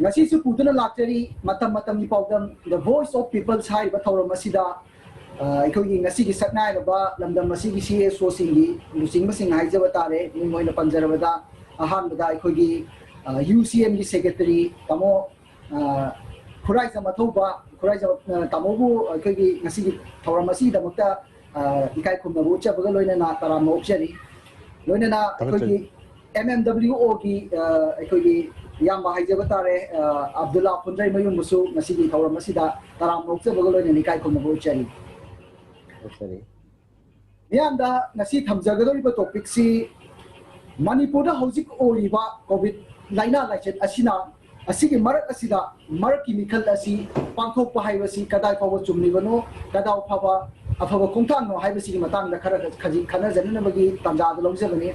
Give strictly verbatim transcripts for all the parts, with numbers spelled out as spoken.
ꯉꯁꯤꯁꯨ ꯄꯨꯗꯨꯅ ꯂꯥꯛꯆꯔꯤ ꯃꯇꯝ ꯃꯇꯝꯒꯤ ꯄꯥꯎꯗꯝ The Voice of Peoples ꯍꯥꯏꯔꯤꯕ ꯊꯧꯔꯝ ꯑꯁꯤꯗ꯫ ꯑ, ꯑꯩꯈꯣꯏꯒꯤ ꯉꯁꯤꯒꯤ ꯁꯛꯅꯥꯏꯔꯕ ꯂꯝꯗꯝ ꯑꯁꯤꯒꯤ ꯁꯤ ꯑꯦꯁ ꯑꯣꯁꯤꯡꯒꯤ ꯂꯨꯆꯤꯡꯕꯁꯤꯡ ꯍꯥꯏꯖꯕ ꯇꯥꯔꯦ꯫ ꯃꯤꯡ ꯑꯣꯏꯅ ꯄꯟꯖꯔꯕꯗ ꯑꯍꯥꯟꯕꯗ ꯑꯩꯈꯣꯏꯒꯤ, ꯑ, ꯌꯨ ꯁꯤ ꯑꯦꯝꯒꯤ ꯁꯦꯀ꯭ꯔꯦꯇꯔꯤ ꯇꯥꯃꯣ, ꯑ, ꯈꯨꯔꯥꯏꯖꯝ ꯑꯊꯧꯕ, ꯈꯨꯔꯥꯏꯖꯝ, ꯑ, ꯇꯥꯃꯣꯕꯨ ꯑꯩꯈꯣꯏꯒꯤ ꯉꯁꯤꯒꯤ ꯊꯧꯔꯝ ꯑꯁꯤꯒꯤꯗꯃꯛꯇ, ꯑ, ꯏꯀꯥꯏ ꯈꯨꯝꯅꯕ ꯎꯠꯆꯕꯒ ꯂꯣꯏꯅꯅ ꯇꯔꯥꯝꯅ ꯑꯣꯛꯆꯔꯤ꯫ ꯂꯣꯏꯅꯅ ꯊꯥꯒꯠꯆꯔꯤ꯫ ꯑꯩꯈꯣꯏꯒꯤ ꯑꯦꯝ ꯑꯦꯝ ꯗꯕ꯭ꯂꯤꯎ ꯑꯣꯒꯤ, ꯑ, ꯑꯩꯈꯣꯏꯒꯤ ꯏꯌꯥꯝꯕ ꯍꯥꯏꯖꯕ ꯇꯥꯔꯦ, ꯑ, ꯑꯕꯗꯨꯜꯂꯥ ꯐꯨꯟꯗ꯭ꯔꯩꯃꯌꯨꯝꯕꯨꯁꯨ ꯉꯁꯤꯒꯤ ꯊꯧꯔꯝ ꯑꯁꯤꯗ ꯇꯔꯥꯝꯅ ꯑꯣꯛꯆꯕꯒ ꯂꯣꯏꯅꯅ ꯏꯀꯥꯏ ꯈꯨꯝꯅꯕ ꯎꯠꯆꯔꯤ꯫ ꯊꯥꯒꯠꯆꯔꯤ꯫ ꯃꯤꯌꯥꯝꯗ ꯉꯁꯤ ꯊꯝꯖꯒꯗꯧꯔꯤꯕ ꯇꯣꯄꯤꯛꯁꯤ ꯃꯅꯤꯄꯨꯔꯗ ꯍꯧꯖꯤꯛ ꯑꯣꯏꯔꯤꯕ ꯀꯣꯚꯤꯗ ꯂꯥꯏꯅꯥ ꯂꯥꯏꯆꯠ ꯑꯁꯤꯅ, ꯑꯁꯤꯒꯤ ꯃꯔꯛ ꯑꯁꯤꯗ ꯃꯔꯛꯀꯤ ꯃꯤꯈꯜ ꯑꯁꯤ ꯄꯥꯡꯊꯣꯛꯄ ꯍꯥꯏꯕꯁꯤ ꯀꯗꯥꯏ ꯐꯥꯎꯕ ꯆꯨꯝꯂꯤꯕꯅꯣ, ꯀꯗꯥꯏ ꯐꯥꯎꯕ ꯑꯐꯕ ꯈꯣꯡꯊꯥꯡꯅꯣ ꯍꯥꯏꯕꯁꯤꯒꯤ ꯃꯇꯥꯡꯗ ꯈꯔ ꯈꯖꯤꯛ ꯈꯟꯅꯖꯅꯅꯕꯒꯤ ꯇꯥꯟꯖꯥ ꯑꯗꯨ ꯂꯧꯖꯕꯅꯤ꯫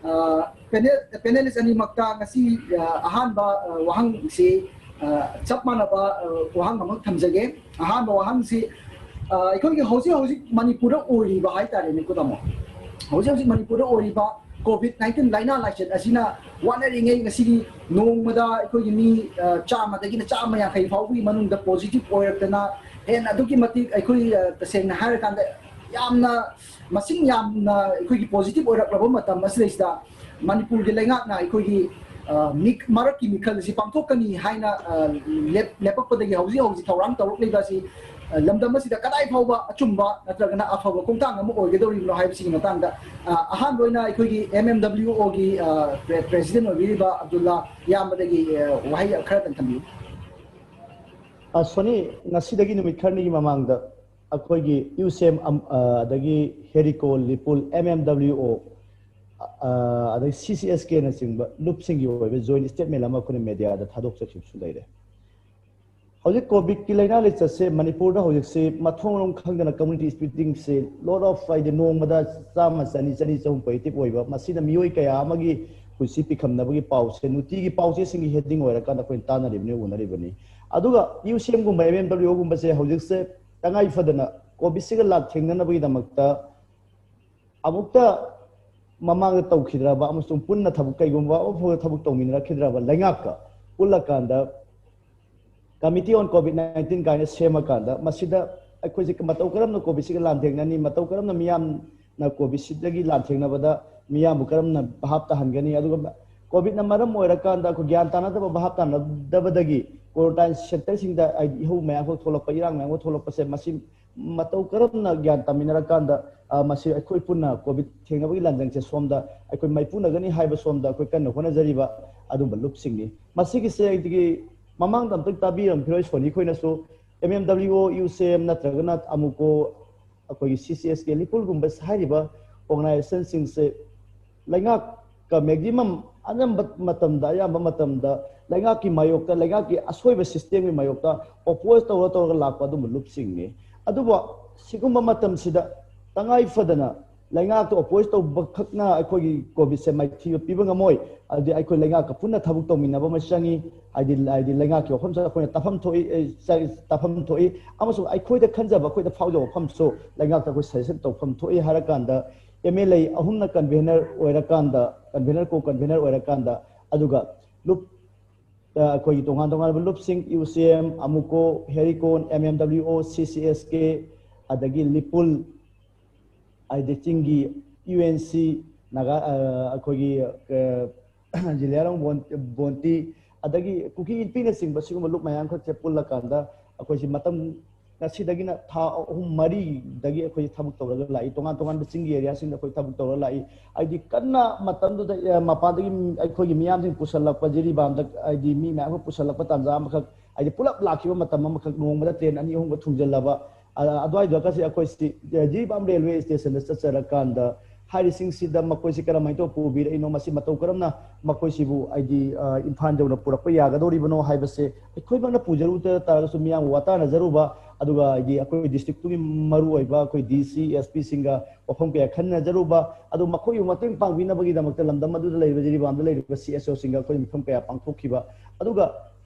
ꯑ, ꯄꯦꯅꯦꯜ, ꯄꯦꯅꯦꯂꯤꯁ ꯑꯅꯤꯃꯛꯇ ꯉꯁꯤ, ꯑ, ꯑꯍꯥꯟꯕ, ꯑ, ꯋꯥꯍꯪꯁꯤ, ꯑ, ꯆꯞ ꯃꯥꯟꯅꯕ, ꯑ, ꯋꯥꯍꯪ ꯑꯃ ꯊꯝꯖꯒꯦ꯫ ꯑꯍꯥꯟꯕ ꯋꯥꯍꯪꯁꯤ, ꯑ, ꯑꯩꯈꯣꯏꯒꯤ ꯍꯧꯖꯤꯛ ꯍꯧꯖꯤꯛ ꯃꯅꯤꯄꯨꯔꯗ ꯑꯣꯏꯔꯤꯕ ꯍꯥꯏꯇꯥꯔꯦꯅꯦꯀꯣ ꯇꯥꯃꯣ, ꯍꯧꯖꯤꯛ ꯍꯧꯖꯤꯛ ꯃꯅꯤꯄꯨꯔꯗ ꯑꯣꯏꯔꯤꯕ ꯀꯣꯚꯤꯗ ꯅꯥꯏꯟꯇꯤꯟ ꯂꯥꯏꯅꯥ ꯂꯥꯏꯆꯠ ꯑꯁꯤꯅ ꯋꯥꯅꯔꯤꯉꯩ ꯉꯁꯤꯒꯤ ꯅꯣꯡꯃꯗ ꯑꯩꯈꯣꯏꯒꯤ ꯃꯤ, ꯑ, ꯆꯥꯝꯃꯗꯒꯤꯅ ꯆꯥꯝꯃ ꯌꯥꯡꯈꯩ ꯐꯥꯎꯕꯒꯤ ꯃꯅꯨꯡꯗ ꯄꯣꯖꯤꯇꯤꯚ ꯑꯣꯏꯔꯛꯇꯅ ꯍꯦꯟꯅ ꯑꯗꯨꯛꯀꯤ ꯃꯇꯤꯛ ꯑꯩꯈꯣꯏ, ꯑ, ꯇꯁꯦꯡꯅ ꯍꯥꯏꯔꯀꯥꯟꯗ ꯌꯥꯝꯅ ꯃꯁꯤꯡ ꯌꯥꯝꯅ ꯑꯩꯈꯣꯏꯒꯤ ꯄꯣꯖꯤꯇꯤꯚ ꯑꯣꯏꯔꯛꯂꯕ ꯃꯇꯝ ꯑꯁꯤꯗꯩꯁꯤꯗ ꯃꯅꯤꯄꯨꯔꯒꯤ ꯂꯩꯉꯥꯛꯅ ꯑꯩꯈꯣꯏꯒꯤ, ꯑ, ꯃꯤꯛ-, ꯃꯔꯛꯀꯤ ꯃꯤꯈꯜ ꯑꯁꯤ ꯄꯥꯡꯊꯣꯛꯀꯅꯤ ꯍꯥꯏꯅ, ꯑ, ꯂꯦꯞ-, ꯂꯦꯞꯄꯛꯄꯗꯒꯤ ꯍꯧꯖꯤꯛ ꯍꯧꯖꯤꯛ ꯊꯧꯔꯥꯡ ꯇꯧꯔꯛꯂꯤꯕ ꯑꯁꯤ, ꯑ, ꯂꯝꯗꯝ ꯑꯁꯤꯗ ꯀꯗꯥꯏ ꯐꯥꯎꯕ ꯑꯆꯨꯝꯕ ꯅꯠꯇ꯭ꯔꯒꯅ ꯑꯐꯕ ꯈꯣꯡꯊꯥꯡ ꯑꯃ ꯑꯣꯏꯒꯗꯧꯔꯤꯕꯅꯣ ꯍꯥꯏꯕꯁꯤꯒꯤ ꯃꯇꯥꯡꯗ, ꯑ, ꯑꯍꯥꯟꯕ ꯑꯣꯏꯅ ꯑꯩꯈꯣꯏꯒꯤ ꯑꯦꯝ ꯑꯦꯝ ꯗꯕ꯭ꯂꯤꯎ ꯑꯣꯒꯤ, ꯑ, ꯄ꯭ꯔꯦ-, ꯄ꯭ꯔꯦꯁꯤꯗꯦꯟ ꯑꯣꯏꯕꯤꯔꯤꯕ ꯑꯕꯗꯨꯜꯂꯥ ꯏꯌꯥꯝꯕꯗꯒꯤ, ꯑ, ꯋꯥꯍꯩ ꯈꯔꯇꯪ ꯊꯝꯕꯤꯌꯨ꯫ ꯑ, ꯁꯣꯅꯤ, ꯉꯁꯤꯗꯒꯤ ꯅꯨꯃꯤꯠ ꯈꯔꯅꯤꯒꯤ ꯃꯃꯥꯡꯗ ꯑꯩꯈꯣꯏꯒꯤ ꯌꯨ ꯁꯤ ꯑꯦꯝ, ꯑꯝ-, ꯑ, ꯑꯗꯒꯤ ꯍꯦꯔꯤꯀꯣ, ꯂꯤꯄꯨꯜ, ꯑꯦꯝ ꯑꯦꯝ ꯗꯕ꯭ꯂꯤꯎ ꯑꯣ, ꯑ, ꯑꯗꯒꯤ ꯁꯤ ꯁꯤ ꯑꯦꯁ ꯀꯦꯅꯆꯤꯡꯕ ꯂꯨꯞꯁꯤꯡꯒꯤ ꯑꯣꯏꯕ ꯖꯣꯏꯟ ꯁ꯭ꯇꯦꯠꯃꯦꯟ ꯑꯃ ꯑꯩꯈꯣꯏꯅ ꯃꯦꯗꯤꯌꯥꯗ ꯊꯥꯗꯣꯛꯆꯈꯤꯕꯁꯨ ꯂꯩꯔꯦ꯫ ꯍꯧꯖꯤꯛ ꯀꯣꯚꯤꯗꯀꯤ ꯂꯥꯏꯅꯥ ꯂꯥꯏꯆꯠꯁꯦ ꯃꯅꯤꯄꯨꯔꯗ ꯍꯧꯖꯤꯛꯁꯦ ꯃꯊꯣꯡ ꯃꯔꯝ ꯈꯪꯗꯅ ꯀꯝꯃ꯭ꯌꯨꯅꯤꯇꯤ ꯁ꯭ꯄ꯭ꯔꯤꯗꯤꯡꯁꯦ ꯂꯣꯠ ꯑꯣꯐ, ꯍꯥꯏꯗꯤ ꯅꯣꯡꯃꯗ ꯆꯥꯝꯃ, ꯆꯅꯤ, ꯆꯅꯤ, ꯆꯍꯨꯝ ꯄꯣꯖꯤꯇꯤꯚ ꯑꯣꯏꯕ, ꯃꯁꯤꯅ ꯃꯤꯑꯣꯏ ꯀꯌꯥ ꯑꯃꯒꯤ ꯄꯨꯟꯁꯤ ꯄꯤꯈꯝꯅꯕꯒꯤ ꯄꯥꯎꯁꯦ ꯅꯨꯡꯇꯤꯒꯤ ꯄꯥꯎ ꯆꯦꯁꯤꯡꯒꯤ ꯍꯦꯗꯤꯡ ꯑꯣꯏꯔꯀꯥꯟꯗ ꯑꯩꯈꯣꯏꯅ ꯇꯥꯟꯅꯔꯤꯕꯅꯤ, ꯎꯅꯔꯤꯕꯅꯤ꯫ ꯑꯗꯨꯒ ꯌꯨ ꯁꯤ ꯑꯦꯝꯒꯨꯝꯕ, ꯑꯦꯝ ꯑꯦꯝ ꯗꯕ꯭ꯂꯤꯎ ꯑꯣꯒꯨꯝꯕꯁꯦ ꯍꯧꯖꯤꯛꯁꯦ ꯇꯉꯥꯏ ꯐꯗꯅ ꯀꯣꯚꯤꯗꯁꯤꯒ ꯂꯥꯟꯊꯦꯡꯅꯅꯕꯒꯤꯗꯃꯛꯇ ꯑꯃꯨꯛꯇ ꯃꯃꯥꯡꯗ ꯇꯧꯈꯤꯗ꯭ꯔꯕ ꯑꯃꯁꯨꯡ ꯄꯨꯟꯅ ꯊꯕꯛ, ꯀꯩꯒꯨꯝꯕ ꯑꯃꯐꯥꯎꯕ ꯊꯕꯛ ꯇꯧꯃꯤꯟꯅꯔꯛꯈꯤꯗ꯭ꯔꯕ ꯂꯩꯉꯥꯛꯀ ꯄꯨꯜꯂꯀꯥꯟꯗ Committee on COVID nineteen ꯀꯥꯏꯅ ꯁꯦꯝꯃꯀꯥꯟꯗ, ꯃꯁꯤꯗ ꯑꯩꯈꯣꯏꯁꯦ ꯃꯇꯧ ꯀꯔꯝꯅ ꯀꯣꯚꯤꯗꯁꯤꯒ ꯂꯥꯟꯊꯦꯡꯅꯅꯤ, ꯃꯇꯧ ꯀꯔꯝꯅ ꯃꯤꯌꯥꯝꯅ ꯀꯣꯚꯤꯗꯁꯤꯗꯒꯤ ꯂꯥꯟꯊꯦꯡꯅꯕꯗ ꯃꯤꯌꯥꯝꯕꯨ ꯀꯔꯝꯅ ꯚꯥꯞ ꯇꯥꯍꯟꯒꯅꯤ, ꯑꯗꯨꯒ ꯀꯣꯚꯤꯗꯅ ꯃꯔꯝ ꯑꯣꯏꯔꯀꯥꯟꯗ ꯑꯩꯈꯣꯏ ꯒ꯭ꯌꯥꯟ ꯇꯥꯅꯗꯕ, ꯚꯥꯞ ꯇꯥꯅꯗꯕꯗꯒꯤ quarantine centreꯁꯤꯡꯗ ꯍꯥꯏꯗꯤ ꯏꯍꯧ ꯃꯌꯥꯝ ꯑꯃ ꯊꯣꯛꯂꯛꯄ, ꯏꯔꯥꯡ ꯃꯌꯥꯝ ꯑꯃ ꯊꯣꯛꯂꯛꯄꯁꯦ, ꯃꯁꯤ ꯃꯇꯧ ꯀꯔꯝꯅ ꯒ꯭ꯌꯥꯟ ꯇꯥꯃꯤꯟꯅꯔꯀꯥꯟꯗ, ꯑ, ꯃꯁꯤ ꯑꯩꯈꯣꯏ ꯄꯨꯟꯅ ꯀꯣꯚꯤꯗ ꯊꯦꯡꯅꯕꯒꯤ ꯂꯥꯟꯖꯪꯁꯦ ꯁꯣꯝꯗ ꯑꯩꯈꯣꯏ ꯃꯥꯏꯄꯨꯅꯒꯅꯤ ꯍꯥꯏꯕ ꯁꯣꯝꯗ ꯑꯩꯈꯣꯏ ꯀꯟꯅ ꯍꯣꯠꯅꯖꯔꯤꯕ ꯑꯗꯨꯝꯕ ꯂꯨꯞꯁꯤꯡꯅꯤ꯫ ꯃꯁꯤꯒꯤꯁꯦ ꯑꯩꯗꯤ ꯃꯃꯥꯡꯗ ꯑꯝꯇꯪ ꯇꯥꯕꯤꯔꯝꯈꯤꯔꯣꯏ Sony ꯈꯣꯏꯅꯁꯨ, M M W O, U C M ꯅꯠꯇ꯭ꯔꯒꯅ ꯑꯃꯨꯀꯣ, ꯑꯩꯈꯣꯏꯒꯤ C C S K, ꯂꯤꯄꯨꯜꯒꯨꯝꯕ ꯍꯥꯏꯔꯤꯕ organizationꯁꯤꯡꯁꯦ ꯂꯩꯉꯥꯛꯀ maximum ꯑꯅꯝꯕ ꯃꯇꯝꯗ, ꯑꯌꯥꯝꯕ ꯃꯇꯝꯗ ꯂꯩꯉꯥꯛꯀꯤ ꯃꯥꯌꯣꯛꯇ, ꯂꯩꯉꯥꯛꯀꯤ ꯑꯁꯣꯏꯕ systemꯒꯤ ꯃꯥꯌꯣꯛꯇ oppose ꯇꯧꯔ ꯇꯧꯔꯒ ꯂꯥꯛꯄ ꯑꯗꯨꯝꯕ ꯂꯨꯞꯁꯤꯡꯅꯤ꯫ ꯑꯗꯨꯕꯨ ꯁꯤꯒꯨꯝꯕ ꯃꯇꯝꯁꯤꯗ ꯇꯉꯥꯏ ꯐꯗꯅ ꯂꯩꯉꯥꯛꯇ oppose ꯇꯧꯕ ꯈꯛꯅ ꯑꯩꯈꯣꯏꯒꯤ ꯀꯣꯚꯤꯗꯁꯦ ꯃꯥꯏꯊꯤꯕ ꯄꯤꯕ ꯉꯝꯃꯣꯏ꯫ ꯑꯗꯨꯗꯤ ꯑꯩꯈꯣꯏ ꯂꯩꯉꯥꯛꯀ ꯄꯨꯟꯅ ꯊꯕꯛ ꯇꯧꯃꯤꯟꯅꯕ ꯑꯃ ꯆꯪꯉꯤ꯫ ꯍꯥꯏꯗꯤ, ꯍꯥꯏꯗꯤ ꯂꯩꯉꯥꯛꯀꯤ ꯋꯥꯐꯝꯁꯨ ꯑꯩꯈꯣꯏꯅ ꯇꯥꯐꯝ ꯊꯣꯛꯏ, ꯑꯦ, ꯆ-, ꯇꯥꯐꯝ ꯊꯣꯛꯏ, ꯑꯃꯁꯨꯡ ꯑꯩꯈꯣꯏꯗ ꯈꯟꯖꯕ, ꯑꯩꯈꯣꯏꯗ ꯐꯥꯎꯖꯕ ꯋꯥꯐꯝꯁꯨ ꯂꯩꯉꯥꯛꯇ ꯑꯩꯈꯣꯏ suggestion ꯇꯧꯐꯝ ꯊꯣꯛꯏ ꯍꯥꯏꯔꯀꯥꯟꯗ, M L A ꯑꯍꯨꯝꯅ convener ꯑꯣꯏꯔꯀꯥꯟꯗ, convener, co-convener ꯑꯣꯏꯔꯀꯥꯟꯗ, ꯑꯗꯨꯒ ꯂꯨꯞ, ꯑ, ꯑꯩꯈꯣꯏꯒꯤ ꯇꯣꯉꯥꯟ ꯇꯣꯉꯥꯟꯕ ꯂꯨꯞꯁꯤꯡ, U C M, ꯑꯃꯨꯀꯣ, ꯍꯦꯔꯤꯀꯣꯟ, M M W O, C C S K, ꯑꯗꯒꯤ ꯂꯤꯄꯨꯜ, ꯍꯥꯏꯗꯤ ꯆꯤꯡꯒꯤ U N C, ꯅꯥꯒꯥ, ꯑ, ꯑꯩꯈꯣꯏꯒꯤ, ꯑ, ꯖꯤꯂꯤꯌꯥꯔꯣꯡ ꯕꯣꯟ-, ꯕꯣꯟꯇꯤ, ꯑꯗꯒꯤ ꯀꯨꯀꯤ ꯏꯟꯄꯤꯅꯆꯤꯡꯕ ꯁꯤꯒꯨꯝꯕ ꯂꯨꯞ ꯃꯌꯥꯝꯈꯛꯁꯦ ꯄꯨꯜꯂꯀꯥꯟꯗ ꯑꯩꯈꯣꯏꯁꯤ ꯃꯇꯝ ꯉꯁꯤꯗꯒꯤꯅ ꯊꯥ ꯑꯍꯨꯝ ꯃꯔꯤꯗꯒꯤ ꯑꯩꯈꯣꯏ ꯊꯕꯛ ꯇꯧꯔꯒ ꯂꯥꯛꯏ꯫ ꯇꯣꯉꯥꯟ ꯇꯣꯉꯥꯟꯕ ꯆꯤꯡꯒꯤ areaꯁꯤꯡꯗ ꯑꯩꯈꯣꯏ ꯊꯕꯛ ꯇꯧꯔꯒ ꯂꯥꯛꯏ꯫ ꯍꯥꯏꯗꯤ ꯀꯟꯅ ꯃꯇꯝꯗꯨꯗ, ꯑ, ꯃꯄꯥꯟꯗꯒꯤ ꯑꯩꯈꯣꯏꯒꯤ ꯃꯤꯌꯥꯝꯁꯤꯡ ꯄꯨꯁꯜꯂꯛꯄ, ꯖꯤꯔꯤꯕꯥꯝꯗ ꯍꯥꯏꯗꯤ ꯃꯤ ꯃꯌꯥꯝ ꯑꯃ ꯄꯨꯁꯜꯂꯛꯄ ꯇꯥꯟꯖꯥ ꯑꯃꯈꯛ, ꯍꯥꯏꯗꯤ ꯄꯨꯂꯞ ꯂꯥꯛꯈꯤꯕ ꯃꯇꯝ ꯑꯃꯈꯛ, ꯅꯣꯡꯃꯗ train ꯑꯅꯤ ꯑꯍꯨꯝꯒ ꯊꯨꯡꯖꯤꯜꯂꯕ, ꯑ-, ꯑꯗꯨꯋꯥꯏꯗꯨꯗꯒꯁꯦ ꯑꯩꯈꯣꯏꯁꯤ, ꯑ, ꯖꯤꯔꯤꯕꯥꯝ railway stationꯗ ꯆꯠꯆꯔꯀꯥꯟꯗ ꯍꯥꯏꯔꯤꯁꯤꯡꯁꯤꯗ ꯃꯈꯣꯏꯁꯤ ꯀꯔꯝꯍꯥꯏꯅ ꯇꯧꯔ ꯄꯨꯕꯤꯔꯛꯏꯅꯣ, ꯃꯁꯤ ꯃꯇꯧ ꯀꯔꯝꯅ ꯃꯈꯣꯏꯁꯤꯕꯨ ꯍꯥꯏꯗꯤ, ꯑ, ꯏꯝꯐꯥꯜ ꯌꯧꯅ ꯄꯨꯔꯛꯄ ꯌꯥꯒꯗꯧꯔꯤꯕꯅꯣ ꯍꯥꯏꯕꯁꯦ ꯑꯩꯈꯣꯏꯃꯛꯅ ꯄꯨꯖꯔꯨꯗ ꯇꯥꯔꯒꯁꯨ ꯃꯤꯌꯥꯝꯒ ꯋꯥꯇꯥꯅꯖꯔꯨꯕ, ꯑꯗꯨꯒ ꯍꯥꯏꯗꯤ ꯑꯩꯈꯣꯏ districtꯇꯨꯒꯤ ꯃꯔꯨꯑꯣꯏꯕ ꯑꯩꯈꯣꯏ D C, S Pꯁꯤꯡꯒ ꯋꯥꯐꯝ ꯀꯌꯥ ꯈꯟꯅꯖꯔꯨꯕ, ꯑꯗꯨ ꯃꯈꯣꯏꯕꯨ ꯃꯇꯦꯡ ꯄꯥꯡꯕꯤꯅꯕꯒꯤꯗꯃꯛꯇ ꯂꯝꯗꯝ ꯑꯗꯨꯗ ꯂꯩꯔꯤꯕ ꯖꯤꯔꯤꯕꯥꯝꯗ ꯂꯩꯔꯤꯕ C S Oꯁꯤꯡꯒ ꯑꯩꯈꯣꯏ ꯃꯤꯐꯝ ꯀꯌꯥ ꯄꯥꯡꯊꯣꯛꯈꯤꯕ꯫ ꯑꯗꯨꯒ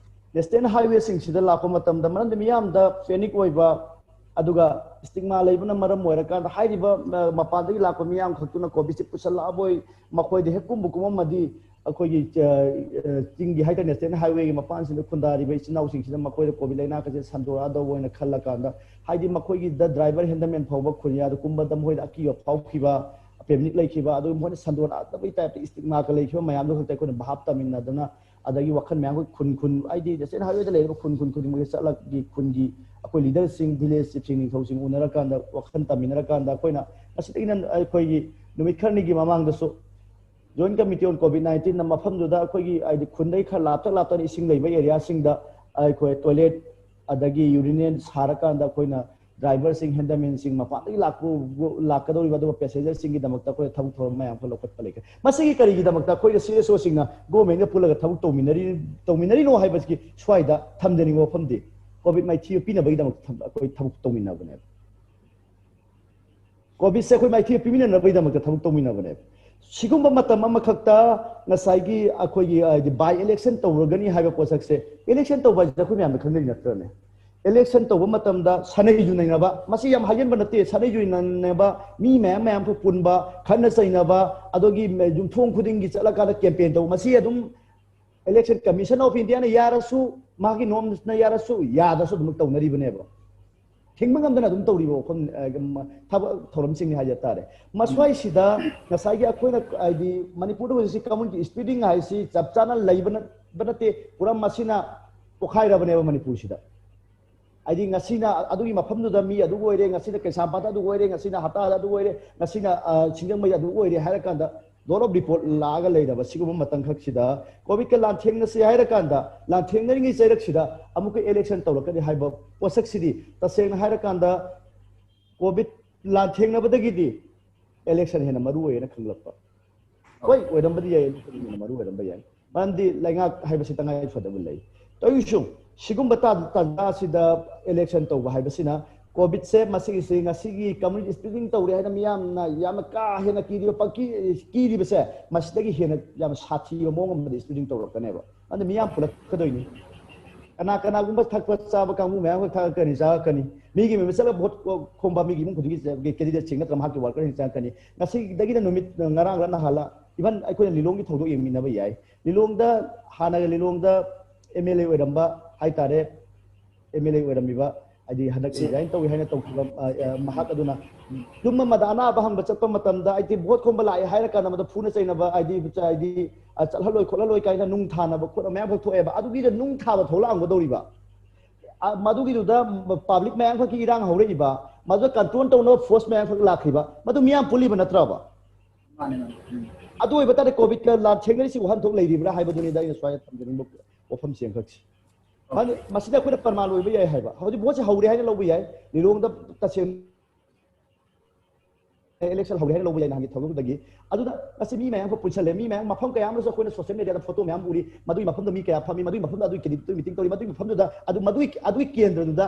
national highwayꯁꯤꯡꯁꯤꯗ ꯂꯥꯛꯄ ꯃꯇꯝꯗ ꯃꯔꯝꯗꯤ ꯃꯤꯌꯥꯝꯗ panic ꯑꯣꯏꯕ, ꯑꯗꯨꯒ stigma ꯂꯩꯕꯅ ꯃꯔꯝ ꯑꯣꯏꯔꯀꯥꯟꯗ ꯍꯥꯏꯔꯤꯕ, ꯑ, ꯃꯄꯥꯟꯗꯒꯤ ꯂꯥꯛꯄ ꯃꯤꯌꯥꯝ ꯈꯛꯇꯨꯅ ꯀꯣꯚꯤꯗꯁꯤ ꯄꯨꯁꯜꯂꯛꯑꯕꯣꯏ, ꯃꯈꯣꯏꯗ ꯍꯦꯛ ꯀꯨꯝꯕ ꯀꯨꯝꯃꯝꯃꯗꯤ ꯑꯩꯈꯣꯏꯒꯤ ꯆꯤꯡꯒꯤ ꯍꯥꯏꯇꯥꯔꯦ, ꯅꯦꯁꯅꯦꯜ ꯍꯥꯏꯋꯦꯒꯤ ꯃꯄꯥꯟꯁꯤꯗ ꯈꯨꯟꯗꯥꯔꯤꯕ ꯏꯆꯤꯟ ꯏꯅꯥꯎꯁꯤꯡꯁꯤꯗ ꯃꯈꯣꯏꯗ ꯀꯣꯚꯤꯗ ꯂꯥꯏꯅꯥ ꯑꯁꯦ ꯁꯟꯗꯣꯔꯛꯑꯗꯧꯕ ꯑꯣꯏꯅ ꯈꯜꯂꯀꯥꯟꯗ, ꯍꯥꯏꯗꯤ ꯃꯈꯣꯏꯒꯤꯗ ꯗ꯭ꯔꯥꯏꯚꯔ ꯍꯦꯟꯗꯃꯦꯟ ꯐꯥꯎꯕ ꯈꯨꯟꯌꯥꯗ ꯀꯨꯝꯕꯗ ꯃꯈꯣꯏꯗ ꯑꯀꯤꯕ ꯐꯥꯎꯈꯤꯕ, ꯄꯦꯅꯤꯛ ꯂꯩꯈꯤꯕ, ꯑꯗꯨꯒ ꯃꯈꯣꯏꯅ ꯁꯟꯗꯣꯔꯛꯑꯗꯕꯒꯤ ꯇꯥꯏꯞꯇ ꯏꯁꯇꯤꯛꯃꯥꯒ ꯂꯩꯈꯤꯕ ꯃꯌꯥꯝꯗꯣ ꯈꯛꯇ ꯑꯩꯈꯣꯏꯅ ꯚꯥꯞ ꯇꯥꯃꯤꯟꯅꯗꯅ, ꯑꯗꯒꯤ ꯋꯥꯈꯜ ꯃꯌꯥꯝ ꯑꯩꯈꯣꯏ ꯈꯨꯟ ꯈꯨꯟ, ꯍꯥꯏꯗꯤ ꯅꯦꯁꯅꯦꯜ ꯍꯥꯏꯋꯦꯗ ꯂꯩꯔꯤꯕ ꯈꯨꯟ ꯈꯨꯟ ꯈꯨꯗꯤꯡꯃꯛꯇ ꯆꯠꯂꯒ ꯈꯨꯟꯒꯤ ꯑꯩꯈꯣꯏ ꯂꯤꯗꯔꯁꯤꯡ, ꯚꯤꯂꯦꯖ ꯆꯤꯐꯁꯤꯡ, ꯅꯤꯡꯊꯧꯁꯤꯡ ꯎꯅꯔꯀꯥꯟꯗ, ꯋꯥꯈꯜ ꯇꯥꯃꯤꯟꯅꯔꯀꯥꯟꯗ, ꯑꯩꯈꯣꯏꯅ ꯉꯁꯤꯗꯒꯤꯅ ꯑꯩꯈꯣꯏꯒꯤ ꯅꯨꯃꯤꯠ ꯈꯔꯅꯤꯒꯤ ꯃꯃꯥꯡꯗꯁꯨ Joint Committee on COVID nineteenꯅ ꯃꯐꯝꯗꯨꯗ ꯑꯩꯈꯣꯏꯒꯤ, ꯍꯥꯏꯗꯤ ꯈꯨꯟꯗꯒꯤ ꯈꯔ ꯂꯥꯞꯇꯛ ꯂꯥꯞꯇꯛꯅ ꯏꯁꯤꯡ ꯂꯩꯕ ꯑꯦꯔꯤꯌꯥꯁꯤꯡꯗ ꯑꯩꯈꯣꯏ ꯇꯣꯏꯂꯦꯠ ꯑꯗꯒꯤ ꯌꯨꯔꯤꯅꯦꯟ ꯁꯥꯔꯀꯥꯟꯗ ꯑꯩꯈꯣꯏꯅ ꯗ꯭ꯔꯥꯏꯚꯔꯁꯤꯡ, ꯍꯦꯟꯗꯃꯦꯟꯁꯤꯡ ꯃꯄꯥꯟꯗꯒꯤ ꯂꯥꯛꯄ, ꯂꯥꯛꯀꯗꯧꯔꯤꯕ ꯑꯗꯨꯒ ꯄꯦꯁꯦꯟꯖꯔꯁꯤꯡꯒꯤꯗꯃꯛꯇ ꯑꯩꯈꯣꯏꯅ ꯊꯕꯛ ꯊꯧꯔꯝ ꯃꯌꯥꯝ ꯑꯃ ꯂꯧꯈꯠꯄ ꯂꯩꯈ꯭ꯔꯦ꯫ ꯃꯁꯤꯒꯤ ꯀꯔꯤꯒꯤꯗꯃꯛꯇ ꯑꯩꯈꯣꯏꯅ ꯁꯤ ꯑꯦꯁ ꯑꯣꯁꯤꯡꯅ ꯒꯣꯔꯃꯦꯟꯒ ꯄꯨꯜꯂꯒ ꯊꯕꯛ ꯇꯧꯃꯤꯟꯅꯔꯤ, ꯇꯧꯃꯤꯟꯅꯔꯤꯅꯣ ꯍꯥꯏꯕꯁꯤ ꯁ꯭ꯋꯥꯏꯗ ꯊꯝꯖꯅꯤꯡꯕ ꯋꯥꯐꯝꯗꯤ, ꯀꯣꯚꯤꯗ ꯃꯥꯏꯊꯤꯕ ꯄꯤꯅꯕꯒꯤꯗꯃꯛꯇ ꯊꯝ-, ꯑꯩꯈꯣꯏ ꯊꯕꯛ ꯇꯧꯃꯤꯟꯅꯕꯅꯦꯕ꯫ ꯀꯣꯚꯤꯗꯁꯦ ꯑꯩꯈꯣꯏ ꯃꯥꯏꯊꯤꯕ ꯄꯤꯃꯤꯟꯅꯅꯕꯒꯤꯗꯃꯛꯇ ꯊꯕꯛ ꯇꯧꯃꯤꯟꯅꯕꯅꯦꯕ꯫ ꯁꯤꯒꯨꯝꯕ ꯃꯇꯝ ꯑꯃꯈꯛꯇ ꯉꯁꯥꯏꯒꯤ ꯑꯩꯈꯣꯏꯒꯤ, ꯍꯥꯏꯗꯤ, ꯕꯥꯏ ꯏꯂꯦꯛꯁꯟ ꯇꯧꯔꯒꯅꯤ ꯍꯥꯏꯕ ꯄꯣꯠꯁꯛꯁꯦ, ꯏꯂꯦꯛꯁꯟ ꯇꯧꯕ ꯍꯥꯏꯁꯦ ꯑꯩꯈꯣꯏ ꯃꯌꯥꯝꯅ ꯈꯪꯅꯔꯤ ꯅꯠꯇ꯭ꯔꯅꯦ? ꯏꯂꯦꯛꯁꯟ ꯇꯧꯕ ꯃꯇꯝꯗ ꯁꯥꯟꯅꯩ ꯌꯨꯅꯩꯅꯕ, ꯃꯁꯤ ꯌꯥꯝ ꯍꯥꯏꯖꯤꯟꯕ ꯅꯠꯇꯦ, ꯁꯥꯟꯅꯩ ꯌꯨꯅꯩꯅꯕ, ꯃꯤ ꯃꯌꯥꯝ ꯃꯌꯥꯝ ꯄꯨꯟꯕ, ꯈꯠꯅ ꯆꯩꯅꯕ, ꯑꯗꯨꯒꯤ ꯌꯨꯝꯊꯣꯡ ꯈꯨꯗꯤꯡꯒꯤ ꯆꯠꯂꯀꯥꯟꯗ ꯀꯦꯝꯄꯦꯟ ꯇꯧꯕ, ꯃꯁꯤ ꯑꯗꯨꯝ Election Commission of Indiaꯅ ꯌꯥꯔꯁꯨ, ꯃꯥꯒꯤ ꯅꯣꯝꯁꯅ ꯌꯥꯔꯁꯨ, ꯌꯥꯗ꯭ꯔꯁꯨ ꯑꯗꯨꯝ ꯇꯧꯅꯔꯤꯕꯅꯦꯕ꯫ ꯊꯤꯡꯕ ꯉꯝꯗꯅ ꯑꯗꯨꯝ ꯇꯧꯔꯤꯕ ꯋꯥꯐꯝ, ꯑ, ꯊꯕꯛ ꯊꯧꯔꯝꯁꯤꯡꯅꯤ ꯍꯥꯏꯖ ꯇꯥꯔꯦ꯫ ꯃꯁ꯭ꯋꯥꯏꯁꯤꯗ ꯉꯁꯥꯏꯒꯤ ꯑꯩꯈꯣꯏꯅ, ꯍꯥꯏꯗꯤ, ꯃꯅꯤꯄꯨꯔꯗ ꯍꯧꯖꯤꯛ community spreading ꯍꯥꯏꯁꯤ ꯆꯞ ꯆꯥꯅ ꯂꯩꯕ ꯅꯠ-, ꯅꯠꯇꯦ, ꯄꯨꯔꯥ ꯃꯁꯤꯅ ꯄꯣꯈꯥꯏꯔꯕꯅꯦꯕ ꯃꯅꯤꯄꯨꯔꯁꯤꯗ꯫ ꯍꯥꯏꯗꯤ ꯉꯁꯤꯅ ꯑꯗꯨꯒꯤ ꯃꯐꯝꯗꯨꯗ ꯃꯤ ꯑꯗꯨ ꯑꯣꯏꯔꯦ, ꯉꯁꯤꯅ ꯀꯩꯁꯥꯝꯄꯥꯠꯇ ꯑꯗꯨ ꯑꯣꯏꯔꯦ, ꯉꯁꯤꯅ ꯍꯞꯇꯥꯗ ꯑꯗꯨ ꯑꯣꯏꯔꯦ, ꯉꯁꯤꯅ, ꯑ, ꯁꯤꯡꯖꯃꯩꯗ ꯑꯗꯨ ꯑꯣꯏꯔꯦ ꯍꯥꯏꯔꯀꯥꯟꯗ, lot of report ꯂꯥꯛꯑꯒ ꯂꯩꯔꯕ ꯁꯤꯒꯨꯝꯕ ꯃꯇꯝ ꯈꯛꯁꯤꯗ ꯀꯣꯚꯤꯗꯀ ꯂꯥꯟꯊꯦꯡꯅꯁꯤ ꯍꯥꯏꯔꯀꯥꯟꯗ, ꯂꯥꯟꯊꯦꯡꯅꯔꯤꯉꯩ ꯆꯩꯔꯛꯁꯤꯗ ꯑꯃꯨꯛꯀ election ꯇꯧꯔꯛꯀꯅꯤ ꯍꯥꯏꯕ ꯄꯣꯠꯁꯛꯁꯤꯗꯤ, ꯇꯁꯦꯡꯅ ꯍꯥꯏꯔꯀꯥꯟꯗ, ꯀꯣꯚꯤꯗ ꯂꯥꯟꯊꯦꯡꯅꯕꯗꯒꯤꯗꯤ election ꯍꯦꯟꯅ ꯃꯔꯨ ꯑꯣꯏꯌꯦꯅ ꯈꯪꯂꯛꯄ꯫ ꯍꯣꯏ, ꯑꯣꯏꯔꯝꯕꯗꯤ ꯌꯥꯏ, election ꯍꯦꯟꯅ ꯃꯔꯨ ꯑꯣꯏꯔꯝꯕ ꯌꯥꯏ꯫ ꯃꯔꯝꯗꯤ ꯂꯩꯉꯥꯛ ꯍꯥꯏꯕꯁꯤ ꯇꯉꯥꯏ ꯐꯗꯕ ꯂꯩ꯫ ꯇꯧꯔꯤꯁꯨ ꯁꯤꯒꯨꯝꯕ ꯇꯥꯟ-, ꯇꯥꯟꯖꯥ ꯑꯁꯤꯗ election ꯇꯧꯕ ꯍꯥꯏꯕꯁꯤꯅ, ꯀꯣꯚꯤꯗꯁꯦ ꯃꯁꯤꯒꯤꯁꯤ ꯉꯁꯤꯒꯤ community spreading ꯇꯧꯔꯦ ꯍꯥꯏꯅ ꯃꯤꯌꯥꯝꯅ ꯌꯥꯝꯅ ꯀꯥ ꯍꯦꯟꯅ ꯀꯤꯔꯤꯕ, ꯄꯪꯀꯤ-, ꯀꯤꯔꯤꯕꯁꯦ, ꯃꯁꯤꯗꯒꯤ ꯍꯦꯟꯅ ꯌꯥꯝꯅ ꯁꯥꯊꯤꯕ ꯃꯑꯣꯡ ꯑꯃꯗ spreading ꯇꯧꯔꯛꯀꯅꯦꯕ꯫ ꯑꯗꯨꯅ ꯃꯤꯌꯥꯝ ꯄꯨꯂꯛꯀꯗꯣꯏꯅꯤ꯫ ꯀꯅꯥ ꯀꯅꯥꯒꯨꯝꯕ ꯊꯛꯄ ꯆꯥꯕ ꯀꯥꯡꯕꯨ ꯃꯌꯥꯝ ꯑꯃ ꯊꯛꯂꯛꯀꯅꯤ, ꯆꯥꯔꯛꯀꯅꯤ꯫ ꯃꯤꯒꯤ ꯃꯌꯨꯝꯗ ꯆꯠꯂꯒ ꯚꯣꯠ ꯀꯣ-, ꯈꯣꯝꯕ ꯃꯤꯒꯤ ꯏꯃꯨꯡ ꯈꯨꯗꯤꯡꯒꯤ ꯀꯦꯟꯗꯤꯗꯦꯠꯁꯤꯡ ꯅꯠꯇ꯭ꯔꯒ ꯃꯍꯥꯛꯀꯤ ꯋꯥꯔꯀꯔꯁꯤꯡ ꯆꯪꯉꯛꯀꯅꯤ꯫ ꯉꯁꯤꯗꯒꯤꯅ ꯅꯨꯃꯤꯠ ꯉꯔꯥꯡꯂ ꯅꯍꯥꯟꯂ ꯏꯚꯟ ꯑꯩꯈꯣꯏꯅ ꯂꯤꯂꯣꯡꯒꯤ ꯊꯧꯗꯣꯛ ꯌꯦꯡꯃꯤꯟꯅꯕ ꯌꯥꯏ꯫ ꯂꯤꯂꯣꯡꯗ ꯍꯥꯟꯅꯒ ꯂꯤꯂꯣꯡꯗ ꯑꯦꯝ ꯑꯦꯜ ꯑꯦ ꯑꯣꯏꯔꯝꯕ ꯍꯥꯏꯇꯥꯔꯦ, ꯑꯦꯝ ꯑꯦꯜ ꯑꯦ ꯑꯣꯏꯔꯝꯃꯤꯕ, ꯍꯥꯏꯗꯤ ꯍꯟꯗꯛ ꯔꯤꯖꯥꯏꯟ ꯇꯧꯏ ꯍꯥꯏꯅ ꯇꯧꯈꯤꯕ ꯃꯍꯥꯛ ꯑꯗꯨꯅ ꯌꯨꯝ ꯑꯃꯗ ꯑꯅꯥꯕ ꯍꯪꯕ ꯆꯠꯄ ꯃꯇꯝꯗ ꯍꯥꯏꯗꯤ ꯚꯣꯠ ꯈꯣꯝꯕ ꯂꯥꯛꯑꯦ ꯍꯥꯏꯔ ꯀꯥꯟꯗ ꯃꯗꯨ ꯐꯨꯅ ꯆꯩꯅꯕ, ꯍꯥꯏꯗꯤ ꯍꯥꯏꯗꯤ ꯆꯠꯍꯜꯂꯣꯏ ꯈꯣꯠꯍꯜꯂꯣꯏ ꯀꯥꯏꯅ ꯅꯨꯡ ꯊꯥꯅꯕ ꯈꯣꯠꯅꯕ ꯃꯌꯥꯝ ꯈꯛ ꯊꯣꯛꯑꯦꯕ꯫ ꯑꯗꯨꯒꯤꯗ ꯅꯨꯡ ꯊꯥꯕ ꯊꯣꯛꯂꯛꯑꯝꯒꯗꯧꯔꯤꯕ, ꯃꯗꯨꯒꯤꯗꯨꯗ ꯄꯕ꯭ꯂꯤꯛ ꯃꯌꯥꯝ ꯈꯛꯀꯤ ꯏꯔꯥꯡ ꯍꯧꯔꯛꯏꯕ, ꯃꯗꯨ ꯀꯟꯇ꯭ꯔꯣꯜ ꯇꯧꯅꯕ ꯐꯣꯔꯁ ꯃꯌꯥꯝ ꯈꯛ ꯂꯥꯛꯈꯤꯕ, ꯃꯗꯨ ꯃꯤꯌꯥꯝ ꯄꯨꯜꯂꯤꯕ ꯅꯠꯇ꯭ꯔꯕ? ꯑꯗꯨ ꯑꯣꯏꯕ ꯇꯥꯔꯗꯤ ꯀꯣꯚꯤꯗꯀ ꯂꯥꯟꯊꯦꯡꯅꯔꯤꯁꯤ ꯋꯥꯍꯟꯊꯣꯛ ꯂꯩꯔꯤꯕ꯭ꯔꯥ ꯍꯥꯏꯕꯗꯨꯅꯤꯗ ꯑꯩꯅ ꯁ꯭ꯋꯥꯏꯗ ꯊꯝꯖꯅꯤꯡꯕ ꯋꯥꯐꯝꯁꯦ ꯑꯃꯈꯛꯁꯦ꯫ ꯃꯁꯤꯗ ꯑꯩꯈꯣꯏꯅ ꯄ꯭ꯔꯃꯥꯟ ꯑꯣꯏꯕ ꯌꯥꯏ ꯍꯥꯏꯕ꯫ ꯍꯧꯖꯤꯛ ꯚꯣꯠꯁꯦ ꯍꯧꯔꯦ ꯍꯥꯏꯅ ꯂꯧꯕ ꯌꯥꯏ꯫ ꯂꯤꯂꯣꯡꯗ ꯇꯁꯦꯡꯅ ꯏꯂꯦꯛꯁꯟ ꯍꯧꯔꯦ ꯍꯥꯏꯅ ꯂꯧꯕ ꯌꯥꯏ ꯅꯍꯥꯟꯒꯤ ꯊꯧꯗꯣꯛꯇꯨꯗꯒꯤ꯫ ꯑꯗꯨꯗ ꯉꯁꯤ ꯃꯤ ꯃꯌꯥꯝ ꯑꯃ ꯄꯨꯟꯁꯜꯂꯦ, ꯃꯤ ꯃꯌꯥꯝ, ꯃꯐꯝ ꯀꯌꯥ ꯑꯃꯗꯁꯨ ꯑꯩꯈꯣꯏꯅ ꯁꯣꯁꯤꯌꯦꯜ ꯃꯦꯗꯤꯌꯥꯗ ꯐꯣꯇꯣ ꯃꯌꯥꯝ ꯎꯔꯤ, ꯃꯗꯨꯒꯤ ꯃꯐꯝꯗ ꯃꯤ ꯀꯌꯥ ꯐꯝꯃꯤ, ꯃꯗꯨꯒꯤ ꯃꯐꯝꯗ ꯑꯗꯨꯒꯤ ꯀꯦꯟꯗꯤꯗꯦꯠꯇꯨꯒꯤ ꯃꯤꯇꯤꯡ ꯇꯧꯔꯤ, ꯃꯗꯨꯒꯤ ꯃꯐꯝꯗꯨꯗ ꯑꯗꯨ ꯃꯗꯨꯒꯤ ꯑꯗꯨꯒꯤ ꯀꯦꯟꯗ꯭ꯔꯗꯨꯗ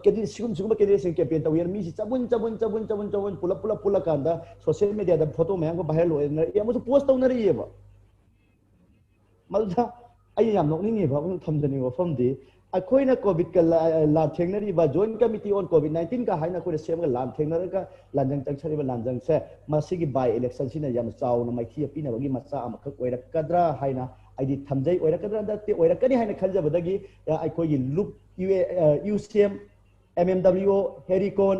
ꯀꯦꯟꯗꯤꯗꯦꯠ ꯁꯤꯒꯨꯝ ꯁꯤꯒꯨꯝꯕ ꯀꯦꯟꯗꯤꯗꯦꯠꯁꯤꯡ ꯀꯦꯝꯄꯦꯟ ꯇꯧꯋꯦꯅ ꯃꯤꯁꯤ ꯆꯕꯨꯟ ꯆꯕꯨꯟ ꯆꯕꯨꯟ ꯆꯕꯨꯟ ꯆꯕꯨꯟ ꯄꯨꯂꯞ ꯄꯨꯂꯞ ꯄꯨꯜꯂꯀꯥꯟꯗ ꯁꯣꯁꯤꯌꯦꯜ ꯃꯦꯗꯤꯌꯥꯗ ꯐꯣꯇꯣ ꯃꯌꯥꯝ ꯑꯃ ꯚꯥꯏꯔꯦꯜ ꯑꯣꯏꯅꯔꯛꯏ, ꯑꯃꯁꯨ ꯄꯣꯁ ꯇꯧꯅꯔꯛꯏꯑꯕ꯫ ꯃꯗꯨꯗ ꯑꯩ ꯌꯥꯝ ꯅꯣꯛꯅꯤꯡꯉꯤꯕ ꯑꯃꯁꯨ ꯊꯝꯖꯅꯤꯡꯕ ꯋꯥꯐꯝꯗꯤ, ꯑꯩꯈꯣꯏꯅ ꯀꯣꯚꯤꯗꯀ ꯂꯥꯟꯊꯦꯡꯅꯔꯤꯕ Joint Committee on COVID nineteen ꯀ ꯍꯥꯏꯅ ꯑꯩꯈꯣꯏꯅ ꯁꯦꯝꯃꯒ ꯂꯥꯟꯊꯦꯡꯅꯔꯒ ꯂꯥꯟꯖꯪ ꯆꯪꯁꯜꯂꯤꯕ ꯂꯥꯟꯖꯪꯁꯦ ꯃꯁꯤꯒꯤ by electionꯁꯤꯅ ꯌꯥꯝꯅ ꯆꯥꯎꯅ ꯃꯥꯏꯊꯤꯕ ꯄꯤꯅꯕꯒꯤ ꯃꯆꯥꯛ ꯑꯃꯈꯛ ꯑꯣꯏꯔꯛꯀꯗ꯭ꯔꯥ ꯍꯥꯏꯅ ꯑꯩꯗꯤ ꯊꯝꯖꯩ꯫ ꯑꯣꯏꯔꯛꯀꯗ꯭ꯔꯥ ꯅꯠꯇꯦ, ꯑꯣꯏꯔꯛꯀꯅꯤ ꯍꯥꯏꯅ ꯈꯟꯖꯕꯗꯒꯤ ꯑꯩꯈꯣꯏꯒꯤ ꯂꯨꯞ, UCM, MMWO, ꯍꯦꯔꯤꯀꯣꯟ,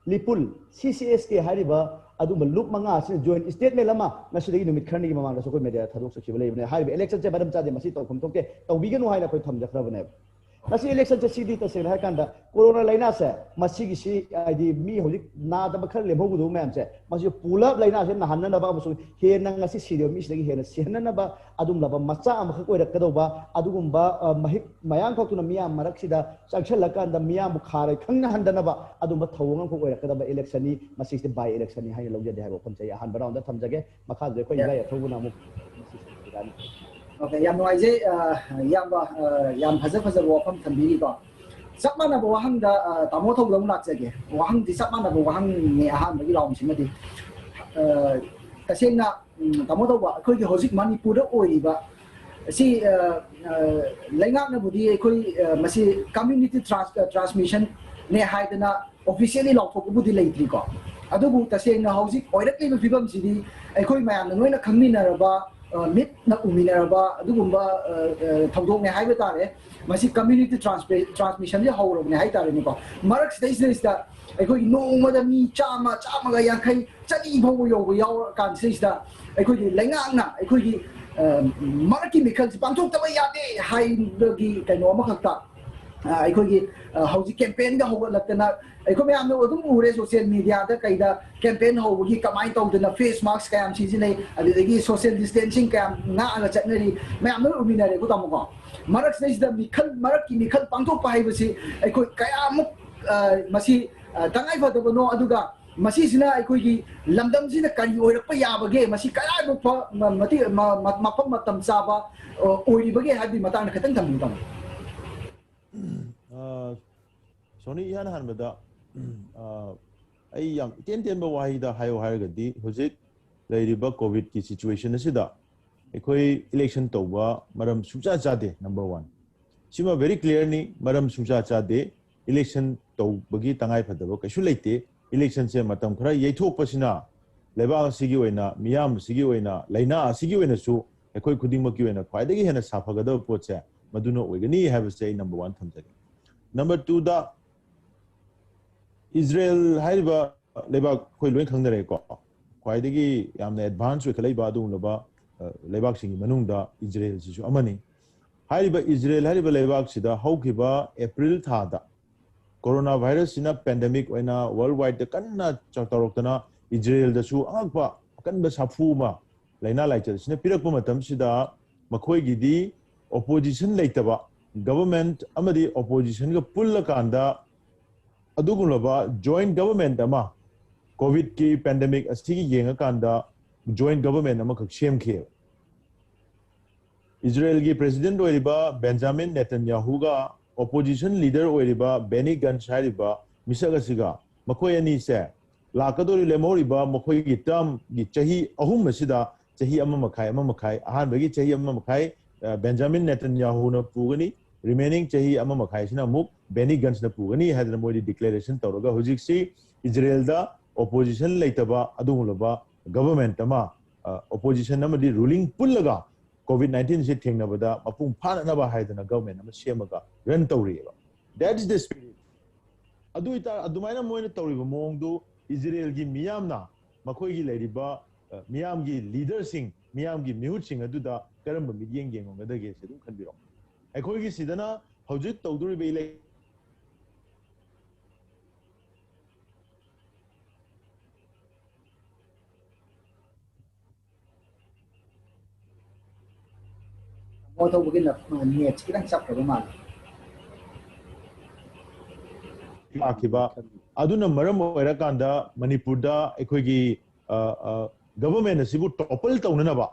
ꯂꯤꯄꯨꯜ, CCSK ꯍꯥꯏꯔꯤꯕ ꯑꯗꯨꯒꯨꯝꯕ ꯂꯨꯞ ꯃꯉꯥ ꯑꯁꯤꯅ joint statement ꯑꯃ ꯉꯁꯤꯗꯒꯤ ꯅꯨꯃꯤꯠ ꯈꯔꯅꯤꯒꯤ ꯃꯃꯥꯡꯗꯁꯨ ꯑꯩꯈꯣꯏ ꯃꯦꯗꯤꯌꯥꯗ ꯊꯥꯗꯣꯛꯆꯈꯤꯕ ꯂꯩꯕꯅꯦ꯫ ꯍꯥꯏꯔꯤꯕ electionꯁꯦ ꯃꯔꯝ ꯆꯥꯗꯦ, ꯃꯁꯤ ꯇꯧꯐꯝ ꯊꯣꯛꯇꯦ, ꯇꯧꯕꯤꯒꯅꯨ ꯍꯥꯏꯅ ꯑꯩꯈꯣꯏ ꯊꯝꯖꯈ꯭ꯔꯕꯅꯦꯕ꯫ ꯃꯁꯤ electionꯁꯦ ꯁꯤꯗꯤ ꯇꯁꯦꯡꯅ ꯍꯥꯏꯔꯀꯥꯟꯗ ꯀꯣꯔꯣꯅꯥ ꯂꯥꯏꯅꯥꯁꯦ ꯃꯁꯤꯒꯤꯁꯤ ꯍꯥꯏꯗꯤ ꯃꯤ ꯍꯧꯖꯤꯛ ꯅꯥꯗꯕ ꯈꯔ ꯂꯦꯝꯍꯧꯒꯗꯧꯕ ꯃꯌꯥꯝꯁꯦ ꯃꯁꯤ ꯄꯨꯂꯞ ꯂꯥꯏꯅꯥꯁꯦ ꯅꯥꯍꯟꯅꯅꯕ ꯑꯃꯁꯨꯡ ꯍꯦꯟꯅ ꯉꯁꯤ ꯁꯤꯔꯤꯕ ꯃꯤꯁꯤꯗꯒꯤ ꯍꯦꯟꯅ ꯁꯤꯍꯟꯅꯅꯕ ꯑꯗꯨꯒꯨꯝꯂꯕ ꯃꯆꯥꯛ ꯑꯃꯈꯛ ꯑꯣꯏꯔꯛꯀꯗꯧꯕ ꯑꯗꯨꯒꯨꯝꯕ ꯃꯍꯤꯛ ꯃꯌꯥꯝ ꯊꯣꯛꯇꯨꯅ ꯃꯤꯌꯥꯝ ꯃꯔꯛꯁꯤꯗ ꯆꯪꯁꯤꯜꯂꯀꯥꯟꯗ ꯃꯤꯌꯥꯝꯕꯨ ꯈꯥꯔꯣꯏ ꯈꯪꯅꯍꯟꯗꯅꯕ ꯑꯗꯨꯝꯕ ꯊꯧꯑꯣꯡ ꯑꯃꯈꯛ ꯑꯣꯏꯔꯛꯀꯗꯕ electionꯅꯤ꯫ ꯃꯁꯤꯁꯦ by electionꯅꯤ ꯍꯥꯏꯅ ꯂꯧꯖꯗꯦ ꯍꯥꯏꯕ ꯋꯥꯐꯝꯁꯦ ꯑꯩ ꯑꯍꯥꯟꯕ roundꯗ ꯊꯝꯖꯒꯦ꯫ ꯃꯈꯥꯗ ꯑꯩꯈꯣꯏ ꯏꯕꯥꯏ ꯑꯊꯧꯕꯅ ꯑꯃꯨꯛ ꯃꯁꯤ ꯁꯦꯝꯕꯤꯔꯛꯑꯅꯤ꯫ Okay, ꯌꯥꯝ ꯅꯨꯡꯉꯥꯏꯖꯩ, ꯑ, ꯏꯌꯥꯝꯕ, ꯑ, ꯌꯥꯝ ꯐꯖ ꯐꯖꯕ ꯋꯥꯐꯝ ꯊꯝꯕꯤꯔꯤꯀꯣ꯫ ꯆꯞ ꯃꯥꯟꯅꯕ ꯋꯥꯍꯪꯗ, ꯑ, ꯇꯥꯃꯣ ꯊꯧꯗ ꯑꯃꯨꯛ ꯂꯥꯛꯆꯒꯦ꯫ ꯋꯥꯍꯪꯗꯤ ꯆꯞ ꯃꯥꯟꯅꯕ ꯋꯥꯍꯪꯅꯤ ꯑꯍꯥꯟꯕꯒꯤ roundꯁꯤꯃꯗꯤ꯫ ꯑ, ꯇꯁꯦꯡꯅ, ꯎꯝ, ꯇꯥꯃꯣ ꯊꯧꯕ, ꯑꯩꯈꯣꯏꯒꯤ ꯍꯧꯖꯤꯛ ꯃꯅꯤꯄꯨꯔꯗ ꯑꯣꯏꯔꯤꯕ ꯑꯁꯤ, ꯑ, ꯑ, ꯂꯩꯉꯥꯛꯅꯕꯨꯗꯤ ꯑꯩꯈꯣꯏ, ꯑ, ꯃꯁꯤ community trans-, ꯑ, transmissionꯅꯦ ꯍꯥꯏꯗꯅ officially ꯂꯥꯎꯊꯣꯛꯄꯕꯨꯗꯤ ꯂꯩꯇ꯭ꯔꯤꯀꯣ꯫ ꯑꯗꯨꯕꯨ ꯇꯁꯦꯡꯅ ꯍꯧꯖꯤꯛ ꯑꯣꯏꯔꯛꯂꯤꯕ ꯐꯤꯕꯝꯁꯤꯗꯤ ꯑꯩꯈꯣꯏ ꯃꯌꯥꯝꯅ ꯂꯣꯏꯅ ꯈꯪꯃꯤꯟꯅꯔꯕ, ꯑ, ꯃꯤꯠꯅ ꯎꯃꯤꯟꯅꯔꯕ ꯑꯗꯨꯒꯨꯝꯕ, ꯑ, ꯑ, ꯊꯧꯗꯣꯛꯅꯦ ꯍꯥꯏꯕ ꯇꯥꯔꯦ꯫ ꯃꯁꯤ community transmission ꯁꯦ ꯍꯧꯔꯕꯅꯦ ꯍꯥꯏ ꯇꯥꯔꯦꯅꯦꯀꯣ꯫ ꯃꯔꯛꯁꯤꯗꯩꯁꯤꯗꯩꯁꯤꯗ ꯑꯩꯈꯣꯏꯒꯤ ꯅꯣꯡꯃꯗ ꯃꯤ ꯆꯥꯝꯃ, ꯆꯥꯝꯃꯒ ꯌꯥꯡꯈꯩ, ꯆꯅꯤ ꯐꯥꯎꯕ ꯌꯧꯕ ꯌꯥꯎꯔꯀꯥꯟꯁꯤꯗꯩꯁꯤꯗ ꯑꯩꯈꯣꯏꯒꯤ ꯂꯩꯉꯥꯛꯅ ꯑꯩꯈꯣꯏꯒꯤ, ꯑ, ꯃꯔꯛꯀꯤ ꯃꯤꯈꯜꯁꯤ ꯄꯥꯡꯊꯣꯛꯇꯕ ꯌꯥꯗꯦ ꯍꯥꯏꯕꯒꯤ ꯀꯩꯅꯣ ꯑꯃꯈꯛꯇ, ꯑ, ꯑꯩꯈꯣꯏꯒꯤ, ꯑ, ꯍꯧꯖꯤꯛ campaign ꯒ ꯍꯧꯒꯠꯂꯛꯇꯅ ꯑꯩꯈꯣꯏ ꯃꯌꯥꯝꯅ ꯑꯗꯨꯝ ꯎꯔꯦ, social media ꯗ ꯀꯩꯗ campaign ꯍꯧꯕꯒꯤ ꯀꯃꯥꯏꯅ ꯇꯧꯗꯅ face mask ꯀꯌꯥꯝ ꯁꯤꯖꯤꯟꯅꯩ, ꯑꯗꯨꯗꯒꯤ social distancing ꯀꯌꯥꯝ ꯉꯥꯛꯑꯒ ꯆꯠꯅꯔꯤ, ꯃꯌꯥꯝ ꯂꯣꯏ ꯎꯃꯤꯟꯅꯔꯦꯀꯣ ꯇꯥꯃꯣꯀꯣ꯫ ꯃꯔꯛꯁꯤꯗꯩꯁꯤꯗ ꯃꯤꯈꯜ, ꯃꯔꯛꯀꯤ ꯃꯤꯈꯜ ꯄꯥꯡꯊꯣꯛꯄ ꯍꯥꯏꯕꯁꯤ ꯑꯩꯈꯣꯏ ꯀꯌꯥꯃꯨꯛ, ꯑ, ꯃꯁꯤ, ꯑ, ꯇꯉꯥꯏ ꯐꯗꯕꯅꯣ, ꯑꯗꯨꯒ ꯃꯁꯤꯁꯤꯅ ꯑꯩꯈꯣꯏꯒꯤ ꯂꯝꯗꯝꯁꯤꯅ ꯀꯔꯤ ꯑꯣꯏꯔꯛꯄ ꯌꯥꯕꯒꯦ, ꯃꯁꯤ ꯀꯗꯥꯏꯐꯥꯎ ꯐ-, ꯃ-, ꯃꯇꯤꯛ-, ꯃ-, ꯃ-, ꯃꯐꯝ ꯃꯇꯝ ꯆꯥꯕ, ꯑ, ꯑꯣꯏꯔꯤꯕꯒꯦ ꯍꯥꯏꯕꯒꯤ ꯃꯇꯥꯡꯗ ꯈꯤꯇꯪ ꯊꯝꯕꯤꯌꯨ ꯇꯥꯃꯣ꯫ ꯑ, ꯁꯣꯅꯤ, ꯏꯍꯥꯟ ꯍꯥꯟꯕꯗ, ꯑ, ꯑꯩ ꯌꯥꯝ ꯏꯇꯦꯟ ꯇꯦꯟꯕ ꯋꯥꯍꯩꯗ ꯍꯥꯏꯌꯨ ꯍꯥꯏꯔꯒꯗꯤ, ꯍꯧꯖꯤꯛ ꯂꯩꯔꯤꯕ COVID ꯀꯤ situation ꯑꯁꯤꯗ ꯑꯩꯈꯣꯏ election ꯇꯧꯕ ꯃꯔꯝ ꯁꯨꯡꯆꯥ ꯆꯥꯗꯦ꯫ Number one, ꯁꯤꯃ very clear ꯅꯤ, ꯃꯔꯝ ꯁꯨꯡꯆꯥ ꯆꯥꯗꯦ꯫ Election ꯇꯧꯕꯒꯤ ꯇꯉꯥꯏ ꯐꯗꯕ ꯀꯩꯁꯨ ꯂꯩꯇꯦ꯫ Election ꯁꯦ ꯃꯇꯝ ꯈꯔ ꯌꯩꯊꯣꯛꯄꯁꯤꯅ ꯂꯩꯕꯥꯛ ꯑꯁꯤꯒꯤ ꯑꯣꯏꯅ, ꯃꯤꯌꯥꯝ ꯑꯁꯤꯒꯤ ꯑꯣꯏꯅ, ꯂꯩꯅꯥ ꯑꯁꯤꯒꯤ ꯑꯣꯏꯅꯁꯨ ꯑꯩꯈꯣꯏ ꯈꯨꯗꯤꯡꯃꯛꯀꯤ ꯑꯣꯏꯅ ꯈ꯭ꯋꯥꯏꯗꯒꯤ ꯍꯦꯟꯅ ꯁꯥꯐꯒꯗꯕ ꯄꯣꯠꯁꯦ ꯃꯗꯨꯅ ꯑꯣꯏꯒꯅꯤ ꯍꯥꯏꯕꯁꯦ ꯑꯩ number one ꯊꯝꯖꯒꯦ꯫ Number two ꯗ, ꯏꯖꯔꯦꯜ ꯍꯥꯏꯔꯤꯕ ꯂꯩꯕꯥꯛ ꯑꯩꯈꯣꯏ ꯂꯣꯏ ꯈꯪꯅꯔꯦꯀꯣ, ꯈ꯭ꯋꯥꯏꯗꯒꯤ ꯌꯥꯝꯅ advance ꯑꯣꯏꯈꯠꯂꯛꯏꯕ ꯑꯗꯨꯒꯨꯝꯂꯕ, ꯑ, ꯂꯩꯕꯥꯛꯁꯤꯡꯒꯤ ꯃꯅꯨꯡꯗ ꯏꯖꯔꯦꯜꯁꯤꯁꯨ ꯑꯃꯅꯤ꯫ ꯍꯥꯏꯔꯤꯕ ꯏꯖꯔꯦꯜ ꯍꯥꯏꯔꯤꯕ ꯂꯩꯕꯥꯛꯁꯤꯗ ꯍꯧꯈꯤꯕ April ꯊꯥꯗ corona virus ꯁꯤꯅ pandemic ꯑꯣꯏꯅ world wide ꯀꯟꯅ ꯆ-, ꯇꯧꯔꯛꯇꯅ, ꯏꯖꯔꯦꯜꯗꯁꯨ ꯑꯉꯛꯄ ꯑꯀꯟꯕ ꯁꯥꯐꯨ ꯑꯃ ꯂꯥꯏꯅꯥ ꯂꯥꯏꯆꯠ ꯑꯁꯤꯅ ꯄꯤꯔꯛꯄ ꯃꯇꯝꯁꯤꯗ, ꯃꯈꯣꯏꯒꯤꯗꯤ opposition ꯂꯩꯇꯕ, government ꯑꯃꯗꯤ opposition ꯒ ꯄꯨꯜꯂꯀꯥꯟꯗ ꯑꯗꯨꯒꯨꯝꯂꯕ joint government ꯑꯃ, COVID ꯀꯤ pandemic ꯑꯁꯤꯒꯤ ꯌꯦꯡꯉꯀꯥꯟꯗ joint government ꯑꯃꯈꯛ ꯁꯦꯝꯈꯤꯑꯕ꯫ ꯏꯖꯔꯦꯜꯒꯤ president ꯑꯣꯏꯔꯤꯕ ꯕꯦꯟꯖꯥꯃꯤꯟ ꯅꯦꯇꯟꯌꯥꯍꯨꯒ opposition leader ꯑꯣꯏꯔꯤꯕ ꯕꯦꯅꯤ ꯒꯟꯁ ꯍꯥꯏꯔꯤꯕ ꯃꯤꯁꯛ ꯑꯁꯤꯒ, ꯃꯈꯣꯏ ꯑꯅꯤꯁꯦ ꯂꯥꯛꯀꯗꯧꯔꯤ, ꯂꯦꯝꯍꯧꯔꯤꯕ ꯃꯈꯣꯏꯒꯤ term ꯒꯤ ꯆꯍꯤ ꯑꯍꯨꯝ ꯑꯁꯤꯗ, ꯆꯍꯤ ꯑꯃ ꯃꯈꯥꯏ, ꯑꯃ ꯃꯈꯥꯏ, ꯑꯍꯥꯟꯕꯒꯤ ꯆꯍꯤ ꯑꯃ ꯃꯈꯥꯏ, ꯑ, ꯕꯦꯟꯖꯥꯃꯤꯟ ꯅꯦꯇꯟꯌꯥꯍꯨꯅ ꯄꯨꯒꯅꯤ, remaining ꯆꯍꯤ ꯑꯃ ꯃꯈꯥꯏꯁꯤꯅ ꯑꯃꯨꯛ ꯕꯦꯅꯤ ꯒꯟꯁꯅ ꯄꯨꯒꯅꯤ ꯍꯥꯏꯗꯅ ꯃꯣꯏꯗꯤ declaration ꯇꯧꯔꯒ ꯍꯧꯖꯤꯛꯁꯤ ꯏꯖꯔꯦꯜꯗ ꯑꯣꯄꯣꯖꯤꯁꯟ ꯂꯩꯇꯕ ꯑꯗꯨꯒꯨꯝꯂꯕ ꯒꯕꯔꯃꯦꯟ ꯑꯃ, ꯑ, ꯑꯣꯄꯣꯖꯤꯁꯟ ꯑꯃꯗꯤ ꯔꯨꯂꯤꯡ ꯄꯨꯜꯂꯒ ꯀꯣꯚꯤꯗ ꯅꯥꯏꯟꯇꯤꯟꯁꯤ ꯊꯦꯡꯅꯕꯗ ꯃꯄꯨꯡ ꯐꯥꯅꯅꯕ ꯍꯥꯏꯗꯅ ꯒꯕꯔꯃꯦꯟ ꯑꯃ ꯁꯦꯝꯃꯒ ꯔꯟ ꯇꯧꯔꯤꯑꯕ꯫ That's the spirit. ꯑꯗꯨ ꯑꯣꯏꯇꯥꯔ ꯑꯗꯨꯃꯥꯏꯅ ꯃꯣꯏꯅ ꯇꯧꯔꯤꯕ ꯃꯑꯣꯡꯗꯨ ꯏꯖꯔꯦꯜꯒꯤ ꯃꯤꯌꯥꯝꯅ ꯃꯈꯣꯏꯒꯤ ꯂꯩꯔꯤꯕ, ꯑ, ꯃꯤꯌꯥꯝꯒꯤ ꯂꯤꯗꯔꯁꯤꯡ, ꯃꯤꯌꯥꯝꯒꯤ ꯃꯤꯍꯨꯠꯁꯤꯡ ꯑꯗꯨꯗ ꯀꯔꯝꯕ ꯃꯤꯠꯌꯦꯡ ꯌꯦꯡꯉꯝꯒꯗꯒꯦ ꯁꯤ ꯑꯗꯨꯝ ꯈꯟꯕꯤꯔꯣ꯫ ꯑꯩꯈꯣꯏꯒꯤ ꯁꯤꯗꯅ ꯍꯧꯖꯤꯛ ꯇꯧꯗꯣꯔꯤꯕ ꯏꯂꯦꯛ ꯃꯣꯏ ꯊꯧꯕꯒꯤ ꯅꯦꯠꯁꯤ ꯈꯤꯇꯪ ꯆꯞꯈ꯭ꯔꯕ ꯃꯥꯜꯂꯦ꯫ ꯂꯥꯛꯈꯤꯕ꯫ ꯑꯗꯨꯅ ꯃꯔꯝ ꯑꯣꯏꯔꯀꯥꯟꯗ ꯃꯅꯤꯄꯨꯔꯗ ꯑꯩꯈꯣꯏꯒꯤ, ꯑ, ꯑ, ꯒꯚꯔꯟꯃꯦꯟ ꯑꯁꯤꯕꯨ ꯇꯣꯄꯜ ꯇꯧꯅꯅꯕ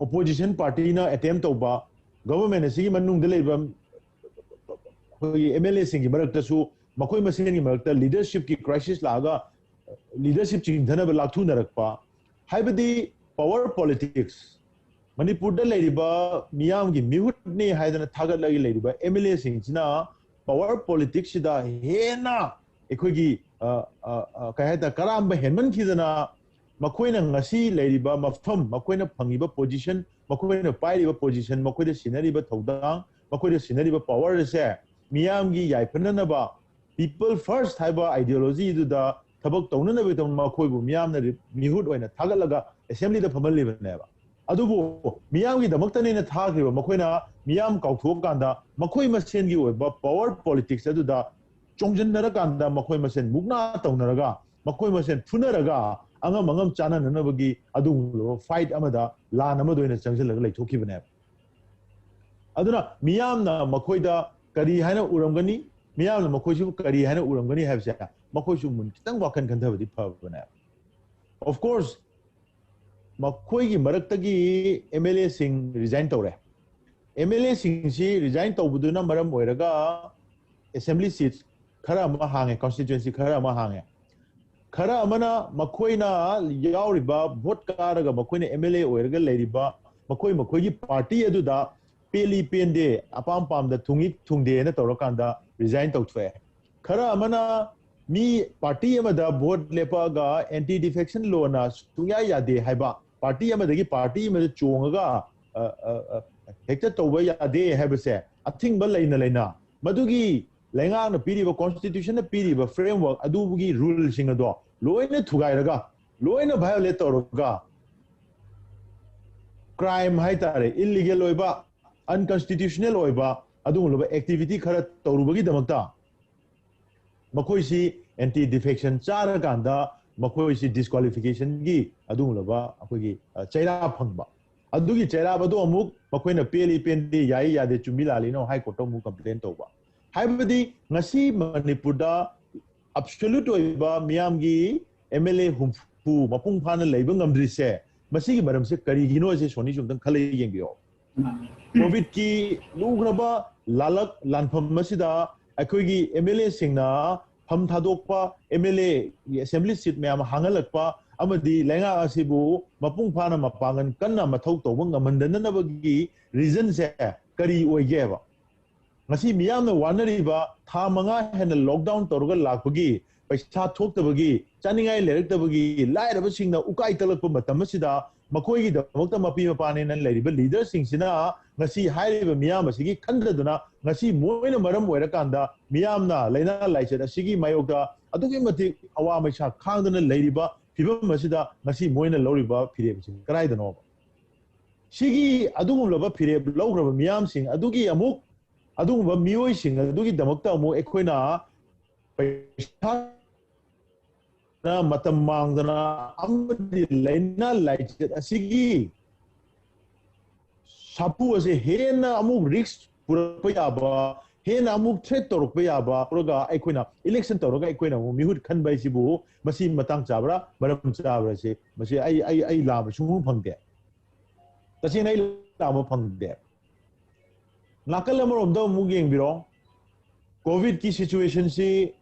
ꯑꯣꯄꯣꯖꯤꯁꯟ ꯄꯥꯔꯇꯤꯅ ꯑꯦꯇꯦꯝ ꯇꯧꯕ, ꯒꯚꯔꯟꯃꯦꯟ ꯑꯁꯤꯒꯤ ꯃꯅꯨꯡꯗ ꯂꯩꯕ ꯑꯩꯈꯣꯏꯒꯤ ꯑꯦꯝ ꯑꯦꯜ ꯑꯦꯁꯤꯡꯒꯤ ꯃꯔꯛꯇꯁꯨ ꯃꯈꯣꯏ ꯃꯁꯦꯟꯒꯤ ꯃꯔꯛꯇ ꯂꯤꯗꯔꯁꯤꯞꯀꯤ ꯀ꯭ꯔꯥꯏꯁꯤꯁ ꯂꯥꯛꯑꯒ ꯂꯤꯗꯔꯁꯤꯞ ꯆꯤꯡꯊꯅꯕ ꯂꯥꯛꯊꯨꯅꯔꯛꯄ, ꯍꯥꯏꯕꯗꯤ ꯄꯋꯔ ꯄꯣꯂꯤꯇꯤꯛꯁ, ꯃꯅꯤꯄꯨꯔꯗ ꯂꯩꯔꯤꯕ ꯃꯤꯌꯥꯝꯒꯤ ꯃꯤꯍꯨꯠꯅꯤ ꯍꯥꯏꯗꯅ ꯊꯥꯒꯠꯂꯒ ꯂꯩꯔꯤꯕ ꯑꯦꯝ ꯑꯦꯜ ꯑꯦꯁꯤꯡꯁꯤꯅ ꯄꯋꯔ ꯄꯣꯂꯤꯇꯤꯛꯁꯁꯤꯗ ꯍꯦꯟꯅ ꯑꯩꯈꯣꯏꯒꯤ, ꯑ, ꯑ, ꯑ, ꯀꯩ ꯍꯥꯏꯇꯥꯔꯦ, ꯀꯔꯥꯝꯕ ꯍꯦꯟꯃꯟꯈꯤꯗꯅ ꯃꯈꯣꯏꯅ ꯉꯁꯤ ꯂꯩꯔꯤꯕ ꯃꯐꯝ, ꯃꯈꯣꯏꯅ ꯐꯪꯉꯤꯕ ꯄꯣꯖꯤꯁꯟ, ꯃꯈꯣꯏꯅ ꯄꯥꯏꯔꯤꯕ ꯄꯣꯖꯤꯁꯟ, ꯃꯈꯣꯏꯗ ꯁꯤꯟꯅꯔꯤꯕ ꯊꯧꯗꯥꯡ, ꯃꯈꯣꯏꯗ ꯁꯤꯟꯅꯔꯤꯕ ꯄꯋꯔ ꯑꯁꯦ ꯃꯤꯌꯥꯝꯒꯤ ꯌꯥꯏꯐꯅꯅꯕ, ꯄꯤꯄꯜ ꯐꯥꯔꯁ ꯍꯥꯏꯕ ꯑꯥꯏꯗꯤꯌꯣꯂꯣꯖꯤꯗꯨꯗ ꯊꯕꯛ ꯇꯧꯅꯅꯕꯒꯤꯗꯃꯛ ꯃꯈꯣꯏꯕꯨ ꯃꯤꯌꯥꯝꯅ ꯔꯤ-, ꯃꯤꯍꯨꯠ ꯑꯣꯏꯅ ꯊꯥꯒꯠꯂꯒ ꯑꯦꯁꯦꯝꯕ꯭ꯂꯤꯗ ꯐꯝꯍꯜꯂꯤꯕꯅꯦꯕ꯫ ꯑꯗꯨꯕꯨ ꯃꯤꯌꯥꯝꯒꯤꯗꯃꯛꯇꯅꯦꯅ ꯊꯥꯈ꯭ꯔꯤꯕ ꯃꯈꯣꯏꯅ ꯃꯤꯌꯥꯝ ꯀꯥꯎꯊꯣꯛꯑꯀꯥꯟꯗ ꯃꯈꯣꯏ ꯃꯁꯦꯟꯒꯤ ꯑꯣꯏꯕ ꯄꯋꯔ ꯄꯣꯂꯤꯇꯤꯛꯁ ꯑꯗꯨꯗ ꯆꯣꯡꯁꯤꯟꯅꯔꯀꯥꯟꯗ ꯃꯈꯣꯏ ꯃꯁꯦꯟ ꯃꯨꯛꯅꯥ ꯇꯧꯅꯔꯒ, ꯃꯈꯣꯏ ꯃꯁꯦꯟ ꯐꯨꯅꯔꯒ ꯑꯉꯝ ꯑꯉꯝ ꯆꯥꯅꯅꯅꯕꯒꯤ ꯑꯗꯨꯒꯨꯝꯂꯕ ꯐꯥꯏꯠ ꯑꯃꯗ, ꯂꯥꯟ ꯑꯃꯗ ꯑꯣꯏꯅ ꯆꯪꯁꯤꯜꯂꯒ ꯂꯩꯊꯣꯛꯈꯤꯕꯅꯦꯕ꯫ ꯑꯗꯨꯅ ꯃꯤꯌꯥꯝꯅ ꯃꯈꯣꯏꯗ ꯀꯔꯤ ꯍꯥꯏꯅ ꯎꯔꯝꯒꯅꯤ, ꯃꯤꯌꯥꯝꯅ ꯃꯈꯣꯏꯁꯤꯕꯨ ꯀꯔꯤ ꯍꯥꯏꯅ ꯎꯔꯝꯒꯅꯤ ꯍꯥꯏꯕꯁꯦ ꯃꯈꯣꯏꯁꯨ ꯃꯨꯟ-, ꯈꯤꯇꯪ ꯋꯥꯈꯜ ꯈꯟꯊꯕꯗꯤ ꯐꯕꯅꯦꯕ꯫ Of course, ꯃꯈꯣꯏꯒꯤ ꯃꯔꯛꯇꯒꯤ ꯑꯦꯝ ꯑꯦꯜ ꯑꯦꯁꯤꯡ ꯔꯤꯖꯥꯏꯟ ꯇꯧꯔꯦ꯫ ꯑꯦꯝ ꯑꯦꯜ ꯑꯦꯁꯤꯡꯁꯤ ꯔꯤꯖꯥꯏꯟ ꯇꯧꯕꯗꯨꯅ ꯃꯔꯝ ꯑꯣꯏꯔꯒ ꯑꯦꯁꯦꯝꯕ꯭ꯂꯤ ꯁꯤꯠ ꯈꯔ ꯑꯃ ꯍꯥꯡꯉꯦ, ꯀꯟꯁꯇꯤꯇ꯭ꯋꯦꯟꯁꯤ ꯈꯔ ꯑꯃ ꯍꯥꯡꯉꯦ꯫ ꯈꯔ ꯑꯃꯅ ꯃꯈꯣꯏꯅ ꯌꯥꯎꯔꯤꯕ, ꯚꯣꯠ ꯀꯥꯔꯒ ꯃꯈꯣꯏꯅ ꯑꯦꯝ ꯑꯦꯜ ꯑꯦ ꯑꯣꯏꯔꯒ ꯂꯩꯔꯤꯕ ꯃꯈꯣꯏ ꯃꯈꯣꯏꯒꯤ ꯄꯥꯔꯇꯤ ꯑꯗꯨꯗ ꯄꯦꯜꯂꯤ ꯄꯦꯟꯗꯦ, ꯑꯄꯥꯝ ꯄꯥꯝꯗ, ꯊꯨꯡꯏ ꯊꯨꯡꯗꯦꯅ ꯇꯧꯔꯀꯥꯟꯗ ꯔꯤꯖꯥꯏꯟ ꯇꯧꯊꯣꯛꯑꯦ꯫ ꯈꯔ ꯑꯃꯅ ꯃꯤ ꯄꯥꯔꯇꯤ ꯑꯃꯗ ꯚꯣꯠ ꯂꯦꯞꯄꯛꯑꯒ ꯑꯦꯟꯇꯤ ꯗꯤꯐꯦꯛꯁꯟ ꯂꯣꯅ ꯁꯨꯡꯌꯥ ꯌꯥꯗꯦ ꯍꯥꯏꯕ, ꯄꯥꯔꯇꯤ ꯑꯃꯗꯒꯤ ꯄꯥꯔꯇꯤ ꯑꯃꯗ ꯆꯣꯡꯉꯒ ꯑ, ꯑ, ꯑ, ꯍꯦꯛꯇ ꯇꯧꯕ ꯌꯥꯗꯦ ꯍꯥꯏꯕꯁꯦ ꯑꯊꯤꯡꯕ ꯂꯩꯅ ꯂꯩꯅ ꯃꯗꯨꯒꯤ ꯂꯩꯉꯥꯛꯅ ꯄꯤꯔꯤꯕ, ꯀꯣꯟꯁꯇꯤꯇ꯭ꯌꯨꯁꯟꯅ ꯄꯤꯔꯤꯕ ꯐ꯭ꯔꯦꯝꯋꯔꯛ ꯑꯗꯨꯒꯤ ꯔꯨꯜꯁꯤꯡ ꯑꯗꯣ ꯂꯣꯏꯅ ꯊꯨꯒꯥꯏꯔꯒ, ꯂꯣꯏꯅ ꯚꯥꯏꯑꯣꯂꯦꯠ ꯇꯧꯔꯒ, ꯀ꯭ꯔꯥꯏꯝ ꯍꯥꯏꯇꯥꯔꯦ, ꯏꯜꯂꯤꯒꯦꯜ ꯑꯣꯏꯕ, ꯑꯟꯀꯟꯁꯇꯤꯇ꯭ꯌꯨꯁꯅꯦꯜ ꯑꯣꯏꯕ ꯑꯗꯨꯒꯨꯝꯂꯕ ꯑꯦꯛꯇꯤꯚꯤꯇꯤ ꯈꯔ ꯇꯧꯔꯨꯕꯒꯤꯗꯃꯛꯇ ꯃꯈꯣꯏꯁꯤ ꯑꯦꯟꯇꯤ ꯗꯤꯐꯦꯛꯁꯟ ꯆꯥꯔꯀꯥꯟꯗ ꯃꯈꯣꯏꯁꯤ ꯗꯤꯁꯀ꯭ꯋꯥꯂꯤꯐꯤꯀꯦꯁꯟꯒꯤ ꯑꯗꯨꯒꯨꯝꯂꯕ ꯑꯩꯈꯣꯏꯒꯤ, ꯑ, ꯆꯩꯔꯥꯛ ꯐꯪꯕ꯫ ꯑꯗꯨꯒꯤ ꯆꯩꯔꯥꯛ ꯑꯗꯨ ꯑꯃꯨꯛ ꯃꯈꯣꯏꯅ ꯄꯦꯜꯂꯤ ꯄꯦꯟꯗꯦ, ꯌꯥꯏ ꯌꯥꯗꯦ, ꯆꯨꯝꯃꯤ ꯂꯥꯜꯂꯤꯅꯣ ꯍꯥꯏ ꯀꯣꯔꯠꯇ ꯑꯃꯨꯛ ꯀꯝꯄ꯭ꯂꯦꯟ ꯇꯧꯕ꯫ ꯍꯥꯏꯕꯗꯤ ꯉꯁꯤ ꯃꯅꯤꯄꯨꯔꯗ ꯑꯦꯕꯁꯣꯂ꯭ꯌꯨꯠ ꯑꯣꯏꯕ ꯃꯤꯌꯥꯝꯒꯤ ꯑꯦꯝ ꯑꯦꯜ ꯑꯦ ꯍꯨꯝꯐꯨ ꯃꯄꯨꯡ ꯐꯥꯅ ꯂꯩꯕ ꯉꯝꯗ꯭ꯔꯤꯁꯦ, ꯃꯁꯤꯒꯤ ꯃꯔꯝꯁꯦ ꯀꯔꯤꯒꯤꯅꯣ ꯍꯥꯏꯁꯦ ꯁꯣꯅꯤꯁꯨ ꯑꯃꯨꯛꯇꯪ ꯈꯜꯂ ꯌꯦꯡꯕꯤꯌꯣ꯫ ꯀꯣꯚꯤꯗꯀꯤ ꯂꯨꯈ꯭ꯔꯕ ꯂꯥꯂꯛ ꯂꯥꯟꯐꯝ ꯑꯁꯤꯗ ꯑꯩꯈꯣꯏꯒꯤ ꯑꯦꯝ ꯑꯦꯜ ꯑꯦꯁꯤꯡꯅ ꯐꯝ ꯊꯥꯗꯣꯛꯄ, ꯑꯦꯝ ꯑꯦꯜ ꯑꯦꯒꯤ ꯑꯦꯁꯦꯝꯕ꯭ꯂꯤ ꯁꯤꯠ ꯃꯌꯥꯝ ꯍꯥꯡꯍꯜꯂꯛꯄ ꯑꯃꯗꯤ ꯂꯩꯉꯥꯛ ꯑꯁꯤꯕꯨ ꯃꯄꯨꯡ ꯐꯥꯅ ꯃꯄꯥꯡꯒꯜ ꯀꯟꯅ ꯃꯊꯧ ꯇꯧꯕ ꯉꯝꯍꯟꯗꯅꯕꯒꯤ ꯔꯤꯖꯟꯁꯦ ꯀꯔꯤ ꯑꯣꯏꯒꯦꯕ? ꯉꯁꯤ ꯃꯤꯌꯥꯝꯅ ꯋꯥꯅꯔꯤꯕ ꯊꯥ ꯃꯉꯥ ꯍꯦꯟꯅ ꯂꯣꯛꯗꯥꯎꯟ ꯇꯧꯔꯒ ꯂꯥꯛꯄꯒꯤ, ꯄꯩꯁꯥ ꯊꯣꯛꯇꯕꯒꯤ, ꯆꯥꯅꯤꯡꯉꯥꯏ ꯂꯩꯔꯛꯇꯕꯒꯤ, ꯂꯥꯏꯔꯕꯁꯤꯡꯅ ꯎꯀꯥꯏ ꯇꯛꯂꯛꯄ ꯃꯇꯝ ꯑꯁꯤꯗ ꯃꯈꯣꯏꯒꯤꯗꯃꯛꯇ ꯃꯄꯤ ꯃꯄꯥꯅꯦꯅ ꯂꯩꯔꯤꯕ ꯂꯤꯗꯔꯁꯤꯡꯁꯤꯅ ꯉꯁꯤ ꯍꯥꯏꯔꯤꯕ ꯃꯤꯌꯥꯝ ꯑꯁꯤꯒꯤ ꯈꯟꯊꯗꯨꯅ ꯉꯁꯤ ꯃꯣꯏꯅ ꯃꯔꯝ ꯑꯣꯏꯔꯀꯥꯟꯗ ꯃꯤꯌꯥꯝꯅ ꯂꯥꯏꯅꯥ ꯂꯥꯏꯆꯠ ꯑꯁꯤꯒꯤ ꯃꯥꯌꯣꯛꯇ ꯑꯗꯨꯛꯀꯤ ꯃꯇꯤꯛ ꯑꯋꯥ ꯃꯩꯁꯥ ꯈꯥꯡꯗꯨꯅ ꯂꯩꯔꯤꯕ ꯐꯤꯕꯝ ꯑꯁꯤꯗ ꯉꯁꯤ ꯃꯣꯏꯅ ꯂꯧꯔꯤꯕ ꯐꯤꯔꯦꯞ ꯑꯁꯤ ꯀꯗꯥꯏꯗꯅꯣꯕ? ꯁꯤꯒꯤ ꯑꯗꯨꯒꯨꯝꯂꯕ ꯐꯤꯔꯦꯞ ꯂꯧꯈ꯭ꯔꯕ ꯃꯤꯌꯥꯝꯁꯤꯡ ꯑꯗꯨꯒꯤ ꯑꯃꯨꯛ, ꯑꯗꯨꯒꯨꯝꯕ ꯃꯤꯑꯣꯏꯁꯤꯡ ꯑꯗꯨꯒꯤꯗꯃꯛꯇ ꯑꯃꯨꯛ ꯑꯩꯈꯣꯏꯅ ꯄꯩꯁꯥ ꯃꯇꯝ ꯃꯥꯡꯗꯅ ꯑꯃꯗꯤ ꯂꯥꯏꯅꯥ ꯂꯥꯏꯆꯠ ꯑꯁꯤꯒꯤ ꯁꯥꯐꯨ ꯑꯁꯦ ꯍꯦꯟꯅ ꯑꯃꯨꯛ ꯔꯤꯛꯁ ꯄꯨꯔꯛꯄ ꯌꯥꯕ, ꯍꯦꯟꯅ ꯑꯃꯨꯛ ꯊ꯭ꯔꯦꯠ ꯇꯧꯔꯛꯄ ꯌꯥꯕ ꯄꯨꯔꯒ ꯑꯩꯈꯣꯏꯅ ꯏꯂꯦꯛꯁꯟ ꯇꯧꯔꯒ ꯑꯩꯈꯣꯏꯅ ꯑꯃꯨꯛ ꯃꯤꯍꯨꯠ ꯈꯟꯕ ꯍꯥꯏꯁꯤꯕꯨ ꯃꯁꯤ ꯃꯇꯥꯡ ꯆꯥꯕ꯭ꯔꯥ, ꯃꯔꯝ ꯆꯥꯕ꯭ꯔꯥ? ꯁꯤ, ꯃꯁꯤ ꯑꯩ, ꯑꯩ, ꯑꯩ ꯂꯥꯝꯕ ꯁꯨꯡꯐꯪ ꯐꯪꯗꯦ꯫ ꯇꯁꯦꯡꯅ ꯑꯩ ꯂꯥꯝꯕ ꯐꯪꯗꯦ꯫ ꯅꯥꯀꯜ ꯑꯃꯔꯣꯝꯗ ꯑꯃꯨꯛ ꯌꯦꯡꯕꯤꯔꯣ, ꯀꯣꯚꯤꯗꯀꯤ ꯁꯤꯆꯨꯋꯦꯁꯟꯁꯤ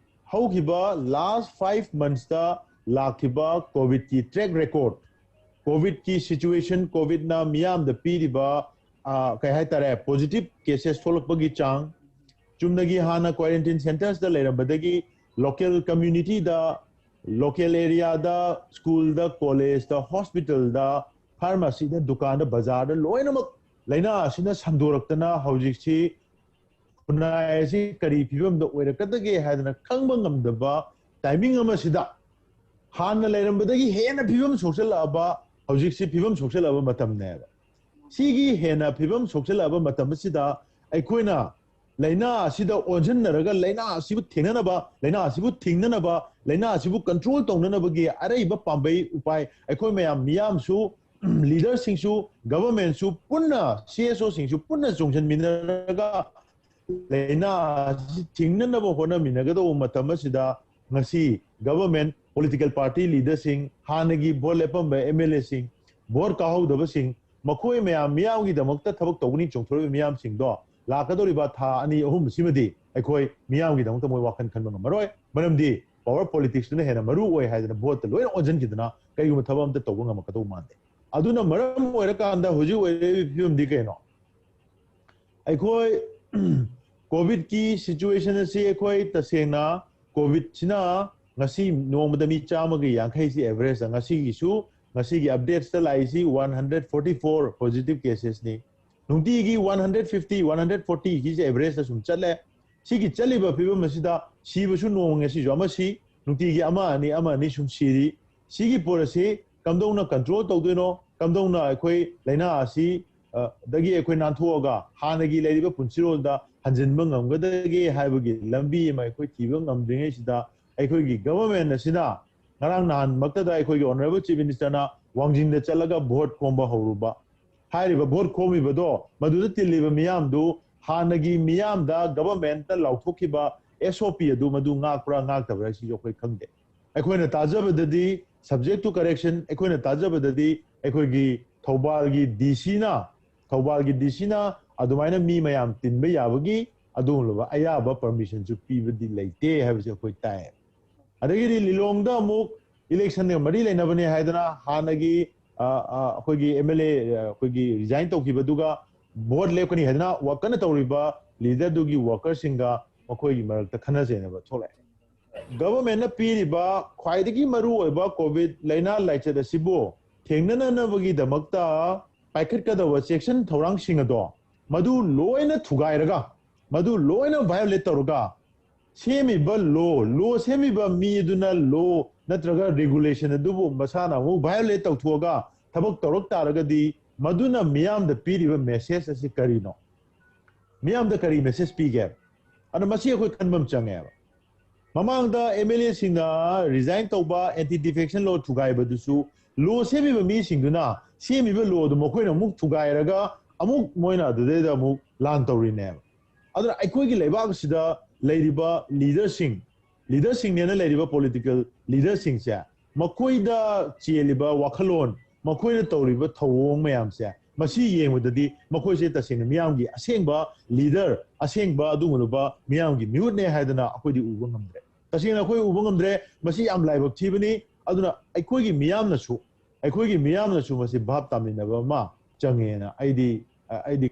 ꯍꯧꯈꯤꯕ ꯂꯥꯁ ꯐꯥꯏꯚ ꯃꯟꯁꯇ ꯂꯥꯛꯈꯤꯕ ꯀꯣꯚꯤꯗꯀꯤ ꯇ꯭ꯔꯦꯛ ꯔꯦꯀꯣꯔꯗ, ꯀꯣꯚꯤꯗꯀꯤ ꯁꯤꯆꯨꯋꯦꯁꯟ, ꯀꯣꯚꯤꯗꯅ ꯃꯤꯌꯥꯝꯗ ꯄꯤꯔꯤꯕ, ꯑ, ꯀꯩ ꯍꯥꯏꯇꯥꯔꯦ, ꯄꯣꯖꯤꯇꯤꯚ ꯀꯦꯁꯦꯁ ꯊꯣꯛꯂꯛꯄꯒꯤ ꯆꯥꯡ, ꯆꯨꯝꯅꯒꯤ ꯍꯥꯟꯅ ꯀ꯭ꯋꯥꯔꯦꯟꯇꯤꯟ ꯁꯦꯟꯇꯔꯁꯇ ꯂꯩꯔꯝꯕꯗꯒꯤ local community ꯗ, local area ꯗ, school ꯗ, college ꯇ, hospital ꯗ, pharmacy ꯗ, ꯗꯨꯀꯥꯟꯗ, ꯕꯖꯥꯔꯗ ꯂꯣꯏꯅꯃꯛ ꯂꯥꯏꯅꯥ ꯑꯁꯤꯅ ꯁꯟꯗꯣꯔꯛꯇꯅ ꯍꯧꯖꯤꯛꯁꯤ ꯈꯨꯟꯅꯥꯏ ꯑꯁꯤ ꯀꯔꯤ ꯐꯤꯕꯝꯗ ꯑꯣꯏꯔꯛꯀꯗꯒꯦ ꯍꯥꯏꯗꯅ ꯈꯪꯕ ꯉꯝꯗꯕ timing ꯑꯃꯁꯤꯗ, ꯍꯥꯟꯅ ꯂꯩꯔꯝꯕꯗꯒꯤ ꯍꯦꯟꯅ ꯐꯤꯕꯝ ꯁꯣꯛꯆꯜꯂꯛꯑꯕ, ꯍꯧꯖꯤꯛꯁꯤ ꯐꯤꯕꯝ ꯁꯣꯛꯆꯜꯂꯛꯑꯕ ꯃꯇꯝꯅꯦꯕ꯫ ꯁꯤꯒꯤ ꯍꯦꯟꯅ ꯐꯤꯕꯝ ꯁꯣꯛꯆꯜꯂꯛꯑꯕ ꯃꯇꯝ ꯑꯁꯤꯗ ꯑꯩꯈꯣꯏꯅ ꯂꯥꯏꯅꯥ ꯑꯁꯤꯗ ꯑꯣꯟꯁꯤꯟꯅꯔꯒ ꯂꯥꯏꯅꯥ ꯑꯁꯤꯕꯨ ꯊꯦꯡꯅꯅꯕ, ꯂꯥꯏꯅꯥ ꯑꯁꯤꯕꯨ ꯊꯤꯡꯅꯅꯕ, ꯂꯥꯏꯅꯥ ꯑꯁꯤꯕꯨ control ꯇꯧꯅꯅꯕꯒꯤ ꯑꯔꯩꯕ ꯄꯥꯝꯕꯩ ꯎꯄꯥꯏ ꯑꯩꯈꯣꯏ ꯃꯌꯥꯝ ꯃꯤꯌꯥꯝꯁꯨ, leader ꯁꯤꯡꯁꯨ, government ꯁꯨ ꯄꯨꯟꯅ, C S O ꯁꯤꯡꯁꯨ ꯄꯨꯟꯅ ꯆꯣꯡꯁꯤꯟꯃꯤꯟꯅꯔꯒ ꯂꯥꯏꯅꯥ ꯑꯁꯤ ꯊꯤꯡꯅꯅꯕ ꯍꯣꯠꯅꯃꯤꯟꯅꯒꯗꯧꯕ ꯃꯇꯝ ꯑꯁꯤꯗ, ꯉꯁꯤ government, political party leader ꯁꯤꯡ, ꯍꯥꯟꯅꯒꯤ vote ꯂꯦꯞꯄꯝꯕ M L A ꯁꯤꯡ, vote ꯀꯥꯍꯧꯗꯕꯁꯤꯡ, ꯃꯈꯣꯏ ꯃꯌꯥꯝ ꯃꯤꯌꯥꯝꯒꯤꯗꯃꯛꯇ ꯊꯕꯛ ꯇꯧꯒꯅꯤ ꯆꯣꯡꯊꯣꯔꯛꯏꯕ ꯃꯤꯌꯥꯝꯁꯤꯡꯗꯣ ꯂꯥꯛꯀꯗꯧꯔꯤꯕ ꯊꯥ ꯑꯅꯤ ꯑꯍꯨꯝ ꯑꯁꯤꯃꯗꯤ ꯑꯩꯈꯣꯏ ꯃꯤꯌꯥꯝꯒꯤꯗꯃꯛꯇ ꯃꯣꯏ ꯋꯥꯈꯜ ꯈꯟꯕ ꯉꯝꯃꯔꯣꯏ꯫ ꯃꯔꯝꯗꯤ power politics ꯇꯨꯅ ꯍꯦꯟꯅ ꯃꯔꯨ ꯑꯣꯏ ꯍꯥꯏꯗꯅ vote ꯇ ꯂꯣꯏꯅ ꯑꯣꯟꯁꯤꯟꯈꯤꯗꯅ ꯀꯔꯤꯒꯨꯝꯕ ꯊꯕꯛ ꯑꯝꯇ ꯇꯧꯕ ꯉꯝꯃꯛꯀꯗꯧꯕ ꯃꯥꯟꯗꯦ꯫ ꯑꯗꯨꯅ ꯃꯔꯝ ꯑꯣꯏꯔꯀꯥꯟꯗ ꯍꯧꯖꯤꯛ ꯑꯣꯏꯔꯤꯕ ꯐꯤꯕꯝꯗꯤ ꯀꯩꯅꯣ? ꯑꯩꯈꯣꯏ COVID ꯀꯤ situation ꯑꯁꯤ ꯑꯩꯈꯣꯏ ꯇꯁꯦꯡꯅ COVID ꯁꯤꯅ ꯉꯁꯤ ꯅꯣꯡꯃꯗ ꯃꯤ ꯆꯥꯝꯃꯒ ꯌꯥꯡꯈꯩꯁꯤ average ꯇ, ꯉꯁꯤꯒꯤꯁꯨ, ꯉꯁꯤꯒꯤ updates ꯇ ꯂꯥꯛꯏꯁꯤ one hundred forty four positive cases ꯅꯤ꯫ ꯅꯨꯡꯇꯤꯒꯤ one hundred fifty, one hundred forty ꯁꯤꯁꯦ average ꯇ ꯁꯨꯝ ꯆꯠꯂꯦ꯫ ꯁꯤꯒꯤ ꯆꯠꯂꯤꯕ ꯐꯤꯕꯝ ꯑꯁꯤꯗ ꯁꯤꯕꯁꯨ ꯅꯣꯡꯃ ꯉꯁꯤꯁꯨ ꯑꯃ ꯁꯤ, ꯅꯨꯡꯇꯤꯒꯤ ꯑꯃ ꯑꯅꯤ, ꯑꯃ ꯑꯅꯤ ꯁꯨꯝ ꯁꯤꯔꯤ꯫ ꯁꯤꯒꯤ ꯄꯣꯠ ꯑꯁꯤ ꯀꯝꯗꯧꯅ control ꯇꯧꯗꯣꯏꯅꯣ? ꯀꯝꯗꯧꯅ ꯑꯩꯈꯣꯏ ꯂꯥꯏꯅꯥ ꯑꯁꯤ, ꯑ, ꯗꯒꯤ ꯑꯩꯈꯣꯏ ꯅꯥꯟꯊꯣꯛꯑꯒ ꯍꯥꯟꯅꯒꯤ ꯂꯩꯔꯤꯕ ꯄꯨꯟꯁꯤꯔꯣꯜꯗ ꯍꯟꯖꯤꯟꯕ ꯉꯝꯒꯗꯒꯦ ꯍꯥꯏꯕꯒꯤ ꯂꯝꯕꯤ ꯑꯃ ꯑꯩꯈꯣꯏ ꯊꯤꯕ ꯉꯝꯗ꯭ꯔꯤꯉꯩꯁꯤꯗ, ꯑꯩꯈꯣꯏꯒꯤ government ꯑꯁꯤꯅ ꯉꯔꯥꯡ ꯅꯍꯥꯟꯃꯛꯇꯗ ꯑꯩꯈꯣꯏꯒꯤ Honourable Chief Minister ꯅ ꯋꯥꯡꯖꯤꯡꯗ ꯆꯠꯂꯒ vote ꯈꯣꯝꯕ ꯍꯧꯔꯨꯕ꯫ ꯍꯥꯏꯔꯤꯕ vote ꯈꯣꯝꯃꯤꯕꯗꯣ, ꯃꯗꯨꯗ ꯇꯤꯜꯂꯤꯕ ꯃꯤꯌꯥꯝꯗꯨ ꯍꯥꯟꯅꯒꯤ ꯃꯤꯌꯥꯝꯗ government ꯅ ꯂꯥꯎꯊꯣꯛꯈꯤꯕ S O P ꯑꯗꯨ ꯃꯗꯨ ꯉꯥꯛꯄ꯭ꯔꯥ ꯉꯥꯛꯇꯕ꯭ꯔꯥ ꯁꯤꯁꯨ ꯑꯩꯈꯣꯏ ꯈꯪꯗꯦ꯫ ꯑꯩꯈꯣꯏꯅ ꯇꯥꯖꯕꯗꯗꯤ, subject to correction, ꯑꯩꯈꯣꯏꯅ ꯇꯥꯖꯕꯗꯗꯤ ꯑꯩꯈꯣꯏꯒꯤ ꯊꯧꯕꯥꯜꯒꯤ D C ꯅ, ꯊꯧꯕꯥꯜꯒꯤ D C ꯅ ꯑꯗꯨꯃꯥꯏꯅ ꯃꯤ ꯃꯌꯥꯝ ꯇꯤꯟꯕ ꯌꯥꯕꯒꯤ ꯑꯗꯨꯒꯨꯝꯂꯕ ꯑꯌꯥꯕ permission ꯁꯨ ꯄꯤꯕꯗꯤ ꯂꯩꯇꯦ ꯍꯥꯏꯕꯁꯤ ꯑꯩꯈꯣꯏ ꯇꯥꯏ꯫ ꯑꯗꯒꯤꯗꯤ ꯂꯤꯂꯣꯡꯗ ꯑꯃꯨꯛ election ꯒ ꯃꯔꯤ ꯂꯩꯅꯕꯅꯦ ꯍꯥꯏꯗꯅ ꯍꯥꯟꯅꯒꯤ, ꯑ, ꯑ, ꯑꯩꯈꯣꯏꯒꯤ M L A, ꯑ, ꯑꯩꯈꯣꯏꯒꯤ resign ꯇꯧꯈꯤꯕꯗꯨꯒ vote ꯂꯦꯞꯀꯅꯤ ꯍꯥꯏꯗꯅ work ꯀꯟꯅ ꯇꯧꯔꯤꯕ leader ꯗꯨꯒꯤ worker ꯁꯤꯡꯒ ꯃꯈꯣꯏꯒꯤ ꯃꯔꯛꯇ ꯈꯠꯅ ꯆꯩꯅꯕ ꯊꯣꯛꯂꯛꯑꯦ꯫ ꯒꯚꯔꯟꯃꯦꯟꯠꯅ ꯄꯤꯔꯤꯕ ꯈ꯭ꯋꯥꯏꯗꯒꯤ ꯃꯔꯨꯑꯣꯏꯕ ꯀꯣꯚꯤꯗ ꯂꯥꯏꯅꯥ ꯂꯥꯏꯆꯠ ꯑꯁꯤꯕꯨ ꯊꯦꯡꯅꯅꯅꯕꯒꯤꯗꯃꯛꯇ ꯄꯥꯏꯈꯠꯀꯗꯕ ꯆꯦꯛꯁꯤꯟ ꯊꯧꯔꯥꯡꯁꯤꯡ ꯑꯗꯣ ꯃꯗꯨ ꯂꯣꯏꯅ ꯊꯨꯒꯥꯏꯔꯒ, ꯃꯗꯨ ꯂꯣꯏꯅ ꯚꯥꯏꯑꯣꯂꯦꯠ ꯇꯧꯔꯒ, ꯁꯦꯝꯃꯤꯕ ꯂꯣ, ꯂꯣ ꯁꯦꯝꯃꯤꯕ ꯃꯤ ꯑꯗꯨꯅ ꯂꯣ ꯅꯠꯇ꯭ꯔꯒ ꯔꯤꯒꯨꯂꯦꯁꯟ ꯑꯗꯨꯕꯨ ꯃꯁꯥꯅ ꯑꯃꯨꯛ ꯚꯥꯏꯑꯣꯂꯦꯠ ꯇꯧꯊꯣꯛꯑꯒ ꯊꯕꯛ ꯇꯧꯔꯛ ꯇꯥꯔꯒꯗꯤ, ꯃꯗꯨꯅ ꯃꯤꯌꯥꯝꯗ ꯄꯤꯔꯤꯕ ꯃꯦꯁꯦꯖ ꯑꯁꯤ ꯀꯔꯤꯅꯣ? ꯃꯤꯌꯥꯝꯗ ꯀꯔꯤ ꯃꯦꯁꯦꯖ ꯄꯤꯒꯦ? ꯑꯗꯣ ꯃꯁꯤ ꯑꯩꯈꯣꯏ ꯈꯟꯕ ꯑꯃ ꯆꯪꯉꯦꯕ꯫ ꯃꯃꯥꯡꯗ ꯑꯦꯝ ꯑꯦꯜ ꯑꯦꯁꯤꯡꯅ ꯔꯤꯖꯥꯏꯟ ꯇꯧꯕ, ꯑꯦꯟꯇꯤ ꯗꯤꯐꯦꯛꯁꯟ ꯂꯣ ꯊꯨꯒꯥꯏꯕꯗꯨꯁꯨ, ꯂꯣ ꯁꯦꯝꯃꯤꯕ ꯃꯤꯁꯤꯡꯗꯨꯅ ꯁꯦꯝꯃꯤꯕ ꯂꯣꯗꯨ ꯃꯈꯣꯏꯅ ꯑꯃꯨꯛ ꯊꯨꯒꯥꯏꯔꯒ ꯑꯃꯨꯛ ꯃꯣꯏꯅ ꯑꯗꯨꯗꯩꯗ ꯑꯃꯨꯛ ꯂꯥꯟ ꯇꯧꯔꯤꯅꯦꯕ꯫ ꯑꯗꯨꯅ ꯑꯩꯈꯣꯏꯒꯤ ꯂꯩꯕꯥꯛ ꯑꯁꯤꯗ ꯂꯩꯔꯤꯕ ꯂꯤꯗꯔꯁꯤꯡ, ꯂꯤꯗꯔꯁꯤꯡꯅꯦꯅ ꯂꯩꯔꯤꯕ ꯄꯣꯂꯤꯇꯤꯀꯦꯜ ꯂꯤꯗꯔꯁꯤꯡꯁꯦ, ꯃꯈꯣꯏꯗ ꯆꯦꯜꯂꯤꯕ ꯋꯥꯈꯜꯂꯣꯟ, ꯃꯈꯣꯏꯅ ꯇꯧꯔꯤꯕ ꯊꯧꯑꯣꯡ ꯃꯌꯥꯝꯁꯦ, ꯃꯁꯤ ꯌꯦꯡꯕꯗꯗꯤ ꯃꯈꯣꯏꯁꯦ ꯇꯁꯦꯡꯅ ꯃꯤꯌꯥꯝꯒꯤ ꯑꯁꯦꯡꯕ ꯂꯤꯗꯔ, ꯑꯁꯦꯡꯕ ꯑꯗꯨꯒꯨꯝꯂꯕ ꯃꯤꯌꯥꯝꯒꯤ ꯃꯤꯍꯨꯠꯅꯦ ꯍꯥꯏꯗꯅ ꯑꯩꯈꯣꯏꯗꯤ ꯎꯕ ꯉꯝꯗ꯭ꯔꯦ꯫ ꯇꯁꯦꯡꯅ ꯑꯩꯈꯣꯏ ꯎꯕ ꯉꯝꯗ꯭ꯔꯦ꯫ ꯃꯁꯤ ꯌꯥꯝ ꯂꯥꯏꯕꯛ ꯊꯤꯕꯅꯤ꯫ ꯑꯗꯨꯅ ꯑꯩꯈꯣꯏꯒꯤ ꯃꯤꯌꯥꯝꯅꯁꯨ, ꯑꯩꯈꯣꯏꯒꯤ ꯃꯤꯌꯥꯝꯅꯁꯨ ꯃꯁꯤ ꯚꯥꯞ ꯇꯥꯃꯤꯟꯅꯕ ꯑꯃ ꯆꯪꯉꯦꯅ ꯑꯩꯗꯤ, ꯑꯩꯗꯤ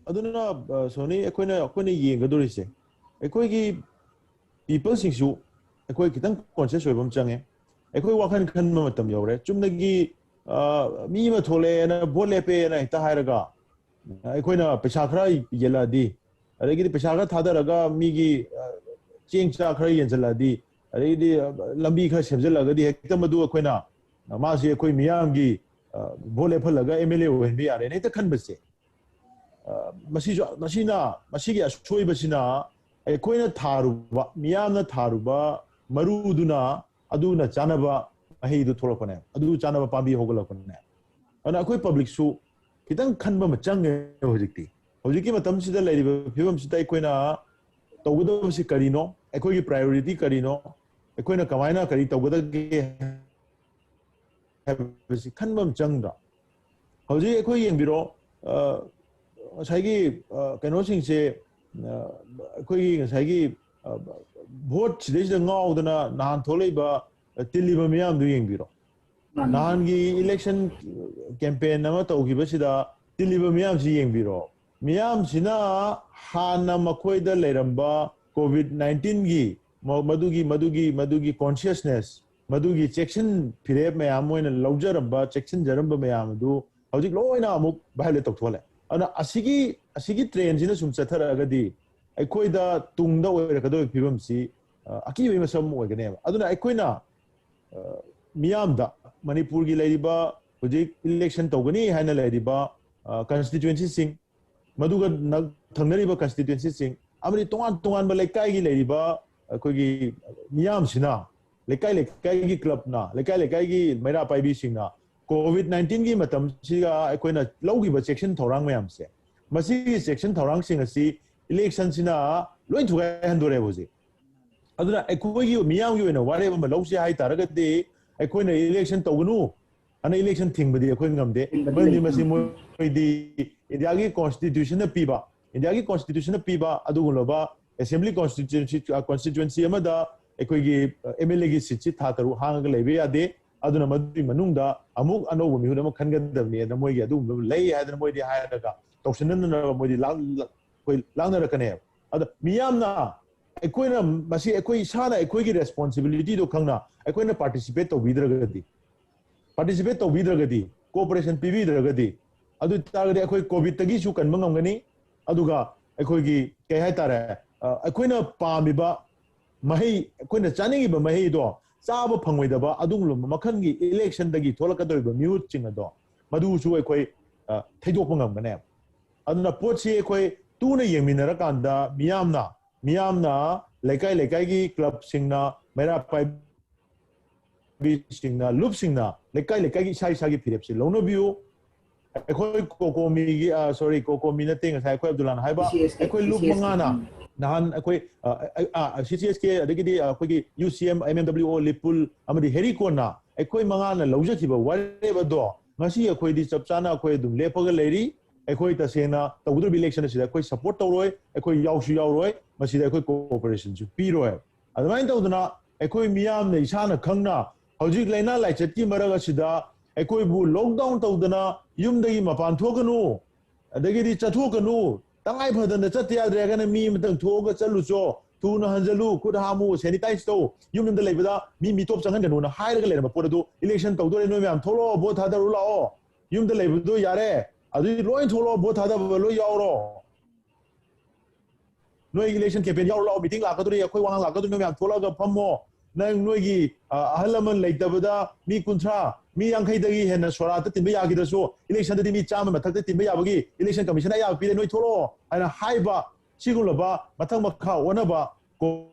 ꯑꯗꯨꯅ, ꯑ, ꯁꯣꯅꯤ, ꯑꯩꯈꯣꯏꯅ, ꯑꯩꯈꯣꯏꯅ ꯌꯦꯡꯒꯗꯧꯔꯤꯁꯦ, ꯑꯩꯈꯣꯏꯒꯤ ꯄꯤꯄꯜꯁꯤꯡꯁꯨ ꯑꯩꯈꯣꯏ ꯈꯤꯇꯪ ꯀꯣꯟꯁꯤꯌꯁ ꯑꯣꯏꯕ ꯑꯃ ꯆꯪꯉꯦ꯫ ꯑꯩꯈꯣꯏ ꯋꯥꯈꯜ ꯈꯟꯕ ꯃꯇꯝ ꯌꯧꯔꯦ꯫ ꯆꯨꯝꯅꯒꯤ, ꯑ, ꯃꯤ ꯑꯃ ꯊꯣꯛꯂꯛꯑꯦꯅ, ꯚꯣꯠ ꯂꯦꯞꯄꯦꯅ ꯍꯦꯛꯇ ꯍꯥꯏꯔꯒ, ꯑꯩꯈꯣꯏꯅ ꯄꯩꯁꯥ ꯈꯔ ꯌꯦꯜꯂꯛꯑꯗꯤ, ꯑꯗꯒꯤꯗꯤ ꯄꯩꯁꯥ ꯈꯔ ꯊꯥꯗꯔꯒ ꯃꯤꯒꯤ, ꯑ, ꯆꯦꯡ ꯆꯥꯛ ꯈꯔ ꯌꯦꯟꯁꯤꯜꯂꯛꯑꯗꯤ, ꯑꯗꯒꯤꯗꯤ, ꯑ, ꯂꯝꯕꯤ ꯈꯔ ꯁꯦꯝꯖꯤꯜꯂꯛꯑꯒꯗꯤ, ꯍꯦꯛꯇ ꯃꯗꯨ ꯑꯩꯈꯣꯏꯅ, ꯑ, ꯃꯥꯁꯤ ꯑꯩꯈꯣꯏ ꯃꯤꯌꯥꯝꯒꯤ, ꯑ, ꯚꯣꯠ ꯂꯦꯞꯍꯜꯂꯒ ꯑꯦꯝ ꯑꯦꯜ ꯑꯦ ꯑꯣꯏꯍꯟꯕ ꯌꯥꯔꯦꯅ ꯍꯦꯛꯇ ꯈꯟꯕꯁꯦ, ꯑ, ꯃꯁꯤꯁꯨ, ꯃꯁꯤꯅ, ꯃꯁꯤꯒꯤ ꯑꯁꯣꯏꯕꯁꯤꯅ ꯑꯩꯈꯣꯏꯅ ꯊꯥꯔꯨꯕ, ꯃꯤꯌꯥꯝꯅ ꯊꯥꯔꯨꯕ ꯃꯔꯨꯗꯨꯅ ꯑꯗꯨꯅ ꯆꯥꯅꯕ ꯃꯍꯩꯗꯨ ꯊꯣꯛꯂꯛꯄꯅꯦ, ꯑꯗꯨ ꯆꯥꯅꯕ ꯄꯥꯝꯕꯤ ꯍꯧꯒꯠꯂꯛꯄꯅꯦ꯫ ꯑꯗꯨꯅ ꯑꯩꯈꯣꯏ ꯄꯕ꯭ꯂꯤꯛꯁꯨ ꯈꯤꯇꯪ ꯈꯟꯕ ꯑꯃ ꯆꯪꯉꯦ ꯍꯧꯖꯤꯛꯇꯤ꯫ ꯍꯧꯖꯤꯛꯀꯤ ꯃꯇꯝꯁꯤꯗ ꯂꯩꯔꯤꯕ ꯐꯤꯕꯝꯁꯤꯗ ꯑꯩꯈꯣꯏꯅ ꯇꯧꯒꯗꯕꯁꯤ ꯀꯔꯤꯅꯣ, ꯑꯩꯈꯣꯏꯒꯤ ꯄ꯭ꯔꯥꯏꯑꯣꯔꯤꯇꯤ ꯀꯔꯤꯅꯣ, ꯑꯩꯈꯣꯏꯅ ꯀꯃꯥꯏꯅ ꯀꯔꯤ ꯇꯧꯒꯗꯒꯦ ꯍꯥꯏꯕꯁꯤ ꯈꯟꯕ ꯑꯃ ꯆꯪꯗ꯭ꯔꯣ? ꯍꯧꯖꯤꯛ ꯑꯩꯈꯣꯏ ꯌꯦꯡꯕꯤꯔꯣ, ꯑ, ꯉꯁꯥꯏꯒꯤ, ꯑ, ꯀꯩꯅꯣꯁꯤꯡꯁꯦ, ꯑ, ꯑꯩꯈꯣꯏꯒꯤ ꯉꯁꯥꯏꯒꯤ, ꯑ, ꯚꯣꯠ ꯁꯤꯗꯩꯁꯤꯗ ꯉꯥꯎꯗꯅ ꯅꯍꯥꯟ ꯊꯣꯛꯂꯛꯏꯕ, ꯑ, ꯇꯤꯜꯂꯤꯕ ꯃꯤꯌꯥꯝꯗꯨ ꯌꯦꯡꯕꯤꯔꯣ꯫ ꯅꯍꯥꯟꯒꯤ ꯏꯂꯦꯛꯁꯟ ꯀꯦꯝꯄꯦꯟ ꯑꯃ ꯇꯧꯈꯤꯕꯁꯤꯗ ꯇꯤꯜꯂꯤꯕ ꯃꯤꯌꯥꯝꯁꯤ ꯌꯦꯡꯕꯤꯔꯣ꯫ ꯃꯤꯌꯥꯝꯁꯤꯅ ꯍꯥꯟꯅ ꯃꯈꯣꯏꯗ ꯂꯩꯔꯝꯕ ꯀꯣꯚꯤꯗ ꯅꯥꯏꯟꯇꯤꯟꯒꯤ ꯃ-, ꯃꯗꯨꯒꯤ, ꯃꯗꯨꯒꯤ, ꯃꯗꯨꯒꯤ consciousness, ꯃꯗꯨꯒꯤ ꯆꯦꯛꯁꯤꯟ ꯐꯤꯔꯦꯞ ꯃꯌꯥꯝ, ꯃꯣꯏꯅ ꯂꯧꯖꯔꯝꯕ, ꯆꯦꯛꯁꯤꯟꯖꯔꯝꯕ ꯃꯌꯥꯝ ꯑꯗꯨ ꯍꯧꯖꯤꯛ ꯂꯣꯏꯅ ꯑꯃꯨꯛ violate ꯇꯧꯊꯣꯛꯍꯜꯂꯦ꯫ ꯑꯗꯨꯅ ꯑꯁꯤꯒꯤ, ꯑꯁꯤꯒꯤ trendꯁꯤꯅ ꯁꯨꯝ ꯆꯠꯊꯔꯛꯑꯒꯗꯤ ꯑꯩꯈꯣꯏꯗ ꯇꯨꯡꯗ ꯑꯣꯏꯔꯛꯀꯗꯧꯔꯤꯕ ꯐꯤꯕꯝꯁꯤ, ꯑ, ꯑꯀꯤꯕꯒꯤ ꯃꯁꯛ ꯑꯃ ꯑꯣꯏꯒꯅꯦꯕ꯫ ꯑꯗꯨꯅ ꯑꯩꯈꯣꯏꯅ, ꯑ, ꯃꯤꯌꯥꯝꯗ, ꯃꯅꯤꯄꯨꯔꯒꯤ ꯂꯩꯔꯤꯕ ꯍꯧꯖꯤꯛ election ꯇꯧꯒꯅꯤ ꯍꯥꯏꯅ ꯂꯩꯔꯤꯕ, ꯑ, constituencyꯁꯤꯡ, ꯃꯗꯨꯒ ꯅꯛ-, ꯊꯪꯅꯔꯤꯕ constituencyꯁꯤꯡ, ꯑꯃꯗꯤ ꯇꯣꯉꯥꯟ ꯇꯣꯉꯥꯟꯕ ꯂꯩꯀꯥꯏꯒꯤ ꯂꯩꯔꯤꯕ ꯑꯩꯈꯣꯏꯒꯤ ꯃꯤꯌꯥꯝꯁꯤꯅ, ꯂꯩꯀꯥꯏ ꯂꯩꯀꯥꯏꯒꯤ clubꯅ, ꯂꯩꯀꯥꯏ ꯂꯩꯀꯥꯏꯒꯤ ꯃꯩꯔꯥ ꯄꯥꯏꯕꯤꯁꯤꯡꯅ ꯀꯣꯚꯤꯗ ꯅꯥꯏꯟꯇꯤꯟꯒꯤ ꯃꯇꯝꯁꯤꯒ ꯑꯩꯈꯣꯏꯅ ꯂꯧꯈꯤꯕ ꯆꯦꯛꯁꯤꯟ ꯊꯧꯔꯥꯡ ꯃꯌꯥꯝꯁꯦ, ꯃꯁꯤꯒꯤ ꯆꯦꯛꯁꯤꯟ ꯊꯧꯔꯥꯡꯁꯤꯡ ꯑꯁꯤ electionꯁꯤꯅ ꯂꯣꯏ ꯊꯨꯒꯥꯏꯍꯟꯗꯣꯔꯦꯕ ꯍꯧꯖꯤꯛ꯫ ꯑꯗꯨꯅ ꯑꯩꯈꯣꯏꯒꯤ ꯃꯤꯌꯥꯝꯒꯤ ꯑꯣꯏꯅ ꯋꯥꯔꯦꯞ ꯑꯃ ꯂꯧꯁꯦ ꯍꯥꯏ ꯇꯥꯔꯒꯗꯤ, ꯑꯩꯈꯣꯏꯅ election ꯇꯧꯒꯅꯨ ꯑꯅ election ꯊꯤꯡꯕꯗꯤ ꯑꯩꯈꯣꯏ ꯉꯝꯗꯦ꯫ ꯊꯤꯡꯕꯗꯤ ꯃꯔꯝꯗꯤ ꯂꯩꯇꯦ꯫ ꯃꯁꯤ ꯃꯣꯏꯗꯤ ꯏꯟꯗꯤꯌꯥꯒꯤ constitutionꯅ ꯄꯤꯕ, ꯏꯟꯗꯤꯌꯥꯒꯤ constitutionꯅ ꯄꯤꯕ ꯑꯗꯨꯒꯨꯝꯂꯕ assembly constituency, constituency ꯑꯃꯗ ꯑꯩꯈꯣꯏꯒꯤ, ꯑ, MLAꯒꯤ seatꯁꯤ ꯊꯥ ꯇꯔꯨꯛ ꯍꯥꯡꯉꯒ ꯂꯩꯕ ꯌꯥꯗꯦ꯫ ꯑꯗꯨꯅ ꯃꯗꯨꯒꯤ ꯃꯅꯨꯡꯗ ꯑꯃꯨꯛ ꯑꯅꯧꯕ ꯃꯤꯍꯨꯠ ꯑꯃ ꯈꯟꯒꯗꯕꯅꯤ ꯑꯗꯨꯅ ꯃꯣꯏꯒꯤ ꯑꯗꯨꯒꯨꯝꯂꯕ ꯂꯩ ꯍꯥꯏꯗꯅ ꯃꯣꯏꯗꯤ ꯍꯥꯏꯔꯒ ꯇꯧꯁꯤꯟꯅꯅꯕ ꯃꯣꯏꯗꯤ ꯂꯥꯡ-, ꯂꯥꯡ-, ꯑꯩꯈꯣꯏ ꯂꯥꯡꯅꯔꯛꯀꯅꯦꯕ꯫ ꯑꯗ ꯃꯤꯌꯥꯝꯅ ꯑꯩꯈꯣꯏꯅ ꯃꯁꯤ ꯑꯩꯈꯣꯏ ꯏꯁꯥꯅ ꯑꯩꯈꯣꯏꯒꯤ responsibilityꯗꯣ ꯈꯪꯅ ꯑꯩꯈꯣꯏꯅ participate ꯇꯧꯕꯤꯗ꯭ꯔꯒꯗꯤ, participate ꯇꯧꯕꯤꯗ꯭ꯔꯒꯗꯤ, cooperation ꯄꯤꯕꯤꯗ꯭ꯔꯒꯗꯤ, ꯑꯗꯨ ꯑꯣꯏ ꯇꯥꯔꯒꯗꯤ ꯑꯩꯈꯣꯏ ꯀꯣꯚꯤꯗꯇꯒꯤꯁꯨ ꯀꯟꯕ ꯉꯝꯒꯅꯤ꯫ ꯑꯗꯨꯒ ꯑꯩꯈꯣꯏꯒꯤ ꯀꯩ ꯍꯥꯏꯇꯥꯔꯦ, ꯑ, ꯑꯩꯈꯣꯏꯅ ꯄꯥꯝꯃꯤꯕ ꯃꯍꯩ, ꯑꯩꯈꯣꯏꯅ ꯆꯥꯅꯤꯡꯉꯤꯕ ꯃꯍꯩꯗꯣ ꯆꯥꯕ ꯐꯪꯉꯣꯏꯗꯕ ꯑꯗꯨꯒꯨꯝꯂꯕ ꯃꯈꯜꯒꯤ electionꯗꯒꯤ ꯊꯣꯛꯂꯛꯀꯗꯧꯔꯤꯕ ꯃꯤꯍꯨꯠꯁꯤꯡ ꯑꯗꯣ ꯃꯗꯨꯁꯨ ꯑꯩꯈꯣꯏ, ꯑ, ꯊꯩꯗꯣꯛꯄ ꯉꯝꯒꯅꯦꯕ꯫ ꯑꯗꯨꯅ ꯄꯣꯠꯁꯤ ꯑꯩꯈꯣꯏ ꯇꯨꯅ ꯌꯦꯡꯃꯤꯟꯅꯔꯀꯥꯟꯗ ꯃꯤꯌꯥꯝꯅ, ꯃꯤꯌꯥꯝꯅ ꯂꯩꯀꯥꯏ ꯂꯩꯀꯥꯏꯒꯤ clubꯁꯤꯡꯅ, ꯃꯩꯔꯥ ꯄꯥꯏꯕꯤꯁꯤꯡꯅ, ꯂꯨꯞꯁꯤꯡꯅ ꯂꯩꯀꯥꯏ ꯂꯩꯀꯥꯏꯒꯤ ꯏꯁꯥ ꯏꯁꯥꯒꯤ ꯐꯤꯔꯦꯞꯁꯤ ꯂꯧꯅꯕꯤꯌꯨ꯫ ꯑꯩꯈꯣꯏ ꯀꯣꯀꯣꯃꯤꯒꯤ, ꯑ, sorry, ꯀꯣꯀꯣꯃꯤ ꯅꯠꯇꯦ, ꯉꯁꯥꯏ ꯑꯩꯈꯣꯏ ꯑꯕꯗꯨꯜꯂꯥꯅ ꯍꯥꯏꯕ, CCSK, ꯑꯩꯈꯣꯏ ꯂꯨꯞ CCSK, ꯃꯉꯥꯅ ꯎꯝ꯫ ꯅꯍꯥꯟ ꯑꯩꯈꯣꯏ, ꯑ, ꯑ, ꯑ, CCSK, ꯑꯗꯒꯤꯗꯤ ꯑꯩꯈꯣꯏꯒꯤ UCM, MMWO, ꯂꯤꯄꯨꯜ ꯑꯃꯗꯤ ꯍꯦꯔꯤꯀꯣꯟꯅ ꯑꯩꯈꯣꯏ ꯃꯉꯥꯅ ꯂꯧꯖꯈꯤꯕ ꯋꯥꯔꯦꯞ ꯑꯗꯣ ꯉꯁꯤ ꯑꯩꯈꯣꯏꯗꯤ ꯆꯞ ꯆꯥꯅ ꯑꯩꯈꯣꯏ ꯑꯗꯨꯝ ꯂꯦꯞꯄꯒ ꯂꯩꯔꯤ꯫ ꯑꯩꯈꯣꯏ ꯇꯁꯦꯡꯅ ꯇꯧꯒꯗꯧꯔꯤꯕ election ꯑꯁꯤꯗ ꯑꯩꯈꯣꯏ support ꯇꯧꯔꯣꯏ, ꯑꯩꯈꯣꯏ ꯌꯥꯎꯁꯨ ꯌꯥꯎꯔꯣꯏ, ꯃꯁꯤꯗ ꯑꯩꯈꯣꯏ cooperationꯁꯨ ꯄꯤꯔꯣꯏ꯫ ꯑꯗꯨꯃꯥꯏꯅ ꯇꯧꯗꯅ ꯑꯩꯈꯣꯏ ꯃꯤꯌꯥꯝꯅ ꯏꯁꯥꯅ ꯈꯪꯅ ꯍꯧꯖꯤꯛ ꯂꯥꯏꯅꯥ ꯂꯥꯏꯆꯠꯀꯤ ꯃꯔꯛ ꯑꯁꯤꯗ ꯑꯩꯈꯣꯏꯕꯨ lockdown ꯇꯧꯗꯅ ꯌꯨꯝꯗꯒꯤ ꯃꯄꯥꯟ ꯊꯣꯛꯀꯅꯨ, ꯑꯗꯒꯤꯗꯤ ꯆꯠꯊꯣꯛꯀꯅꯨ, ꯇꯉꯥꯏ ꯐꯗꯅ ꯆꯠꯇ ꯌꯥꯗ꯭ꯔꯦ ꯍꯥꯏꯔꯒꯅ ꯃꯤ ꯑꯃꯇꯪ ꯊꯣꯛꯑꯒ ꯆꯠꯂꯨꯆꯣ, ꯊꯨꯅ ꯍꯟꯖꯜꯂꯨ, ꯈꯨꯠ ꯍꯥꯝꯃꯨ, ꯁꯦꯅꯤꯇꯥꯏꯁ ꯇꯧ, ꯌꯨꯝ ꯌꯨꯝꯗ ꯂꯩꯕꯗ ꯃꯤ ꯃꯤꯇꯣꯞ ꯆꯪꯍꯟꯒꯅꯨꯅ ꯍꯥꯏꯔꯒ ꯂꯩꯔꯝꯕ ꯄꯣꯠ ꯑꯗꯨ, ꯏꯂꯦꯛꯁꯟ ꯇꯧꯗꯣꯔꯦ, ꯅꯣꯏ ꯃꯌꯥꯝ ꯊꯣꯛꯂꯛꯑꯣ, ꯚꯣꯠ ꯊꯥꯗꯔꯨ ꯂꯥꯛꯑꯣ, ꯌꯨꯝꯗ ꯂꯩꯕꯗꯣ ꯌꯥꯔꯦ, ꯑꯗꯨꯗꯤ ꯂꯣꯏ ꯊꯣꯛꯂꯛꯑꯣ, ꯚꯣꯠ ꯊꯥꯗꯕ ꯂꯣꯏ ꯌꯥꯎꯔꯣ, ꯅꯣꯏ ꯏꯂꯦꯛꯁꯟ ꯀꯦꯝꯄꯦꯟ ꯌꯥꯎꯔꯨ ꯂꯥꯛꯑꯣ, ꯃꯤꯇꯤꯡ ꯂꯥꯛꯀꯗꯣꯔꯤ, ꯑꯩꯈꯣꯏ ꯋꯥꯉꯥꯡ ꯂꯥꯛꯀꯗꯣꯔꯤ, ꯅꯣꯏ ꯃꯌꯥꯝ ꯊꯣꯛꯂꯛꯑꯒ ꯐꯝꯃꯣ, ꯅꯪ ꯅꯣꯏꯒꯤ ꯑ, ꯑꯍꯜ ꯂꯃꯟ ꯂꯩꯇꯕꯗ ꯃꯤ ꯀꯨꯟꯊ꯭ꯔꯥ, ꯃꯤ ꯌꯥꯡꯈꯩꯗꯒꯤ ꯍꯦꯟꯅ ꯁꯣꯔꯥꯠꯇ ꯇꯤꯟꯕ ꯌꯥꯈꯤꯗ꯭ꯔꯁꯨ, ꯏꯂꯦꯛꯁꯟꯗꯗꯤ ꯃꯤ ꯆꯥꯝꯃ ꯃꯊꯛꯇ ꯇꯤꯟꯕ ꯌꯥꯕꯒꯤ ꯏꯂꯦꯛꯁꯟ ꯀꯃꯤꯁꯟꯅ ꯑꯌꯥꯕ ꯄꯤꯔꯦ, ꯅꯣꯏ ꯊꯣꯛꯂꯛꯑꯣ ꯍꯥꯏꯅ ꯍꯥꯏꯕ, ꯁꯤꯒꯨꯝꯂꯕ ꯃꯊꯛ ꯃꯈꯥ ꯑꯣꯟꯅꯕ ꯀꯣ-,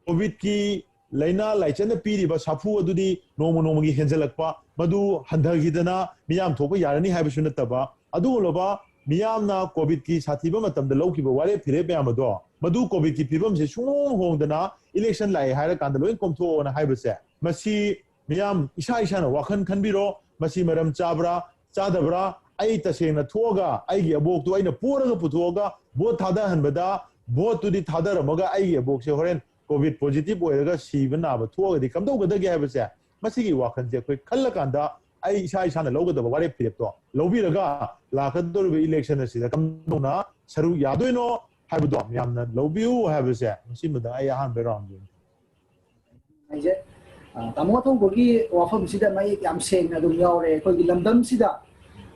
ꯀꯣꯚꯤꯗꯀꯤ ꯂꯥꯏꯅꯥ ꯂꯥꯏꯆꯠꯅ ꯄꯤꯔꯤꯕ ꯁꯥꯐꯨ ꯑꯗꯨꯗꯤ ꯅꯣꯡꯃ ꯅꯣꯡꯃꯒꯤ ꯍꯦꯟꯖꯜꯂꯛꯄ, ꯃꯗꯨ ꯍꯟꯊꯈꯤꯗꯅ ꯃꯤꯌꯥꯝ ꯊꯣꯛꯄ ꯌꯥꯔꯅꯤ ꯍꯥꯏꯕꯁꯨ ꯅꯠꯇꯕ, ꯑꯗꯨꯒꯨꯝꯂꯕ ꯃꯤꯌꯥꯝꯅ ꯀꯣꯚꯤꯗꯀꯤ ꯁꯥꯊꯤꯕ ꯃꯇꯝꯗ ꯂꯧꯈꯤꯕ ꯋꯥꯔꯦꯞ ꯐꯤꯔꯦꯞ ꯃꯌꯥꯝ ꯑꯗꯣ, ꯃꯗꯨ ꯀꯣꯚꯤꯗꯀꯤ ꯐꯤꯕꯝꯁꯦ ꯁꯨꯡꯍꯣꯡ ꯍꯣꯡꯗꯅ ꯏꯂꯦꯛꯁꯟ ꯂꯥꯛꯑꯦ ꯍꯥꯏꯔꯀꯥꯟꯗ ꯂꯣꯏ ꯀꯣꯝꯊꯣꯛꯑꯣꯅ ꯍꯥꯏꯕꯁꯦ, ꯃꯁꯤ ꯃꯤꯌꯥꯝ ꯏꯁꯥ ꯏꯁꯥꯅ ꯋꯥꯈꯜ ꯈꯟꯕꯤꯔꯣ, ꯃꯁꯤ ꯃꯔꯝ ꯆꯥꯕ꯭ꯔꯥ, ꯆꯥꯗꯕ꯭ꯔꯥ? ꯑꯩ ꯇꯁꯦꯡꯅ ꯊꯣꯛꯑꯒ ꯑꯩꯒꯤ ꯑꯕꯣꯛꯇꯨ ꯑꯩꯅ ꯄꯣꯔꯒ ꯄꯨꯊꯣꯛꯑꯒ ꯚꯣꯠ ꯊꯥꯗꯍꯟꯕꯗ, ꯚꯣꯠꯇꯨꯗꯤ ꯊꯥꯗꯔꯝꯃꯒ ꯑꯩꯒꯤ ꯑꯕꯣꯛꯁꯦ ꯍꯣꯔꯦꯟ ꯀꯣꯚꯤꯗ ꯄꯣꯖꯤꯇꯤꯚ ꯑꯣꯏꯔꯒ ꯁꯤꯕ ꯅꯥꯕ ꯊꯣꯛꯑꯒꯗꯤ ꯀꯝꯗꯧꯒꯗꯒꯦ ꯍꯥꯏꯕꯁꯦ, ꯃꯁꯤꯒꯤ ꯋꯥꯈꯜꯁꯦ ꯑꯩꯈꯣꯏ ꯈꯜꯂꯀꯥꯟꯗ ꯑꯩ ꯏꯁꯥ ꯏꯁꯥꯅ ꯂꯧꯒꯗꯕ ꯋꯥꯔꯦꯞ ꯐꯤꯔꯦꯞꯇꯣ ꯂꯧꯕꯤꯔꯒ ꯂꯥꯛꯀꯗꯧꯔꯤꯕ ꯏꯂꯦꯛꯁꯟ ꯑꯁꯤꯗ ꯀꯝꯗꯧꯅ ꯁꯔꯨꯛ ꯌꯥꯗꯣꯏꯅꯣ ꯍꯥꯏꯕꯗꯣ ꯃꯌꯥꯝꯅ ꯂꯧꯕꯤꯌꯨ ꯍꯥꯏꯕꯁꯦ ꯃꯁꯤꯃꯗ ꯑꯩ ꯑꯍꯥꯟꯕ ꯔꯥꯎꯟꯒꯤ ꯑꯣꯏꯅ ꯍꯥꯏꯁꯦ꯫ ꯑ, ꯇꯥꯃꯣ ꯑꯊꯧꯕꯒꯤ ꯋꯥꯐꯝꯁꯤꯗ ꯃꯌꯦꯛ ꯌꯥꯝ ꯁꯦꯡꯅ ꯑꯗꯨꯝ ꯌꯥꯎꯔꯦ꯫ ꯑꯩꯈꯣꯏꯒꯤ ꯂꯝꯗꯝꯁꯤꯗ,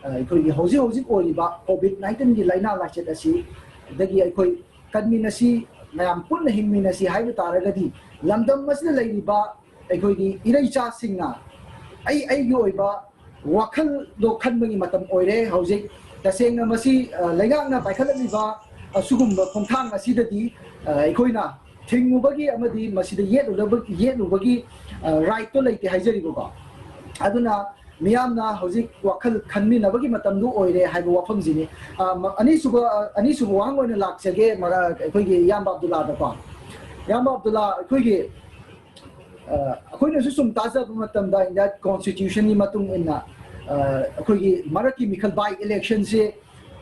ꯑ, ꯑꯩꯈꯣꯏꯒꯤ ꯍꯧꯖꯤꯛ ꯍꯧꯖꯤꯛ ꯑꯣꯏꯔꯤꯕ ꯀꯣꯚꯤꯗ ꯅꯥꯏꯟꯇꯤꯟꯒꯤ ꯂꯥꯏꯅꯥ ꯂꯥꯏꯆꯠ ꯑꯁꯤ, ꯑꯗꯒꯤ ꯑꯩꯈꯣꯏ ꯀꯟꯃꯤꯟꯅꯁꯤ, ꯃꯌꯥꯝ ꯄꯨꯟꯅ ꯍꯤꯡꯃꯤꯟꯅꯁꯤ ꯍꯥꯏꯕ ꯇꯥꯔꯒꯗꯤ, ꯂꯝꯗꯝ ꯑꯁꯤꯗ ꯂꯩꯔꯤꯕ ꯑꯩꯈꯣꯏꯒꯤ ꯏꯔꯩꯆꯥꯁꯤꯡꯅ ꯑꯩ ꯑꯩꯒꯤ ꯑꯣꯏꯕ ꯋꯥꯈꯜꯗꯣ ꯈꯟꯕꯒꯤ ꯃꯇꯝ ꯑꯣꯏꯔꯦ ꯍꯧꯖꯤꯛ꯫ ꯇꯁꯦꯡꯅ ꯃꯁꯤ, ꯑ, ꯂꯩꯉꯥꯛꯅ ꯄꯥꯏꯈꯠꯂꯛꯂꯤꯕ ꯑꯁꯤꯒꯨꯝꯕ ꯈꯣꯡꯊꯥꯡ ꯑꯁꯤꯗꯗꯤ, ꯑ, ꯑꯩꯈꯣꯏꯅ ꯊꯤꯡꯉꯨꯕꯒꯤ ꯑꯃꯗꯤ ꯃꯁꯤꯗ ꯌꯦꯠꯂꯨꯅꯕ-, ꯌꯦꯠꯂꯨꯕꯒꯤ, ꯑ, ꯔꯥꯏꯠꯇꯣ ꯂꯩꯇꯦ ꯍꯥꯏꯖꯔꯤꯕꯀꯣ꯫ ꯑꯗꯨꯅ ꯃꯤꯌꯥꯝꯅ ꯍꯧꯖꯤꯛ ꯋꯥꯈꯜ ꯈꯟꯃꯤꯟꯅꯕꯒꯤ ꯃꯇꯝꯗꯨ ꯑꯣꯏꯔꯦ ꯍꯥꯏꯕ ꯋꯥꯐꯝꯁꯤꯅꯤ꯫ ꯑ, ꯃ-, ꯑꯅꯤꯁꯨꯕ, ꯑ, ꯑꯅꯤꯁꯨꯕ ꯋꯥꯍꯪ ꯑꯣꯏꯅ ꯂꯥꯛꯆꯒꯦ, ꯃꯔ-, ꯑꯩꯈꯣꯏꯒꯤ ꯏꯌꯥꯝꯕ ꯑꯕꯗꯨꯜꯂꯥꯗꯀꯣ꯫ ꯏꯌꯥꯝꯕ ꯑꯕꯗꯨꯜꯂꯥ, ꯑꯩꯈꯣꯏꯒꯤ, ꯑ, ꯑꯩꯈꯣꯏꯅꯁꯨ ꯁꯨꯝ ꯇꯥꯖꯕ ꯃꯇꯝꯗ, ꯏꯟꯗꯤꯌꯥ ꯀꯣꯟꯁꯇꯤꯇ꯭ꯌꯨꯁꯟꯒꯤ ꯃꯇꯨꯡ ꯏꯟꯅ, ꯑ, ꯑꯩꯈꯣꯏꯒꯤ ꯃꯔꯛꯀꯤ ꯃꯤꯈꯜ ꯕꯥꯏ ꯏꯂꯦꯛꯁꯟꯁꯦ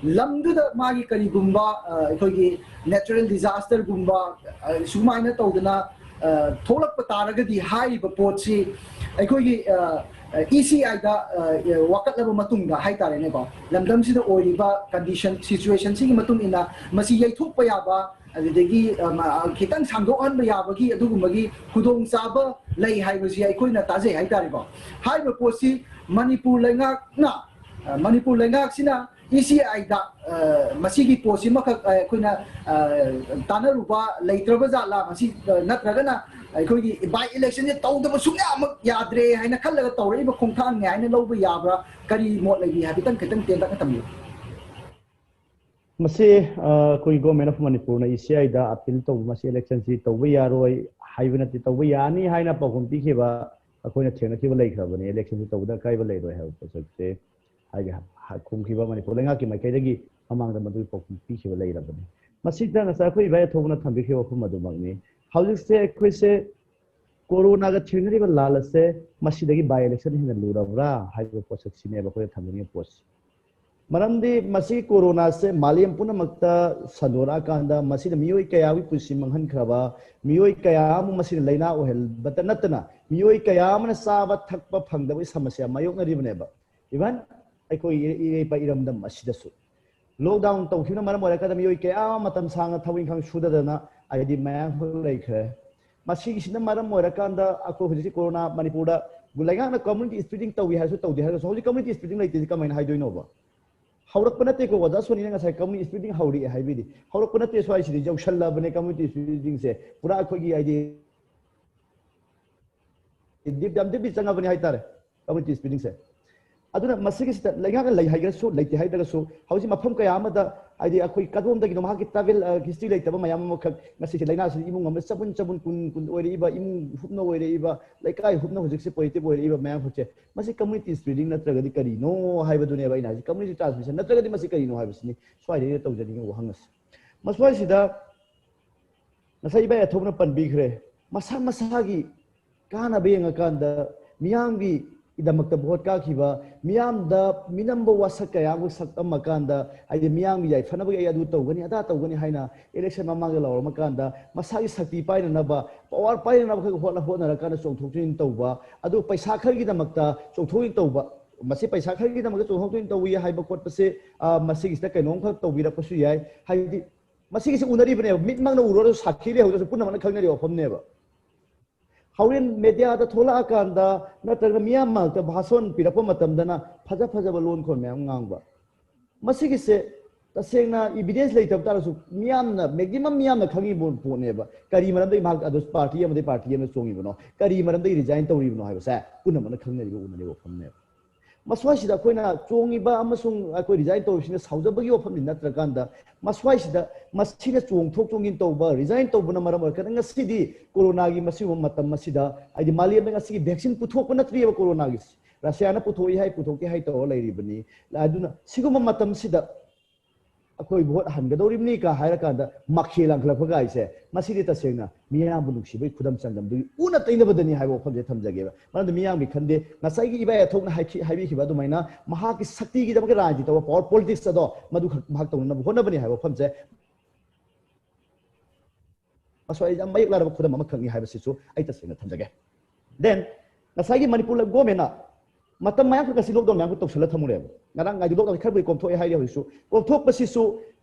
ꯂꯝꯗꯨꯗ ꯃꯥꯒꯤ ꯀꯔꯤꯒꯨꯝꯕ, ꯑ, ꯑꯩꯈꯣꯏꯒꯤ ꯅꯦꯆꯔꯦꯜ ꯗꯤꯖꯥꯁꯇꯔꯒꯨꯝꯕ, ꯑ, ꯁꯨꯃꯥꯏꯅ ꯇꯧꯗꯅ, ꯑ, ꯊꯣꯛꯂꯛꯄ ꯇꯥꯔꯒꯗꯤ ꯍꯥꯏꯔꯤꯕ ꯄꯣꯠꯁꯤ ꯑꯩꯈꯣꯏꯒꯤ, ꯑ, ꯏ ꯁꯤ ꯑꯥꯏꯗ ꯋꯥꯀꯠꯂꯕ ꯃꯇꯨꯡꯗ ꯍꯥꯏꯇꯥꯔꯦꯅꯦꯀꯣ, ꯂꯝꯗꯝꯁꯤꯗ ꯑꯣꯏꯔꯤꯕ ꯀꯟꯗꯤꯁꯟ, ꯁꯤꯆꯨꯋꯦꯁꯟꯁꯤꯒꯤ ꯃꯇꯨꯡ ꯏꯟꯅ ꯃꯁꯤ ꯌꯩꯊꯣꯛꯄ ꯌꯥꯕ, ꯑꯗꯨꯗꯒꯤ ꯑ, ꯃ-, ꯑ, ꯈꯤꯇꯪ ꯁꯥꯡꯗꯣꯛꯍꯟꯕ ꯌꯥꯕꯒꯤ ꯑꯗꯨꯒꯨꯝꯕꯒꯤ ꯈꯨꯗꯣꯡꯆꯥꯕ ꯂꯩ ꯍꯥꯏꯕꯁꯤ ꯑꯩꯈꯣꯏꯅ ꯇꯥꯖꯩ ꯍꯥꯏꯇꯥꯔꯦꯀꯣ꯫ ꯍꯥꯏꯔꯤꯕ ꯄꯣꯠꯁꯤ ꯃꯅꯤꯄꯨꯔ ꯂꯩꯉꯥꯛꯅ, ꯑ, ꯃꯅꯤꯄꯨꯔ ꯂꯩꯉꯥꯛꯁꯤꯅ ꯏ ꯁꯤ ꯑꯥꯏꯗ, ꯑ, ꯃꯁꯤꯒꯤ ꯄꯣꯠꯁꯤꯃꯈꯛ, ꯑ, ꯑꯩꯈꯣꯏꯅ, ꯑ, ꯇꯥꯟꯅꯔꯨꯕ ꯂꯩꯇ꯭ꯔꯕ ꯖꯥꯠꯂꯥ, ꯃꯁꯤ, ꯑ, ꯅꯠꯇ꯭ꯔꯒꯅ ꯑꯩꯈꯣꯏꯒꯤ ꯕꯥꯏ ꯏꯂꯦꯛꯁꯟꯁꯦ ꯇꯧꯗꯕ ꯁꯨꯡꯌꯥꯃꯛ ꯌꯥꯗ꯭ꯔꯦ ꯍꯥꯏꯅ ꯈꯜꯂꯒ ꯇꯧꯔꯛꯏꯕ ꯈꯣꯡꯊꯥꯡꯅꯤ ꯍꯥꯏꯅ ꯂꯧꯕ ꯌꯥꯕ꯭ꯔꯥ? ꯀꯔꯤ ꯃꯣꯠ ꯂꯩꯕꯤ? ꯍꯥꯏꯐꯦꯠꯇꯪ, ꯈꯤꯇꯪ ꯇꯦꯟꯇꯛꯅ ꯊꯝꯕꯤꯌꯨ꯫ ꯃꯁꯤ, ꯑ, ꯑꯩꯈꯣꯏ Government of ꯃꯅꯤꯄꯨꯔꯅ ꯏ ꯁꯤ ꯑꯥꯏꯗ ꯑꯄꯤꯜ ꯇꯧꯕ, ꯃꯁꯤ ꯏꯂꯦꯛꯁꯟꯁꯤ ꯇꯧꯕ ꯌꯥꯔꯣꯏ ꯍꯥꯏꯕ ꯅꯠꯇꯦ, ꯇꯧꯕ ꯌꯥꯅꯤ ꯍꯥꯏꯅ ꯄꯥꯎꯈꯨꯝ ꯄꯤꯈꯤꯕ ꯑꯩꯈꯣꯏꯅ ꯊꯦꯡꯅꯈꯤꯕ ꯂꯩꯈ꯭ꯔꯕꯅꯤ꯫ ꯏꯂꯦꯛꯁꯟꯁꯤ ꯇꯧꯕꯗ ꯑꯀꯥꯏꯕ ꯂꯩꯔꯣꯏ ꯍꯥꯏꯕ ꯄꯣꯠꯁꯛꯁꯦ ꯍꯥꯏꯗꯤ ꯍ-, ꯈꯨꯝꯈꯤꯕ ꯃꯅꯤꯄꯨꯔ ꯂꯩꯉꯥꯛꯀꯤ ꯃꯥꯏꯀꯩꯗꯒꯤ ꯃꯃꯥꯡꯗ ꯃꯗꯨꯒꯤ ꯄꯥꯎꯈꯨꯝ ꯄꯤꯈꯤꯕ ꯂꯩꯔꯕꯅꯤ꯫ ꯃꯁꯤꯗ ꯉꯁꯥꯏ ꯑꯩꯈꯣꯏ ꯏꯕꯥꯏ ꯑꯊꯧꯕꯅ ꯊꯝꯕꯤꯈꯤꯕ ꯋꯥꯐꯝ ꯑꯗꯨꯃꯛꯅꯤ꯫ ꯍꯧꯖꯤꯛꯁꯦ ꯑꯩꯈꯣꯏꯁꯦ ꯀꯣꯔꯣꯅꯥꯒ ꯊꯦꯡꯅꯔꯤꯕ ꯂꯥꯜ ꯑꯁꯦ ꯃꯁꯤꯗꯒꯤ ꯕꯥꯏ ꯏꯂꯦꯛꯁꯟ ꯍꯦꯟꯅ ꯂꯨꯔꯕ꯭ꯔꯥ ꯍꯥꯏꯕ ꯄꯣꯠꯁꯛꯁꯤꯅꯦꯕ ꯑꯩꯈꯣꯏꯅ ꯊꯝꯖꯅꯤꯡꯉꯤꯕ ꯄꯣꯠꯁꯤ꯫ ꯃꯔꯝꯗꯤ ꯃꯁꯤ ꯀꯣꯔꯣꯅꯥꯁꯦ ꯃꯥꯂꯦꯝ ꯄꯨꯝꯅꯃꯛꯇ ꯁꯟꯗꯣꯔꯛꯑꯀꯥꯟꯗ ꯃꯁꯤꯅ ꯃꯤꯑꯣꯏ ꯀꯌꯥꯒꯤ ꯄꯨꯟꯁꯤ ꯃꯥꯡꯍꯟꯈ꯭ꯔꯕ, ꯃꯤꯑꯣꯏ ꯀꯌꯥ ꯑꯃ ꯃꯁꯤꯅ ꯂꯥꯏꯅꯥ ꯑꯣꯏꯍꯟꯕꯇ ꯅꯠꯇꯅ ꯃꯤꯑꯣꯏ ꯀꯌꯥ ꯑꯃꯅ ꯆꯥꯕ ꯊꯛꯄ ꯐꯪꯗꯕꯒꯤ ꯁꯃꯁ꯭ꯌꯥ ꯃꯥꯌꯣꯛꯅꯔꯤꯕꯅꯦꯕ꯫ Even ꯑꯩꯈꯣꯏꯒꯤ ꯏꯔꯩꯄꯥꯛ ꯏꯔꯝꯗꯝ ꯑꯁꯤꯗꯁꯨ lockdown ꯇꯧꯈꯤꯕꯅ ꯃꯔꯝ ꯑꯣꯏꯔꯀꯥꯟꯗ ꯃꯤꯑꯣꯏ ꯀꯌꯥ ꯑꯃ ꯃꯇꯝ ꯁꯥꯡꯅ ꯊꯕꯛ ꯏꯪꯈꯥꯡ ꯁꯨꯗꯗꯅ ꯍꯥꯏꯗꯤ ꯃꯌꯥꯝ ꯑꯃ ꯂꯩꯈ꯭ꯔꯦ꯫ ꯃꯁꯤꯒꯤꯁꯤꯅ ꯃꯔꯝ ꯑꯣꯏꯔꯀꯥꯟꯗ ꯑꯩꯈꯣꯏ ꯍꯧꯖꯤꯛꯁꯤ ꯀꯣꯔꯣꯅꯥ ꯃꯅꯤꯄꯨꯔꯗ ꯂꯩꯉꯥꯛꯅ community spreading ꯇꯧꯏ ꯍꯥꯏꯔꯁꯨ ꯇꯧꯗꯦ ꯍꯥꯏꯔꯁꯨ ꯍꯧꯖꯤꯛ community spreading ꯂꯩꯇꯦꯁꯤ ꯀꯃꯥꯏꯅ ꯍꯥꯏꯗꯣꯏꯅꯣꯕ? ꯍꯧꯔꯛꯄ ꯅꯠꯇꯦꯀꯣ, ꯑꯣꯖꯥ ꯁꯣꯅꯤꯅ ꯉꯁꯥꯏ community spreading ꯍꯧꯔꯛꯑꯦ ꯍꯥꯏꯕꯤꯔꯤ꯫ ꯍꯧꯔꯛꯄ ꯅꯠꯇꯦ, ꯁ꯭ꯋꯥꯏꯁꯤꯗꯤ ꯌꯧꯁꯜꯂꯕꯅꯦ community spreadingꯁꯦ꯫ ꯄꯨꯔꯥ ꯑꯩꯈꯣꯏꯒꯤ ꯍꯥꯏꯗꯤ deep, ꯌꯥꯝ deeply ꯆꯪꯉꯕꯅꯤ ꯍꯥꯏꯇꯥꯔꯦ community spreadingꯁꯦ꯫ ꯑꯗꯨꯅ ꯃꯁꯤꯒꯤꯁꯤꯗ ꯂꯩꯉꯥꯛꯅ ꯂꯩ ꯍꯥꯏꯔꯒꯁꯨ ꯂꯩꯇꯦ ꯍꯥꯏꯗ꯭ꯔꯒꯁꯨ ꯍꯧꯖꯤꯛ ꯃꯐꯝ ꯀꯌꯥ ꯑꯃꯗ ꯍꯥꯏꯗꯤ ꯑꯩꯈꯣꯏ ꯀꯗꯣꯝꯗꯒꯤꯅꯣ ꯃꯍꯥꯛꯀꯤ travel, ꯑ, history ꯂꯩꯇꯕ ꯃꯌꯥꯝ ꯑꯃꯈꯛ ꯉꯁꯤꯁꯦ ꯂꯥꯏꯅꯥꯁꯤꯅ ꯏꯃꯨꯡ ꯑꯃꯗ ꯆꯕꯨꯟ ꯆꯕꯨꯟ ꯀꯨꯟ ꯀꯨꯟ ꯑꯣꯏꯔꯛꯏꯕ, ꯏꯃꯨꯡ ꯍꯨꯞꯅ ꯑꯣꯏꯔꯛꯏꯕ, ꯂꯩꯀꯥꯏ ꯍꯨꯞꯅ ꯍꯧꯖꯤꯛꯁꯦ positive ꯑꯣꯏꯔꯛꯏꯕ ꯃꯌꯥꯝꯈꯛꯁꯦ, ꯃꯁꯤ community spreading ꯅꯠꯇ꯭ꯔꯒꯗꯤ ꯀꯔꯤꯅꯣ ꯍꯥꯏꯕꯗꯨꯅꯦꯕ ꯑꯩꯅ ꯍꯥꯏꯁꯦ꯫ Community transmission ꯅꯠꯇ꯭ꯔꯒꯗꯤ ꯃꯁꯤ ꯀꯔꯤꯅꯣ ꯍꯥꯏꯕꯁꯤꯅꯤ ꯁ꯭ꯋꯥꯏꯗꯩꯗ ꯇꯧꯖꯅꯤꯡꯉꯤ ꯋꯥꯍꯪ ꯑꯁꯤ꯫ ꯃꯁ꯭ꯋꯥꯏꯁꯤꯗ ꯉꯁꯥꯏ ꯏꯕꯥꯏ ꯑꯊꯧꯕꯅ ꯄꯟꯕꯤꯈ꯭ꯔꯦ, ꯃꯁꯥ ꯃꯁꯥꯒꯤ ꯀꯥꯟꯅꯕ ꯌꯦꯡꯉꯀꯥꯟꯗ ꯃꯤꯌꯥꯝꯒꯤ ꯗꯃꯛꯇ ꯚꯣꯠ ꯀꯥꯈꯤꯕ, ꯃꯤꯌꯥꯝꯗ ꯃꯤꯅꯝꯕ ꯋꯥꯁꯛ ꯀꯌꯥ ꯑꯃ ꯁꯛꯑꯝꯃꯀꯥꯟꯗ, ꯍꯥꯏꯗꯤ ꯃꯤꯌꯥꯝꯒꯤ ꯌꯥꯏꯐꯅꯕꯒꯤ ꯑꯩ ꯑꯗꯨ ꯇꯧꯒꯅꯤ, ꯑꯗꯥ ꯇꯧꯒꯅꯤ ꯍꯥꯏꯅ ꯏꯂꯦꯛꯁꯟ ꯃꯃꯥꯡꯗ ꯂꯥꯎꯔꯝꯃꯀꯥꯟꯗ, ꯃꯁꯥꯒꯤ ꯁꯛꯇꯤ ꯄꯥꯏꯅꯅꯕ, ꯄꯋꯥꯔ ꯄꯥꯏꯅꯅꯕ ꯈꯛ ꯍꯣꯠꯅ ꯍꯣꯠꯅꯔꯀꯥꯟꯗ ꯆꯣꯡꯊꯣꯛ ꯆꯣꯡꯁꯤꯟ ꯇꯧꯕ, ꯑꯗꯨ ꯄꯩꯁꯥ ꯈꯔꯒꯤꯗꯃꯛꯇ ꯆꯣꯡꯊꯣꯛ ꯆꯣꯡꯁꯤꯟ ꯇꯧꯕ, ꯃꯁꯤ ꯄꯩꯁꯥ ꯈꯔꯒꯤꯗꯃꯛꯇ ꯆꯣꯡꯊꯣꯛ ꯆꯣꯡꯁꯤꯟ ꯇꯧꯏ ꯍꯥꯏꯕ ꯈꯣꯠꯄꯁꯦ, ꯑ, ꯃꯁꯤꯒꯤꯁꯤꯗ ꯀꯩꯅꯣꯝꯈꯛ ꯇꯧꯕꯤꯔꯛꯄꯁꯨ ꯌꯥꯏ꯫ ꯍꯥꯏꯗꯤ ꯃꯁꯤꯒꯤꯁꯤ ꯎꯅꯔꯤꯕꯅꯦꯕ, ꯃꯤꯠꯃꯛꯅ ꯎꯔꯁꯨ ꯁꯥꯈꯤ ꯂꯩꯍꯧꯗ꯭ꯔꯁꯨ ꯄꯨꯝꯅꯃꯛꯅ ꯈꯪꯅꯔꯤꯕ ꯋꯥꯐꯝꯅꯦꯕ꯫ ꯍꯣꯔꯦꯟ ꯃꯦꯗꯤꯌꯥꯗ ꯊꯣꯛꯂꯛꯑꯀꯥꯟꯗ ꯅꯠꯇ꯭ꯔꯒ ꯃꯤꯌꯥꯝ ꯃꯔꯛꯇ ꯚꯥꯁꯣꯟ ꯄꯤꯔꯛꯄ ꯃꯇꯝꯗꯅ ꯐꯖ ꯐꯖꯕ ꯂꯣꯟ ꯈꯣꯟ ꯃꯌꯥꯝ ꯉꯥꯡꯕ꯫ ꯃꯁꯤꯒꯤꯁꯦ ꯇꯁꯦꯡꯅ ꯏꯕꯤꯗꯦꯟꯁ ꯂꯩꯇꯕ ꯇꯥꯔꯁꯨ ꯃꯤꯌꯥꯝꯅ, ꯃꯦꯛꯁꯤꯃꯝ ꯃꯤꯌꯥꯝꯅ ꯈꯪꯉꯤꯕ ꯄꯣꯠꯅꯦꯕ꯫ ꯀꯔꯤ ꯃꯔꯝꯗꯒꯤ ꯃꯍꯥꯛ ꯑꯗꯨ ꯄꯥꯔꯇꯤ ꯑꯃꯗꯒꯤ ꯄꯥꯔꯇꯤ ꯑꯃꯗ ꯆꯣꯡꯉꯤꯕꯅꯣ, ꯀꯔꯤ ꯃꯔꯝꯗꯒꯤ ꯔꯤꯖꯥꯏꯟ ꯇꯧꯔꯤꯕꯅꯣ ꯍꯥꯏꯕꯁꯦ ꯄꯨꯝꯅꯃꯛꯅ ꯈꯪꯅꯔꯤꯕ, ꯎꯅꯔꯤꯕ ꯋꯥꯐꯝꯅꯦꯕ꯫ ꯃꯁ꯭ꯋꯥꯏꯁꯤꯗ ꯑꯩꯈꯣꯏꯅ ꯆꯣꯡꯉꯤꯕ ꯑꯃꯁꯨꯡ ꯑꯩꯈꯣꯏ ꯔꯤꯖꯥꯏꯟ ꯇꯧꯔꯤꯁꯤꯅ ꯁꯥꯎꯖꯕꯒꯤ ꯋꯥꯐꯝꯗꯤ ꯅꯠꯇ꯭ꯔꯀꯥꯟꯗ, ꯃꯁ꯭ꯋꯥꯏꯁꯤꯗ ꯃꯁꯤꯅ ꯆꯣꯡꯊꯣꯛ ꯆꯣꯡꯁꯤꯟ ꯇꯧꯕ, ꯔꯤꯖꯥꯏꯟ ꯇꯧꯕꯅ ꯃꯔꯝ ꯑꯣꯏꯔꯀꯥꯟꯗ ꯉꯁꯤꯗꯤ ꯀꯣꯔꯣꯅꯥꯒꯤ ꯃꯁꯤꯒꯨꯝꯕ ꯃꯇꯝ ꯑꯁꯤꯗ, ꯍꯥꯏꯗꯤ ꯃꯥꯂꯦꯝꯗ ꯉꯁꯤꯒꯤ ꯚꯦꯛꯁꯤꯟ ꯄꯨꯊꯣꯛꯄ ꯅꯠꯇ꯭ꯔꯤꯑꯕ ꯀꯣꯔꯣꯅꯥꯒꯤ꯫ ꯔꯁꯤꯌꯥꯅ ꯄꯨꯊꯣꯛꯏ ꯍꯥꯏ, ꯄꯨꯊꯣꯛꯇꯦ ꯍꯥꯏ ꯇꯧꯔ ꯂꯩꯔꯤꯕꯅꯤ꯫ ꯑꯗꯨꯅ ꯁꯤꯒꯨꯝꯕ ꯃꯇꯝꯁꯤꯗ ꯑꯩꯈꯣꯏ ꯚꯣꯠ ꯍꯟꯒꯗꯧꯔꯤꯕꯅꯤ ꯀ ꯍꯥꯏꯔꯀꯥꯟꯗ ꯃꯈꯦꯜ ꯂꯥꯡꯈꯠꯂꯛꯄ ꯀꯥꯏꯁꯦ, ꯃꯁꯤꯗꯤ ꯇꯁꯦꯡꯅ ꯃꯤꯌꯥꯝꯕꯨ ꯅꯨꯡꯁꯤꯕꯒꯤ ꯈꯨꯗꯝ ꯆꯥꯡꯗꯝꯗꯨꯒꯤ ꯎꯅ ꯇꯩꯅꯕꯗꯅꯤ ꯍꯥꯏꯕ ꯋꯥꯐꯝꯁꯦ ꯊꯝꯖꯒꯦꯕ꯫ ꯃꯔꯝꯗꯤ ꯃꯤꯌꯥꯝꯒꯤ ꯈꯟꯗꯦ, ꯉꯁꯥꯏꯒꯤ ꯏꯕꯥꯏ ꯑꯊꯣꯛꯅ ꯍꯥꯏꯈꯤ-, ꯍꯥꯏꯕꯤꯈꯤꯕ ꯑꯗꯨꯃꯥꯏꯅ ꯃꯍꯥꯛꯀꯤ ꯁꯛꯇꯤꯒꯤꯗꯃꯛꯇ ꯔꯥꯖꯅꯤꯇꯤ ꯇꯧꯕ, ꯄꯋꯥꯔ ꯄꯣꯂꯤꯇꯤꯛꯁ ꯑꯗꯣ ꯃꯗꯨꯈꯛ ꯃꯍꯥꯛ ꯇꯧꯅꯅꯕ ꯍꯣꯠꯅꯕꯅꯤ ꯍꯥꯏꯕ ꯋꯥꯐꯝꯁꯦ ꯃꯁ꯭ꯋꯥꯏ ꯌꯥꯝ ꯃꯌꯦꯛ ꯂꯥꯔꯕ ꯈꯨꯗꯝ ꯑꯃꯈꯛꯅꯤ ꯍꯥꯏꯕꯁꯤꯁꯨ ꯑꯩ ꯇꯁꯦꯡꯅ ꯊꯝꯖꯒꯦ꯫ Then, ꯉꯁꯥꯏꯒꯤ ꯃꯅꯤꯄꯨꯔ ꯒꯣꯔꯃꯦꯟꯅ ꯃꯇꯝ ꯃꯌꯥꯝ ꯈꯛ ꯉꯁꯤ ꯂꯣꯛꯗꯥꯎꯟ ꯃꯌꯥꯝ ꯈꯛ ꯇꯧꯁꯜꯂ ꯊꯝꯃꯨꯔꯦꯕ꯫ ꯉꯔꯥꯡ ꯍꯥꯏꯗꯤ ꯂꯣꯛꯗꯥꯎꯟ ꯈꯔꯕꯨꯗꯤ ꯀꯣꯝꯊꯣꯛꯑꯦ ꯍꯥꯏꯔꯤ ꯍꯧꯖꯤꯛꯁꯨ꯫ ꯀꯣꯝꯊꯣꯛꯄꯁꯤꯁꯨ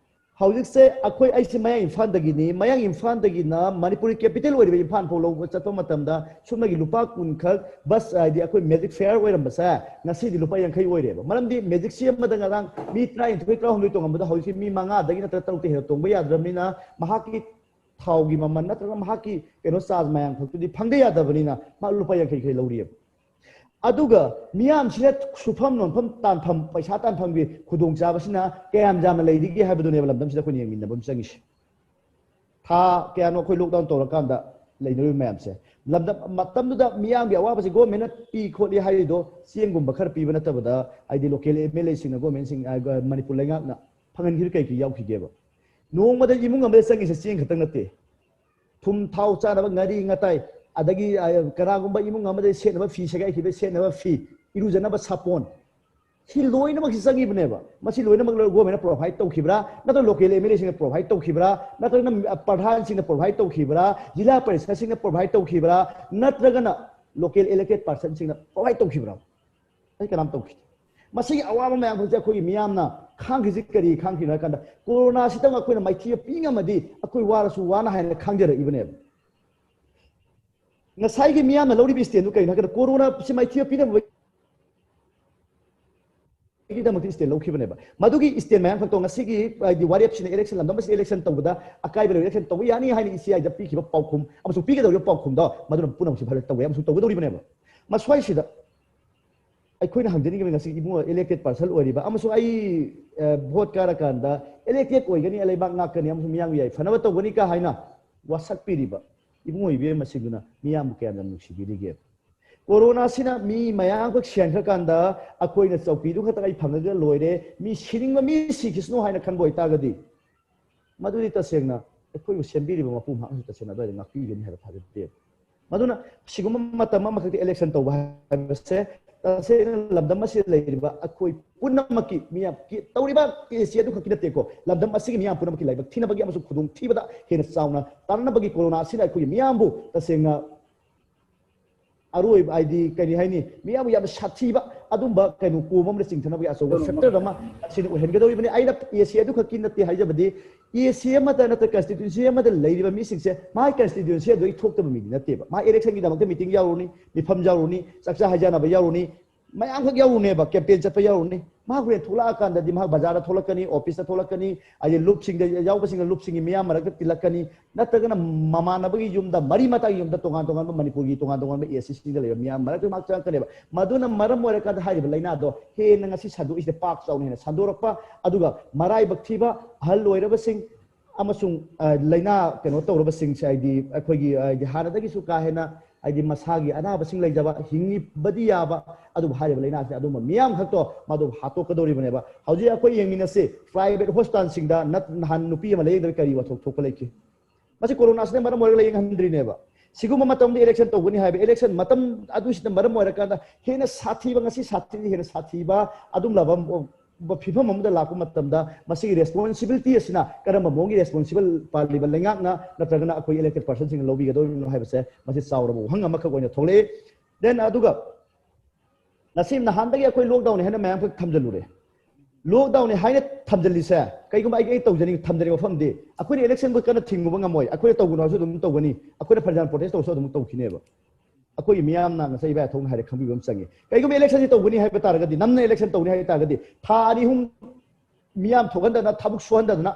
ꯍꯧꯖꯤꯛꯁꯦ ꯑꯩꯈꯣꯏ, ꯑꯩꯁꯦ ꯃꯌꯥꯡ ꯏꯝꯐꯥꯜꯗꯒꯤꯅꯤ, ꯃꯌꯥꯡ ꯏꯝꯐꯥꯜꯗꯒꯤꯅ ꯃꯅꯤꯄꯨꯔꯒꯤ ꯀꯦꯄꯤꯇꯦꯜ ꯑꯣꯏꯔꯤꯕ ꯏꯝꯐꯥꯜ ꯐꯥꯎ ꯂꯧꯕ ꯆꯠꯄ ꯃꯇꯝꯗ ꯁꯨꯞꯅꯒꯤ ꯂꯨꯄꯥ ꯀꯨꯟ ꯈꯛ ꯕꯁ, ꯍꯥꯏꯗꯤ ꯑꯩꯈꯣꯏ ꯃꯦꯖꯤꯛ ꯐꯦꯌꯔ ꯑꯣꯏꯔꯝꯕꯁꯦ ꯉꯁꯤꯗꯤ ꯂꯨꯄꯥ ꯌꯥꯡꯈꯩ ꯑꯣꯏꯔꯦꯕ꯫ ꯃꯔꯝꯗꯤ ꯃꯦꯖꯤꯛꯁꯤ ꯑꯃꯗ ꯉꯔꯥꯡ ꯃꯤ ꯇꯔꯥꯅꯤꯊꯣꯏ, ꯇꯔꯥꯍꯨꯝꯗꯣꯏ ꯇꯣꯡꯉꯝꯕꯗꯣ ꯍꯧꯖꯤꯛꯇꯤ ꯃꯤ ꯃꯉꯥꯗꯒꯤ ꯅꯠꯇ꯭ꯔꯒ ꯇꯔꯨꯛꯇ ꯍꯦꯟꯅ ꯇꯣꯡꯕ ꯌꯥꯗ꯭ꯔꯕꯅꯤꯅ ꯃꯍꯥꯛꯀꯤ ꯊꯥꯎꯒꯤ ꯃꯃꯜ ꯅꯠꯇ꯭ꯔꯒ ꯃꯍꯥꯛꯀꯤ ꯀꯩꯅꯣ ꯆꯥꯔꯖ ꯃꯌꯥꯝ ꯈꯛꯇꯨꯗꯤ ꯐꯪꯗ ꯌꯥꯗꯕꯅꯤꯅ ꯃꯥ ꯂꯨꯄꯥ ꯌꯥꯡꯈꯩ ꯌꯥꯡꯈꯩ ꯂꯧꯔꯤꯑꯕ꯫ ꯑꯗꯨꯒ ꯃꯤꯌꯥꯝꯁꯤꯅ ꯁꯨꯐꯝ ꯅꯣꯝꯐꯝ ꯇꯥꯟꯐꯝ, ꯄꯩꯁꯥ ꯇꯥꯟꯐꯝꯒꯤ ꯈꯨꯗꯣꯡꯆꯥꯕꯁꯤꯅ ꯀꯌꯥꯝ ꯌꯥꯝꯅ ꯂꯩꯔꯤꯒꯦ ꯍꯥꯏꯕꯗꯨꯅꯦꯕ ꯂꯝꯗꯝꯁꯤꯗ ꯑꯩꯈꯣꯏꯅ ꯌꯦꯡꯃꯤꯟꯅꯕ ꯑꯃ ꯆꯪꯉꯤꯁꯦ꯫ ꯊꯥ ꯀꯌꯥꯅꯣ ꯑꯩꯈꯣꯏ ꯂꯣꯛꯗꯥꯎꯟ ꯇꯧꯔꯀꯥꯟꯗ ꯂꯩꯅꯔꯤꯕ ꯃꯌꯥꯝꯁꯦ, ꯂꯝꯗꯝ ꯃꯇꯝꯗꯨꯗ ꯃꯤꯌꯥꯝꯒꯤ ꯑꯋꯥꯕꯁꯦ ꯒꯣꯔꯃꯦꯟꯅ ꯄꯤ ꯈꯣꯠꯂꯤ ꯍꯥꯏꯔꯤꯗꯣ ꯆꯦꯡꯒꯨꯝꯕ ꯈꯔ ꯄꯤꯕ ꯅꯠꯇꯕꯗ, ꯍꯥꯏꯗꯤ ꯂꯣꯀꯦꯜ ꯑꯦꯝ ꯑꯦꯜ ꯑꯦꯁꯤꯡꯅ, ꯒꯣꯔꯃꯦꯟꯁꯤꯡ, ꯑ, ꯃꯅꯤꯄꯨꯔ ꯂꯩꯉꯥꯛꯅ ꯐꯪꯍꯟꯈꯤꯕ ꯀꯩ ꯀꯩ ꯌꯥꯎꯈꯤꯒꯦꯕ? ꯅꯣꯡꯃꯗ ꯏꯃꯨꯡ ꯑꯃꯗ ꯆꯪꯉꯤꯁꯦ ꯆꯦꯡ ꯈꯛꯇꯪ ꯅꯠꯇꯦ, ꯊꯨꯝ, ꯊꯥꯎ, ꯆꯥꯅꯕ, ꯉꯥꯔꯤ, ꯉꯥꯇꯥꯏ, ꯑꯗꯒꯤ ꯀꯅꯥꯒꯨꯝꯕ ꯏꯃꯨꯡ ꯑꯃꯗ ꯁꯦꯠꯅꯕ ꯐꯤ ꯁꯦꯒꯥꯏꯈꯤꯕ ꯁꯦꯠꯅꯕ ꯐꯤ, ꯏꯔꯨꯖꯅꯕ ꯁꯥꯄꯣꯟ, ꯁꯤ ꯂꯣꯏꯅꯃꯛꯁꯤ ꯆꯪꯉꯤꯕꯅꯦꯕ꯫ ꯃꯁꯤ ꯂꯣꯏꯅꯃꯛ ꯒꯣꯔꯃꯦꯟꯅ ꯄ꯭ꯔꯣꯚꯥꯏꯠ ꯇꯧꯈꯤꯕ꯭ꯔꯥ, ꯅꯠꯇ꯭ꯔꯒ ꯂꯣꯀꯦꯜ ꯑꯦꯝ ꯑꯦꯜ ꯑꯦꯁꯤꯡꯅ ꯄ꯭ꯔꯣꯚꯥꯏꯠ ꯇꯧꯈꯤꯕ꯭ꯔꯥ, ꯅꯠꯇ꯭ꯔꯒꯅ ꯄ꯭ꯔꯙꯥꯟꯁꯤꯡꯅ ꯄ꯭ꯔꯣꯚꯥꯏꯠ ꯇꯧꯈꯤꯕ꯭ꯔꯥ, ꯖꯤꯂꯥ ꯄꯔꯤꯁꯠꯁꯤꯡꯅ ꯄ꯭ꯔꯣꯚꯥꯏꯠ ꯇꯧꯈꯤꯕ꯭ꯔꯥ, ꯅꯠꯇ꯭ꯔꯒꯅ ꯂꯣꯀꯦꯜ ꯏꯂꯦꯛꯇꯦꯠ ꯄꯥꯔꯁꯟꯁꯤꯡꯅ ꯄ꯭ꯔꯣꯚꯥꯏꯠ ꯇꯧꯈꯤꯕ꯭ꯔꯥ? ꯑꯩ ꯀꯅꯥꯝ ꯇꯧꯈꯤꯗꯦ꯫ ꯃꯁꯤꯒꯤ ꯑꯋꯥꯕ ꯃꯌꯥꯝ ꯈꯛꯁꯦ ꯑꯩꯈꯣꯏꯒꯤ ꯃꯤꯌꯥꯝꯅ ꯈꯥꯡꯈꯤꯁꯤ ꯀꯔꯤ ꯈꯥꯡꯈꯤꯅꯣ ꯍꯥꯏ ꯀꯥꯟꯗ, ꯀꯣꯔꯣꯅꯥꯁꯤꯗꯪ ꯑꯩꯈꯣꯏꯅ ꯃꯥꯏꯊꯤꯕ ꯄꯤ ꯉꯝꯃꯗꯤ ꯑꯩꯈꯣꯏ ꯋꯥꯔꯁꯨ ꯋꯥꯅ ꯍꯥꯏꯅ ꯈꯥꯡꯖꯔꯛꯏꯕꯅꯦꯕ꯫ ꯉꯁꯥꯏꯒꯤ ꯃꯤꯌꯥꯝꯅ ꯂꯧꯔꯤꯕ ꯏꯁꯇꯦꯟꯗꯨ ꯀꯩꯅꯣ ꯍꯥꯏ ꯀꯥꯟꯗ, ꯀꯣꯔꯣꯅꯥꯁꯤ ꯃꯥꯏꯊꯤꯕ ꯄꯤꯅꯕꯒꯤꯗꯃꯛꯇ ꯏꯁꯇꯦꯟ ꯂꯧꯈꯤꯕꯅꯦꯕ꯫ ꯃꯗꯨꯒꯤ ꯏꯁꯇꯦꯟ ꯃꯌꯥꯝ ꯈꯛꯇꯣ ꯉꯁꯤꯒꯤ ꯍꯥꯏꯗꯤ ꯋꯥꯔꯦꯞꯁꯤꯅ ꯏꯂꯦꯛꯁꯟ, ꯂꯝꯗꯝ ꯑꯁꯤꯗ ꯏꯂꯦꯛꯁꯟ ꯇꯧꯕꯗ ꯑꯀꯥꯏꯕ ꯂꯩꯕ ꯏꯂꯦꯛꯁꯟ ꯇꯧꯕ ꯌꯥꯅꯤ ꯍꯥꯏꯅ ꯏ ꯁꯤ ꯑꯥꯏꯗ ꯄꯤꯈꯤꯕ ꯄꯥꯎꯈꯨꯝ ꯑꯃꯁꯨꯡ ꯄꯤꯒꯗꯧꯔꯤꯕ ꯄꯥꯎꯈꯨꯝꯗꯣ ꯃꯗꯨꯅ ꯄꯨꯝꯅꯃꯛꯁꯤ ꯚꯥꯏꯑꯣꯂꯦꯠ ꯇꯧꯋꯦ ꯑꯃꯁꯨꯡ ꯇꯧꯒꯗꯧꯔꯤꯕꯅꯦꯕ꯫ ꯃꯁ꯭ꯋꯥꯏꯁꯤꯗ ꯑꯩꯈꯣꯏꯅ ꯍꯪꯖꯅꯤꯡꯉꯤꯕ ꯉꯁꯤ ꯏꯕꯨꯡꯉꯣ ꯏꯂꯦꯛꯇꯦꯠ ꯄꯥꯔꯁꯟ ꯑꯣꯏꯔꯤꯕ ꯑꯃꯁꯨꯡ ꯑꯩ, ꯑ, ꯚꯣꯠ ꯀꯥꯔꯀꯥꯟꯗ ꯏꯂꯦꯛꯇꯦꯠ ꯑꯣꯏꯒꯅꯤ, ꯂꯩꯕꯥꯛ ꯉꯥꯛꯀꯅꯤ ꯑꯃꯁꯨꯡ ꯃꯤꯌꯥꯝꯒꯤ ꯌꯥꯏꯐꯅꯕ ꯇꯧꯒꯅꯤ ꯀ ꯍꯥꯏꯅ ꯋꯥꯁꯛꯄꯤꯔꯤꯕ ꯏꯕꯨꯡꯉꯣ ꯏꯕꯦꯝꯃꯁꯤꯡꯗꯨꯅ ꯃꯤꯌꯥꯝꯕꯨ ꯀꯌꯥꯝ ꯌꯥꯝ ꯅꯨꯡꯁꯤꯕꯤꯔꯤꯒꯦ? ꯀꯣꯔꯣꯅꯥꯁꯤꯅ ꯃꯤ ꯃꯌꯥꯝꯈꯛ ꯁꯤꯍꯟꯈ꯭ꯔꯀꯥꯟꯗ ꯑꯩꯈꯣꯏꯅ ꯆꯧꯀꯤꯗꯨ ꯈꯛꯇ ꯑꯩ ꯐꯪꯉꯒ ꯂꯣꯏꯔꯦ, ꯃꯤ ꯁꯤꯅꯤꯡꯕ ꯃꯤ ꯁꯤꯈꯤꯁꯅꯨ ꯍꯥꯏꯅ ꯈꯟꯕ ꯑꯣꯏꯇꯥꯔꯒꯗꯤ, ꯃꯗꯨꯗꯤ ꯇꯁꯦꯡꯅ ꯑꯩꯈꯣꯏꯕꯨ ꯁꯦꯝꯕꯤꯔꯤꯕ ꯃꯄꯨ ꯃꯍꯥꯛꯅꯁꯨ ꯇꯁꯦꯡꯅ ꯑꯗꯨꯋꯥꯏꯗ ꯉꯥꯛꯄꯤꯒꯅꯤ ꯍꯥꯏꯕ ꯊꯥꯖꯗꯦ꯫ ꯃꯗꯨꯅ ꯁꯤꯒꯨꯝꯕ ꯃꯇꯝ ꯑꯃꯈꯛꯇ ꯏꯂꯦꯛꯁꯟ ꯇꯧꯕ ꯍꯥꯏꯕꯁꯦ ꯇꯁꯦꯡꯅ ꯂꯝꯗꯝ ꯑꯁꯤꯗ ꯂꯩꯔꯤꯕ ꯑꯩꯈꯣꯏ ꯄꯨꯝꯅꯃꯛꯀꯤ ꯃꯤꯌꯥꯝ ꯇꯧꯔꯤꯕ ꯀꯦꯁꯁꯤ ꯑꯗꯨꯈꯛꯀꯤ ꯅꯠꯇꯦꯀꯣ, ꯂꯝꯗꯝ ꯑꯁꯤꯒꯤ ꯃꯤꯌꯥꯝ ꯄꯨꯝꯅꯃꯛꯀꯤ ꯂꯥꯏꯕꯛ ꯊꯤꯅꯕꯒꯤ ꯑꯃꯁꯨꯡ ꯈꯨꯗꯣꯡꯊꯤꯕꯗ ꯍꯦꯟꯅ ꯆꯥꯎꯅ ꯇꯥꯅꯅꯕꯒꯤ ꯀꯣꯔꯣꯅꯥ ꯑꯁꯤꯅ ꯑꯩꯈꯣꯏꯒꯤ ꯃꯤꯌꯥꯝꯕꯨ ꯇꯁꯦꯡꯅ ꯑꯔꯣꯏꯕ ꯍꯥꯏꯗꯤ ꯀꯔꯤ ꯍꯥꯏꯅꯤ, ꯃꯤꯌꯥꯝꯕꯨ ꯌꯥꯝꯅ ꯁꯥꯊꯤꯕ ꯑꯗꯨꯝꯕ ꯀꯩꯅꯣ ꯀꯣꯝ ꯑꯃꯗ ꯆꯤꯡꯊꯅꯕꯒꯤ ꯑꯆꯧꯕ ꯐꯦꯛꯇꯔ ꯑꯃ ꯑꯁꯤꯅ ꯑꯣꯏꯍꯟꯒꯗꯧꯔꯤꯕꯅꯤ꯫ ꯑꯩꯅ ꯑꯦ ꯁꯤ ꯑꯗꯨꯈꯛꯀꯤ ꯅꯠꯇꯦ ꯍꯥꯏꯖꯕꯗꯤ, ꯑꯦ ꯁꯤ ꯑꯃꯗ ꯅꯠꯇ꯭ꯔꯒ ꯀꯟꯁꯇꯤꯇ꯭ꯌꯨꯟꯁꯤ ꯑꯃꯗ ꯂꯩꯔꯤꯕ ꯃꯤꯁꯤꯡꯁꯦ ꯃꯥꯒꯤ ꯀꯟꯁꯇꯤꯇ꯭ꯌꯨꯟꯁꯤ ꯑꯗꯨꯗꯒꯤ ꯊꯣꯛꯇꯕ ꯃꯤꯗꯤ ꯅꯠꯇꯦꯕ꯫ ꯃꯥ ꯏꯂꯦꯛꯁꯟꯒꯤꯗꯃꯛꯇ ꯃꯤꯇꯤꯡ ꯌꯥꯎꯔꯨꯅꯤ, ꯃꯤꯐꯝ ꯌꯥꯎꯔꯨꯅꯤ, ꯆꯥꯛꯆꯥ ꯍꯩꯖꯥꯟꯅꯕ ꯌꯥꯎꯔꯨꯅꯤ, ꯃꯌꯥꯝꯈꯛ ꯌꯥꯎꯔꯨꯅꯦꯕ, ꯀꯦꯝꯄꯦꯟ ꯆꯠꯄ ꯌꯥꯎꯔꯨꯅꯤ꯫ ꯃꯍꯥꯛ ꯍꯣꯔꯦꯟ ꯊꯣꯛꯂꯛꯑꯀꯥꯟꯗꯗꯤ ꯃꯍꯥꯛ ꯕꯖꯥꯔꯗ ꯊꯣꯛꯂꯛꯀꯅꯤ, ꯑꯣꯐꯤꯁꯇ ꯊꯣꯛꯂꯛꯀꯅꯤ, ꯍꯥꯏꯗꯤ ꯂꯨꯞꯁꯤꯡꯗ ꯌꯥꯎꯕꯁꯤꯡꯅ ꯂꯨꯞꯁꯤꯡꯒꯤ ꯃꯤꯌꯥꯝ ꯃꯔꯛꯇ ꯇꯤꯜꯂꯛꯀꯅꯤ, ꯅꯠꯇ꯭ꯔꯒꯅ ꯃꯃꯥꯟꯅꯕꯒꯤ ꯌꯨꯝꯗ, ꯃꯔꯤ ꯃꯇꯥꯒꯤ ꯌꯨꯝꯗ ꯇꯣꯉꯥꯟ ꯇꯣꯉꯥꯟꯕ ꯃꯅꯤꯄꯨꯔꯒꯤ ꯇꯣꯉꯥꯟ ꯇꯣꯉꯥꯟꯕ ꯑꯦ ꯁꯤꯁꯤꯡꯗ ꯂꯩꯕ ꯃꯤꯌꯥꯝ ꯃꯔꯛꯇ ꯃꯍꯥꯛ ꯆꯪꯉꯛꯀꯅꯦꯕ꯫ ꯃꯗꯨꯅ ꯃꯔꯝ ꯑꯣꯏꯔꯀꯥꯟꯗ ꯍꯥꯏꯔꯤꯕ ꯂꯥꯏꯅꯥꯗꯣ ꯍꯦꯟꯅ ꯉꯁꯤ ꯁꯟꯗꯣꯛꯏꯁꯤꯗ ꯄꯥꯛ ꯆꯥꯎꯅ ꯍꯦꯟꯅ ꯁꯟꯗꯣꯔꯛꯄ, ꯑꯗꯨꯒ ꯃꯔꯥꯏꯕꯛ ꯊꯤꯕ ꯑꯍꯜ ꯑꯣꯏꯔꯕꯁꯤꯡ ꯑꯃꯁꯨꯡ, ꯑ, ꯂꯥꯏꯅꯥ ꯀꯩꯅꯣ ꯇꯧꯔꯕꯁꯤꯡꯁꯦ, ꯍꯥꯏꯗꯤ ꯑꯩꯈꯣꯏꯒꯤ, ꯍꯥꯏꯗꯤ ꯍꯥꯟꯅꯗꯒꯤꯁꯨ ꯀꯥ ꯍꯦꯟꯅ ꯍꯥꯏꯗꯤ ꯃꯁꯥꯒꯤ ꯑꯅꯥꯕꯁꯤꯡ ꯂꯩꯖꯕ, ꯍꯤꯡꯕꯗꯤ ꯌꯥꯕ, ꯑꯗꯨꯕꯨ ꯍꯥꯏꯔꯤꯕ ꯂꯥꯏꯅꯥꯁꯤꯅ ꯑꯗꯨꯝꯕ ꯃꯤꯌꯥꯝ ꯈꯛꯇꯣ ꯃꯗꯨ ꯍꯥꯠꯇꯣꯛꯀꯗꯧꯔꯤꯕꯅꯦꯕ꯫ ꯍꯧꯖꯤꯛ ꯑꯩꯈꯣꯏ ꯌꯦꯡꯃꯤꯟꯅꯁꯤ, ꯄ꯭ꯔꯥꯏꯚꯦꯠ ꯍꯣꯁꯄꯤꯇꯥꯜꯁꯤꯡꯗ ꯅꯠ-, ꯅꯍꯥꯟ ꯅꯨꯄꯤ ꯑꯃ ꯂꯥꯌꯦꯡꯗꯕ ꯀꯔꯤ ꯋꯥꯊꯣꯛ ꯊꯣꯛꯄ ꯂꯩꯈꯤ? ꯃꯁꯤ ꯀꯣꯔꯣꯅꯥꯁꯤꯅ ꯃꯔꯝ ꯑꯣꯏꯔꯒ ꯂꯥꯌꯦꯡꯍꯟꯗ꯭ꯔꯤꯅꯦꯕ꯫ ꯁꯤꯒꯨꯝꯕ ꯃꯇꯝꯗ election ꯇꯧꯒꯅꯤ ꯍꯥꯏꯕ, election ꯃꯇꯝ ꯑꯗꯨꯁꯤꯅ ꯃꯔꯝ ꯑꯣꯏꯔꯀꯥꯟꯗ ꯍꯦꯟꯅ ꯁꯥꯊꯤꯕ, ꯉꯁꯤ ꯁꯥꯊꯤꯗꯤ ꯍꯦꯟꯅ ꯁꯥꯊꯤꯕ ꯑꯗꯨꯝꯂꯕ ꯐꯤꯕꯝ ꯑꯃꯗ ꯂꯥꯛꯄ ꯃꯇꯝꯗ, ꯃꯁꯤꯒꯤ responsibility ꯑꯁꯤꯅ ꯀꯔꯝꯕ ꯃꯑꯣꯡꯒꯤ responsible ꯄꯥꯜꯂꯤꯕ ꯂꯩꯉꯥꯛꯅ ꯅꯠꯇ꯭ꯔꯒꯅ ꯑꯩꯈꯣꯏ elected personꯁꯤꯡꯅ ꯂꯧꯕꯤꯒꯗꯧꯔꯤꯕꯅꯣ ꯍꯥꯏꯕꯁꯦ ꯃꯁꯤ ꯆꯥꯎꯔꯕ ꯋꯥꯍꯪ ꯑꯃꯈꯛ ꯑꯣꯏꯅ ꯊꯣꯛꯂꯛꯏ꯫ Then ꯑꯗꯨꯒ ꯉꯁꯤ ꯅꯍꯥꯟꯗꯒꯤ ꯑꯩꯈꯣꯏ lockdown ꯍꯥꯏꯅ ꯃꯌꯥꯝ ꯈꯛ ꯊꯝꯖꯤꯜꯂꯨꯔꯦ꯫ Lockdown ꯍꯥꯏꯅ ꯊꯝꯖꯤꯜꯂꯤꯁꯦ ꯀꯩꯒꯨꯝꯕ ꯑꯩ, ꯑꯩ ꯇꯧꯖꯅꯤꯡ-, ꯊꯝꯖꯅꯤꯡꯕ ꯋꯥꯐꯝꯗꯤ, ꯑꯩꯈꯣꯏꯅ electionꯕꯨ ꯀꯟꯅ ꯊꯤꯡꯉꯨꯕ ꯉꯝꯃꯣꯏ꯫ ꯑꯩꯈꯣꯏꯅ ꯇꯧꯒꯅꯨ ꯍꯥꯏꯔꯁꯨ ꯑꯗꯨꯝ ꯇꯧꯒꯅꯤ, ꯑꯩꯈꯣꯏꯅ ꯐꯅꯌꯥꯝ protest ꯇꯧꯔꯁꯨ ꯑꯗꯨꯝ ꯇꯧꯈꯤꯅꯦꯕ꯫ ꯑꯩꯈꯣꯏꯒꯤ ꯃꯤꯌꯥꯝꯅ ꯉꯁꯥꯏ ꯏꯕꯥꯏ ꯑꯊꯧꯅ ꯍꯥꯏꯔꯦ, ꯈꯪꯕꯤꯕ ꯑꯃ ꯆꯪꯉꯤ꯫ ꯀꯩꯒꯨꯝꯕ electionꯁꯤ ꯇꯧꯒꯅꯤ ꯍꯥꯏꯕ ꯇꯥꯔꯒꯗꯤ, ꯅꯝꯅ election ꯇꯧꯅꯤ ꯍꯥꯏꯕ ꯇꯥꯔꯒꯗꯤ, ꯊꯥ ꯑꯅꯤ ꯑꯍꯨꯝ ꯃꯤꯌꯥꯝ ꯊꯣꯛꯍꯟꯗꯅ, ꯊꯕꯛ ꯁꯨꯍꯟꯗꯗꯅ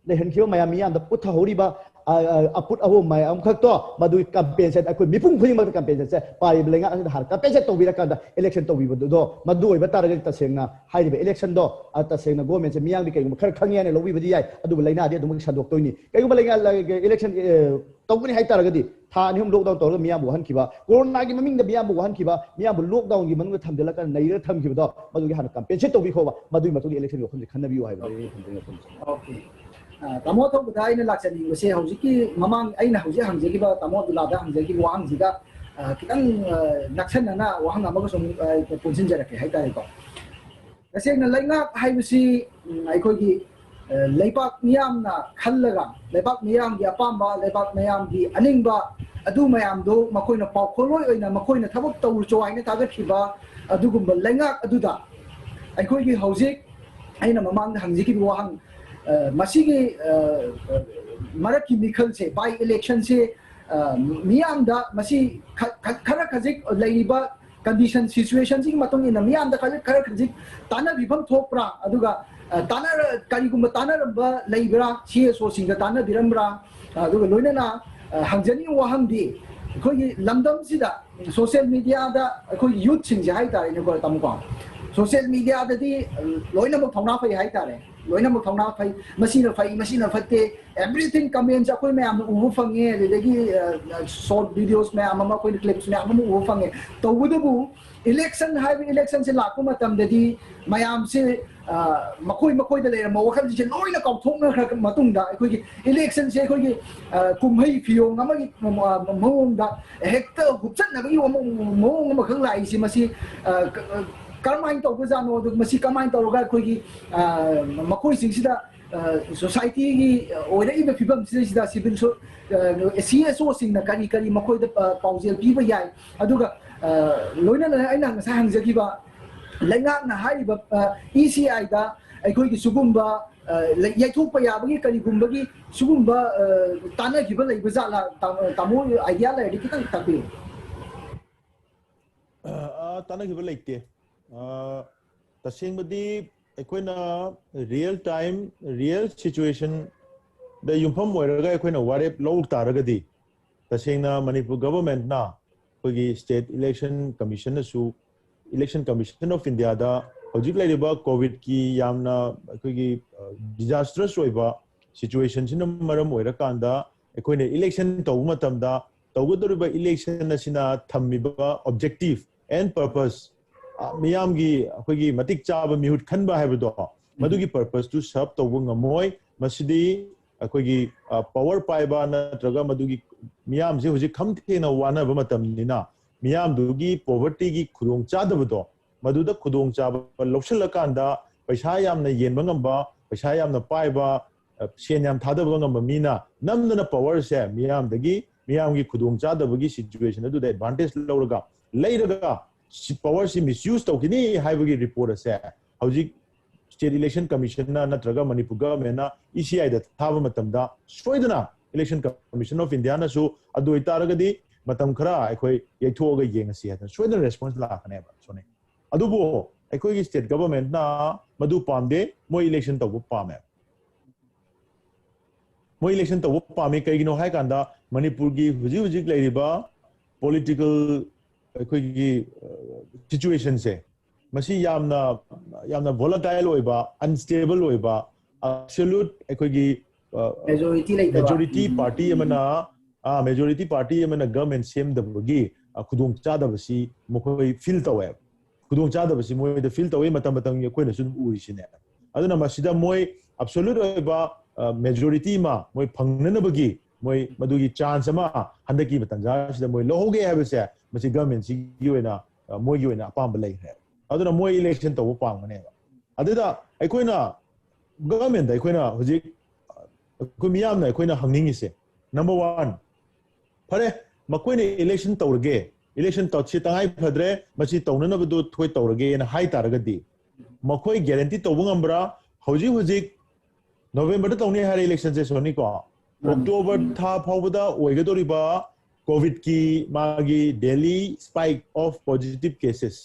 ꯂꯩꯍꯟꯈꯤꯕ ꯃꯌꯥꯝ, ꯃꯤꯌꯥꯝꯗ ꯄꯨꯊꯍꯧꯔꯤꯕ, ꯑ, ꯑ, ꯑꯄꯨꯠ ꯑꯍꯣꯡ ꯃꯌꯥꯝ ꯑꯃꯈꯛꯇꯣ, ꯃꯗꯨꯒꯤ compensate, ꯑꯩꯈꯣꯏ ꯃꯤꯄꯨꯝ ꯈꯨꯗꯤꯡꯃꯛꯇ compensateꯁꯦ ꯄꯥꯔꯤꯕ ꯂꯩꯉꯥꯛ ꯑꯁꯤꯅ ꯍꯥꯟꯅ compensate ꯇꯧꯕꯤꯔꯀꯥꯟꯗ election ꯇꯧꯕꯤꯕꯗꯨꯗꯣ, ꯃꯗꯨ ꯑꯣꯏꯕ ꯇꯥꯔꯒꯗꯤ ꯇꯁꯦꯡꯅ ꯍꯥꯏꯔꯤꯕ electionꯗꯣ, ꯑ, ꯇꯁꯦꯡꯅ governmentꯁꯦ ꯃꯤꯌꯥꯡꯗꯤ ꯀꯩꯒꯨꯝꯕ ꯈꯔ ꯈꯪꯉꯦ ꯍꯥꯏꯅ ꯂꯧꯕꯤꯕꯗꯤ ꯌꯥꯏ, ꯑꯗꯨꯕꯨ ꯂꯥꯏꯅꯥꯗꯤ ꯑꯗꯨꯝ ꯁꯟꯗꯣꯛꯇꯣꯏꯅꯤ꯫ ꯀꯩꯒꯨꯝꯕ ꯂꯩꯉꯥꯛ, election, ꯑ, ꯇꯧꯒꯅꯤ ꯍꯥꯏꯇꯥꯔꯒꯗꯤ, ꯊꯥ ꯑꯅꯤ ꯑꯍꯨꯝ lockdown ꯇꯧꯔꯒ ꯃꯤꯌꯥꯝꯕꯨ ꯋꯥꯍꯟꯈꯤꯕ, ꯀꯣꯔꯣꯅꯥꯒꯤ ꯃꯃꯤꯡꯗ ꯃꯤꯌꯥꯝꯕꯨ ꯋꯥꯍꯟꯈꯤꯕ, ꯃꯤꯌꯥꯝꯕꯨ lockdownꯒꯤ ꯃꯅꯨꯡꯗ ꯊꯝꯖꯤꯜꯂꯒ ꯅꯩꯔꯒ ꯊꯝꯈꯤꯕꯗꯣ, ꯃꯗꯨꯒꯤ ꯍꯥꯟꯅ compensate ꯇꯧꯕꯤꯈꯣꯕ, ꯃꯗꯨꯒꯤ ꯃꯇꯨꯡꯗ electionꯒꯤ ꯋꯥꯐꯝꯁꯦ ꯈꯟꯅꯕꯤꯌꯨ ꯍꯥꯏꯕꯗꯨ ꯑꯩꯅ ꯊꯝꯖꯅꯤꯡꯕ ꯋꯥꯐꯝꯁꯦ꯫ Okay꯫ ꯑ, ꯇꯥꯃꯣ ꯑꯊꯧꯕꯗ ꯑꯩꯅ ꯂꯥꯛꯆꯅꯤꯡꯕꯁꯦ, ꯍꯧꯖꯤꯛꯀꯤ ꯃꯃꯥꯡ ꯑꯩꯅ ꯍꯧꯖꯤꯛ ꯍꯪꯖꯈꯤꯕ, ꯇꯥꯃꯣ ꯑꯕꯗꯨꯜꯂꯥꯗ ꯍꯪꯖꯈꯤꯕ ꯋꯥꯍꯪꯁꯤꯒ, ꯑ, ꯈꯤꯇꯪ, ꯑ, ꯅꯛꯁꯟꯅꯅ ꯋꯥꯍꯪ ꯑꯃꯒ ꯁꯨꯝ, ꯑ, ꯄꯨꯟꯁꯤꯟꯖꯔꯛꯀꯦ ꯍꯥꯏꯇꯥꯔꯦꯀꯣ꯫ ꯇꯁꯦꯡꯅ ꯂꯩꯉꯥꯛ ꯍꯥꯏꯕꯁꯤ, ꯎꯝ, ꯑꯩꯈꯣꯏꯒꯤ, ꯑ, ꯂꯩꯕꯥꯛ ꯃꯤꯌꯥꯝꯅ ꯈꯜꯂꯒ, ꯂꯩꯕꯥꯛ ꯃꯤꯌꯥꯝꯒꯤ ꯑꯄꯥꯝꯕ, ꯂꯩꯕꯥꯛ ꯃꯤꯌꯥꯝꯒꯤ ꯑꯅꯤꯡꯕ, ꯑꯗꯨ ꯃꯌꯥꯝꯗꯣ ꯃꯈꯣꯏꯅ ꯄꯥꯎꯈꯣꯜꯂꯣꯏ ꯑꯣꯏꯅ ꯃꯈꯣꯏꯅ ꯊꯕꯛ ꯇꯧꯔꯨꯆꯣ ꯍꯥꯏꯅ ꯊꯥꯒꯠꯈꯤꯕ ꯑꯗꯨꯒꯨꯝꯕ ꯂꯩꯉꯥꯛ ꯑꯗꯨꯗ ꯑꯩꯈꯣꯏꯒꯤ ꯍꯧꯖꯤꯛ ꯑꯩꯅ ꯃꯃꯥꯡꯗ ꯍꯪꯖꯈꯤꯕ ꯋꯥꯍꯪ, ꯑ, ꯃꯁꯤꯒꯤ, ꯑ, ꯑ, ꯃꯔꯛꯀꯤ ꯃꯤꯈꯜꯁꯦ, by electionꯁꯦ, ꯑ, ꯃꯤꯌꯥꯝꯗ ꯃꯁꯤ ꯈ-, ꯈ-, ꯈꯔ ꯈꯖꯤꯛ ꯂꯩꯔꯤꯕ condition, situationꯁꯤꯒꯤ ꯃꯇꯨꯡ ꯏꯟꯅ ꯃꯤꯌꯥꯝꯗ ꯈꯔ, ꯈꯔ ꯈꯖꯤꯛ ꯇꯥꯟꯅꯕꯤꯐꯝ ꯊꯣꯛꯄ꯭ꯔꯥ? ꯑꯗꯨꯒ, ꯑ, ꯇꯥꯟꯅꯔ-, ꯀꯔꯤꯒꯨꯝꯕ ꯇꯥꯟꯅꯔꯝꯕ ꯂꯩꯕ꯭ꯔꯥ? CSOꯁꯤꯡꯗ ꯇꯥꯟꯅꯕꯤꯔꯝꯕ꯭ꯔꯥ? ꯑ, ꯑꯗꯨꯒ ꯂꯣꯏꯅꯅ, ꯑ, ꯍꯪꯖꯅꯤꯡꯕ ꯋꯥꯍꯪꯗꯤ, ꯑꯩꯈꯣꯏꯒꯤ ꯂꯝꯗꯝꯁꯤꯗ social mediaꯗ ꯑꯩꯈꯣꯏ youthꯁꯤꯡꯁꯦ ꯍꯥꯏꯇꯥꯔꯦꯅꯦꯀꯣ, ꯇꯥꯃꯣꯀꯣ, social mediaꯗꯗꯤ, ꯑ, ꯂꯣꯏꯅꯃꯛ ꯊꯧꯅꯥ ꯐꯩ ꯍꯥꯏꯇꯥꯔꯦ, ꯂꯣꯏꯅꯃꯛ ꯊꯧꯅꯥ ꯐꯩ, ꯃꯁꯤꯅ ꯐꯩ, ꯃꯁꯤꯅ ꯐꯠꯇꯦ, everything commentꯁꯦ ꯑꯩꯈꯣꯏ ꯃꯌꯥꯝꯅ ꯎꯕ ꯐꯪꯉꯦ, ꯑꯗꯨꯗꯒꯤ, ꯑ, short videos ꯃꯌꯥꯝ ꯑꯃ, ꯑꯩꯈꯣꯏꯅ clips ꯃꯌꯥꯝ ꯑꯃ ꯎꯕ ꯐꯪꯉꯦ꯫ ꯇꯧꯕꯇꯕꯨ election ꯍꯥꯏꯕ electionꯁꯦ ꯂꯥꯛꯄ ꯃꯇꯝꯗꯗꯤ ꯃꯌꯥꯝꯁꯦ, ꯑ, ꯃꯈꯣꯏ ꯃꯈꯣꯏꯗ ꯂꯩꯔꯝꯕ ꯋꯥꯈꯜꯁꯤꯡꯁꯦ ꯂꯣꯏꯅ ꯀꯥꯎꯊꯣꯛꯅꯈ꯭ꯔ ꯃꯇꯨꯡꯗ, ꯑꯩꯈꯣꯏꯒꯤ ꯏꯂꯦꯛꯁꯟꯁꯦ ꯑꯩꯈꯣꯏꯒꯤ, ꯑ, ꯀꯨꯝꯍꯩ ꯐꯤꯌꯣꯡ ꯑꯃꯒꯤ ꯃ-, ꯃ-, ꯃꯑꯣꯡꯗ ꯍꯦꯛꯇ ꯍꯨꯞꯆꯠꯅꯕꯒꯤ ꯃꯑꯣꯡ, ꯃꯑꯣꯡ ꯑꯃꯈꯛ ꯂꯥꯛꯏꯁꯤ, ꯃꯁꯤ, ꯑ, ꯀ-, ꯑ, ꯀꯔꯝꯍꯥꯏꯅ ꯇꯧꯕꯖꯥꯠꯅꯣ? ꯑꯗꯨꯒ ꯃꯁꯤ ꯀꯃꯥꯏꯅ ꯇꯧꯔꯒ ꯑꯩꯈꯣꯏꯒꯤ, ꯑ, ꯃꯈꯣꯏꯁꯤꯡꯁꯤꯗ, ꯑ, ꯁꯣꯁꯥꯏꯇꯤꯒꯤ ꯑꯣꯏꯔꯛꯏꯕ ꯐꯤꯕꯝꯁꯤꯗꯩꯁꯤꯗ ꯁꯤꯚꯤꯜ ꯁꯣ-, ꯑ, ꯁꯤ ꯑꯦꯁ ꯑꯣꯁꯤꯡꯅ ꯀꯔꯤ ꯀꯔꯤ ꯃꯈꯣꯏꯗ, ꯑ, ꯄꯥꯎꯖꯦꯜ ꯄꯤꯕ ꯌꯥꯏ? ꯑꯗꯨꯒ, ꯑ, ꯂꯣꯏꯅꯅ ꯑꯩꯅ ꯉꯁꯥꯏ ꯍꯪꯖꯈꯤꯕ ꯂꯩꯉꯥꯛꯅ ꯍꯥꯏꯔꯤꯕ, ꯑ, ꯏ ꯁꯤ ꯑꯥꯏꯗ ꯑꯩꯈꯣꯏꯒꯤ ꯁꯤꯒꯨꯝꯕ, ꯑ, ꯂꯩ-, ꯌꯩꯊꯣꯛꯄ ꯌꯥꯕꯒꯤ ꯀꯔꯤꯒꯨꯝꯕꯒꯤ ꯁꯤꯒꯨꯝꯕ, ꯑ, ꯇꯥꯟꯅꯈꯤꯕ ꯂꯩꯕ ꯖꯥꯠꯂꯥ? ꯇꯥꯃꯣ, ꯇꯥꯃꯣ idea ꯂꯩꯔꯗꯤ ꯈꯤꯇꯪ ꯇꯥꯛꯄꯤꯌꯨ꯫ ꯑ, ꯑ, ꯇꯥꯟꯅꯈꯤꯕ ꯂꯩꯇꯦ꯫ ꯑ, ꯇꯁꯦꯡꯕꯗꯤ ꯑꯩꯈꯣꯏꯅ real time, real situationꯗ ꯌꯨꯝꯐꯝ ꯑꯣꯏꯔꯒ ꯑꯩꯈꯣꯏꯅ ꯋꯥꯔꯦꯞ ꯂꯧ ꯇꯥꯔꯒꯗꯤ, ꯇꯁꯦꯡꯅ ꯃꯅꯤꯄꯨꯔ governmentꯅ, ꯑꯩꯈꯣꯏꯒꯤ State Election Commissionꯅꯁꯨ, Election Commission of Indiaꯗ ꯍꯧꯖꯤꯛ ꯂꯩꯔꯤꯕ COVIDꯀꯤ ꯌꯥꯝꯅ ꯑꯩꯈꯣꯏꯒꯤ, ꯑ, disastrous ꯑꯣꯏꯕ situationꯁꯤꯅ ꯃꯔꯝ ꯑꯣꯏꯔꯀꯥꯟꯗ, ꯑꯩꯈꯣꯏꯅ election ꯇꯧꯕ ꯃꯇꯝꯗ ꯇꯧꯒꯗꯧꯔꯤꯕ election ꯑꯁꯤꯅ ꯊꯝꯃꯤꯕ objective and purpose, ꯑ, ꯃꯤꯌꯥꯝꯒꯤ ꯑꯩꯈꯣꯏꯒꯤ ꯃꯇꯤꯛ ꯆꯥꯕ ꯃꯤꯍꯨꯠ ꯈꯟꯕ ꯍꯥꯏꯕꯗꯣ, ꯃꯗꯨꯒꯤ purposeꯇꯨ serve ꯇꯧꯕ ꯉꯝꯃꯣꯏ꯫ ꯃꯁꯤꯗꯤ ꯑꯩꯈꯣꯏꯒꯤ, ꯑ, power ꯄꯥꯏꯕ ꯅꯠꯇ꯭ꯔꯒ ꯃꯗꯨꯒꯤ ꯃꯤꯌꯥꯝꯁꯦ ꯍꯧꯖꯤꯛ ꯈꯝ ꯊꯦꯡꯅ ꯋꯥꯅꯕ ꯃꯇꯝꯅꯤꯅ, ꯃꯤꯌꯥꯝꯗꯨꯒꯤ povertyꯒꯤ ꯈꯨꯗꯣꯡꯆꯥꯗꯕꯗꯣ, ꯃꯗꯨꯗ ꯈꯨꯗꯣꯡꯆꯥꯕ ꯂꯧꯁꯤꯜꯂꯀꯥꯟꯗ ꯄꯩꯁꯥ ꯌꯥꯝꯅ ꯌꯦꯟꯕ ꯉꯝꯕ, ꯄꯩꯁꯥ ꯌꯥꯝꯅ ꯄꯥꯏꯕ, ꯑ, ꯁꯦꯟ ꯌꯥꯝ ꯊꯥꯗꯕ ꯉꯝꯕ ꯃꯤꯅ ꯅꯝꯗꯅ powerꯁꯦ ꯃꯤꯌꯥꯝꯗꯒꯤ, ꯃꯤꯌꯥꯝꯒꯤ ꯈꯨꯗꯣꯡꯆꯥꯗꯕꯒꯤ situation ꯑꯗꯨꯗ advantage ꯂꯧꯔꯒ, ꯂꯩꯔꯒ ꯁꯤ powerꯁꯤ misuse ꯇꯧꯈꯤꯅꯤ ꯍꯥꯏꯕꯒꯤ report ꯑꯁꯦ ꯍꯧꯖꯤꯛ State Election Commissionꯅ ꯅꯠꯇ꯭ꯔꯒ ꯃꯅꯤꯄꯨꯔ governmentꯅ ꯏ ꯁꯤ ꯑꯥꯏꯗ ꯊꯥꯕ ꯃꯇꯝꯗ ꯁꯣꯏꯗꯅ Election Commission of Indiaꯅꯁꯨ ꯑꯗꯨ ꯑꯣꯏꯇꯥꯔꯒꯗꯤ ꯃꯇꯝ ꯈꯔ ꯑꯩꯈꯣꯏ ꯌꯩꯊꯣꯛꯑꯒ ꯌꯦꯡꯉꯁꯤ ꯍꯥꯏꯗꯅ ꯁꯣꯏꯗꯅ response ꯂꯥꯛꯀꯅꯦꯕ, ꯁꯣꯅꯤ꯫ ꯑꯗꯨꯕꯨ ꯑꯩꯈꯣꯏꯒꯤ state governmentꯅ ꯃꯗꯨ ꯄꯥꯝꯗꯦ, ꯃꯣꯏ election ꯇꯧꯕ ꯄꯥꯝꯃꯦ꯫ ꯃꯣꯏ election ꯇꯧꯕ ꯄꯥꯝꯃꯤ꯫ ꯀꯩꯒꯤꯅꯣ ꯍꯥꯏ ꯀꯥꯟꯗ ꯃꯅꯤꯄꯨꯔꯒꯤ ꯍꯧꯖꯤꯛ ꯍꯧꯖꯤꯛ ꯂꯩꯔꯤꯕ political ꯑꯩꯈꯣꯏꯒꯤ, ꯑ, situationꯁꯦ, ꯃꯁꯤ ꯌꯥꯝꯅ, ꯌꯥꯝꯅ volatile ꯑꯣꯏꯕ, unstable ꯑꯣꯏꯕ, absolute ꯑꯩꯈꯣꯏꯒꯤ, ꯑ, Majority ꯂꯩꯇꯕ꯫ Majority ꯎꯝ꯫ Party ꯑꯃꯅ, ꯑ, majority party ꯑꯃꯅ government ꯁꯦꯝꯗꯕꯒꯤ, ꯑ, ꯈꯨꯗꯣꯡꯆꯥꯗꯕꯁꯤ ꯃꯈꯣꯏ feel ꯇꯧꯋꯦꯕ꯫ ꯈꯨꯗꯣꯡꯆꯥꯗꯕꯁꯤ ꯃꯣꯏꯗ ꯐꯤꯜ ꯇꯧꯋꯤ, ꯃꯇꯝ ꯃꯇꯝꯒꯤ ꯑꯩꯈꯣꯏꯅꯁꯨ ꯑꯗꯨꯝ ꯎꯔꯤꯁꯤꯅꯦ꯫ ꯑꯗꯨꯅ ꯃꯁꯤꯗ ꯃꯣꯏ ꯑꯦꯕꯁꯣꯂ꯭ꯌꯨꯠ ꯑꯣꯏꯕ ꯃꯦꯖꯣꯔꯤꯇꯤ ꯑꯃ ꯃꯣꯏ ꯐꯪꯅꯅꯕꯒꯤ ꯃꯣꯏ ꯃꯗꯨꯒꯤ ꯆꯥꯟꯁ ꯑꯃ ꯍꯟꯗꯛꯀꯤ ꯇꯥꯟꯖꯥꯁꯤꯗ ꯃꯣꯏ ꯂꯧꯍꯧꯒꯦ ꯍꯥꯏꯕꯁꯦ ꯃꯁꯤ ꯒꯚꯔꯟꯃꯦꯟꯁꯤꯒꯤ ꯑꯣꯏꯅ, ꯑ, ꯃꯣꯏꯒꯤ ꯑꯣꯏꯅ ꯑꯄꯥꯝꯕ ꯂꯩꯈ꯭ꯔꯦ꯫ ꯑꯗꯨꯅ ꯃꯣꯏ ꯏꯂꯦꯛꯁꯟ ꯇꯧꯕ ꯄꯥꯝꯒꯅꯦꯕ꯫ ꯑꯗꯨꯗ ꯑꯩꯈꯣꯏꯅ ꯒꯚꯔꯟꯃꯦꯟꯗ ꯑꯩꯈꯣꯏꯅ ꯍꯧꯖꯤꯛ, ꯑ, ꯑꯩꯈꯣꯏ ꯃꯤꯌꯥꯝꯅ ꯑꯩꯈꯣꯏꯅ ꯍꯪꯅꯤꯡꯉꯤꯁꯦ, ꯅꯝꯕꯔ ꯋꯥꯟ, ꯐꯔꯦ, ꯃꯈꯣꯏꯅ ꯏꯂꯦꯛꯁꯟ ꯇꯧꯔꯒꯦ, ꯏꯂꯦꯛꯁꯟ ꯇꯧ-, ꯁꯤ ꯇꯉꯥꯏ ꯐꯗ꯭ꯔꯦ, ꯃꯁꯤ ꯇꯧꯅꯅꯕꯗꯣ ꯑꯩꯈꯣꯏ ꯇꯧꯔꯒꯦꯅ ꯍꯥꯏ ꯇꯥꯔꯒꯗꯤ ꯃꯈꯣꯏ ꯒꯦꯔꯦꯟꯇꯤ ꯇꯧꯕ ꯉꯝꯕ꯭ꯔꯥ? ꯍꯧꯖꯤꯛ ꯍꯧꯖꯤꯛ ꯅꯣꯕꯦꯝꯕꯔꯗ ꯇꯧꯅꯤ ꯍꯥꯏꯔꯦ ꯏꯂꯦꯛꯁꯟꯁꯦ, ꯁꯣꯅꯤꯀꯣ꯫ ꯎꯝ꯫ ꯑꯣꯛꯇꯣꯕꯔ ꯊꯥ ꯐꯥꯎꯕꯗ ꯑꯣꯏꯒꯗꯧꯔꯤꯕ ꯀꯣꯚꯤꯗꯀꯤ ꯃꯥꯒꯤ daily spike of positive cases,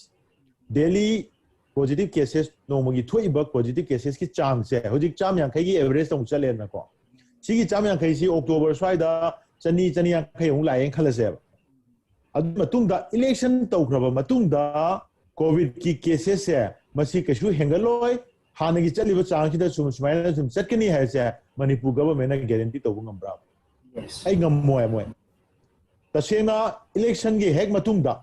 daily positive cases, ꯅꯣꯡꯃꯒꯤ ꯊꯣꯛꯏꯕ positive cases ꯀꯤ ꯆꯥꯡꯁꯦ ꯍꯧꯖꯤꯛ ꯆꯥꯝ ꯌꯥꯡꯈꯩꯒꯤ average ꯇ ꯑꯃꯨꯛ ꯆꯠꯂꯦꯗꯅꯀꯣ꯫ ꯁꯤꯒꯤ ꯆꯥꯝ ꯌꯥꯡꯈꯩꯁꯤ ꯑꯣꯛꯇꯣꯕꯔ ꯁ꯭ꯋꯥꯏꯗ ꯆꯅꯤ, ꯆꯅꯤ ꯌꯥꯡꯈꯩ ꯑꯃꯨꯛ ꯂꯥꯛꯑꯦꯅ ꯈꯜꯂꯁꯦꯕ꯫ ꯑꯗꯨꯒꯤ ꯃꯇꯨꯡꯗ ꯏꯂꯦꯛꯁꯟ ꯇꯧꯈ꯭ꯔꯕ ꯃꯇꯨꯡꯗ ꯀꯣꯚꯤꯗꯀꯤ cases ꯁꯦ ꯃꯁꯤ ꯀꯩꯁꯨ ꯍꯦꯟꯒꯠꯂꯣꯏ, ꯍꯥꯟꯅꯒꯤ ꯆꯠꯂꯤꯕ ꯆꯥꯡꯁꯤꯗ ꯁꯨꯝ ꯁꯨꯃꯥꯏꯅ ꯁꯨꯝ ꯆꯠꯀꯅꯤ ꯍꯥꯏꯁꯦ ꯃꯅꯤꯄꯨꯔ ꯒꯚꯔꯟꯃꯦꯟꯠꯅ ꯒꯦꯔꯦꯟꯇꯤ ꯇꯧꯕ ꯉꯝꯕ꯭ꯔꯥ? ꯑꯩ ꯉꯝꯃꯣꯏ, ꯃꯣꯏ꯫ ꯇꯁꯦꯡꯅ ꯏꯂꯦꯛꯁꯟꯒꯤ ꯍꯦꯛ ꯃꯇꯨꯡꯗ,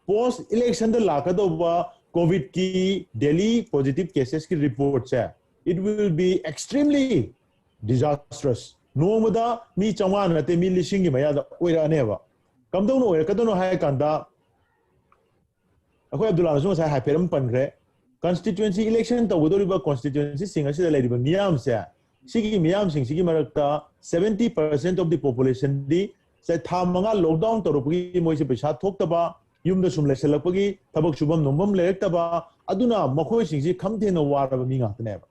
ꯄꯣꯁ ꯏꯂꯦꯛꯁꯟꯗ ꯂꯥꯛꯀꯗꯧꯕ ꯀꯣꯚꯤꯗꯀꯤ daily positive cases ꯀꯤ ꯔꯤꯄꯣꯔꯠꯁꯦ, it will be extremely disastrous. ꯅꯣꯡꯃꯗ ꯃꯤ ꯆꯥꯝꯃꯉꯥ ꯅꯠꯇꯦ, ꯃꯤ ꯂꯤꯁꯤꯡꯒꯤ ꯃꯌꯥꯗ ꯑꯣꯏꯔꯛꯑꯅꯦꯕ꯫ ꯀꯝꯗꯧꯅ ꯑꯣꯏꯔꯛꯀꯗꯣꯏꯅꯣ ꯍꯥꯏꯔ ꯀꯥꯟꯗ, ꯑꯩꯈꯣꯏ ꯑꯕꯗꯨꯜꯂꯥꯅꯁꯨ ꯉꯁꯥꯏ ꯍꯥꯏꯐꯦꯠ ꯑꯃ ꯄꯟꯈ꯭ꯔꯦ, ꯀꯟꯁꯇꯤꯇ꯭ꯋꯦꯟꯁꯤ, ꯏꯂꯦꯛꯁꯟ ꯇꯧꯒꯗꯧꯔꯤꯕ ꯀꯟꯁꯇꯤꯇ꯭ꯋꯦꯟꯁꯤꯁꯤꯡ ꯑꯁꯤꯗ ꯂꯩꯔꯤꯕ ꯃꯤꯌꯥꯝꯁꯦ, ꯁꯤꯒꯤ ꯃꯤꯌꯥꯝꯁꯤꯡꯁꯤꯒꯤ ꯃꯔꯛꯇ seventy percent of the population ꯗꯤ ꯁꯦ ꯊꯥ ꯃꯉꯥ ꯂꯣꯛꯗꯥꯎꯟ ꯇꯧꯔꯛꯄꯒꯤ ꯃꯣꯏꯁꯦ ꯄꯩꯁꯥ ꯊꯣꯛꯇꯕ, ꯌꯨꯝꯗ ꯁꯨꯝ ꯂꯩꯁꯜꯂꯛꯄꯒꯤ ꯊꯕꯛ ꯁꯨꯐꯝ ꯅꯣꯝꯐꯝ ꯂꯩꯔꯛꯇꯕ, ꯑꯗꯨꯅ ꯃꯈꯣꯏꯁꯤꯡꯁꯤ ꯈꯝ ꯊꯦꯡꯅ ꯋꯥꯔꯕ ꯃꯤ ꯉꯥꯛꯇꯅꯦꯕ꯫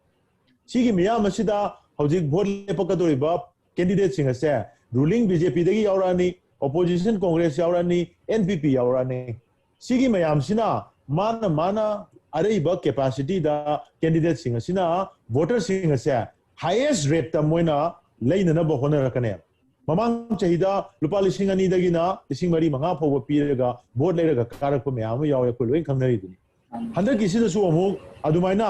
ꯁꯤꯒꯤ ꯃꯤꯌꯥꯝ ꯑꯁꯤꯗ ꯍꯧꯖꯤꯛ ꯚꯣꯠ ꯂꯦꯞꯄꯛꯀꯗꯧꯔꯤꯕ ꯀꯦꯟꯗꯤꯗꯦꯠꯁꯤꯡ ꯑꯁꯦ ꯔꯨꯂꯤꯡ ꯕꯤ ꯖꯦ ꯄꯤꯗꯒꯤ ꯌꯥꯎꯔꯛꯑꯅꯤ, ꯑꯣꯄꯣꯖꯤꯁꯟ ꯀꯣꯡꯒ꯭ꯔꯦꯁ ꯌꯥꯎꯔꯛꯑꯅꯤ, ꯑꯦꯟ ꯄꯤ ꯄꯤ ꯌꯥꯎꯔꯛꯑꯅꯤ꯫ ꯁꯤꯒꯤ ꯃꯌꯥꯝꯁꯤꯅ ꯃꯥꯅ, ꯃꯥꯅ ꯑꯔꯩꯕ ꯀꯦꯄꯥꯁꯤꯇꯤꯗ ꯀꯦꯟꯗꯤꯗꯦꯠꯁꯤꯡ ꯑꯁꯤꯅ ꯚꯣꯇꯔꯁꯤꯡ ꯑꯁꯦ ꯍꯥꯏꯌꯦꯁ ꯔꯦꯠꯇ ꯃꯣꯏꯅ ꯂꯩꯅꯅꯕ ꯍꯣꯠꯅꯔꯛꯀꯅꯦꯕ꯫ ꯃꯃꯥꯡ ꯆꯍꯤꯗ ꯂꯨꯄꯥ ꯂꯤꯁꯤꯡ ꯑꯅꯤꯗꯒꯤꯅ ꯂꯤꯁꯤꯡ ꯃꯔꯤ ꯃꯉꯥ ꯐꯥꯎꯕ ꯄꯤꯔꯒ ꯚꯣꯠ ꯂꯩꯔꯒ ꯀꯥꯔꯛꯄ ꯃꯌꯥꯝ ꯑꯃ ꯌꯥꯎꯋꯦ, ꯑꯩꯈꯣꯏ ꯂꯣꯏ ꯈꯪꯅꯔꯤꯗꯨꯅꯤ꯫ ꯍꯟꯗꯛꯀꯤꯁꯤꯗꯁꯨ ꯑꯃꯨꯛ ꯑꯗꯨꯃꯥꯏꯅ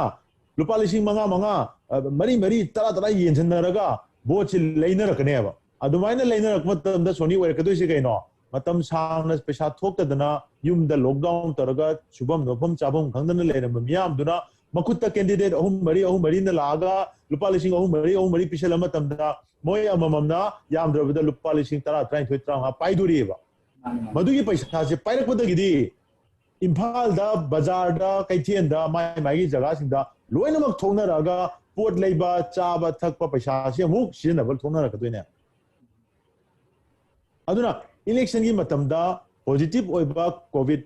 ꯂꯨꯄꯥ ꯂꯤꯁꯤꯡ ꯃꯉꯥ ꯃꯉꯥ, ꯑ, ꯃꯔꯤ ꯃꯔꯤ, ꯇꯔꯥ ꯇꯔꯥ ꯌꯦꯟꯁꯤꯟꯅꯔꯒ ꯚꯣꯠꯁꯤ ꯂꯩꯅꯔꯛꯀꯅꯦꯕ꯫ ꯑꯗꯨꯃꯥꯏꯅ ꯂꯩꯅꯔꯛꯄ ꯃꯇꯝꯗ ꯁꯣꯅꯤ ꯑꯣꯏꯔꯛꯀꯗꯣꯏꯁꯦ ꯀꯩꯅꯣ? ꯃꯇꯝ ꯁꯥꯡꯅ ꯄꯩꯁꯥ ꯊꯣꯛꯇꯗꯅ ꯌꯨꯝꯗ ꯂꯣꯛꯗꯥꯎꯟ ꯇꯧꯔꯒ ꯁꯨꯐꯝ ꯅꯣꯝꯐꯝ ꯆꯥꯐꯝ ꯈꯪꯗꯅ ꯂꯩꯔꯝꯕ ꯃꯤꯌꯥꯝꯗꯨꯅ ꯃꯈꯨꯠꯇ ꯀꯦꯟꯗꯤꯗꯦꯠ ꯑꯍꯨꯝ ꯃꯔꯤ ꯑꯍꯨꯝ ꯃꯔꯤꯅ ꯂꯥꯛꯑꯒ ꯂꯨꯄꯥ ꯂꯤꯁꯤꯡ ꯑꯍꯨꯝ ꯃꯔꯤ ꯑꯍꯨꯝ ꯃꯔꯤ ꯄꯤꯁꯜꯂ ꯃꯇꯝꯗ ꯃꯣꯏ ꯑꯃꯃꯝꯅ ꯌꯥꯝꯗ꯭ꯔꯕꯗ ꯂꯨꯄꯥ ꯂꯤꯁꯤꯡ ꯇꯔꯥ, ꯇꯔꯥꯅꯤꯊꯣꯏ, ꯇꯔꯥꯃꯉꯥ ꯄꯥꯏꯗꯣꯔꯤꯑꯕ꯫ ꯃꯗꯨꯒꯤ ꯄꯩꯁꯥꯁꯦ ꯄꯥꯏꯔꯛꯄꯗꯒꯤꯗꯤ ꯏꯝꯐꯥꯜꯗ, ꯕꯖꯥꯔꯗ, ꯀꯩꯊꯦꯜꯗ, ꯃꯥꯏ ꯃꯥꯏꯒꯤ ꯖꯒꯥꯁꯤꯡꯗ ꯂꯣꯏꯅꯃꯛ ꯊꯣꯛꯅꯔꯛꯑꯒ ꯄꯣꯠ ꯂꯩꯕ, ꯆꯥꯕ ꯊꯛꯄ ꯄꯩꯁꯥꯁꯤ ꯑꯃꯨꯛ ꯁꯤꯖꯤꯟꯅꯕ ꯊꯣꯛꯅꯔꯛꯀꯗꯣꯏꯅꯦ꯫ ꯑꯗꯨꯅ ꯏꯂꯦꯛꯁꯟꯒꯤ ꯃꯇꯝꯗ ꯄꯣꯖꯤꯇꯤꯚ ꯑꯣꯏꯕ, ꯀꯣꯚꯤꯗ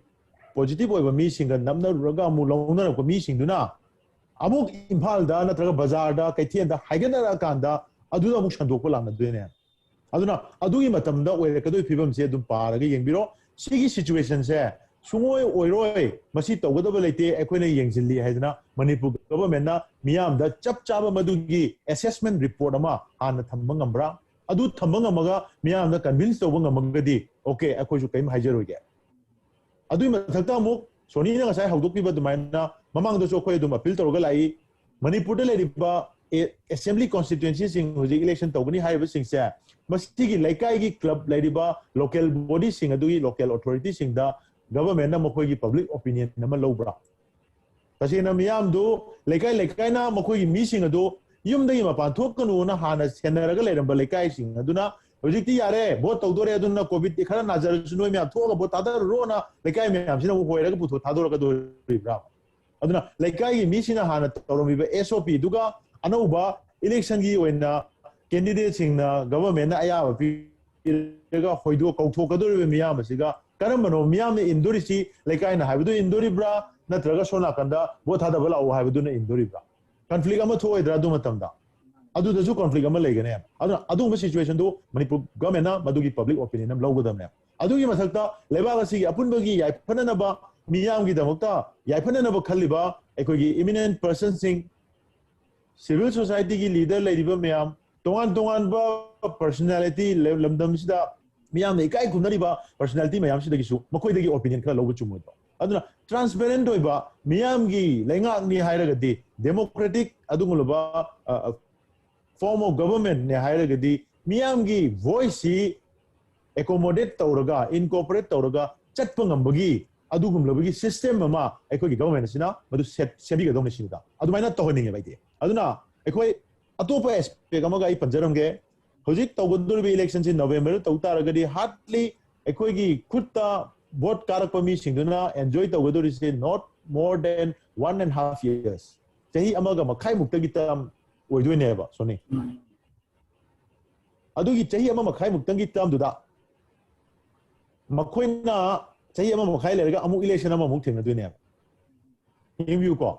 ꯄꯣꯖꯤꯇꯤꯚ ꯑꯣꯏꯕ ꯃꯤꯁꯤꯡꯒ ꯅꯞꯅꯔꯨꯔꯒ ꯑꯃꯨꯛ ꯂꯧꯅꯔꯛꯄ ꯃꯤꯁꯤꯡꯗꯨꯅ ꯑꯃꯨꯛ ꯏꯝꯐꯥꯜꯗ ꯅꯠꯇ꯭ꯔꯒ ꯕꯖꯥꯔꯗ, ꯀꯩꯊꯦꯜꯗ ꯍꯥꯏꯒꯠꯅꯔꯛꯑꯀꯥꯟꯗ ꯑꯗꯨꯗ ꯑꯃꯨꯛ ꯁꯟꯗꯣꯛꯄ ꯂꯥꯛꯅꯗꯣꯏꯅꯦ꯫ ꯑꯗꯨꯅ ꯑꯗꯨꯒꯤ ꯃꯇꯝꯗ ꯑꯣꯏꯔꯛꯀꯗꯣꯏ ꯐꯤꯕꯝꯁꯦ ꯑꯗꯨꯝ ꯄꯥꯔꯒ ꯌꯦꯡꯕꯤꯔꯣ꯫ ꯁꯤꯒꯤ ꯁꯤꯆꯨꯋꯦꯁꯟꯁꯦ ꯁꯨꯡꯑꯣꯏ ꯑꯣꯏꯔꯣꯏ, ꯃꯁꯤ ꯇꯧꯒꯗꯕ ꯂꯩꯇꯦ, ꯑꯩꯈꯣꯏꯅ ꯌꯦꯡꯁꯤꯜꯂꯤ ꯍꯥꯏꯗꯅ ꯃꯅꯤꯄꯨꯔ ꯒꯚꯔꯟꯃꯦꯟꯠꯅ ꯃꯤꯌꯥꯝꯗ ꯆꯞ ꯆꯥꯕ ꯃꯗꯨꯒꯤ ꯑꯦꯁꯦꯁꯃꯦꯟꯠ ꯔꯤꯄꯣꯔꯠ ꯑꯃ ꯍꯥꯟꯅ ꯊꯝꯕ ꯉꯝꯕ꯭ꯔꯥ? ꯑꯗꯨ ꯊꯝꯕ ꯉꯝꯃꯒ ꯃꯤꯌꯥꯝꯗ ꯀꯟꯚꯤꯟꯁ ꯇꯧꯕ ꯉꯝꯃꯒꯗꯤ, ꯑꯣꯀꯦ, ꯑꯩꯈꯣꯏꯁꯨ ꯀꯔꯤꯝ ꯍꯥꯏꯖꯔꯣꯏꯒꯦ꯫ ꯑꯗꯨꯒꯤ ꯃꯊꯛꯇ ꯑꯃꯨꯛ ꯁꯣꯅꯤꯅ ꯉꯁꯥꯏ ꯍꯧꯗꯣꯛꯄꯤꯕ ꯑꯗꯨꯃꯥꯏꯅ ꯃꯃꯥꯡꯗꯁꯨ ꯑꯩꯈꯣꯏ ꯑꯗꯨꯝ ꯑꯄꯤꯜ ꯇꯧꯔꯒ ꯂꯥꯛꯏ꯫ ꯃꯅꯤꯄꯨꯔꯗ ꯂꯩꯔꯤꯕ ꯑꯦ-, ꯑꯦꯁꯦꯝꯕ꯭ꯂꯤ ꯀꯣꯟꯁꯇꯤꯇ꯭ꯋꯦꯟꯁꯤꯁꯤꯡ ꯍꯧꯖꯤꯛ ꯏꯂꯦꯛꯁꯟ ꯇꯧꯒꯅꯤ ꯍꯥꯏꯔꯤꯕꯁꯤꯡꯁꯦ, ꯃꯁꯤꯒꯤ ꯂꯩꯀꯥꯏꯒꯤ ꯀ꯭ꯂꯕ ꯂꯩꯔꯤꯕ ꯂꯣꯀꯦꯜ ꯕꯣꯗꯤꯁꯤꯡ ꯑꯗꯨꯒꯤ ꯂꯣꯀꯦꯜ ꯑꯣꯊꯣꯔꯤꯇꯤꯁꯤꯡꯗ ꯒꯚꯔꯟꯃꯦꯟꯠꯅ ꯃꯈꯣꯏꯒꯤ ꯄꯕ꯭ꯂꯤꯛ ꯑꯣꯄꯤꯅꯤꯌꯟ ꯑꯃ ꯂꯧꯕ꯭ꯔꯥ? ꯇꯁꯦꯡꯅ ꯃꯤꯌꯥꯝꯗꯨ, ꯂꯩꯀꯥꯏ ꯂꯩꯀꯥꯏꯅ ꯃꯈꯣꯏꯒꯤ ꯃꯤꯁꯤꯡ ꯑꯗꯨ ꯌꯨꯝꯗꯒꯤ ꯃꯄꯥꯟ ꯊꯣꯛꯀꯅꯨꯅ ꯍꯥꯟꯅ ꯁꯦꯟꯅꯔꯒ ꯂꯩꯔꯝꯕ ꯂꯩꯀꯥꯏꯁꯤꯡ ꯑꯗꯨꯅ ꯍꯧꯖꯤꯛꯇꯤ ꯌꯥꯔꯦ, ꯚꯣꯠ ꯇꯧꯗꯣꯔꯦ, ꯑꯗꯨꯅ ꯀꯣꯚꯤꯗ ꯈꯔ ꯅꯥꯖꯔꯁꯨ ꯅꯣꯏ ꯃꯌꯥꯝ ꯊꯣꯛꯑꯒ ꯚꯣꯠ ꯊꯥꯗꯔꯨꯔꯣꯅ ꯂꯩꯀꯥꯏ ꯃꯌꯥꯝꯁꯤꯅ ꯑꯃꯨꯛ ꯍꯣꯏꯔꯒ ꯄꯨꯊꯣꯛ ꯊꯥꯗꯣꯔꯛꯀꯗꯣꯔꯤꯕ꯭ꯔꯥ? ꯑꯗꯨꯅ ꯂꯩꯀꯥꯏꯒꯤ ꯃꯤꯁꯤꯡꯅ ꯍꯥꯟꯅ ꯇꯧꯔꯝꯃꯤꯕ ꯑꯦꯁ ꯑꯣ ꯄꯤꯗꯨꯒ ꯑꯅꯧꯕ ꯏꯂꯦꯛꯁꯟꯒꯤ ꯑꯣꯏꯅ ꯀꯦꯟꯗꯤꯗꯦꯠꯁꯤꯡꯅ ꯒꯚꯔꯟꯃꯦꯟꯠꯅ ꯑꯌꯥꯕ ꯄꯤꯔꯒ ꯍꯣꯏꯗꯣꯛ ꯀꯧꯊꯣꯛꯀꯗꯧꯔꯤꯕ ꯃꯤꯌꯥꯝ ꯑꯁꯤꯒ ꯀꯔꯝꯕꯅꯣ ꯃꯤꯌꯥꯝꯅ ꯏꯟꯗꯣꯔꯤꯁꯤ? ꯂꯩꯀꯥꯏꯅ ꯍꯥꯏꯕꯗꯨ ꯏꯟꯗꯣꯔꯤꯕ꯭ꯔꯥ, ꯅꯠꯇ꯭ꯔꯒ ꯁꯣꯝ ꯅꯥꯀꯟꯗ ꯚꯣꯠ ꯊꯥꯗꯕ ꯂꯥꯛꯑꯣ ꯍꯥꯏꯕꯗꯨꯅ ꯏꯟꯗꯣꯔꯤꯕ꯭ꯔꯥ? ꯀꯟꯐ꯭ꯂꯤꯛ ꯑꯃ ꯊꯣꯛꯑꯣꯏꯗ꯭ꯔꯥ? ꯑꯗꯨ ꯃꯇꯝꯗ ꯑꯗꯨꯗꯁꯨ ꯀꯟꯐ꯭ꯂꯤꯛ ꯑꯃ ꯂꯩꯒꯅꯦꯕ꯫ ꯑꯗꯨꯅ ꯑꯗꯨꯒꯨꯝꯕ ꯁꯤꯆꯨꯋꯦꯁꯟꯗꯨ ꯃꯅꯤꯄꯨꯔ ꯒꯚꯔꯟꯃꯦꯟꯠꯅ ꯃꯗꯨꯒꯤ ꯄꯕ꯭ꯂꯤꯛ ꯑꯣꯄꯤꯅꯤꯌꯟ ꯑꯃ ꯂꯧꯒꯗꯕꯅꯦꯕ꯫ ꯑꯗꯨꯒꯤ ꯃꯊꯛꯇ ꯂꯩꯕꯥꯛ ꯑꯁꯤꯒꯤ ꯑꯄꯨꯟꯕꯒꯤ ꯌꯥꯏꯐꯅꯅꯕ, ꯃꯤꯌꯥꯝꯒꯤꯗꯃꯛꯇ ꯌꯥꯏꯐꯅꯅꯕ ꯈꯜꯂꯤꯕ ꯑꯩꯈꯣꯏꯒꯤ ꯏꯃꯤꯅꯦꯟꯠ ꯄꯔꯁꯟꯁꯤꯡ, ꯁꯤꯚꯤꯜ ꯁꯣꯁꯥꯏꯇꯤꯒꯤ ꯂꯤꯗꯔ ꯂꯩꯔꯤꯕ ꯃꯌꯥꯝ, ꯇꯣꯉꯥꯟ ꯇꯣꯉꯥꯟꯕ ꯄꯔꯁꯣꯅꯦꯂꯤꯇꯤ ꯂꯝꯗꯝꯁꯤꯗ ꯃꯤꯌꯥꯝꯅ ꯏꯀꯥꯏ ꯈꯨꯝꯅꯔꯤꯕ ꯄꯔꯁꯣꯅꯦꯂꯤꯇꯤ ꯃꯌꯥꯝꯁꯤꯗꯒꯤꯁꯨ ꯃꯈꯣꯏꯗꯒꯤ ꯑꯣꯄꯤꯅꯤꯌꯟ ꯈꯔ ꯂꯧꯕ ꯆꯨꯝꯃꯣꯏꯗ꯭ꯔꯣ? ꯑꯗꯨꯅ ꯇ꯭ꯔꯥꯟꯁꯄꯦꯔꯦꯟꯠ ꯑꯣꯏꯕ, ꯃꯤꯌꯥꯝꯒꯤ ꯂꯩꯉꯥꯛꯅꯤ ꯍꯥꯏꯔꯒꯗꯤ, ꯗꯦꯃꯣꯀ꯭ꯔꯦꯇꯤꯛ ꯑꯗꯨꯒꯨꯝꯂꯕ ꯐꯣꯔꯝ ꯑꯣꯐ ꯒꯚꯔꯟꯃꯦꯟꯠꯅꯦ ꯍꯥꯏꯔꯒꯗꯤ ꯃꯤꯌꯥꯝꯒꯤ ꯚꯣꯏꯁꯁꯤ ꯑꯦꯀꯣꯃꯣꯗꯦꯠ ꯇꯧꯔꯒ, ꯏꯟꯀꯣꯔꯄꯣꯔꯦꯠ ꯇꯧꯔꯒ ꯆꯠꯄ ꯉꯝꯕꯒꯤ ꯑꯗꯨꯒꯨꯝꯂꯕꯒꯤ ꯁꯤꯁꯇꯦꯝ ꯑꯃ ꯑꯩꯈꯣꯏꯒꯤ ꯒꯚꯔꯟꯃꯦꯟ ꯑꯁꯤꯅ ꯃꯗꯨ ꯁꯦꯝꯕꯤꯒꯗꯧꯅꯤ ꯁꯤꯅꯤꯗ꯫ ꯑꯗꯨꯃꯥꯏꯅ ꯇꯧꯍꯟꯅꯤꯡꯉꯦꯕ ꯑꯩꯗꯤ꯫ ꯑꯗꯨꯅ ꯑꯩꯈꯣꯏ ꯑꯇꯣꯞꯄ ꯑꯦꯁꯄꯦꯛ ꯑꯃꯒ ꯑꯩ ꯄꯟꯖꯔꯝꯒꯦ꯫ ꯍꯧꯖꯤꯛ ꯇꯧꯒꯗꯧꯔꯤꯕ ꯏꯂꯦꯛꯁꯟꯁꯤ ꯅꯣꯕꯦꯝꯕꯔꯗ ꯇꯧ ꯇꯥꯔꯒꯗꯤ, ꯍꯥꯔꯗꯂꯤ ꯑꯩꯈꯣꯏꯒꯤ ꯈꯨꯠꯇ ꯚꯣꯠ ꯀꯥꯔꯛꯄ ꯃꯤꯁꯤꯡꯗꯨꯅ enjoy ꯇꯧꯒꯗꯧꯔꯤꯁꯦ not more than one and half years, ꯆꯍꯤ ꯑꯃꯒ ꯃꯈꯥꯏꯃꯨꯛꯇꯒꯤ ꯇꯔꯝ ꯑꯣꯏꯗꯣꯏꯅꯦꯕ, ꯁꯣꯅꯤ꯫ ꯑꯗꯨꯒꯤ ꯆꯍꯤ ꯑꯃ ꯃꯈꯥꯏꯃꯨꯛꯇꯪꯒꯤ ꯇꯔꯝꯗꯨꯗ ꯃꯈꯣꯏꯅ ꯆꯍꯤ ꯑꯃ ꯃꯈꯥꯏ ꯂꯩꯔꯒ ꯑꯃꯨꯛ ꯏꯂꯦꯛꯁꯟ ꯑꯃꯃꯨꯛ ꯊꯦꯡꯅꯗꯣꯏꯅꯦꯕ꯫ ꯌꯦꯡꯕꯤꯌꯨꯀꯣ꯫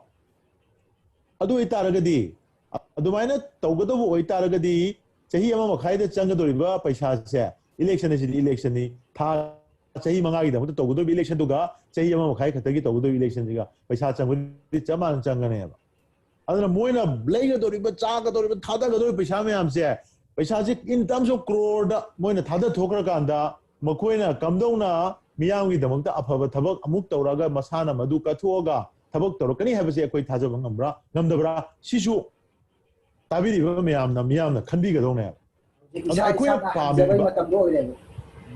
ꯑꯗꯨ ꯑꯣꯏꯇꯥꯔꯒꯗꯤ, ꯑꯗꯨꯃꯥꯏꯅ ꯇꯧꯒꯗꯧꯕ ꯑꯣꯏꯇꯥꯔꯒꯗꯤ, ꯆꯍꯤ ꯑꯃ ꯃꯈꯥꯏꯗ ꯆꯪꯒꯗꯧꯔꯤꯕ ꯄꯩꯁꯥꯁꯦ, ꯏꯂꯦꯛꯁꯟ ꯑꯁꯤꯗꯤ ꯏꯂꯦꯛꯁꯟꯅꯤ, ꯊꯥ ꯆꯍꯤ ꯃꯉꯥꯒꯤꯗꯃꯛꯇ ꯇꯧꯒꯗꯧꯔꯤꯕ ꯏꯂꯦꯛꯁꯟꯗꯨꯒ ꯆꯍꯤ ꯑꯃ ꯃꯈꯥꯏ ꯈꯛꯇꯒꯤ ꯇꯧꯒꯗꯧꯔꯤꯕ ꯏꯂꯦꯛꯁꯟꯁꯤꯒ ꯄꯩꯁꯥ ꯆꯪꯕꯗꯤ ꯆꯞ ꯃꯥꯟꯅ ꯆꯪꯒꯅꯦꯕ꯫ ꯑꯗꯨꯅ ꯃꯣꯏꯅ ꯂꯩꯒꯗꯧꯔꯤꯕ, ꯆꯥꯒꯗꯧꯔꯤꯕ, ꯊꯥꯗꯒꯗꯧꯔꯤꯕ ꯄꯩꯁꯥ ꯃꯌꯥꯝꯁꯦ, ꯄꯩꯁꯥꯁꯦ in terms of crore ꯗ ꯃꯣꯏꯅ ꯊꯥꯗꯊꯣꯛꯈ꯭ꯔꯀꯥꯟꯗ, ꯃꯈꯣꯏꯅ ꯀꯝꯗꯧꯅ ꯃꯤꯌꯥꯝꯒꯤꯗꯃꯛꯇ ꯑꯐꯕ ꯊꯕꯛ ꯑꯃꯨꯛ ꯇꯧꯔꯒ ꯃꯁꯥꯅ ꯃꯗꯨ ꯀꯠꯊꯣꯛꯑꯒ ꯊꯕꯛ ꯇꯧꯔꯛꯀꯅꯤ ꯍꯥꯏꯕꯁꯦ ꯑꯩꯈꯣꯏ ꯊꯥꯖꯕ ꯉꯝꯕ꯭ꯔꯥ, ꯉꯝꯗꯕ꯭ꯔꯥ? ꯁꯤꯁꯨ ꯇꯥꯕꯤꯔꯤꯕ ꯃꯌꯥꯝꯅ, ꯃꯤꯌꯥꯝꯅ ꯈꯟꯕꯤꯒꯗꯧꯅꯦꯕ꯫ ꯍꯧꯖꯤꯛ ꯑꯗ ꯏꯁꯥ ꯑꯩꯈꯣꯏꯅ ꯏꯁꯥꯅ ꯍꯪꯖꯕꯒꯤ ꯄꯥꯝꯃꯤꯕ ꯃꯇꯝꯗꯣ ꯑꯣꯏꯔꯦꯕ꯫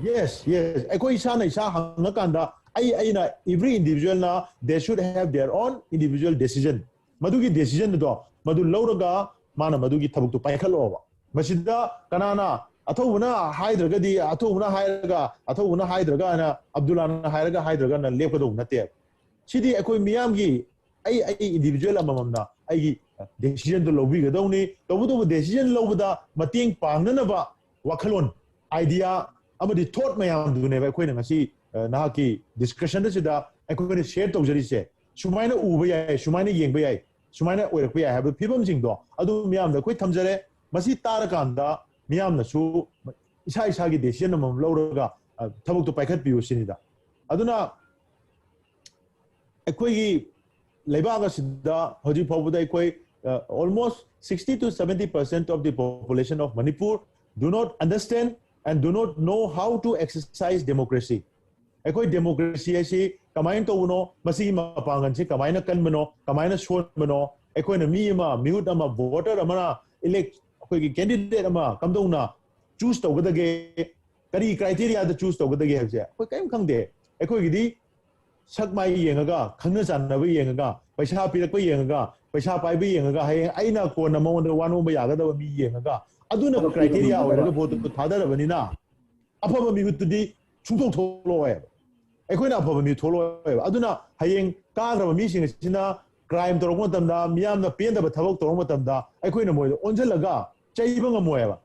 Yes, yes. ꯑꯩꯈꯣꯏ ꯏꯁꯥꯅ ꯏꯁꯥ ꯍꯪꯉꯀꯥꯟꯗ, ꯑꯩ, ꯑꯩꯅ, every individual ꯅ, they should have their own individual decision. ꯃꯗꯨꯒꯤ decision ꯗꯣ ꯃꯗꯨ ꯂꯧꯔꯒ ꯃꯥꯅ ꯃꯗꯨꯒꯤ ꯊꯕꯛꯇꯨ ꯄꯥꯏꯈꯠꯂꯛꯑꯣꯕ꯫ ꯃꯁꯤꯗ ꯀꯅꯥꯅ, ꯑꯊꯧꯕꯅ ꯍꯥꯏꯗ꯭ꯔꯒꯗꯤ, ꯑꯊꯧꯕꯅ ꯍꯥꯏꯔꯒ, ꯑꯊꯧꯕꯅ ꯍꯥꯏꯗ꯭ꯔꯒꯅ, ꯑꯕꯗꯨꯜꯂꯥꯅ ꯍꯥꯏꯔꯒ ꯍꯥꯏꯗ꯭ꯔꯒꯅ ꯂꯦꯞꯀꯗꯧꯕ ꯅꯠꯇꯦꯕ꯫ ꯁꯤꯗꯤ ꯑꯩꯈꯣꯏ ꯃꯤꯌꯥꯝꯒꯤ, ꯑꯩ, ꯑꯩ individual ꯑꯃꯃꯝꯅ ꯑꯩꯒꯤ decision ꯗꯨ ꯂꯧꯕꯤꯒꯗꯧꯅꯤ꯫ ꯇꯧꯕꯇꯕꯨ decision ꯂꯧꯕꯗ ꯃꯇꯦꯡ ꯄꯥꯡꯅꯅꯕ ꯋꯥꯈꯜꯂꯣꯟ, idea ꯑꯃꯗꯤ thought ꯃꯌꯥꯝꯗꯨꯅꯦꯕ ꯑꯩꯈꯣꯏꯅ ꯉꯁꯤ, ꯑ, ꯅꯍꯥꯛꯀꯤ discussion ꯑꯁꯤꯗ ꯑꯩꯈꯣꯏꯅ share ꯇꯧꯖꯔꯤꯁꯦ꯫ ꯁꯨꯃꯥꯏꯅ ꯎꯕ ꯌꯥꯏ, ꯁꯨꯃꯥꯏꯅ ꯌꯦꯡꯕ ꯌꯥꯏ, ꯁꯨꯃꯥꯏꯅ ꯑꯣꯏꯔꯛꯄ ꯌꯥꯏ ꯍꯥꯏꯕ ꯐꯤꯕꯝꯁꯤꯡꯗꯣ ꯑꯗꯨ ꯃꯤꯌꯥꯝꯗ ꯑꯩꯈꯣꯏ ꯊꯝꯖꯔꯦ꯫ ꯃꯁꯤ ꯇꯥꯔꯀꯥꯟꯗ ꯃꯤꯌꯥꯝꯅꯁꯨ ꯏꯁꯥ ꯏꯁꯥꯒꯤ decision ꯑꯃꯃꯝ ꯂꯧꯔꯒ, ꯑ, ꯊꯕꯛꯇꯨ ꯄꯥꯏꯈꯠꯄꯤꯌꯨ ꯁꯤꯅꯤꯗ꯫ ꯑꯗꯨꯅ ꯑꯩꯈꯣꯏꯒꯤ ꯂꯩꯕꯥꯛ ꯑꯁꯤꯗ ꯍꯧꯖꯤꯛ ꯐꯥꯎꯕꯗ ꯑꯩꯈꯣꯏ, uh, almost sixty to seventy percent of the population of Manipur do not understand and do not know how to exercise democracy. ꯑꯩꯈꯣꯏ democracy ꯍꯥꯏꯁꯤ ꯀꯃꯥꯏꯅ ꯇꯧꯕꯅꯣ, ꯃꯁꯤꯒꯤ ꯃꯄꯥꯡꯒꯜꯁꯤ ꯀꯃꯥꯏꯅ ꯀꯟꯕꯅꯣ, ꯀꯃꯥꯏꯅ ꯁꯣꯟꯕꯅꯣ, ꯑꯩꯈꯣꯏꯅ ꯃꯤ ꯑꯃ, ꯃꯤꯍꯨꯠ ꯑꯃ, voter ꯑꯃꯅ elect, ꯑꯩꯈꯣꯏꯒꯤ candidate ꯑꯃ ꯀꯝꯗꯧꯅ choose ꯇꯧꯒꯗꯒꯦ, ꯀꯔꯤ criteria ꯗ choose ꯇꯧꯒꯗꯒꯦ ꯍꯥꯏꯕꯁꯦ ꯑꯩꯈꯣꯏ ꯀꯔꯤꯝ ꯈꯪꯗꯦ꯫ ꯑꯩꯈꯣꯏꯒꯤꯗꯤ ꯁꯛ ꯃꯥꯏ ꯌꯦꯡꯉꯒ, ꯈꯪꯅ ꯆꯥꯟꯅꯕ ꯌꯦꯡꯉꯒ, ꯄꯩꯁꯥ ꯄꯤꯔꯛꯄ ꯌꯦꯡꯉꯒ, ꯄꯩꯁꯥ ꯄꯥꯏꯕ ꯌꯦꯡꯉꯒ, ꯍꯌꯦꯡ ꯑꯩꯅ ꯀꯣꯟꯅ ꯃꯉꯣꯟꯗ ꯋꯥ ꯅꯣꯝꯕ ꯌꯥꯒꯗꯕ ꯃꯤ ꯌꯦꯡꯉꯒ, ꯑꯗꯨꯅ criteria ꯑꯣꯏꯔꯒ vote ꯇꯨ ꯊꯥꯗꯔꯕꯅꯤꯅ ꯑꯐꯕ ꯃꯤꯍꯨꯠꯇꯨꯗꯤ ꯁꯨꯡꯊꯣꯛ ꯊꯣꯛꯂꯛꯑꯣꯏꯕ꯫ ꯑꯩꯈꯣꯏꯅ ꯑꯐꯕ ꯃꯤ ꯊꯣꯛꯂꯛꯑꯣꯏꯕ꯫ ꯑꯗꯨꯅ ꯍꯌꯦꯡ ꯀꯥꯈ꯭ꯔꯕ ꯃꯤꯁꯤꯡ ꯑꯁꯤꯅ crime ꯇꯧꯔꯛꯄ ꯃꯇꯝꯗ, ꯃꯤꯌꯥꯝꯅ ꯄꯦꯟꯗꯕ ꯊꯕꯛ ꯇꯧꯔꯛꯄ ꯃꯇꯝꯗ ꯑꯩꯈꯣꯏꯅ ꯃꯣꯏꯗ ꯑꯣꯟꯁꯤꯜꯂꯒ ꯆꯩꯕ ꯉꯝꯃꯣꯏꯕ꯫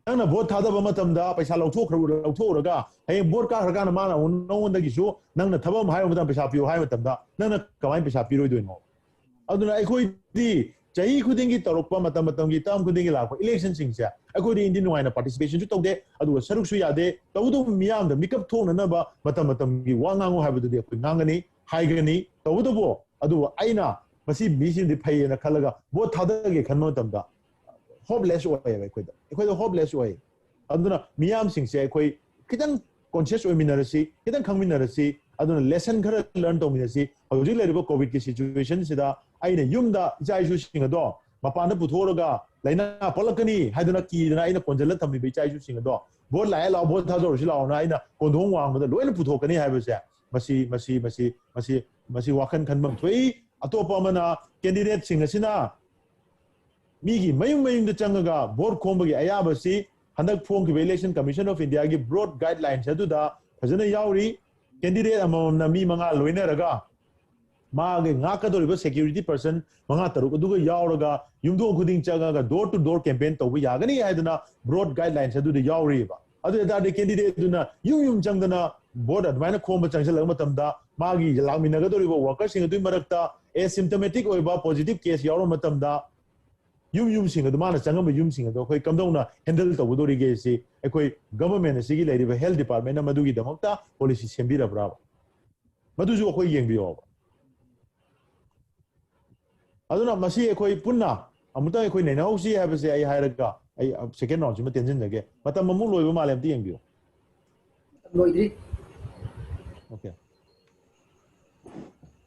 ꯅꯪꯅ vote ꯊꯥꯗꯕ ꯃꯇꯝꯗ ꯄꯩꯁꯥ ꯂꯧꯊꯣꯛꯈ꯭ꯔ-, ꯂꯧꯊꯣꯛꯎꯔꯒ ꯍꯌꯦꯡ vote ꯀꯥꯈ꯭ꯔꯀꯥꯟꯗ ꯃꯥꯅ ꯑꯃꯨꯛ ꯅꯉꯣꯟꯗꯒꯤꯁꯨ ꯅꯪꯅ ꯊꯕꯛ ꯑꯃ ꯍꯥꯏꯕ ꯃꯇꯝꯗ ꯄꯩꯁꯥ ꯄꯤꯌꯨ ꯍꯥꯏꯕ ꯃꯇꯝꯗ ꯅꯪꯅ ꯀꯃꯥꯏꯅ ꯄꯩꯁꯥ ꯄꯤꯔꯣꯏꯗꯣꯏꯅꯣ? ꯑꯗꯨꯅ ꯑꯩꯈꯣꯏꯗꯤ ꯆꯍꯤ ꯈꯨꯗꯤꯡꯒꯤ ꯇꯧꯔꯛꯄ, ꯃꯇꯝ ꯃꯇꯝꯒꯤ, term ꯈꯨꯗꯤꯡꯒꯤ ꯂꯥꯛꯄ election ꯁꯤꯡꯁꯦ ꯑꯩꯈꯣꯏꯗꯤ ꯏꯟꯗꯤ ꯅꯨꯡꯉꯥꯏꯅ participation ꯁꯨ ꯇꯧꯗꯦ, ꯑꯗꯨꯒ ꯁꯔꯨꯛꯁꯨ ꯌꯥꯗꯦ꯫ ꯇꯧꯕꯇꯕꯨ ꯃꯤꯌꯥꯝꯗ ꯃꯤꯀꯞ ꯊꯣꯛꯅꯅꯕ ꯃꯇꯝ ꯃꯇꯝꯒꯤ ꯋꯥ ꯉꯥꯡꯉꯨ ꯍꯥꯏꯕꯗꯨꯗꯤ ꯑꯩꯈꯣꯏ ꯉꯥꯡꯒꯅꯤ, ꯍꯥꯏꯒꯅꯤ꯫ ꯇꯧꯕꯇꯕꯨ ꯑꯗꯨꯕꯨ ꯑꯩꯅ ꯃꯁꯤ ꯃꯤꯁꯤꯡꯗꯤ ꯐꯩꯌꯦꯅ ꯈꯜꯂꯒ vote ꯊꯥꯗꯒꯦ ꯈꯟꯕ ꯃꯇꯝꯗ hopeless ꯑꯣꯏꯌꯦꯕ ꯑꯩꯈꯣꯏꯗ꯫ ꯑꯩꯈꯣꯏꯗ hopeless ꯑꯣꯏ꯫ ꯑꯗꯨꯅ ꯃꯤꯌꯥꯝꯁꯤꯡꯁꯦ ꯑꯩꯈꯣꯏ ꯈꯤꯇꯪ conscious ꯑꯣꯏꯃꯤꯟꯅꯔꯁꯤ, ꯈꯤꯇꯪ ꯈꯪꯃꯤꯟꯅꯔꯁꯤ, ꯑꯗꯨꯅ lesson ꯈꯔ learn ꯇꯧꯃꯤꯟꯅꯁꯤ꯫ ꯍꯧꯖꯤꯛ ꯂꯩꯔꯤꯕ COVID ꯀꯤ situation ꯁꯤꯗ ꯑꯩꯅ ꯌꯨꯝꯗ ꯏꯆꯥ ꯏꯁꯨꯁꯤꯡ ꯑꯗꯣ ꯃꯄꯥꯟꯗ ꯄꯨꯊꯣꯛꯎꯔꯒ ꯂꯥꯏꯅꯥ ꯄꯛꯂꯛꯀꯅꯤ ꯍꯥꯏꯗꯨꯅ ꯀꯤꯗꯅ ꯑꯩꯅ ꯀꯣꯟꯁꯤꯜꯂ ꯊꯝꯃꯤꯕ ꯏꯆꯥ ꯏꯁꯨꯁꯤꯡ ꯑꯗꯣ vote ꯂꯥꯛꯑꯦ ꯂꯥꯛꯑꯣ, vote ꯊꯥꯗꯧꯔꯁꯤ ꯂꯥꯛꯑꯣꯅ ꯑꯩꯅ ꯀꯣꯟꯊꯣꯡ ꯋꯥꯡꯃꯗ ꯂꯣꯏꯅ ꯄꯨꯊꯣꯛꯀꯅꯤ ꯍꯥꯏꯕꯁꯦ ꯃꯁꯤ, ꯃꯁꯤ, ꯃꯁꯤ, ꯃꯁꯤ, ꯃꯁꯤ ꯋꯥꯈꯜ ꯈꯟꯐꯝ ꯊꯣꯛꯏ꯫ ꯑꯇꯣꯞꯄ ꯑꯃꯅ candidate ꯁꯤꯡ ꯑꯁꯤꯅ ꯃꯤꯒꯤ ꯃꯌꯨꯝ ꯃꯌꯨꯝꯗ ꯆꯪꯉꯒ vote ꯈꯣꯝꯕꯒꯤ ꯑꯌꯥꯕꯁꯤ ꯍꯟꯗꯛ ꯐꯣꯡꯈꯤꯕ Election Commission of India ꯒꯤ broad guidelines ꯑꯗꯨꯗ ꯐꯖꯅ ꯌꯥꯎꯔꯤ꯫ Candidate ꯑꯃꯃꯝꯅ ꯃꯤ ꯃꯉꯥ ꯂꯣꯏꯅꯔꯒ ꯃꯥꯒꯤ ꯉꯥꯛꯀꯗꯧꯔꯤꯕ security person ꯃꯉꯥ ꯇꯔꯨꯛ ꯑꯗꯨꯒ ꯌꯥꯎꯔꯒ ꯌꯨꯝꯊꯣꯡ ꯈꯨꯗꯤꯡ ꯆꯪꯉꯒ door to door campaign ꯇꯧꯕ ꯌꯥꯒꯅꯤ ꯍꯥꯏꯗꯅ broad guidelines ꯑꯗꯨꯗ ꯌꯥꯎꯔꯤꯕ꯫ ꯑꯗꯨ ꯑꯣꯏ ꯇꯥꯔꯗꯤ candidate ꯑꯗꯨꯅ ꯌꯨꯝ ꯌꯨꯝ ꯆꯪꯗꯅ vote ꯑꯗꯨꯃꯥꯏꯅ ꯈꯣꯝꯕ ꯆꯪꯁꯤꯜꯂꯛꯄ ꯃꯇꯝꯗ ꯃꯥꯒꯤ ꯂꯥꯛꯃꯤꯟꯅꯒꯗꯧꯔꯤꯕ worker ꯁꯤꯡ ꯑꯗꯨꯒꯤ ꯃꯔꯛꯇ asymptomatic ꯑꯣꯏꯕ positive case ꯌꯥꯎꯔꯕ ꯃꯇꯝꯗ ꯌꯨꯝ ꯌꯨꯝꯁꯤꯡ ꯑꯗꯨ, ꯃꯥꯅ ꯆꯪꯉꯝꯕ ꯌꯨꯝꯁꯤꯡ ꯑꯗꯣ ꯑꯩꯈꯣꯏ ꯀꯝꯗꯧꯅ handle ꯇꯧꯒꯗꯧꯔꯤꯒꯦ ꯁꯤ ꯑꯩꯈꯣꯏ government ꯑꯁꯤꯒꯤ ꯂꯩꯔꯤꯕ health department ꯅ ꯃꯗꯨꯒꯤꯗꯃꯛꯇ policy ꯁꯦꯝꯕꯤꯔꯕ꯭ꯔꯥꯕ? ꯃꯗꯨꯁꯨ ꯑꯩꯈꯣꯏ ꯌꯦꯡꯕꯤꯌꯣꯕ꯫ ꯑꯗꯨꯅ ꯃꯁꯤ ꯑꯩꯈꯣꯏ ꯄꯨꯟꯅ ꯑꯃꯨꯛꯇꯪ ꯑꯩꯈꯣꯏ ꯅꯩꯅꯍꯧꯁꯤ ꯍꯥꯏꯕꯁꯦ ꯑꯩ ꯍꯥꯏꯔꯒ ꯑꯩ second round ꯁꯤꯃ ꯇꯦꯟꯁꯤꯟꯖꯒꯦ꯫ ꯃꯇꯝ ꯑꯃꯨꯛ ꯂꯣꯏꯕ ꯃꯥꯜꯂꯦ, ꯑꯝꯇ ꯌꯦꯡꯕꯤꯌꯨ꯫ ꯂꯣꯏꯗ꯭ꯔꯤ꯫ Okay꯫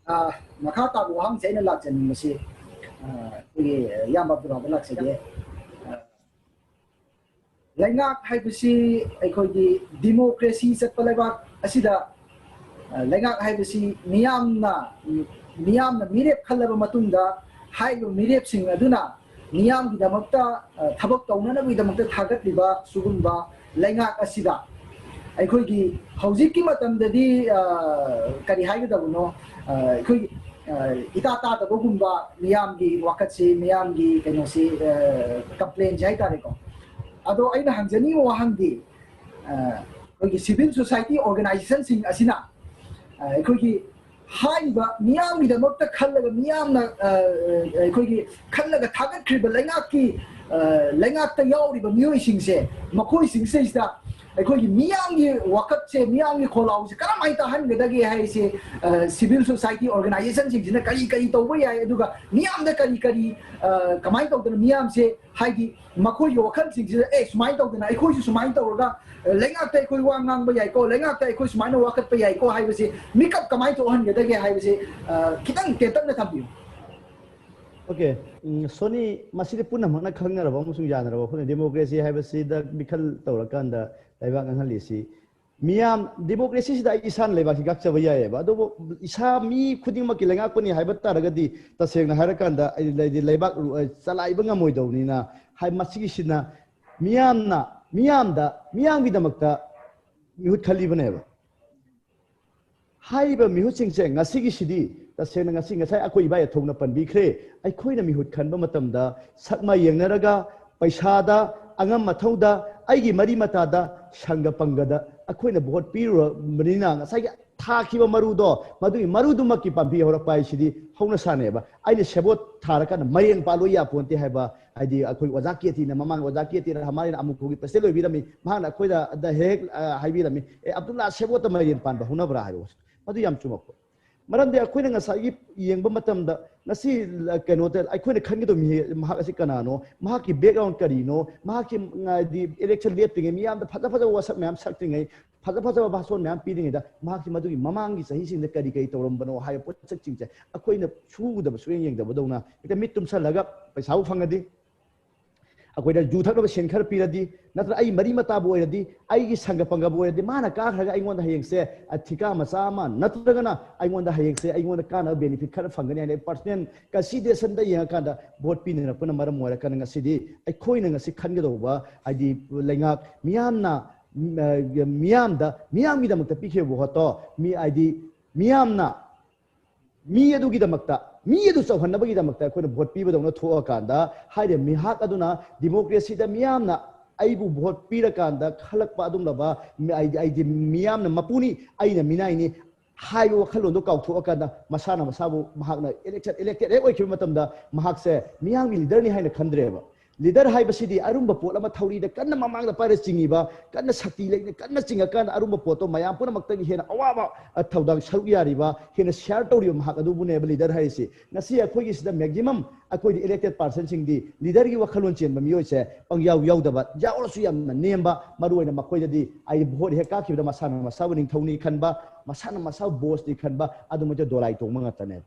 ꯑꯥ, ꯃꯈꯥ ꯇꯥꯕ ꯋꯥꯍꯪꯁꯦ ꯑꯩꯅ ꯂꯥꯛꯆꯅꯤꯡꯕꯁꯤ, ꯑꯥ, ꯑꯩꯈꯣꯏꯒꯤ ꯏꯌꯥꯝꯕ ꯑꯕꯗꯨꯜ ꯂꯥꯛꯆꯒꯦ꯫ ꯑꯥ, ꯂꯩꯉꯥꯛ ꯍꯥꯏꯕꯁꯤ ꯑꯩꯈꯣꯏꯒꯤ ꯗꯤꯃꯣꯀ꯭ꯔꯦꯁꯤ ꯆꯠꯄ ꯂꯩꯕꯥꯛ ꯑꯁꯤꯗ, ꯑ, ꯂꯩꯉꯥꯛ ꯍꯥꯏꯕꯁꯤ ꯃꯤꯌꯥꯝꯅ, ꯃꯤꯌꯥꯝꯅ ꯃꯤꯔꯦꯞ ꯈꯜꯂꯕ ꯃꯇꯨꯡꯗ ꯍꯥꯏꯔꯤꯕ ꯃꯤꯔꯦꯞꯁꯤꯡ ꯑꯗꯨꯅ ꯃꯤꯌꯥꯝꯒꯤꯗꯃꯛꯇ, ꯑ, ꯊꯕꯛ ꯇꯧꯅꯅꯕꯒꯤꯗꯃꯛꯇ ꯊꯥꯒꯠꯂꯤꯕ ꯁꯤꯒꯨꯝꯕ ꯂꯩꯉꯥꯛ ꯑꯁꯤꯗ ꯑꯩꯈꯣꯏꯒꯤ ꯍꯧꯖꯤꯛꯀꯤ ꯃꯇꯝꯗꯗꯤ, ꯑ, ꯀꯔꯤ ꯍꯥꯏꯒꯗꯕꯅꯣ, ꯑ, ꯑꯩꯈꯣꯏꯒꯤ, ꯑ, ꯏꯇꯥ ꯇꯥꯗꯕꯒꯨꯝꯕ ꯃꯤꯌꯥꯝꯒꯤ ꯋꯥꯀꯠꯁꯤ, ꯃꯤꯌꯥꯝꯒꯤ ꯀꯩꯅꯣꯁꯤ, ꯑ, ꯀꯝꯄ꯭ꯂꯦꯟꯁꯤ ꯍꯥꯏꯇꯥꯔꯦꯀꯣ꯫ ꯑꯗꯣ ꯑꯩꯅ ꯍꯪꯖꯅꯤꯡꯕ ꯋꯥꯍꯪꯗꯤ, ꯑ, ꯑꯩꯈꯣꯏꯒꯤ ꯁꯤꯚꯤꯜ ꯁꯣꯁꯥꯏꯇꯤ ꯑꯣꯔꯒꯅꯥꯏꯖꯦꯁꯟꯁꯤꯡ ꯑꯁꯤꯅ, ꯑ, ꯑꯩꯈꯣꯏꯒꯤ ꯍꯥꯏꯔꯤꯕ ꯃꯤꯌꯥꯝꯒꯤꯗꯃꯛꯇ ꯈꯜꯂꯒ ꯃꯤꯌꯥꯝꯅ, ꯑ, ꯑꯩꯈꯣꯏꯒꯤ ꯈꯜꯂꯒ ꯊꯥꯒꯠꯈ꯭ꯔꯤꯕ ꯂꯩꯉꯥꯛꯀꯤ, ꯑ, ꯂꯩꯉꯥꯛꯇ ꯌꯥꯎꯔꯤꯕ ꯃꯤꯑꯣꯏꯁꯤꯡꯁꯦ, ꯃꯈꯣꯏꯁꯤꯡꯁꯤꯗꯩꯁꯤꯗ ꯑꯩꯈꯣꯏꯒꯤ ꯃꯤꯌꯥꯝꯒꯤ ꯋꯥꯀꯠꯁꯦ, ꯃꯤꯌꯥꯝꯒꯤ ꯈꯣꯜꯂꯥꯎꯁꯦ ꯀꯔꯝꯍꯥꯏꯅ ꯇꯥꯍꯟꯒꯗꯒꯦ ꯍꯥꯏꯁꯦ, ꯑ, ꯁꯤꯚꯤꯜ ꯁꯣꯁꯥꯏꯇꯤ ꯑꯣꯔꯒꯅꯥꯏꯖꯦꯁꯟꯁꯤꯡꯁꯤꯅ ꯀꯔꯤ ꯀꯔꯤ ꯇꯧꯕ ꯌꯥꯏ, ꯑꯗꯨꯒ ꯃꯤꯌꯥꯝꯗ ꯀꯔꯤ ꯀꯔꯤ, ꯑ, ꯀꯃꯥꯏꯅ ꯇꯧꯗꯅ ꯃꯤꯌꯥꯝꯁꯦ, ꯍꯥꯏꯗꯤ ꯃꯈꯣꯏꯒꯤ ꯋꯥꯈꯜꯁꯤꯡꯁꯤꯗ, "ꯑꯦ, ꯁꯨꯃꯥꯏꯅ ꯇꯧꯗꯅ ꯑꯩꯈꯣꯏꯁꯨ ꯁꯨꯃꯥꯏꯅ ꯇꯧꯔꯒ, ꯑ, ꯂꯩꯉꯥꯛꯇ ꯑꯩꯈꯣꯏ ꯋꯥ ꯉꯥꯡꯕ ꯌꯥꯏꯀꯣ, ꯂꯩꯉꯥꯛꯇ ꯑꯩꯈꯣꯏ ꯁꯨꯃꯥꯏꯅ ꯋꯥꯀꯠꯄ ꯌꯥꯏꯀꯣ" ꯍꯥꯏꯕꯁꯦ ꯃꯤꯀꯞ ꯀꯃꯥꯏꯅ ꯊꯣꯛꯍꯟꯒꯗꯒꯦ ꯍꯥꯏꯕꯁꯦ, ꯑ, ꯈꯤꯇꯪ ꯇꯦꯟꯇꯛꯅ ꯊꯝꯕꯤꯌꯨ꯫ ꯑꯣꯀꯦ꯫ ꯎꯝ, ꯁꯣꯅꯤ, ꯃꯁꯤꯗꯤ ꯄꯨꯝꯅꯃꯛꯅ ꯈꯪꯅꯔꯕ ꯑꯃꯁꯨꯡ ꯌꯥꯅꯔꯕ ꯋꯥꯐꯝꯅꯤ꯫ ꯗꯦꯃꯣꯀ꯭ꯔꯦꯁꯤ ꯍꯥꯏꯕꯁꯤꯗ ꯃꯤꯈꯜ ꯇꯧꯔꯀꯥꯟꯗ ꯂꯩꯕꯥꯛ ꯉꯥꯡꯍꯜꯂꯤꯁꯤ ꯃꯤꯌꯥꯝ, ꯗꯦꯃꯣꯀ꯭ꯔꯦꯁꯤꯁꯤꯗ ꯑꯩ ꯏꯁꯥꯅ ꯂꯩꯕꯥꯛꯁꯤ ꯉꯥꯛꯆꯕ ꯌꯥꯏꯑꯕ꯫ ꯑꯗꯨꯕꯨ ꯏꯁꯥ, ꯃꯤ ꯈꯨꯗꯤꯡꯃꯛꯀꯤ ꯂꯩꯉꯥꯛꯄꯅꯤ ꯍꯥꯏꯕ ꯇꯥꯔꯒꯗꯤ, ꯇꯁꯦꯡꯅ ꯍꯥꯏꯔꯀꯥꯟꯗ ꯑꯩ ꯂꯩ-, ꯂꯩꯕꯥꯛ ꯂꯨ-, ꯑ, ꯆꯂꯥꯏꯕ ꯉꯝꯃꯣꯏꯗꯧꯕꯅꯤꯅ, ꯍꯥꯏ-, ꯃꯁꯤꯒꯤꯁꯤꯅ ꯃꯤꯌꯥꯝꯅ, ꯃꯤꯌꯥꯝꯗ, ꯃꯤꯌꯥꯝꯒꯤꯗꯃꯛꯇ ꯃꯤꯍꯨꯠ ꯈꯜꯂꯤꯕꯅꯦꯕ꯫ ꯍꯥꯏꯔꯤꯕ ꯃꯤꯍꯨꯠꯁꯤꯡꯁꯦ ꯉꯁꯤꯒꯤꯁꯤꯗꯤ, ꯇꯁꯦꯡꯅ ꯉꯁꯤ, ꯉꯁꯥꯏ ꯑꯩꯈꯣꯏ ꯏꯕꯥ ꯌꯥꯊꯧꯅ ꯄꯟꯕꯤꯈ꯭ꯔꯦ, ꯑꯩꯈꯣꯏꯅ ꯃꯤꯍꯨꯠ ꯈꯟꯕ ꯃꯇꯝꯗ ꯁꯛ ꯃꯥꯏ ꯌꯦꯡꯅꯔꯒ, ꯄꯩꯁꯥꯗ, ꯑꯉꯝ ꯑꯊꯧꯗ, ꯑꯩꯒꯤ ꯃꯔꯤ ꯃꯇꯥꯗ, ꯁꯪꯒ ꯄꯪꯒꯗ ꯑꯩꯈꯣꯏꯅ ꯚꯣꯠ ꯄꯤꯔꯨꯔꯕꯅꯤꯅ, ꯉꯁꯥꯏꯒꯤ ꯊꯥꯈꯤꯕ ꯃꯔꯨꯗꯣ, ꯃꯗꯨꯒꯤ ꯃꯔꯨꯗꯨꯃꯛꯀꯤ ꯄꯥꯝꯕꯤ ꯍꯧꯔꯛꯄ ꯍꯥꯏꯁꯤꯗꯤ ꯍꯧꯅ ꯁꯥꯅꯦꯕ꯫ ꯑꯩꯅ ꯁꯦꯕꯣꯠ ꯊꯥꯔꯀꯥꯟꯗ ꯃꯥꯏꯔꯦꯟ ꯄꯥꯜꯂꯨ ꯌꯥꯄꯣꯟꯇꯦ ꯍꯥꯏꯕ, ꯍꯥꯏꯗꯤ ꯑꯩꯈꯣꯏ ꯑꯣꯖꯥ ꯀꯦꯇꯤꯅ, ꯃꯃꯥꯡ ꯑꯣꯖꯥ ꯀꯦꯇꯤꯅ ꯃꯥꯅ ꯑꯃꯨꯛ ꯈꯨꯒꯤ ꯄ꯭ꯔꯁꯤꯗꯦꯟ ꯑꯣꯏꯕꯤꯔꯝꯃꯤ, ꯃꯍꯥꯛꯅ ꯑꯩꯈꯣꯏꯗ ꯗ ꯍꯦꯛ, ꯑ, ꯍꯥꯏꯕꯤꯔꯝꯃꯤ, "ꯑꯦ, ꯑꯕꯗꯨꯜꯂꯥ, ꯁꯦꯕꯣꯠꯇ ꯃꯥꯏꯔꯦꯟ ꯄꯥꯟꯕ ꯍꯧꯅꯕ꯭ꯔꯥ?" ꯍꯥꯏꯕ ꯋꯥꯁꯦ꯫ ꯃꯗꯨ ꯌꯥꯝ ꯆꯨꯝꯃꯛꯄ꯫ ꯃꯔꯝꯗꯤ ꯑꯩꯈꯣꯏꯅ ꯉꯁꯥꯏꯒꯤ ꯌꯦꯡꯕ ꯃꯇꯝꯗ ꯉꯁꯤ, ꯑ, ꯀꯩꯅꯣꯗ ꯑꯩꯈꯣꯏꯅ ꯈꯟꯒꯗꯕ ꯃꯤ, ꯃꯍꯥꯛ ꯑꯁꯤ ꯀꯅꯥꯅꯣ, ꯃꯍꯥꯛꯀꯤ ꯕꯦꯛꯒ꯭ꯔꯥꯎꯟ ꯀꯔꯤꯅꯣ, ꯃꯍꯥꯛꯀꯤ, ꯎꯝ, ꯍꯥꯏꯗꯤ ꯏꯂꯦꯛꯁꯟ ꯂꯦꯞꯇ꯭ꯔꯤꯉꯩ, ꯃꯤꯌꯥꯝꯗ ꯐꯖ ꯐꯖꯕ ꯋꯥꯁꯛ ꯃꯌꯥꯝ ꯁꯛꯇ꯭ꯔꯤꯉꯩ, ꯐꯖ ꯐꯖꯕ ꯚꯥꯁꯣꯟ ꯃꯌꯥꯝ ꯄꯤꯔꯤꯉꯩꯗ, ꯃꯍꯥꯛꯁꯤ ꯃꯗꯨꯒꯤ ꯃꯃꯥꯡꯒꯤ ꯆꯍꯤꯁꯤꯡꯗ ꯀꯔꯤ ꯀꯔꯤ ꯇꯧꯔꯝꯕꯅꯣ ꯍꯥꯏꯕ ꯄꯣꯠꯁꯛꯁꯤꯡꯁꯦ ꯑꯩꯈꯣꯏꯅ ꯁꯨꯒꯗꯕ, ꯁꯨꯌꯦꯡ ꯌꯦꯡꯗꯕꯗꯧꯅ ꯍꯦꯛꯇ ꯃꯤꯠ ꯇꯨꯝꯁꯜꯂꯒ ꯄꯩꯁꯥꯕꯨ ꯐꯪꯉꯗꯤ, ꯑꯩꯈꯣꯏꯗ ꯌꯨ ꯊꯛꯅꯕ ꯁꯦꯟ ꯈꯔ ꯄꯤꯔꯗꯤ, ꯅꯠꯇ꯭ꯔꯒ ꯑꯩ ꯃꯔꯤ ꯃꯇꯥꯕꯨ ꯑꯣꯏꯔꯗꯤ, ꯑꯩꯒꯤ ꯁꯪꯒ ꯄꯪꯒꯕꯨ ꯑꯣꯏꯔꯗꯤ, ꯃꯥꯅ ꯀꯥꯈ꯭ꯔꯒ ꯑꯩꯉꯣꯟꯗ ꯍꯌꯦꯡꯁꯦ, ꯑ, ꯊꯤꯀꯥ ꯃꯆꯥ ꯑꯃ, ꯅꯠꯇ꯭ꯔꯒꯅ ꯑꯩꯉꯣꯟꯗ ꯍꯌꯦꯡꯁꯦ ꯑꯩꯉꯣꯟꯗ ꯀꯥꯟꯅꯕ ꯕꯦꯅꯤꯐꯤꯠ ꯈꯔ ꯐꯪꯒꯅꯤ ꯍꯥꯏꯅ ꯑꯩ ꯄꯔꯁꯅꯦꯜ ꯀꯟꯁꯤꯗꯔꯦꯁꯟꯗ ꯌꯦꯡꯉꯀꯥꯟꯗ ꯚꯣꯠ ꯄꯤꯅꯔꯛꯄꯅ ꯃꯔꯝ ꯑꯣꯏꯔꯀꯥꯟꯗ ꯉꯁꯤꯗꯤ ꯑꯩꯈꯣꯏꯅ ꯉꯁꯤ ꯈꯟꯒꯗꯧꯕ, ꯍꯥꯏꯗꯤ ꯂꯩꯉꯥꯛ ꯃꯤꯌꯥꯝꯅ, ꯎꯝ, ꯑ, ꯃꯤꯌꯥꯝꯗ, ꯃꯤꯌꯥꯝꯒꯤꯗꯃꯛꯇ ꯄꯤꯈꯤꯕ ꯚꯣꯠꯇꯣ ꯃꯤ, ꯍꯥꯏꯗꯤ ꯃꯤꯌꯥꯝꯅ ꯃꯤ ꯑꯗꯨꯒꯤꯗꯃꯛꯇ, ꯃꯤ ꯑꯗꯨ ꯆꯥꯎꯍꯟꯅꯕꯒꯤꯗꯃꯛꯇ ꯑꯩꯈꯣꯏꯅ ꯚꯣꯠ ꯄꯤꯕꯗꯧꯅ ꯊꯣꯛꯑꯀꯥꯟꯗ, ꯍꯥꯏꯔꯤꯕ ꯃꯤꯍꯥꯛ ꯑꯗꯨꯅ ꯗꯤꯃꯣꯀ꯭ꯔꯦꯁꯤꯗ ꯃꯤꯌꯥꯝꯅ ꯑꯩꯕꯨ ꯚꯣꯠ ꯄꯤꯔꯀꯥꯟꯗ ꯈꯜꯂꯛꯄ ꯑꯗꯨꯒꯨꯝꯂꯕ, ꯃꯤ-, ꯑꯩꯗꯤ, ꯑꯩꯗꯤ ꯃꯤꯌꯥꯝꯅ ꯃꯄꯨꯅꯤ, ꯑꯩꯅ ꯃꯤꯅꯥꯏꯅꯤ ꯍꯥꯏꯕ ꯋꯥꯈꯜꯂꯣꯟꯗꯣ ꯀꯥꯎꯊꯣꯛꯑꯀꯥꯟꯗ ꯃꯁꯥꯅ ꯃꯁꯥꯕꯨ ꯃꯍꯥꯛꯅ ꯏꯂꯦꯛꯁꯟ, ꯏꯂꯦꯛꯇꯦꯗ ꯍꯦꯛ ꯑꯣꯏꯈꯤꯕ ꯃꯇꯝꯗ ꯃꯍꯥꯛꯁꯦ ꯃꯤꯌꯥꯝꯒꯤ ꯂꯤꯗꯔꯅꯤ ꯍꯥꯏꯅ ꯈꯟꯗ꯭ꯔꯦꯕ꯫ ꯂꯤꯗꯔ ꯍꯥꯏꯕꯁꯤꯗꯤ ꯑꯔꯨꯝꯕ ꯄꯣꯠ ꯑꯃ ꯊꯧꯔꯤꯗ ꯀꯟꯅ ꯃꯃꯥꯡꯗ ꯄꯥꯏꯔ ꯆꯤꯡꯉꯤꯕ, ꯀꯟꯅ ꯁꯛꯇꯤ ꯂꯩꯅ ꯀꯟꯅ ꯆꯤꯡꯉꯀꯥꯟꯗ ꯑꯔꯨꯝꯕ ꯄꯣꯠꯇꯣ ꯃꯌꯥꯝ ꯄꯨꯝꯅꯃꯛꯇꯒꯤ ꯍꯦꯟꯅ ꯑꯋꯥꯕ, ꯑ, ꯊꯧꯗꯥꯡ ꯁꯔꯨꯛ ꯌꯥꯔꯤꯕ, ꯍꯦꯟꯅ ꯁꯤꯌꯥꯔ ꯇꯧꯔꯤꯕ ꯃꯍꯥꯛ ꯑꯗꯨꯕꯨꯅꯦꯕ ꯂꯤꯗꯔ ꯍꯥꯏꯔꯤꯁꯤ꯫ ꯉꯁꯤ ꯑꯩꯈꯣꯏꯒꯤ ꯁꯤꯗ ꯃꯦꯛꯁꯤꯃꯝ ꯑꯩꯈꯣꯏꯗꯤ ꯏꯂꯦꯛꯇꯦꯗ ꯄꯥꯔꯁꯟꯁꯤꯡꯗꯤ ꯂꯤꯗꯔꯒꯤ ꯋꯥꯈꯜꯂꯣꯟ ꯆꯦꯟꯕ ꯃꯤꯑꯣꯏꯁꯦ ꯄꯪꯌꯥꯎ ꯌꯥꯎꯗꯕ, ꯌꯥꯎꯔꯁꯨ ꯌꯥꯝꯅ ꯅꯦꯝꯕ, ꯃꯔꯨꯑꯣꯏꯅ ꯃꯈꯣꯏꯗꯗꯤ ꯑꯩ ꯚꯣꯠ ꯍꯦꯛ ꯀꯥꯈꯤꯕꯗ ꯃꯁꯥꯅ ꯃꯁꯥꯕꯨ ꯅꯤꯡꯊꯧꯅꯤ ꯈꯟꯕ, ꯃꯁꯥꯅ ꯃꯁꯥꯕꯨ ꯕꯣꯁꯅꯤ ꯈꯟꯕ, ꯑꯗꯨꯃꯥꯏꯅ ꯗꯣꯂꯥꯏ ꯇꯣꯡꯕ ꯉꯥꯛꯇꯅꯦꯕ꯫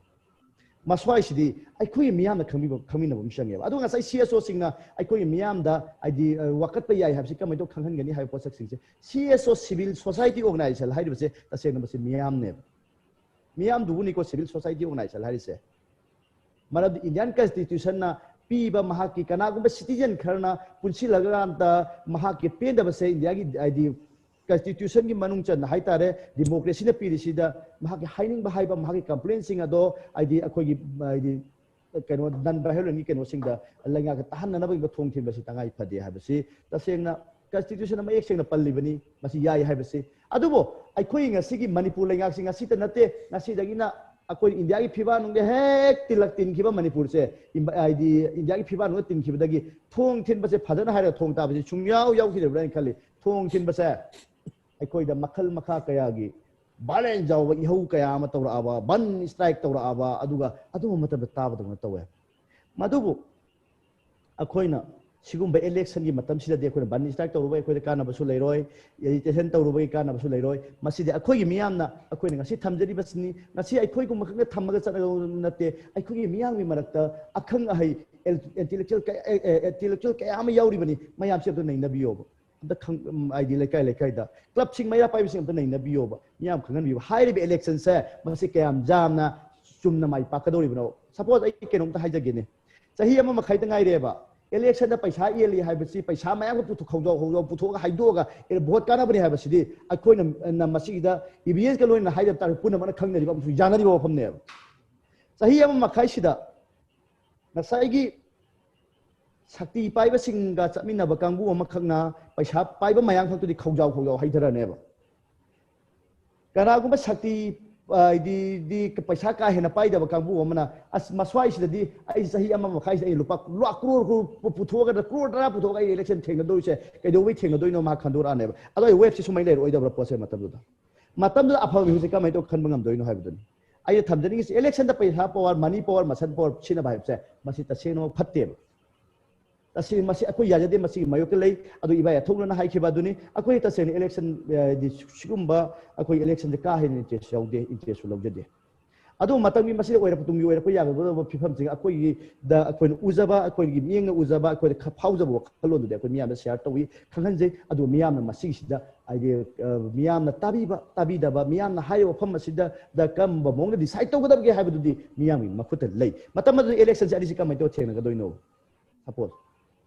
ꯃꯁ꯭ꯋꯥꯏꯁꯤꯗꯤ ꯑꯩꯈꯣꯏꯒꯤ ꯃꯤꯌꯥꯝꯅ ꯈꯪꯕꯤꯕ, ꯈꯪꯃꯤꯟꯅꯕ ꯑꯃ ꯆꯪꯉꯦꯕ꯫ ꯑꯗꯨꯒ ꯉꯁꯥꯏ ꯁꯤ ꯑꯦꯁ ꯑꯣꯁꯤꯡꯅ ꯑꯩꯈꯣꯏꯒꯤ ꯃꯤꯌꯥꯝꯗ, ꯍꯥꯏꯗꯤ, ꯑ, ꯋꯥꯀꯠꯄ ꯌꯥꯏ ꯍꯥꯏꯕꯁꯤ ꯀꯃꯥꯏꯅ ꯇꯧ ꯈꯪꯍꯟꯒꯅꯤ ꯍꯥꯏꯕ ꯄꯣꯠꯁꯛꯁꯤꯡꯁꯦ, ꯁꯤ ꯑꯦꯁ ꯑꯣ ꯁꯤꯚꯤꯜ ꯁꯣꯁꯥꯏꯇꯤ ꯑꯣꯔꯒꯅꯥꯏꯖꯦꯁꯟ ꯍꯥꯏꯔꯤꯕꯁꯦ ꯇꯁꯦꯡꯅ ꯃꯁꯤ ꯃꯤꯌꯥꯝꯅꯦꯕ꯫ ꯃꯤꯌꯥꯝꯗꯨꯕꯨꯅꯤꯀꯣ ꯁꯤꯚꯤꯜ ꯁꯣꯁꯥꯏꯇꯤ ꯑꯣꯔꯒꯅꯥꯏꯖꯦꯁꯟ ꯍꯥꯏꯔꯤꯁꯦ꯫ ꯃꯔꯝꯗꯤ ꯏꯟꯗꯤꯌꯥꯟ ꯀꯟꯁꯇꯤꯇ꯭ꯌꯨꯁꯟꯅ ꯄꯤꯕ ꯃꯍꯥꯛꯀꯤ ꯀꯅꯥꯒꯨꯝꯕ ꯁꯤꯇꯤꯖꯟ ꯈꯔꯅ ꯄꯨꯟꯁꯤꯜꯂꯀꯥꯟꯗ ꯃꯍꯥꯛꯀꯤ ꯄꯦꯟꯗꯕꯁꯦ ꯏꯟꯗꯤꯌꯥꯒꯤ, ꯍꯥꯏꯗꯤ, ꯀꯟꯁꯇꯤꯇ꯭ꯌꯨꯁꯟꯒꯤ ꯃꯅꯨꯡ ꯆꯟꯅ ꯍꯥꯏꯇꯥꯔꯦ, ꯗꯤꯃꯣꯀ꯭ꯔꯦꯁꯤꯅ ꯄꯤꯔꯤꯁꯤꯗ ꯃꯍꯥꯛꯀꯤ ꯍꯥꯏꯅꯤꯡꯕ ꯍꯥꯏꯕ, ꯃꯍꯥꯛꯀꯤ ꯀꯝꯄ꯭ꯂꯦꯟꯁꯤꯡ ꯑꯗꯣ, ꯍꯥꯏꯗꯤ, ꯑꯩꯈꯣꯏꯒꯤ, ꯍꯥꯏꯗꯤ, ꯀꯩꯅꯣ, ꯅꯟ ꯚꯥꯏꯑꯣꯂꯦꯟꯒꯤ ꯀꯩꯅꯣꯁꯤꯡꯗ ꯂꯩꯉꯥꯛꯇ ꯇꯥꯍꯟꯅꯅꯕꯒꯤ ꯊꯣꯡ ꯊꯤꯟꯕꯁꯤ ꯇꯉꯥꯏ ꯐꯗꯦ ꯍꯥꯏꯕꯁꯤ ꯇꯁꯦꯡꯅ ꯀꯟꯁꯇꯤꯇ꯭ꯌꯨꯁꯟꯅ ꯃꯌꯦꯛ ꯁꯦꯡꯅ ꯄꯜꯂꯤꯕꯅꯤ, ꯃꯁꯤ ꯌꯥꯏ ꯍꯥꯏꯕꯁꯤ꯫ ꯑꯗꯨꯕꯨ ꯑꯩꯈꯣꯏ ꯉꯁꯤꯒꯤ ꯃꯅꯤꯄꯨꯔ ꯂꯩꯉꯥꯛꯁꯤ ꯉꯁꯤꯇ ꯅꯠꯇꯦ, ꯉꯁꯤꯗꯒꯤꯅ ꯑꯩꯈꯣꯏ ꯏꯟꯗꯤꯌꯥꯒꯤ ꯐꯤꯕꯥꯛꯅꯨꯡꯗ ꯍꯦꯛ ꯇꯤꯜꯂꯛ ꯇꯤꯟꯈꯤꯕ ꯃꯅꯤꯄꯨꯔꯁꯦ, ꯏꯝ-, ꯍꯥꯏꯗꯤ ꯏꯟꯗꯤꯌꯥꯒꯤ ꯐꯤꯕꯥꯛꯅꯨꯡꯗ ꯇꯤꯟꯈꯤꯕꯗꯒꯤ ꯊꯣꯡ ꯊꯤꯟꯕꯁꯦ ꯐꯖꯅ ꯍꯥꯏꯔꯒ ꯊꯣꯡ ꯇꯥꯕꯁꯤ ꯁꯨꯡꯌꯥꯎ ꯌꯥꯎꯈꯤꯗꯕ꯭ꯔꯥ ꯍꯥꯏꯅ ꯈꯜꯂꯤ꯫ ꯊꯣꯡ ꯊꯤꯟꯕꯁꯦ ꯑꯩꯈꯣꯏꯗ ꯃꯈꯜ ꯃꯈꯥ ꯀꯌꯥꯒꯤ ꯚꯥꯏꯂꯦꯟꯁ ꯌꯥꯎꯕ ꯏꯍꯧ ꯀꯌꯥ ꯑꯃ ꯇꯧꯔꯛꯑꯕ, ꯕꯟ ꯁ꯭ꯇ꯭ꯔꯥꯏꯛ ꯇꯧꯔꯛꯑꯕ, ꯑꯗꯨꯒ ꯑꯗꯨꯝꯕ ꯃꯇꯝꯗ ꯇꯥꯕꯗꯧꯅ ꯇꯧꯋꯦ꯫ ꯃꯗꯨꯕꯨ ꯑꯩꯈꯣꯏꯅ ꯁꯤꯒꯨꯝꯕ ꯏꯂꯦꯛꯁꯟꯒꯤ ꯃꯇꯝꯁꯤꯗꯗꯤ ꯑꯩꯈꯣꯏꯅ ꯕꯟ ꯁ꯭ꯇ꯭ꯔꯥꯏꯛ ꯇꯧꯔꯨꯕ ꯑꯩꯈꯣꯏꯗ ꯀꯥꯟꯅꯕꯁꯨ ꯂꯩꯔꯣꯏ, ꯑꯦꯖꯤꯇꯦꯁꯟ ꯇꯧꯔꯨꯕꯒꯤ ꯀꯥꯟꯅꯕꯁꯨ ꯂꯩꯔꯣꯏ꯫ ꯃꯁꯤꯗꯤ ꯑꯩꯈꯣꯏꯒꯤ ꯃꯤꯌꯥꯝꯅ ꯑꯩꯈꯣꯏꯅ ꯉꯁꯤ ꯊꯝꯖꯔꯤꯕꯁꯤꯅꯤ꯫ ꯉꯁꯤ ꯑꯩꯈꯣꯏꯒꯨꯝꯕ ꯈꯛꯅ ꯊꯝꯃꯒ ꯆꯠꯅꯒꯗꯧꯕ ꯅꯠꯇꯦ꯫ ꯑꯩꯈꯣꯏꯒꯤ ꯃꯤꯌꯥꯝꯒꯤ ꯃꯔꯛꯇ ꯑꯈꯪ ꯑꯍꯩ intellectual ꯀꯌꯥ ꯑꯃ ꯌꯥꯎꯔꯤꯕꯅꯤ, ꯃꯌꯥꯝꯁꯦ ꯑꯝꯇ ꯅꯩꯅꯕꯤꯌꯣꯕ꯫ ꯑꯝꯇ ꯈꯪ ꯎꯝ, ꯍꯥꯏꯗꯤ ꯂꯩꯀꯥꯏ ꯂꯩꯀꯥꯏꯗ ꯀ꯭ꯂꯕꯁꯤꯡ ꯃꯩꯔꯥ ꯄꯥꯏꯕꯁꯤꯡ ꯑꯝꯇ ꯅꯩꯅꯕꯤꯌꯣꯕ, ꯃꯤꯌꯥꯝ ꯈꯪꯍꯟꯕꯤꯌꯣꯕ꯫ ꯍꯥꯏꯔꯤꯕ ꯏꯂꯦꯛꯁꯟꯁꯦ ꯃꯁꯤ ꯀꯌꯥꯝ ꯌꯥꯝꯅ ꯆꯨꯝꯅ ꯃꯥꯏ ꯄꯥꯛꯀꯗꯧꯔꯤꯕꯅꯣ? ꯁꯄꯣꯁ ꯑꯩ ꯀꯩꯅꯣꯝꯇ ꯍꯥꯏꯖꯒꯦꯅꯦ, ꯆꯍꯤ ꯑꯃ ꯃꯈꯥꯏꯗ ꯉꯥꯏꯔꯦꯕ, ꯏꯂꯦꯛꯁꯟꯗ ꯄꯩꯁꯥ ꯌꯦꯜꯂꯤ ꯍꯥꯏꯕꯁꯤ ꯄꯩꯁꯥ ꯃꯌꯥꯝ ꯑꯃ ꯄꯨꯊꯣꯛ ꯈꯧꯖꯥꯎ ꯈꯧꯖꯥꯎ ꯄꯨꯊꯣꯛꯑꯒ ꯍꯥꯏꯗꯣꯛꯑꯒ ꯑꯦ, ꯚꯣꯠ ꯀꯥꯟꯅꯕꯅꯤ ꯍꯥꯏꯕꯁꯤꯗꯤ ꯑꯩꯈꯣꯏꯅ ꯅ ꯃꯁꯤꯒꯤꯗ ꯏꯚꯤꯗꯦꯟꯁꯀ ꯂꯣꯏꯅꯅ ꯍꯥꯏꯖꯕ ꯇꯥꯔꯦ, ꯄꯨꯝꯅꯃꯛꯅ ꯈꯪꯅꯔꯤꯕ ꯑꯃꯁꯨꯡ ꯌꯥꯅꯔꯤꯕ ꯋꯥꯐꯝꯅꯦꯕ꯫ ꯆꯍꯤ ꯑꯃ ꯃꯈꯥꯏꯁꯤꯗ ꯉꯁꯥꯏꯒꯤ ꯁꯛꯇꯤ ꯄꯥꯏꯕꯁꯤꯡꯒ ꯆꯠꯃꯤꯟꯅꯕ ꯀꯥꯡꯕꯨ ꯑꯃꯈꯛꯅ ꯄꯩꯁꯥ ꯄꯥꯏꯕ ꯃꯌꯥꯝ ꯈꯛꯇꯨꯗꯤ ꯈꯧꯖꯥꯎ ꯈꯧꯖꯥꯎ ꯍꯩꯊꯔꯅꯦꯕ꯫ ꯀꯅꯥꯒꯨꯝꯕ ꯁꯛꯇꯤ ꯍꯥꯏꯗꯤ ꯄꯩꯁꯥ ꯀꯥ ꯍꯦꯟꯅ ꯄꯥꯏꯗꯕ ꯀꯥꯡꯕꯨ ꯑꯃꯅ ꯑꯁ ꯃꯁ꯭ꯋꯥꯏꯁꯤꯗꯗꯤ ꯑꯩ ꯆꯍꯤ ꯑꯃ ꯃꯈꯥꯏꯁꯤꯗ ꯑꯩ ꯂꯨꯄꯥ ꯂꯥꯈ ꯀ꯭ꯔꯣꯔ ꯀ꯭ꯔꯣꯔ ꯄꯨꯊꯣꯛꯑꯒ ꯀ꯭ꯔꯣꯔ ꯇꯔꯥ ꯄꯨꯊꯣꯛꯑꯒ ꯑꯩ ꯏꯂꯦꯛꯁꯟ ꯊꯦꯡꯅꯗꯣꯏꯁꯦ ꯀꯩꯗꯧꯕꯩ ꯊꯦꯡꯅꯗꯣꯏꯅꯣ ꯃꯥ ꯈꯟꯗꯣꯔꯛꯑꯅꯦꯕ꯫ ꯑꯗꯣ ꯑꯩ ꯋꯦꯕꯁꯤ ꯁꯨꯃꯥꯏꯅ ꯂꯩꯔꯛꯑꯣꯏꯗꯕ꯭ꯔꯥ ꯄꯣꯠꯁꯦ ꯃꯇꯝꯗꯨꯗ? ꯃꯇꯝꯗꯨꯗ ꯑꯐꯕ ꯃꯤꯍꯨꯠꯁꯦ ꯀꯃꯥꯏꯅ ꯇꯧꯔ ꯈꯟꯕ ꯉꯝꯗꯣꯏꯅꯣ ꯍꯥꯏꯕꯗꯨꯅꯤ꯫ ꯑꯩꯅ ꯊꯝꯖꯅꯤꯡꯉꯤꯁꯤ ꯏꯂꯦꯛꯁꯟꯗ ꯄꯩꯁꯥ ꯄꯋꯥꯔ, ꯃꯅꯤ ꯄꯋꯥꯔ, ꯃꯁꯟ ꯄꯋꯥꯔ ꯁꯤꯖꯤꯟꯅꯕ ꯍꯥꯏꯕꯁꯦ ꯃꯁꯤ ꯇꯁꯦꯡꯅꯃꯛ ꯐꯠꯇꯦꯕ꯫ ꯇꯁꯦꯡꯅ ꯃꯁꯤ ꯑꯩꯈꯣꯏ ꯌꯥꯖꯗꯦ, ꯃꯁꯤꯒꯤ ꯃꯥꯌꯣꯛꯇ ꯂꯩ꯫ ꯑꯗꯨ ꯏꯕꯥꯏ ꯑꯊꯧꯅꯅ ꯍꯥꯏꯈꯤꯕ ꯑꯗꯨꯅꯤ꯫ ꯑꯩꯈꯣꯏ ꯇꯁꯦꯡꯅ ꯏꯂꯦꯛꯁꯟ ꯍꯥꯏꯗꯤ ꯁꯤꯒꯨꯝꯕ ꯑꯩꯈꯣꯏ ꯏꯂꯦꯛꯁꯟꯁꯦ ꯀꯥ ꯍꯦꯟꯅ ꯏꯟꯇꯔꯦꯁ ꯌꯥꯎꯗꯦ, ꯏꯟꯇꯔꯦꯁꯁꯨ ꯂꯧꯖꯗꯦ꯫ ꯑꯗꯨ ꯃꯇꯝꯒꯤ ꯃꯁꯤꯗ ꯑꯣꯏꯔꯛꯄ ꯇꯨꯡꯒꯤ ꯑꯣꯏꯔꯛꯄ ꯌꯥꯒꯗꯕ ꯐꯤꯕꯝꯁꯤꯡ ꯑꯩꯈꯣꯏꯒꯤꯗ ꯑꯩꯈꯣꯏꯅ ꯎꯖꯕ, ꯑꯩꯈꯣꯏꯒꯤ ꯃꯤꯠꯌꯦꯡꯅ ꯎꯖꯕ, ꯑꯩꯈꯣꯏꯗ ꯈ- ꯐꯥꯎꯖꯕ ꯋꯥꯈꯜꯂꯣꯟꯗꯨꯗꯤ ꯑꯩꯈꯣꯏ ꯃꯤꯌꯥꯝꯗ ꯁꯤꯌꯥꯔ ꯇꯧꯏ, ꯈꯪꯍꯟꯖꯩ꯫ ꯑꯗꯨꯒ ꯃꯤꯌꯥꯝꯅ ꯃꯁꯤꯒꯤꯁꯤꯗ ꯍꯥꯏꯗꯤ ꯑ, ꯃꯤꯌꯥꯝꯅ ꯇꯥꯕꯤꯕ ꯇꯥꯕꯤꯗꯕ, ꯃꯤꯌꯥꯝꯅ ꯍꯥꯏꯔꯤꯕ ꯋꯥꯐꯝ ꯑꯁꯤꯗ ꯀꯔꯝꯕ ꯃꯑꯣꯡꯗ ꯗꯤꯁꯥꯏꯗ ꯇꯧꯒꯗꯕꯒꯦ ꯍꯥꯏꯕꯗꯨꯗꯤ ꯃꯤꯌꯥꯝꯒꯤ ꯃꯈꯨꯠꯇ ꯂꯩ꯫ ꯃꯇꯝ ꯑꯗꯨꯗ ꯏꯂꯦꯛꯁꯟꯁꯦ ꯑꯅꯤꯁꯤ ꯀꯃꯥꯏꯅ ꯇꯧꯔ ꯊꯦꯡꯅꯒꯗꯣꯏꯅꯣ? ꯁꯄꯣꯁ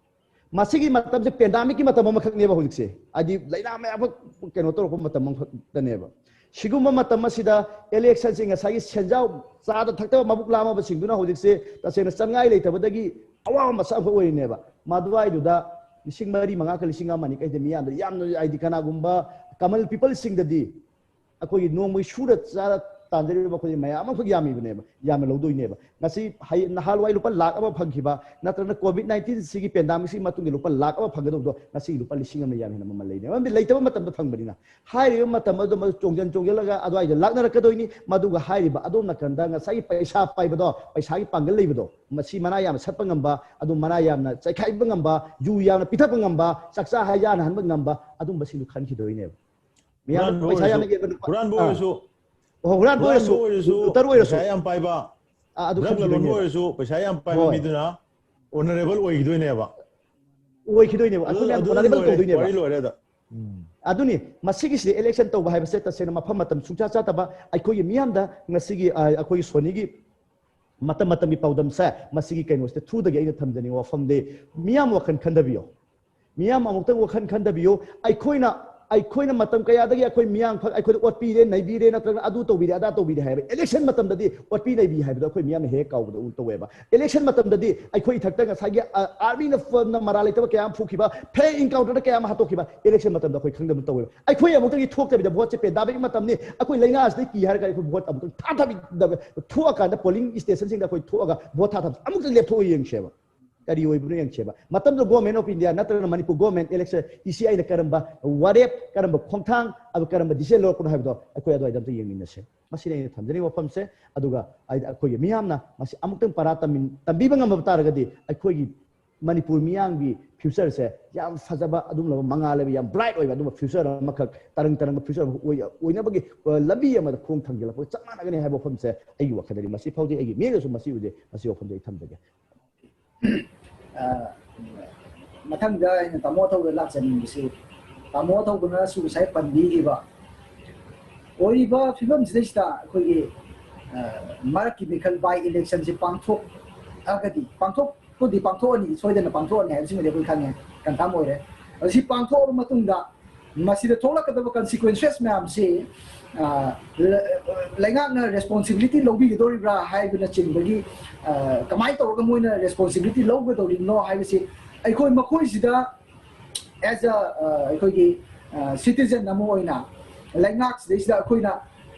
ꯃꯁꯤꯒꯤ ꯃꯇꯝꯁꯦ ꯄꯦꯟꯗꯥꯃꯤꯛꯀꯤ ꯃꯇꯝ ꯑꯃꯈꯛꯅꯦꯕ ꯍꯧꯖꯤꯛꯁꯦ, ꯍꯥꯏꯗꯤ ꯂꯥꯏꯅꯥ ꯃꯌꯥꯝ ꯑꯃ ꯀꯩꯅꯣ ꯇꯧꯔꯛꯄ ꯃꯇꯝ ꯑꯃꯈꯛꯇꯅꯦꯕ꯫ ꯁꯤꯒꯨꯝꯕ ꯃꯇꯝ ꯑꯁꯤꯗ ꯏꯂꯦꯛꯁꯟꯁꯦ ꯉꯁꯥꯏꯒꯤ ꯁꯦꯟꯖꯥꯎ ꯆꯥꯗ ꯊꯛꯇꯕ ꯃꯕꯨꯛ ꯂꯥꯝꯃꯕꯁꯤꯡꯗꯨꯅ ꯍꯧꯖꯤꯛꯁꯦ ꯇꯁꯦꯡꯅ ꯆꯪꯉꯥꯏ ꯂꯩꯇꯕꯗꯒꯤ ꯑꯋꯥꯕ ꯃꯆꯥ ꯑꯃꯈꯛ ꯑꯣꯏꯔꯤꯅꯦꯕ꯫ ꯃꯗꯨꯋꯥꯏꯗꯨꯗ ꯂꯤꯁꯤꯡ ꯃꯔꯤ ꯃꯉꯥ ꯀ ꯂꯤꯁꯤꯡ ꯑꯃ ꯑꯅꯤ ꯀꯩꯗ ꯃꯤꯌꯥꯝꯗ ꯌꯥꯝꯅ ꯍꯥꯏꯗꯤ ꯀꯅꯥꯒꯨꯝꯕ ꯀꯃꯜ ꯄꯤꯄꯜꯁꯤꯡꯗꯗꯤ ꯑꯩꯈꯣꯏꯒꯤ ꯅꯣꯡꯃꯒꯤ ꯁꯨꯔ ꯆꯥꯔ ꯇꯥꯟꯖꯔꯤꯕ ꯃꯈꯣꯏꯁꯦ ꯃꯌꯥꯝ ꯑꯃꯈꯛ ꯌꯥꯝꯃꯤꯕꯅꯦꯕ, ꯌꯥꯝꯅ ꯂꯧꯗꯣꯏꯅꯦꯕ꯫ ꯉꯁꯤ ꯍꯩ- ꯅꯍꯥꯟꯋꯥꯏ ꯂꯨꯄꯥ ꯂꯥꯛ ꯑꯃ ꯐꯪꯈꯤꯕ ꯅꯠꯇ꯭ꯔꯒꯅ ꯀꯣꯚꯤꯗ ꯅꯥꯏꯟꯇꯤꯟ ꯁꯤꯒꯤ ꯄꯦꯟꯗꯥꯃꯤꯛꯁꯤꯒꯤ ꯃꯇꯨꯡꯗ ꯂꯨꯄꯥ ꯂꯥꯛ ꯑꯃ ꯐꯪꯒꯗꯧꯕꯗꯣ ꯉꯁꯤ ꯂꯨꯄꯥ ꯂꯤꯁꯤꯡ ꯑꯃ ꯌꯥꯝ ꯍꯦꯟꯅ ꯃꯃꯜ ꯂꯩꯅꯦꯕ, ꯃꯔꯝꯗꯤ ꯂꯩꯇꯕ ꯃꯇꯝꯗ ꯐꯪꯕꯅꯤꯅ꯫ ꯍꯥꯏꯔꯤꯕ ꯃꯇꯝ ꯑꯗꯨ ꯃꯗꯨ ꯆꯣꯡꯖꯟ ꯆꯣꯡꯖꯜꯂꯒ ꯑꯗꯨꯋꯥꯏꯗ ꯂꯥꯛꯅꯔꯛꯀꯗꯣꯏꯅꯤ꯫ ꯃꯗꯨꯒ ꯍꯥꯏꯔꯤꯕ ꯑꯗꯣꯝ ꯅꯥꯀꯟꯗ ꯉꯁꯥꯏꯒꯤ ꯄꯩꯁꯥ ꯄꯥꯏꯕꯗꯣ, ꯄꯩꯁꯥꯒꯤ ꯄꯥꯡꯒꯜ ꯂꯩꯕꯗꯣ, ꯃꯁꯤ ꯃꯅꯥ ꯌꯥꯝꯅ ꯁꯠꯄ ꯉꯝꯕ, ꯑꯗꯨ ꯃꯅꯥ ꯌꯥꯝꯅ ꯆꯥꯏꯈꯥꯏꯕ ꯉꯝꯕ, ꯌꯨ ꯌꯥꯝꯅ ꯄꯤꯊꯛꯄ ꯉꯝꯕ, ꯆꯥꯛꯆꯥ ꯍꯩ ꯌꯥꯅꯍꯟꯕ ꯉꯝꯕ, ꯑꯗꯨꯝꯕꯁꯤꯡꯗꯨ ꯈꯟꯈꯤꯗꯣꯏꯅꯦꯕ꯫ ꯃꯤꯌꯥꯝꯅ ꯍꯨꯔꯥꯟꯕ ꯄꯩꯁꯥ ꯑꯣꯏꯔꯁꯨ, ꯌꯥꯝꯅ ꯌꯦꯟꯕ ꯅꯨꯄꯥ- ꯍꯨꯔꯥꯟꯕ ꯑꯥ꯫ ꯑꯣꯏꯔꯁꯨ, ꯑꯣ, ꯍꯨꯔꯥꯟꯕ ꯍꯨꯔꯥꯟꯕ ꯑꯣꯏꯔꯁꯨ, ꯑꯣꯏꯔꯁꯨ, ꯂꯨꯇꯔ ꯑꯣꯏꯔꯁꯨ꯫ ꯄꯩꯁꯥ ꯌꯥꯝ ꯄꯥꯏꯕ, ꯑꯥ, ꯑꯗꯨ ꯗ꯭ꯔꯒ ꯂꯂꯣꯟꯕ ꯈꯟꯈꯤꯗꯣꯏꯅꯦꯕ꯫ ꯑꯣꯏꯔꯁꯨ ꯄꯩꯁꯥ ꯌꯥꯝ ꯄꯥꯏꯕ ꯍꯣꯏ꯫ ꯃꯤꯗꯨꯅ ꯑꯣꯅꯔꯦꯕꯜ ꯑꯣꯏꯈꯤꯗꯣꯏꯅꯦꯕ꯫ ꯑꯣꯏꯈꯤꯗꯣꯏꯅꯦꯕ, ꯑꯩꯈꯣꯏ ꯃꯌꯥꯝ ꯑꯗꯨꯗꯤ ꯑꯣꯅꯔꯦꯕꯜ ꯂꯣꯏꯔꯦ, ꯇꯧꯗꯣꯏꯅꯦꯕ꯫ ꯋꯥꯔꯤ ꯂꯣꯏꯔꯦ ꯑꯗ꯫ ꯑꯗꯨꯅꯤ, ꯃꯁꯤꯒꯤꯁꯤꯗꯤ ꯏꯂꯦꯛꯁꯟ ꯇꯧꯕ ꯍꯥꯏꯕꯁꯦ ꯇꯁꯦꯡꯅ ꯃꯐꯝ ꯃꯇꯝ ꯁꯨꯡꯆꯥ ꯆꯥꯗꯕ, ꯑꯩꯈꯣꯏꯒꯤ ꯃꯤꯌꯥꯝꯗ ꯉꯁꯤꯒꯤ ꯑ, ꯑꯩꯈꯣꯏꯒꯤ ꯁꯣꯅꯤꯒꯤ ꯃꯇꯝ ꯃꯇꯝꯒꯤ ꯄꯥꯎꯗꯝꯁꯦ ꯃꯁꯤꯒꯤ ꯀꯩꯅꯣꯁꯤꯗ through ꯗꯒꯤ ꯑꯩꯅ ꯊꯝꯖꯅꯤꯡꯕ ꯋꯥꯐꯝꯗꯤ, ꯃꯤꯌꯥꯝ ꯋꯥꯈꯜ ꯈꯟꯊꯕꯤꯌꯣ꯫ ꯃꯤꯌꯥꯝ ꯑꯃꯨꯛꯇꯪ ꯋꯥꯈꯜ ꯈꯟꯊꯕꯤꯌꯨ꯫ ꯑꯩꯈꯣꯏꯅ ꯑꯩꯈꯣꯏꯅ ꯃꯇꯝ ꯀꯌꯥꯗꯒꯤ ꯑꯩꯈꯣꯏ ꯃꯤꯌꯥꯝꯈꯛ ꯑꯩꯈꯣꯏꯗ ꯑꯣꯠꯄꯤꯔꯦ, ꯅꯩꯕꯤꯔꯦ, ꯅꯠꯇ꯭ꯔꯒ ꯑꯗꯨ ꯇꯧꯕꯤꯔꯦ, ꯑꯗꯥ ꯇꯧꯕꯤꯔꯦ ꯍꯥꯏꯕ, ꯏꯂꯦꯛꯁꯟ ꯃꯇꯝꯗꯗꯤ ꯑꯣꯠꯄꯤ ꯅꯩꯕꯤ ꯍꯥꯏꯕꯗꯣ ꯑꯩꯈꯣꯏ ꯃꯤꯌꯥꯝꯅ ꯍꯦꯛ ꯀꯥꯎꯕꯗ ꯎ ꯇꯧꯋꯦꯕ꯫ ꯏꯂꯦꯛꯁꯟ ꯃꯇꯝꯗꯗꯤ ꯑꯩꯈꯣꯏ ꯏꯊꯛꯇ ꯉꯁꯥꯏꯒꯤ, ꯑ, ꯑꯥꯔꯃꯤꯅ ꯐ-, ꯅ ꯃꯔꯥꯜ ꯂꯩꯇꯕ ꯀꯌꯥ ꯑꯃ ꯐꯨꯈꯤꯕ, ꯐꯦꯛ ꯏꯟꯀꯥꯎꯟꯇꯔꯗ ꯀꯌꯥ ꯑꯃ ꯍꯥꯠꯇꯣꯛꯈꯤꯕ, ꯏꯂꯦꯛꯁꯟ ꯃꯇꯝꯗ ꯑꯩꯈꯣꯏ ꯈꯪꯗꯕ ꯇꯧꯋꯦꯕ꯫ ꯑꯩꯈꯣꯏ ꯑꯃꯨꯛꯇꯒꯤ ꯊꯣꯛꯇꯕꯤꯗ ꯚꯣꯠꯁꯦ ꯄꯦꯟꯗꯥꯕꯒꯤ ꯃꯇꯝꯅꯤ, ꯑꯩꯈꯣꯏ ꯂꯩꯉꯥꯛ ꯑꯁꯤꯗꯒꯤ ꯀꯤ ꯍꯥꯏꯔꯒ ꯑꯩꯈꯣꯏ ꯚꯣꯠ ꯑꯃꯨꯛꯇꯪ ꯊꯥꯊꯕꯤꯗꯕ, ꯊꯣꯛꯑꯀꯥꯟꯗ ꯄꯣꯂꯤꯡ ꯁ꯭ꯇꯦꯁꯟꯁꯤꯡꯗ ꯑꯩꯈꯣꯏ ꯊꯣꯛꯑꯒ ꯚꯣꯠ ꯊꯥꯊꯕ ꯑꯃꯨꯛꯇꯪ ꯂꯦꯞꯊꯣꯛꯑ ꯌꯦꯡꯁꯦꯕ꯫ ꯀꯔꯤ ꯑꯣꯏꯕꯅꯣ ꯌꯦꯡꯁꯦꯕ꯫ ꯃꯇꯝꯗꯨꯗ Government of India ꯅꯠꯇ꯭ꯔꯒꯅ ꯃꯅꯤꯄꯨꯔ ꯒꯣꯔꯃꯦꯟ ꯏꯂꯦꯛꯁꯟ ꯏ ꯁꯤ ꯑꯥꯏꯅ ꯀꯔꯝꯕ ꯋꯥꯔꯦꯞ, ꯀꯔꯝꯕ ꯈꯣꯡꯊꯥꯡ, ꯑꯗꯨ ꯀꯔꯝꯕ decision ꯂꯧꯔꯛꯄꯅꯣ ꯍꯥꯏꯕꯗꯣ ꯑꯩꯈꯣꯏ ꯑꯗꯨꯋꯥꯏꯗ ꯑꯝꯇ ꯌꯦꯡꯃꯤꯟꯅꯁꯦ꯫ ꯃꯁꯤꯅꯤ ꯑꯩꯅ ꯊꯝꯖꯅꯤꯡꯕ ꯋꯥꯐꯝꯁꯦ꯫ ꯑꯗꯨꯒ ꯑꯩ-, ꯑꯩꯈꯣꯏꯒꯤ ꯃꯤꯌꯥꯝꯅ ꯃꯁꯤ ꯑꯃꯨꯛꯇꯪ ꯄꯔꯥ ꯇꯝꯃꯤꯟ-, ꯇꯝꯕꯤꯕ ꯉꯝꯃꯕ ꯇꯥꯔꯒꯗꯤ ꯑꯩꯈꯣꯏꯒꯤ ꯃꯅꯤꯄꯨꯔ ꯃꯤꯌꯥꯝꯒꯤ future ꯁꯦ ꯌꯥꯝ ꯐꯖꯕ, ꯑꯗꯨꯒꯨꯝꯂꯕ ꯃꯉꯥꯜ ꯂꯩꯕ, ꯌꯥꯝ bright ꯑꯣꯏꯕ, ꯑꯗꯨꯒꯨꯝꯕ future ꯑꯃꯈꯛ, ꯇꯔꯪ ꯇꯔꯪꯕ future ꯑꯃ ꯑꯣꯏ-, ꯑꯣꯏꯅꯕꯒꯤ, ꯑ, ꯂꯝꯕꯤ ꯑꯃꯗ ꯈꯣꯡ ꯊꯥꯡꯖꯤꯜꯂꯛꯄꯒ ꯆꯞ ꯃꯥꯟꯅꯒꯅꯤ ꯍꯥꯏꯕ ꯋꯥꯐꯝꯁꯦ ꯑꯩꯒꯤ ꯋꯥꯈꯜꯗꯗꯤ ꯃꯁꯤ ꯐꯥꯎꯗꯤ ꯑꯩꯒꯤ ꯃꯤꯠꯌꯦꯡꯗꯁꯨ ꯃꯁꯤ ꯎꯖꯩ, ꯃꯁꯤ ꯋꯥꯐꯝꯁꯦ ꯑꯩ ꯊꯝꯖꯒꯦ꯫ ꯑ, ꯃꯊꯪꯗ ꯑꯩꯅ ꯇꯥꯃꯣ ꯑꯊꯧꯕꯗ ꯂꯥꯛꯆꯅꯤꯡꯕꯁꯤ, ꯇꯥꯃꯣ ꯑꯊꯧꯕꯅꯁꯨ ꯉꯁꯥꯏ ꯄꯟꯕꯤꯈꯤꯕ ꯑꯣꯏꯔꯤꯕ ꯐꯤꯕꯝꯁꯤꯗꯩꯁꯤꯗ ꯑꯩꯈꯣꯏꯒꯤ, ꯑ, ꯃꯔꯛꯀꯤ ꯃꯤꯈꯜ by election ꯁꯤ ꯄꯥꯡꯊꯣꯛꯑꯒꯗꯤ, ꯄꯥꯡꯊꯣꯛꯄꯨꯗꯤ ꯄꯥꯡꯊꯣꯛꯑꯅꯤ, ꯁꯣꯏꯗꯅ ꯄꯥꯡꯊꯣꯛꯑꯅꯤ ꯍꯥꯏꯕꯁꯤꯃꯗꯤ ꯑꯩꯈꯣꯏ ꯈꯪꯉꯦ, confirm ꯑꯣꯏꯔꯦ꯫ ꯑꯗꯣ ꯁꯤ ꯄꯥꯡꯊꯣꯛꯑꯕ ꯃꯇꯨꯡꯗ ꯃꯁꯤꯗ ꯊꯣꯛꯂꯛꯀꯗꯕ consequences ꯃꯌꯥꯝꯁꯤ, ꯑ, ꯂ-, ꯂꯩꯉꯥꯛꯅ responsibility ꯂꯧꯕꯤꯒꯗꯧꯔꯤꯕ꯭ꯔꯥ ꯍꯥꯏꯕꯅꯆꯤꯡꯕꯒꯤ, ꯑ, ꯀꯃꯥꯏꯅ ꯇꯧꯔꯒ ꯃꯣꯏꯅ responsibility ꯂꯧꯒꯗꯧꯔꯤꯕꯅꯣ ꯍꯥꯏꯕꯁꯤ ꯑꯩꯈꯣꯏ ꯃꯈꯣꯏꯁꯤꯗ as a, ꯑ, ꯑꯩꯈꯣꯏꯒꯤ, ꯑ, citizen ꯑꯃ ꯑꯣꯏꯅ ꯂꯩꯉꯥꯛꯁꯤꯗꯩꯁꯤꯗ ꯑꯩꯈꯣꯏꯅ,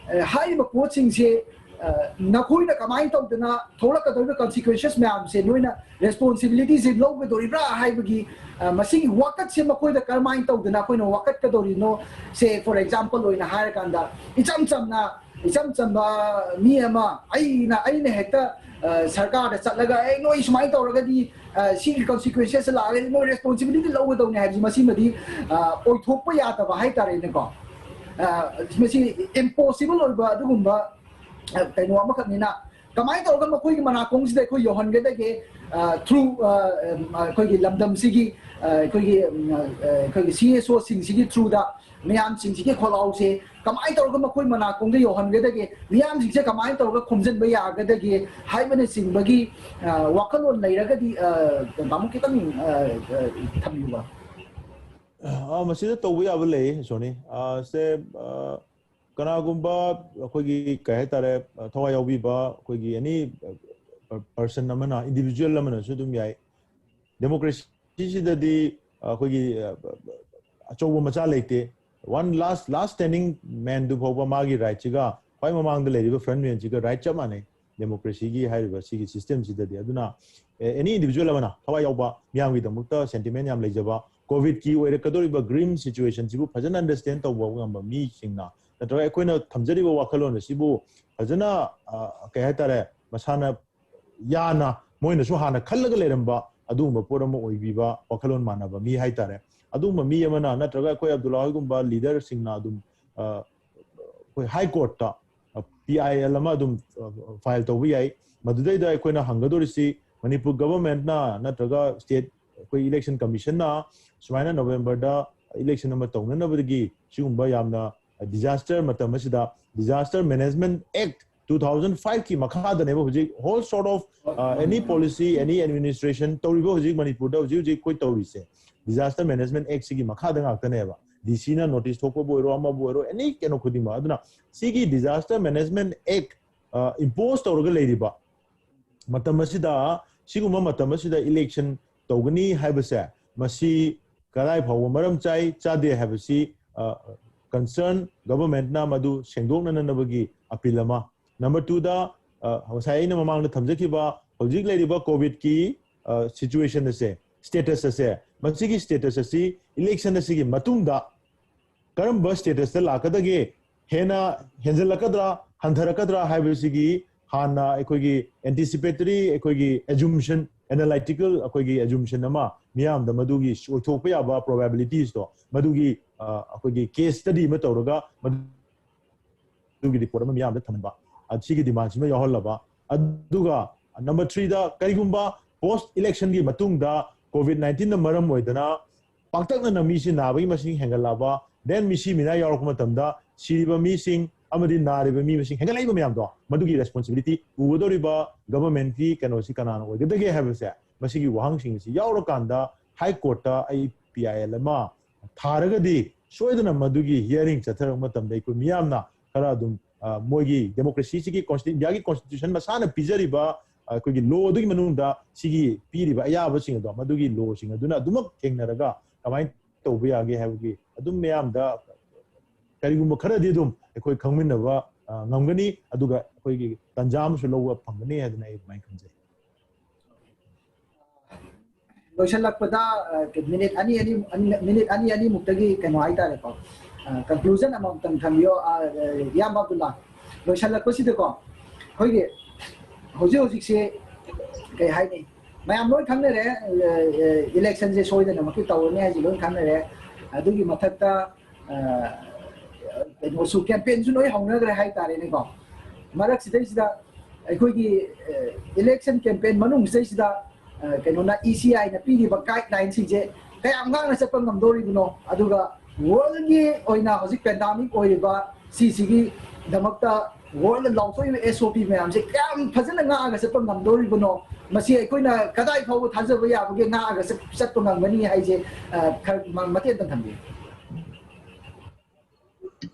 ꯑ, ꯍꯥꯏꯔꯤꯕ ꯄꯣꯠꯁꯤꯡꯁꯦ, ꯑ, ꯅꯈꯣꯏꯅ ꯀꯃꯥꯏꯅ ꯇꯧꯗꯅ ꯊꯣꯛꯂꯛꯀꯗꯧꯔꯤꯕ consequences ꯃꯌꯥꯝꯁꯦ ꯅꯣꯏꯅ responsibility ꯁꯦ ꯂꯧꯒꯗꯧꯔꯤꯕ꯭ꯔꯥ ꯍꯥꯏꯕꯒꯤ, ꯑ, ꯃꯁꯤꯒꯤ ꯋꯥꯀꯠꯁꯦ ꯃꯈꯣꯏꯗ ꯀꯔꯝꯍꯥꯏꯅ ꯇꯧꯗꯅ ꯑꯩꯈꯣꯏꯅ ꯋꯥꯀꯠꯀꯗꯧꯔꯤꯅꯣ? ꯁꯦ, for example ꯑꯣꯏꯅ ꯍꯥꯏꯔꯀꯥꯟꯗ, ꯏꯆꯝ ꯆꯝꯅ, ꯏꯆꯝ ꯆꯝꯕ ꯃꯤ ꯑꯃ, ꯑꯩꯅ, ꯑꯩꯅ ꯍꯦꯛꯇ, ꯑ, ꯁꯔꯀꯥꯔꯗ ꯆꯠꯂꯒ, "ꯑꯦ, ꯅꯣꯏ ꯁꯨꯃꯥꯏꯅ ꯇꯧꯔꯒꯗꯤ, ꯑ, ꯁꯤꯒꯤ consequences ꯁꯦ ꯂꯥꯛꯑꯒꯗꯤ ꯅꯣꯏ responsibility ꯂꯧꯒꯗꯧꯅꯤ" ꯍꯥꯏꯕꯁꯤ ꯃꯁꯤꯃꯗꯤ, ꯑ, ꯑꯣꯏꯊꯣꯛꯄ ꯌꯥꯗꯕ ꯍꯥꯏꯇꯥꯔꯦꯅꯦꯀꯣ꯫ ꯑ, ꯃꯁꯤ impossible ꯑꯣꯏꯕ ꯑꯗꯨꯒꯨꯝꯕ, ꯑ, ꯀꯩꯅꯣ ꯑꯃꯈꯛꯅꯤꯅ, ꯀꯃꯥꯏꯅ ꯇꯧꯔꯒ ꯃꯈꯣꯏꯒꯤ ꯃꯅꯥꯀꯣꯡꯁꯤꯗ ꯑꯩꯈꯣꯏ ꯌꯧꯍꯟꯒꯗꯒꯦ? ꯊ꯭ꯔꯨ ꯑꯩꯈꯣꯏꯒꯤ ꯂꯝꯗꯝꯁꯤꯒꯤ ꯑꯩꯈꯣꯏꯒꯤ ꯑꯩꯈꯣꯏꯒꯤ ꯁꯤ ꯑꯦꯁ ꯑꯣꯁꯤꯡꯁꯤꯒꯤ ꯊ꯭ꯔꯨꯗ ꯃꯌꯥꯝꯁꯤꯡꯁꯤꯒꯤ ꯈꯣꯜꯂꯥꯎꯁꯦ ꯀꯃꯥꯏꯅ ꯇꯧꯔꯒ ꯃꯈꯣꯏ ꯃꯅꯥꯀꯣꯡꯗ ꯌꯧꯍꯟꯒꯗꯒꯦ, ꯃꯤꯌꯥꯝꯁꯤꯡꯁꯦ ꯀꯃꯥꯏꯅ ꯇꯧꯔꯒ ꯈꯣꯝꯖꯤꯟꯕ ꯌꯥꯒꯗꯒꯦ ꯍꯥꯏꯕꯅꯆꯤꯡꯕꯒꯤ ꯋꯥꯈꯜꯂꯣꯟ ꯂꯩꯔꯒꯗꯤ ꯇꯥꯃꯣ ꯈꯤꯇꯪ ꯊꯝꯕꯤꯌꯨꯕ꯫ ꯑ, ꯃꯁꯤꯗ ꯇꯧꯕ ꯌꯥꯕ ꯂꯩ, ꯁꯣꯅꯤ꯫ ꯑ, ꯁꯦ, ꯑ, ꯀꯅꯥꯒꯨꯝꯕ ꯑꯩꯈꯣꯏꯒꯤ, ꯀꯩ ꯍꯥꯏꯇꯥꯔꯦ, ꯑ, ꯊꯋꯥꯏ ꯌꯥꯎꯕꯤꯕ ꯑꯩꯈꯣꯏꯒꯤ ꯑꯦꯅꯤ, ꯑ, ꯄꯔꯁꯟ ꯑꯃꯅ, ꯏꯟꯗꯤꯕꯤꯖꯨꯋꯦꯜ ꯑꯃꯅꯁꯨ ꯑꯗꯨꯝ ꯌꯥꯏ꯫ ꯗꯦꯃꯣꯀ꯭ꯔꯦꯁꯤꯁꯤꯗꯗꯤ, ꯑ, ꯑꯩꯈꯣꯏꯒꯤ, ꯑ, ꯑꯆꯧꯕ ꯃꯆꯥ ꯂꯩꯇꯦ꯫ ꯋꯥꯟ ꯂꯥꯁ, ꯂꯥꯁ ꯁ꯭ꯇꯦꯟꯗꯤꯡ ꯃꯦꯟꯗꯨ ꯐꯥꯎꯕ ꯃꯥꯒꯤ ꯔꯥꯏꯠꯁꯤꯒ ꯈ꯭ꯋꯥꯏ ꯃꯃꯥꯡꯗ ꯂꯩꯔꯤꯕ ꯐ꯭ꯔꯟ ꯃꯦꯟꯁꯤꯒ ꯔꯥꯏꯠ ꯆꯞ ꯃꯥꯟꯅꯩ꯫ ꯗꯦꯃꯣꯀ꯭ꯔꯦꯁꯤꯒꯤ ꯍꯥꯏꯔꯤꯕ ꯁꯤꯒꯤ ꯁꯤꯁꯇꯦꯝꯁꯤꯗꯗꯤ꯫ ꯑꯗꯨꯅ, ꯑꯦ, ꯑꯦꯅꯤ ꯏꯟꯗꯤꯕꯤꯖꯨꯋꯦꯜ ꯑꯃꯅ ꯊꯋꯥꯏ ꯌꯥꯎꯕ ꯃꯤꯌꯥꯝꯒꯤꯗꯃꯛꯇ ꯁꯦꯟꯇꯤꯃꯦꯟ ꯌꯥꯝ ꯂꯩꯖꯕ, ꯀꯣꯚꯤꯗꯀꯤ ꯑꯣꯏꯔꯛꯀꯗꯧꯔꯤꯕ ꯒ꯭ꯔꯤꯝ ꯁꯤꯆꯨꯋꯦꯁꯟꯁꯤꯕꯨ ꯐꯖꯅ ꯑꯟꯗꯔꯁ꯭ꯇꯦꯟ ꯇꯧꯕ ꯉꯝꯕ ꯃꯤꯁꯤꯡꯅ, ꯅꯠꯇ꯭ꯔꯒ ꯑꯩꯈꯣꯏꯅ ꯊꯝꯖꯔꯤꯕ ꯋꯥꯈꯜꯂꯣꯟ ꯑꯁꯤꯕꯨ ꯐꯖꯅ, ꯑ, ꯀꯩ ꯍꯥꯏꯇꯥꯔꯦ, ꯃꯁꯥꯅ ꯌꯥꯅ ꯃꯣꯏꯅꯁꯨ ꯍꯥꯟꯅ ꯈꯜꯂꯒ ꯂꯩꯔꯝꯕ ꯑꯗꯨꯒꯨꯝꯕ ꯄꯣꯠ ꯑꯃ ꯑꯣꯏꯕꯤꯕ, ꯋꯥꯈꯜꯂꯣꯟ ꯃꯥꯟꯅꯕ ꯃꯤ ꯍꯥꯏꯇꯥꯔꯦ꯫ ꯑꯗꯨꯒꯨꯝꯕ ꯃꯤ ꯑꯃꯅ, ꯅꯠꯇ꯭ꯔꯒ ꯑꯩꯈꯣꯏ ꯑꯕꯗꯨꯜꯂꯥ ꯍꯣꯏꯒꯨꯝꯕ ꯂꯤꯗꯔꯁꯤꯡꯅ ꯑꯗꯨꯝ, ꯑ, ꯑꯩꯈꯣꯏ ꯍꯥꯏ ꯀꯣꯔꯠꯇ, ꯑ, ꯄꯤ ꯑꯥꯏ ꯑꯦꯜ ꯑꯃ ꯑꯗꯨꯝ, ꯑ, ꯐꯥꯏꯜ ꯇꯧꯕ ꯌꯥꯏ꯫ ꯃꯗꯨꯗꯩꯗ ꯑꯩꯈꯣꯏꯅ ꯍꯪꯒꯗꯧꯔꯤꯁꯤ, ꯃꯅꯤꯄꯨꯔ ꯒꯚꯔꯟꯃꯦꯟꯠꯅ ꯅꯠꯇ꯭ꯔꯒ ꯁ꯭ꯇꯦꯠ ꯑꯩꯈꯣꯏ ꯏꯂꯦꯛꯁꯟ ꯀꯃꯤꯁꯟꯅ ꯁꯨꯃꯥꯏꯅ ꯅꯣꯕꯦꯝꯕꯔꯗ ꯏꯂꯦꯛꯁꯟ ꯑꯃ ꯇꯧꯅꯅꯕꯗꯒꯤ ꯁꯤꯒꯨꯝꯕ ꯌꯥꯝꯅ ꯗꯤꯖꯥꯁꯇꯔ ꯃꯇꯝ ꯑꯁꯤꯗ, disaster management act two thousand ꯐꯥꯏꯚꯀꯤ ꯃꯈꯥꯗꯅꯦꯕ ꯍꯧꯖꯤꯛ whole sort of, uh, any policy, any administration ꯇꯧꯔꯤꯕ ꯍꯧꯖꯤꯛ ꯃꯅꯤꯄꯨꯔꯗ ꯍꯧꯖꯤꯛ ꯍꯧꯖꯤꯛ ꯑꯩꯈꯣꯏ ꯇꯧꯔꯤꯁꯦ, ꯗꯤꯖꯥꯁꯇꯔ ꯃꯦꯅꯦꯖꯃꯦꯟꯠ ꯑꯦꯛꯠꯁꯤꯒꯤ ꯃꯈꯥꯗ ꯉꯥꯛꯇꯅꯦꯕ꯫ ꯗꯤ ꯁꯤꯅ ꯅꯣꯇꯤꯁ ꯊꯣꯛꯄꯕꯨ ꯑꯣꯏꯔꯣ, ꯑꯃꯕꯨ ꯑꯣꯏꯔꯣ, ꯑꯦꯅꯤ ꯀꯩꯅꯣ ꯈꯨꯗꯤꯡꯃꯛ꯫ ꯑꯗꯨꯅ ꯁꯤꯒꯤ ꯗꯤꯖꯥꯁꯇꯔ ꯃꯦꯅꯦꯖꯃꯦꯟꯠ ꯑꯦꯛꯠ, ꯑ, ꯏꯝꯄꯣꯁ ꯇꯧꯔꯒ ꯂꯩꯔꯤꯕ ꯃꯇꯝ ꯑꯁꯤꯗ, ꯁꯤꯒꯨꯝꯕ ꯃꯇꯝ ꯑꯁꯤꯗ ꯏꯂꯦꯛꯁꯟ ꯇꯧꯒꯅꯤ ꯍꯥꯏꯕꯁꯦ, ꯃꯁꯤ ꯀꯗꯥꯏ ꯐꯥꯎꯕ ꯃꯔꯝ ꯆꯥꯏ ꯆꯥꯗꯦ ꯍꯥꯏꯕꯁꯤ, ꯑ, ꯀꯟꯁꯔꯟ ꯒꯚꯔꯟꯃꯦꯟꯠꯅ ꯃꯗꯨ ꯁꯦꯡꯗꯣꯛꯅꯅꯕꯒꯤ ꯑꯄꯤꯜ ꯑꯃ꯫ ꯅꯝꯕꯔ ꯇꯨꯗ, ꯑ, ꯉꯁꯥꯏ ꯑꯩꯅ ꯃꯃꯥꯡꯗ ꯊꯝꯖꯈꯤꯕ ꯍꯧꯖꯤꯛ ꯂꯩꯔꯤꯕ ꯀꯣꯚꯤꯗꯀꯤ, ꯑ, ꯁꯤꯆꯨꯋꯦꯁꯟ ꯑꯁꯦ, ꯁ꯭ꯇꯦꯇꯁ ꯑꯁꯦ, ꯃꯁꯤꯒꯤ ꯁ꯭ꯇꯦꯇꯁ ꯑꯁꯤ ꯏꯂꯦꯛꯁꯟ ꯑꯁꯤꯒꯤ ꯃꯇꯨꯡꯗ ꯀꯔꯝꯕ ꯁ꯭ꯇꯦꯇꯁꯇ ꯂꯥꯛꯀꯗꯒꯦ, ꯍꯦꯟꯅ ꯍꯦꯟꯖꯜꯂꯛꯀꯗ꯭ꯔꯥ, ꯍꯟꯊꯔꯛꯀꯗ꯭ꯔꯥ ꯍꯥꯏꯕꯁꯤꯒꯤ ꯍꯥꯟꯅ ꯑꯩꯈꯣꯏꯒꯤ ꯑꯦꯟꯇꯤꯁꯤꯄꯦꯇꯔꯤ, ꯑꯩꯈꯣꯏꯒꯤ ꯑꯦꯖꯨꯝꯁꯟ, ꯑꯦꯅꯥꯂꯥꯏꯇꯤꯀꯦꯜ ꯑꯩꯈꯣꯏꯒꯤ ꯑꯦꯖꯨꯝꯁꯟ ꯑꯃ ꯃꯤꯌꯥꯝꯗ ꯃꯗꯨꯒꯤ ꯑꯣꯏꯊꯣꯛꯄ ꯌꯥꯕ ꯄ꯭ꯔꯣꯕꯦꯕꯤꯂꯤꯇꯤꯁꯇꯣ, ꯃꯗꯨꯒꯤ, ꯑ, ꯑꯩꯈꯣꯏꯒꯤ ꯀꯦꯁ ꯁ꯭ꯇꯗꯤ ꯑꯃ ꯇꯧꯔꯒ ꯃꯗꯨꯒꯤ ꯔꯤꯄꯣꯔꯠ ꯑꯃ ꯃꯤꯌꯥꯝꯗ ꯊꯝꯍꯟꯕ, ꯑ, ꯁꯤꯒꯤ ꯗꯤꯃꯥꯟꯁꯤꯃ ꯌꯥꯎꯍꯜꯂꯕ꯫ ꯑꯗꯨꯒ number threeꯗ ꯀꯔꯤꯒꯨꯝꯕ post electionꯒꯤ ꯃꯇꯨꯡꯗ COVID nineteenꯅ ꯃꯔꯝ ꯑꯣꯏꯗꯅ ꯄꯥꯛꯇꯛꯅꯅ ꯃꯤꯁꯤ ꯅꯥꯕꯒꯤ ꯃꯁꯤꯡ ꯍꯦꯟꯒꯠꯂꯛꯑꯕ, then ꯃꯤꯁꯤ ꯃꯤꯅꯥ ꯌꯥꯎꯔꯛꯄ ꯃꯇꯝꯗ ꯁꯤꯔꯤꯕ ꯃꯤꯁꯤꯡ ꯑꯃꯗꯤ ꯅꯥꯔꯤꯕ ꯃꯤ ꯃꯁꯤꯡ ꯍꯦꯟꯒꯠꯂꯛꯏꯕ ꯃꯌꯥꯝꯗꯣ, ꯃꯗꯨꯒꯤ responsibility ꯄꯨꯒꯗꯧꯔꯤꯕ governmentꯀꯤ ꯀꯩꯅꯣꯁꯤ ꯀꯅꯥꯅ ꯑꯣꯏꯒꯗꯒꯦ ꯍꯥꯏꯕꯁꯦ, ꯃꯁꯤꯒꯤ ꯋꯥꯍꯪꯁꯤꯡ ꯑꯁꯤ ꯌꯥꯎꯔꯀꯥꯟꯗ High Courtꯇ ꯑꯩ PIL ꯑꯃ ꯊꯥꯔꯒꯗꯤ ꯁꯣꯏꯗꯅ ꯃꯗꯨꯒꯤ hearing ꯆꯠꯊꯔꯛꯄ ꯃꯇꯝꯗ ꯑꯩꯈꯣꯏ ꯃꯤꯌꯥꯝꯅ ꯈꯔ ꯑꯗꯨꯝ, ꯑ, ꯃꯣꯏꯒꯤ democracyꯁꯤꯒꯤ consti-, Indiaꯒꯤ constitution ꯃꯁꯥꯅ ꯄꯤꯖꯔꯤꯕ, ꯑ, ꯑꯩꯈꯣꯏꯒꯤ lawꯗꯨꯒꯤ ꯃꯅꯨꯡꯗ ꯁꯤꯒꯤ ꯄꯤꯔꯤꯕ ꯑꯌꯥꯕꯁꯤꯡ ꯑꯗꯣ, ꯃꯗꯨꯒꯤ lawꯁꯤꯡ ꯑꯗꯨꯅ ꯑꯗꯨꯃꯛ ꯊꯦꯡꯅꯔꯒ ꯀꯃꯥꯏꯅ ꯇꯧꯕ ꯌꯥꯒꯦ ꯍꯥꯏꯕꯒꯤ ꯑꯗꯨꯝ ꯃꯌꯥꯝꯗ ꯀꯔꯤꯒꯨꯝꯕ ꯈꯔꯗꯤ ꯑꯗꯨꯝ ꯑꯩꯈꯣꯏ ꯈꯪꯃꯤꯟꯅꯕ, ꯑ, ꯉꯝꯒꯅꯤ, ꯑꯗꯨꯒ ꯑꯩꯈꯣꯏꯒꯤ ꯇꯥꯟꯖꯥ ꯑꯃꯁꯨ ꯂꯧꯕ ꯐꯪꯒꯅꯤ ꯍꯥꯏꯗꯅ ꯑꯩ ꯑꯗꯨꯃꯥꯏꯅ ꯈꯟꯖꯩ꯫ ꯂꯣꯏꯁꯤꯜꯂꯛꯄꯗ, ꯑ, ꯃꯤꯅꯤꯠ ꯑꯅꯤ, ꯑꯅꯤ, ꯑꯅꯤ, ꯃꯤꯅꯤꯠ ꯑꯅꯤ, ꯑꯅꯤꯃꯨꯛꯇꯒꯤ ꯀꯩꯅꯣ ꯍꯥꯏꯇꯥꯔꯦꯀꯣ, ꯑ, conclusion ꯑꯃꯃꯝꯇꯪ ꯊꯝꯕꯤꯌꯣ, ꯑ, ꯑ, ꯏꯌꯥꯝꯕ ꯑꯕꯗꯨꯜꯂꯥ꯫ ꯂꯣꯏꯁꯤꯜꯂꯛꯄꯁꯤꯗꯀꯣ, ꯑꯩꯈꯣꯏꯒꯤ ꯍꯧꯖꯤꯛ ꯍꯧꯖꯤꯛꯁꯦ ꯀꯩ ꯍꯥꯏꯅꯤ, ꯃꯌꯥꯝ ꯂꯣꯏ ꯈꯪꯅꯔꯦ, ꯑ, ꯑ, electionꯁꯦ ꯁꯣꯏꯗꯅꯃꯛꯀꯤ ꯇꯧꯔꯅꯤ ꯍꯥꯏꯁꯦ ꯂꯣꯏ ꯈꯪꯅꯔꯦ꯫ ꯑꯗꯨꯒꯤ ꯃꯊꯛꯇ, ꯑ, ꯀꯩꯅꯣꯁꯨ, campaignꯁꯨ ꯂꯣꯏ ꯍꯧꯅꯈ꯭ꯔꯦ ꯍꯥꯏꯇꯥꯔꯦꯅꯦꯀꯣ꯫ ꯃꯔꯛꯁꯤꯗꯩꯁꯤꯗ ꯑꯩꯈꯣꯏꯒꯤ, ꯑ, election campaign ꯃꯅꯨꯡꯁꯤꯗꯩꯁꯤꯗ, ꯑ, ꯀꯩꯅꯣꯅ, ECIꯅ ꯄꯤꯔꯤꯕ guidelineꯁꯤꯡꯁꯦ ꯀꯌꯥꯝ ꯉꯥꯛꯅ ꯆꯠꯄ ꯉꯝꯗꯧꯔꯤꯕꯅꯣ, ꯑꯗꯨꯒ worldꯒꯤ ꯑꯣꯏꯅ ꯍꯧꯖꯤꯛ pandemic ꯑꯣꯏꯔꯤꯕ ꯁꯤꯁꯤꯒꯤꯗꯃꯛꯇ world ꯂꯥꯎꯊꯣꯛꯏꯕ SOP ꯃꯌꯥꯝꯁꯦ ꯀꯌꯥꯝ ꯐꯖꯅ ꯉꯥꯛꯑꯒ ꯆꯠꯄ ꯉꯝꯗꯧꯔꯤꯕꯅꯣ, ꯃꯁꯤ ꯑꯩꯈꯣꯏꯅ ꯀꯗꯥꯏ ꯐꯥꯎꯕ ꯊꯥꯖꯕ ꯌꯥꯕꯒꯦ ꯉꯥꯛꯑꯒ ꯆꯠ-, ꯆꯠꯄ ꯉꯝꯒꯅꯤ ꯍꯥꯏꯁꯦ, ꯑ, ꯈꯔ ꯃ-, ꯃꯇꯦꯛ ꯑꯝꯇꯪ ꯊꯝꯕꯤꯌꯨ꯫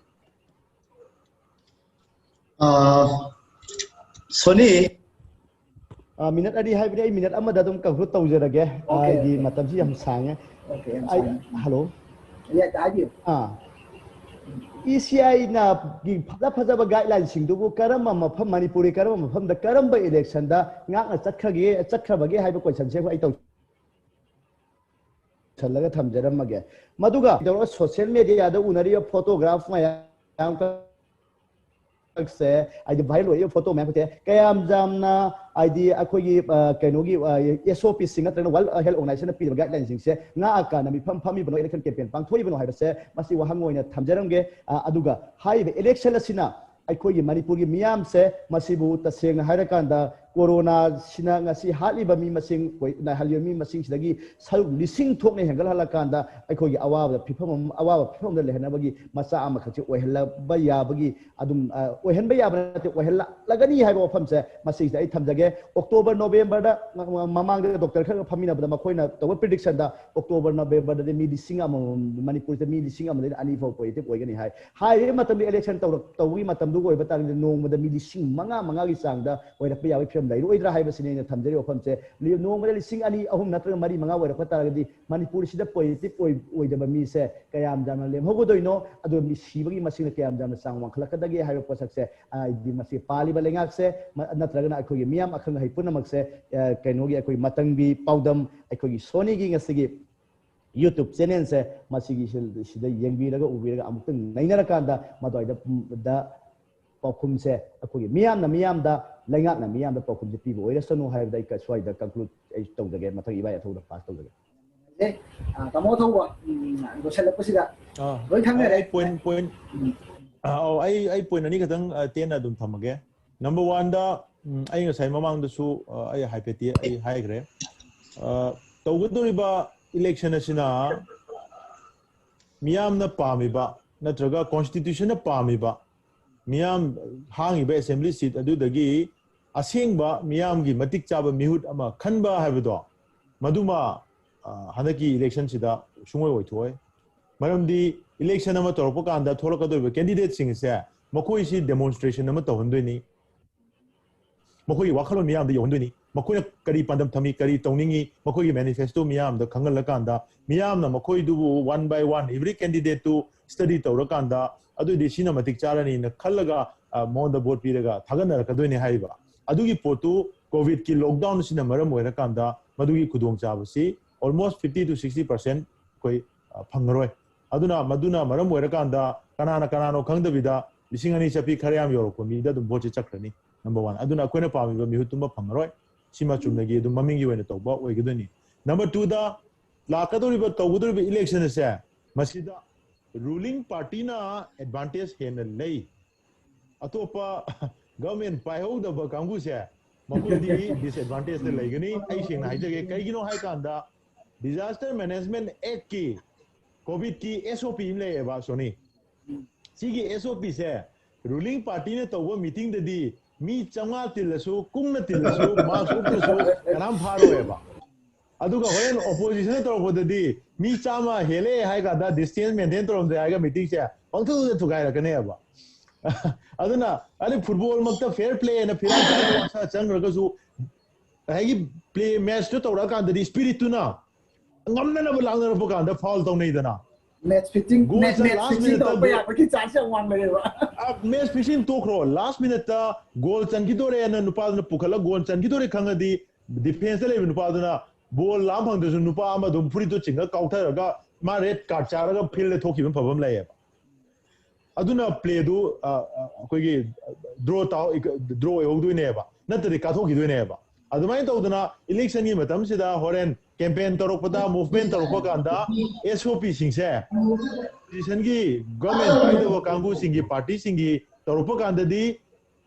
ꯑ, ꯁꯣꯅꯤ꯫ ꯑ, ꯃꯤꯅꯠ ꯑꯅꯤ ꯍꯥꯏꯕꯅꯤ, ꯑꯩ ꯃꯤꯅꯠ ꯑꯃꯗ ꯑꯗꯨꯝ conclude ꯇꯧꯖꯔꯒꯦ꯫ ꯑ, Okay, ꯑꯩꯒꯤ okay. ꯃꯇꯝꯁꯤ ꯌꯥꯝ ꯁꯥꯡꯉꯦ꯫ Okay, ꯌꯥꯝ ꯑꯩ, ꯁꯥꯡꯉꯦ꯫ hello? ꯌꯥꯏ, ꯍꯥꯏꯕꯤꯌꯨ꯫ ꯑꯥ, ECIꯅ ꯒꯤ ꯐꯖ ꯐꯖꯕ guidelineꯁꯤꯡꯗꯨꯕꯨ ꯀꯔꯝꯕ ꯃꯐꯝ, ꯃꯅꯤꯄꯨꯔꯒꯤ ꯀꯔꯝꯕ ꯃꯐꯝꯗ ꯀꯔꯝꯕ electionꯗ ꯉꯥꯛꯅ ꯆꯠꯈ꯭ꯔꯒꯦ, ꯆꯠꯈ꯭ꯔꯕꯒꯦ ꯍꯥꯏꯕ questionꯁꯦ ꯑꯩ ꯇꯧ-, ꯁꯜꯂꯒ ꯊꯝꯖꯔꯝꯃꯒꯦ꯫ ꯃꯗꯨꯒ ꯇꯧꯔꯒ social mediaꯗ ꯎꯅꯔꯤꯕ photograph ꯃꯌꯥꯝ ꯁꯦ, ꯍꯥꯏꯗꯤ viral ꯑꯣꯏꯔꯤꯕ photo ꯃꯌꯥꯝꯁꯦ ꯀꯌꯥꯝ ꯌꯥꯝꯅ, ꯍꯥꯏꯗꯤ ꯑꯩꯈꯣꯏꯒꯤ, ꯑ, ꯀꯩꯅꯣꯒꯤ, ꯑ, SOPꯁꯤꯡ ꯅꯠꯇ꯭ꯔꯒꯅ World Health Organizationꯅ ꯄꯤꯔꯤꯕ guidelineꯁꯤꯡꯁꯦ ꯉꯥꯛꯑꯀꯥꯟꯗ ꯃꯤꯐꯝ ꯐꯝꯃꯤꯕꯅꯣ, election campaign ꯄꯥꯡꯊꯣꯛꯏꯕꯅꯣ ꯍꯥꯏꯕꯁꯦ ꯃꯁꯤ ꯋꯥꯍꯪ ꯑꯣꯏꯅ ꯊꯝꯖꯔꯝꯒꯦ꯫ ꯑ, ꯑꯗꯨꯒ ꯍꯥꯏꯔꯤꯕ election ꯑꯁꯤꯅ ꯑꯩꯈꯣꯏꯒꯤ ꯃꯅꯤꯄꯨꯔꯒꯤ ꯃꯤꯌꯥꯝꯁꯦ ꯃꯁꯤꯕꯨ ꯇꯁꯦꯡꯅ ꯍꯥꯏꯔꯀꯥꯟꯗ ꯀꯣꯔꯣꯅꯥꯁꯤꯅ ꯉꯁꯤ ꯍꯥꯠꯂꯤꯕ ꯃꯤ ꯃꯁꯤꯡ, ꯑꯩꯈꯣꯏ ꯅꯥꯍꯜꯂꯤꯕ ꯃꯤ ꯃꯁꯤꯡꯁꯤꯗꯒꯤ ꯁꯔꯨꯛ ꯂꯤꯁꯤꯡ ꯊꯣꯛꯅ ꯍꯦꯟꯒꯠꯍꯜꯂꯀꯥꯟꯗ ꯑꯩꯈꯣꯏꯒꯤ ꯑꯋꯥꯕꯗ ꯐꯤꯐꯝ ꯑꯃ, ꯑꯋꯥꯕ ꯐꯤꯐꯝꯗ ꯂꯩꯍꯟꯅꯕꯒꯤ ꯃꯆꯥꯛ ꯑꯃꯈꯛꯁꯦ ꯑꯣꯏꯍꯜꯂꯕ ꯌꯥꯕꯒꯤ ꯑꯗꯨꯝ, ꯑ, ꯑꯣꯏꯍꯟꯕ ꯌꯥꯕ ꯅꯠꯇꯦ, ꯑꯣꯏꯍꯜꯂꯛꯂꯒꯅꯤ ꯍꯥꯏꯕ ꯋꯥꯐꯝꯁꯦ ꯃꯁꯤꯁꯤꯗ ꯑꯩ ꯊꯝꯖꯒꯦ꯫ ꯑꯣꯛꯇꯣꯕꯔ, ꯅꯣꯕꯦꯝꯕꯔꯗ ꯃ-, ꯃ-, ꯃꯃꯥꯡꯗ ꯗꯣꯛꯇꯔ ꯈꯔꯒ ꯐꯝꯃꯤꯟꯅꯕꯗ ꯃꯈꯣꯏꯅ ꯇꯧꯕ ꯄ꯭ꯔꯤꯗꯤꯛꯁꯟꯗ ꯑꯣꯛꯇꯣꯕꯔ, ꯅꯣꯕꯦꯝꯕꯔꯗꯗꯤ ꯃꯤ ꯂꯤꯁꯤꯡ ꯑꯃꯃꯝ, ꯃꯅꯤꯄꯨꯔꯗ ꯃꯤ ꯂꯤꯁꯤꯡ ꯑꯃꯗꯒꯤ ꯑꯅꯤ ꯐꯥꯎ ꯄꯣꯖꯤꯇꯤꯚ ꯑꯣꯏꯒꯅꯤ ꯍꯥꯏ꯫ ꯍꯥꯏꯔꯤꯕ ꯃꯇꯝꯗ ꯏꯂꯦꯛꯁꯟ ꯇꯧꯔꯛ-, ꯇꯧꯕꯒꯤ ꯃꯇꯝꯗꯨꯒ ꯑꯣꯏꯕ ꯇꯥꯔꯒꯗꯤ ꯅꯣꯡꯃꯗ ꯃꯤ ꯂꯤꯁꯤꯡ ꯃꯉꯥ, ꯃꯉꯥꯒꯤ ꯆꯥꯡꯗ ꯑꯣꯏꯔꯛꯄ ꯌꯥꯕꯒꯤ ꯐꯤꯕꯝ ꯂꯩꯔꯣꯏꯗ꯭ꯔꯥ ꯍꯥꯏꯕꯁꯤꯅꯤ ꯑꯩꯅ ꯊꯝꯖꯔꯤꯕ ꯋꯥꯐꯝꯁꯦ꯫ ꯂꯤ-, ꯅꯣꯡꯃꯗ ꯂꯤꯁꯤꯡ ꯑꯅꯤ, ꯑꯍꯨꯝ ꯅꯠꯇ꯭ꯔꯒ ꯃꯔꯤ, ꯃꯉꯥ ꯑꯣꯏꯔꯛꯄ ꯇꯥꯔꯒꯗꯤ ꯃꯅꯤꯄꯨꯔꯁꯤꯗ ꯄꯣꯖꯤꯇꯤꯚ ꯑꯣꯏ-, ꯑꯣꯏꯗꯕ ꯃꯤꯁꯦ ꯀꯌꯥꯝ ꯌꯥꯝꯅ ꯂꯦꯝꯍꯧꯒꯗꯣꯏꯅꯣ, ꯑꯗꯨꯒ ꯃꯤ ꯁꯤꯕꯒꯤ ꯃꯁꯤꯡꯅ ꯀꯌꯥꯝ ꯌꯥꯝꯅ ꯆꯥꯡ ꯋꯥꯡꯈꯠꯂꯛꯀꯗꯒꯦ ꯍꯥꯏꯕ ꯄꯣꯠꯁꯛꯁꯦ, ꯑ, ꯍꯥꯏꯗꯤ ꯃꯁꯤ ꯄꯥꯜꯂꯤꯕ ꯂꯩꯉꯥꯛꯁꯦ, ꯃ-, ꯅꯠꯇ꯭ꯔꯒꯅ ꯑꯩꯈꯣꯏꯒꯤ ꯃꯤꯌꯥꯝ ꯑꯈꯪ ꯑꯍꯩ ꯄꯨꯝꯅꯃꯛꯁꯦ, ꯑ, ꯀꯩꯅꯣꯒꯤ ꯑꯩꯈꯣꯏ ꯃꯇꯝꯒꯤ ꯄꯥꯎꯗꯝ, ꯑꯩꯈꯣꯏꯒꯤ ꯁꯣꯅꯤꯒꯤ ꯉꯁꯤꯒꯤ YouTube ꯆꯦꯅꯦꯜꯁꯦ ꯃꯁꯤꯒꯤ ꯁꯤ-, ꯁꯤꯗ ꯌꯦꯡꯕꯤꯔꯒ ꯎꯕꯤꯔꯒ ꯑꯃꯨꯛꯇꯪ ꯅꯩꯅꯔꯀꯥꯟꯗ ꯃꯗꯨꯋꯥꯏꯗ, ꯎꯝ, ꯗ ꯄꯥꯎꯈꯨꯝꯁꯦ ꯑꯩꯈꯣꯏꯒꯤ ꯃꯤꯌꯥꯝꯅ ꯃꯤꯌꯥꯝꯗ, ꯂꯩꯉꯥꯛꯅ ꯃꯤꯌꯥꯝꯗ ꯄꯥꯎꯈꯨꯝꯁꯦ ꯄꯤꯕ ꯑꯣꯏꯔꯁꯅꯨ ꯍꯥꯏꯕꯗ ꯑꯩ ꯁ꯭ꯋꯥꯏꯗ ꯀꯟꯀ꯭ꯂꯨꯗ ꯑꯩ ꯇꯧꯖꯒꯦ꯫ ꯃꯊꯪ ꯏꯕꯥꯏ ꯑꯊꯧꯕꯗ ꯄꯥꯁ ꯇꯧꯖꯒꯦ꯫ ꯑꯦ, ꯑ, ꯇꯥꯃꯣ ꯑꯊꯧꯕ, ꯎꯝ, ꯂꯣꯏꯁꯤꯜꯂꯛꯄꯁꯤꯗ ꯑꯥ, ꯂꯣꯏ ꯈꯪꯅꯔꯦ꯫ ꯑꯩ ꯄꯣꯏꯟ ꯄꯣꯏꯟ ꯎꯝ. ꯑꯧ, ꯑꯩ ꯑꯩ ꯄꯣꯏꯟ ꯑꯅꯤ ꯈꯛꯇꯪ, ꯑ, ꯇꯦꯟꯅ ꯑꯗꯨꯝ ꯊꯝꯃꯒꯦ꯫ ꯅꯝꯕꯔ ꯋꯥꯟꯗ, ꯎꯝ, ꯑꯩ ꯉꯁꯥꯏ ꯃꯃꯥꯡꯗꯁꯨ, ꯑ, ꯑꯩ ꯍꯥꯏꯐꯦꯠꯇꯤ ꯑꯩ ꯍꯥꯏꯈ꯭ꯔꯦ꯫ ꯑ, ꯇꯧꯒꯗꯧꯔꯤꯕ ꯏꯂꯦꯛꯁꯟ ꯑꯁꯤꯅ ꯃꯤꯌꯥꯝꯅ ꯄꯥꯝꯃꯤꯕ ꯅꯠꯇ꯭ꯔꯒ ꯀꯣꯟꯁꯇꯤꯇ꯭ꯌꯨꯁꯟꯅ ꯄꯥꯝꯃꯤꯕ ꯃꯤꯌꯥꯝ ꯍꯥꯡꯉꯤꯕ ꯑꯦꯁꯦꯝꯕ꯭ꯂꯤ ꯁꯤꯠ ꯑꯗꯨꯗꯒꯤ ꯑꯁꯦꯡꯕ ꯃꯤꯌꯥꯝꯒꯤ ꯃꯇꯤꯛ ꯆꯥꯕ ꯃꯤꯍꯨꯠ ꯑꯃ ꯈꯟꯕ ꯍꯥꯏꯕꯗꯣ, ꯃꯗꯨꯃ, ꯑ, ꯍꯟꯗꯛꯀꯤ ꯏꯂꯦꯛꯁꯟꯁꯤꯗ ꯁꯨꯡꯑꯣꯏ ꯑꯣꯏꯊꯣꯛꯑꯣꯏ꯫ ꯃꯔꯝꯗꯤ ꯏꯂꯦꯛꯁꯟ ꯑꯃ ꯇꯧꯔꯛꯄ ꯀꯥꯟꯗ ꯊꯣꯛꯂꯛꯀꯗꯧꯔꯤꯕ ꯀꯦꯟꯗꯤꯗꯦꯠꯁꯤꯡꯁꯦ ꯃꯈꯣꯏꯁꯤ ꯗꯦꯃꯣꯟꯁꯇ꯭ꯔꯦꯁꯟ ꯑꯃ ꯇꯧꯍꯟꯗꯣꯏꯅꯤ, ꯃꯈꯣꯏꯒꯤ ꯋꯥꯈꯜꯂꯣꯟ ꯃꯤꯌꯥꯝꯗ ꯌꯧꯍꯟꯗꯣꯏꯅꯤ, ꯃꯈꯣꯏꯅ ꯀꯔꯤ ꯄꯥꯟꯗꯝ ꯊꯝꯃꯤ, ꯀꯔꯤ ꯇꯧꯅꯤꯡꯉꯤ, ꯃꯈꯣꯏꯒꯤ ꯃꯦꯅꯤꯐꯦꯁꯇꯣ ꯃꯤꯌꯥꯝꯗ ꯈꯪꯍꯜꯂꯀꯥꯟꯗ ꯃꯤꯌꯥꯝꯅ ꯃꯈꯣꯏꯗꯨꯕꯨ one buy one every ꯀꯦꯟꯗꯤꯗꯦꯠꯇꯨ study ꯇꯧꯔꯀꯥꯟꯗ ꯑꯗꯨꯑꯣꯏꯗꯤ ꯁꯤꯅ ꯃꯇꯤꯛ ꯆꯥꯔꯅꯤꯅ ꯈꯜꯂꯒ, ꯑ, ꯃꯉꯣꯟꯗ ꯚꯣꯠ ꯄꯤꯔꯒ ꯊꯥꯒꯠꯅꯔꯛꯀꯗꯣꯏꯅꯤ ꯍꯥꯏꯔꯤꯕ꯫ ꯑꯗꯨꯒꯤ ꯄꯣꯠꯇꯨ ꯀꯣꯚꯤꯗꯀꯤ ꯂꯣꯛꯗꯥꯎꯟ ꯑꯁꯤꯅ ꯃꯔꯝ ꯑꯣꯏꯔꯀꯥꯟꯗ ꯃꯗꯨꯒꯤ ꯈꯨꯗꯣꯡꯆꯥꯕꯁꯤ almost fifty to sixty percent ꯑꯩꯈꯣꯏ, ꯑ, ꯐꯪꯉꯔꯣꯏ꯫ ꯑꯗꯨꯅ ꯃꯗꯨꯅ ꯃꯔꯝ ꯑꯣꯏꯔꯀꯥꯟꯗ ꯀꯅꯥꯅ ꯀꯅꯥꯅꯣ ꯈꯪꯗꯕꯤꯗ ꯂꯤꯁꯤꯡ ꯑꯅꯤ ꯆꯥꯄꯤ ꯈꯔ ꯌꯥꯝ ꯌꯧꯔꯛꯄ ꯃꯤꯗ ꯑꯗꯨꯝ ꯚꯣꯠꯁꯦ ꯆꯠꯈ꯭ꯔꯅꯤ꯫ Number one. ꯑꯗꯨꯅ ꯑꯩꯈꯣꯏꯅ ꯄꯥꯝꯃꯤꯕ ꯃꯤꯍꯨꯠꯇꯨꯃ ꯐꯪꯉꯔꯣꯏ꯫ ꯁꯤꯃ ꯆꯨꯝꯅꯒꯤ ꯑꯗꯨꯝ ꯃꯃꯤꯡꯒꯤ ꯑꯣꯏꯅ ꯇꯧꯕ ꯑꯣꯏꯒꯗꯣꯏꯅꯤ꯫ ꯅꯝꯕꯔ ꯇꯨꯗ, ꯂꯥꯛꯀꯗꯧꯔꯤꯕ ꯇꯧꯒꯗꯧꯔꯤꯕ ꯏꯂꯦꯛꯁꯟ ꯑꯁꯦ ꯃꯁꯤꯗ ꯔꯨꯂꯤꯡ ꯄꯥꯔꯇꯤꯅ ꯑꯦꯗꯚꯥꯟꯇꯦꯖ ꯍꯦꯟꯅ ꯂꯩ꯫ ꯑꯇꯣꯞꯄ ꯒꯚꯔꯟꯃꯦꯟ ꯄꯥꯏꯍꯧꯗꯕ ꯀꯥꯡꯕꯨꯁꯦ ꯃꯈꯣꯏꯗꯤ ꯗꯤꯁꯑꯦꯗꯚꯥꯟꯇꯦꯖꯇ ꯂꯩꯒꯅꯤ꯫ ꯑꯩ ꯁꯦꯡꯅ ꯍꯥꯏꯖꯒꯦ, ꯀꯩꯒꯤꯅꯣ ꯍꯥꯏꯀꯥꯟꯗ ꯗꯤꯖꯥꯁꯇꯔ ꯃꯦꯅꯦꯖꯃꯦꯟ ꯑꯦꯛꯀꯤ, ꯀꯣꯚꯤꯗꯀꯤ ꯑꯦꯁ ꯑꯣ ꯄꯤ ꯑꯃ ꯂꯩꯌꯦꯕ, ꯁꯣꯅꯤ꯫ ꯁꯤꯒꯤ ꯑꯦꯁ ꯑꯣ ꯄꯤꯁꯦ ꯔꯨꯂꯤꯡ ꯄꯥꯔꯇꯤꯅ ꯇꯧꯕ ꯃꯤꯇꯤꯡꯗꯗꯤ ꯃꯤ ꯆꯥꯝꯃꯉꯥ ꯇꯤꯜꯂꯁꯨ, ꯀꯨꯡꯅ ꯇꯤꯜꯂꯁꯨ, ꯃꯥꯛꯁ ꯎꯞꯇ꯭ꯔꯁꯨ ꯀꯅꯥꯝ ꯐꯥꯔꯣꯏꯕ꯫ ꯑꯗꯨꯒ ꯍꯣꯔꯦꯟ ꯑꯣꯄꯣꯖꯤꯁꯟꯅ ꯇꯧꯔꯛꯄꯗꯗꯤ ꯃꯤ ꯆꯥꯝꯃ ꯍꯦꯜꯂꯦ ꯍꯥꯏ ꯀꯥꯟꯗ ꯗꯤꯁꯇꯦꯟꯁ ꯃꯦꯟꯇꯦꯟ ꯇꯧꯔꯝꯗꯦ ꯍꯥꯏꯔꯒ ꯃꯤꯇꯤꯡꯁꯦ ꯄꯪꯊꯨꯗ ꯊꯨꯒꯥꯏꯔꯛꯀꯅꯦꯕ꯫ ꯑꯗꯨꯅ ꯑꯗꯩ ꯐꯨꯠꯕꯣꯜꯃꯛꯇ ꯐꯦꯌꯔ ꯄ꯭ꯂꯦ ꯍꯥꯏꯅ ꯐꯤꯔꯥꯟ ꯇꯥꯔ ꯋꯥꯁꯥ ꯆꯪꯈ꯭ꯔꯒꯁꯨ ꯉꯁꯥꯏꯒꯤ ꯄ꯭ꯂꯦ ꯃꯦꯠꯁꯇꯨ ꯇꯧꯔꯛꯑꯀꯥꯟꯗꯗꯤ ꯁ꯭ꯄꯤꯔꯤꯠꯇꯨꯅ ꯉꯝꯅꯅꯕ ꯂꯥꯛꯅꯔꯛꯄ ꯀꯥꯟꯗ ꯐꯥꯎꯜ ꯇꯧꯅꯩꯗꯅ꯫ ꯃꯦꯠꯁ ꯐꯤꯛꯁꯤꯡ Goal ꯃꯦꯠꯁ ꯆꯟ-, last ꯐꯤꯛꯁꯤꯡ minute-ꯇ ꯇꯧꯕ goal- ꯌꯥꯕꯒꯤ ꯆꯥꯟꯁ ꯌꯥꯝ ꯋꯥꯡꯅꯔꯦꯕ꯫ ꯃꯦꯠꯁ ꯐꯤꯛꯁꯤꯡ ꯇꯣꯛꯈ꯭ꯔꯣ, ꯂꯥꯁ ꯃꯤꯅꯠꯇ ꯒꯣꯜ ꯆꯟꯈꯤꯗꯣꯔꯦꯅ ꯅꯨꯄꯥꯗꯨꯅ ꯄꯨꯈꯠꯂꯒ ꯒꯣꯜ ꯆꯟꯈꯤꯗꯣꯔꯦ ꯈꯪꯉꯗꯤ ꯗꯤꯐꯦꯟꯁꯇ ꯂꯩꯕ ꯅꯨꯄꯥꯗꯨꯅ ꯕꯣꯜ ꯂꯥꯝ ꯐꯪꯗ꯭ꯔꯁꯨ ꯅꯨꯄꯥ ꯑꯃ ꯑꯗꯨꯝ ꯐꯨꯔꯤꯠꯇꯣ ꯆꯤꯡꯉꯒ ꯀꯥꯎꯊꯔꯒ ꯃꯥ ꯔꯦꯗ ꯀꯥꯔꯗ ꯆꯥꯔꯒ ꯐꯤꯜꯗ ꯊꯣꯛꯈꯤꯕ ꯐꯕ ꯑꯃ ꯂꯩꯌꯦꯕ꯫ ꯑꯗꯨꯅ ꯄ꯭ꯂꯦꯗꯨ, ꯑ, ꯑ, ꯑꯩꯈꯣꯏꯒꯤ ꯗ꯭ꯔꯣ ꯇꯥꯎ-, ꯗ꯭ꯔꯣ ꯑꯣꯏꯍꯧꯗꯣꯏꯅꯦꯕ, ꯅꯠꯇ꯭ꯔꯗꯤ ꯀꯥꯊꯣꯛꯈꯤꯗꯣꯏꯅꯦꯕ꯫ ꯑꯗꯨꯃꯥꯏꯅ ꯇꯧꯗꯅ ꯏꯂꯦꯛꯁꯟꯒꯤ ꯃꯇꯝꯁꯤꯗ ꯍꯣꯔꯦꯟ ꯀꯦꯝꯄꯦꯟ ꯇꯧꯔꯛꯄꯗ, ꯃꯨꯚꯃꯦꯟ ꯇꯧꯔꯛꯄ ꯀꯥꯟꯗ ꯑꯦꯁ ꯑꯣ ꯄꯤꯁꯤꯡꯁꯦ ꯑꯣꯄꯣꯖꯤꯁꯟꯒꯤ ꯒꯚꯔꯟꯃꯦꯟ ꯄꯥꯏꯗꯕ ꯀꯥꯡꯕꯨꯁꯤꯡꯒꯤ, ꯄꯥꯔꯇꯤꯁꯤꯡꯒꯤ ꯇꯧꯔꯛꯄ ꯀꯥꯟꯗꯗꯤ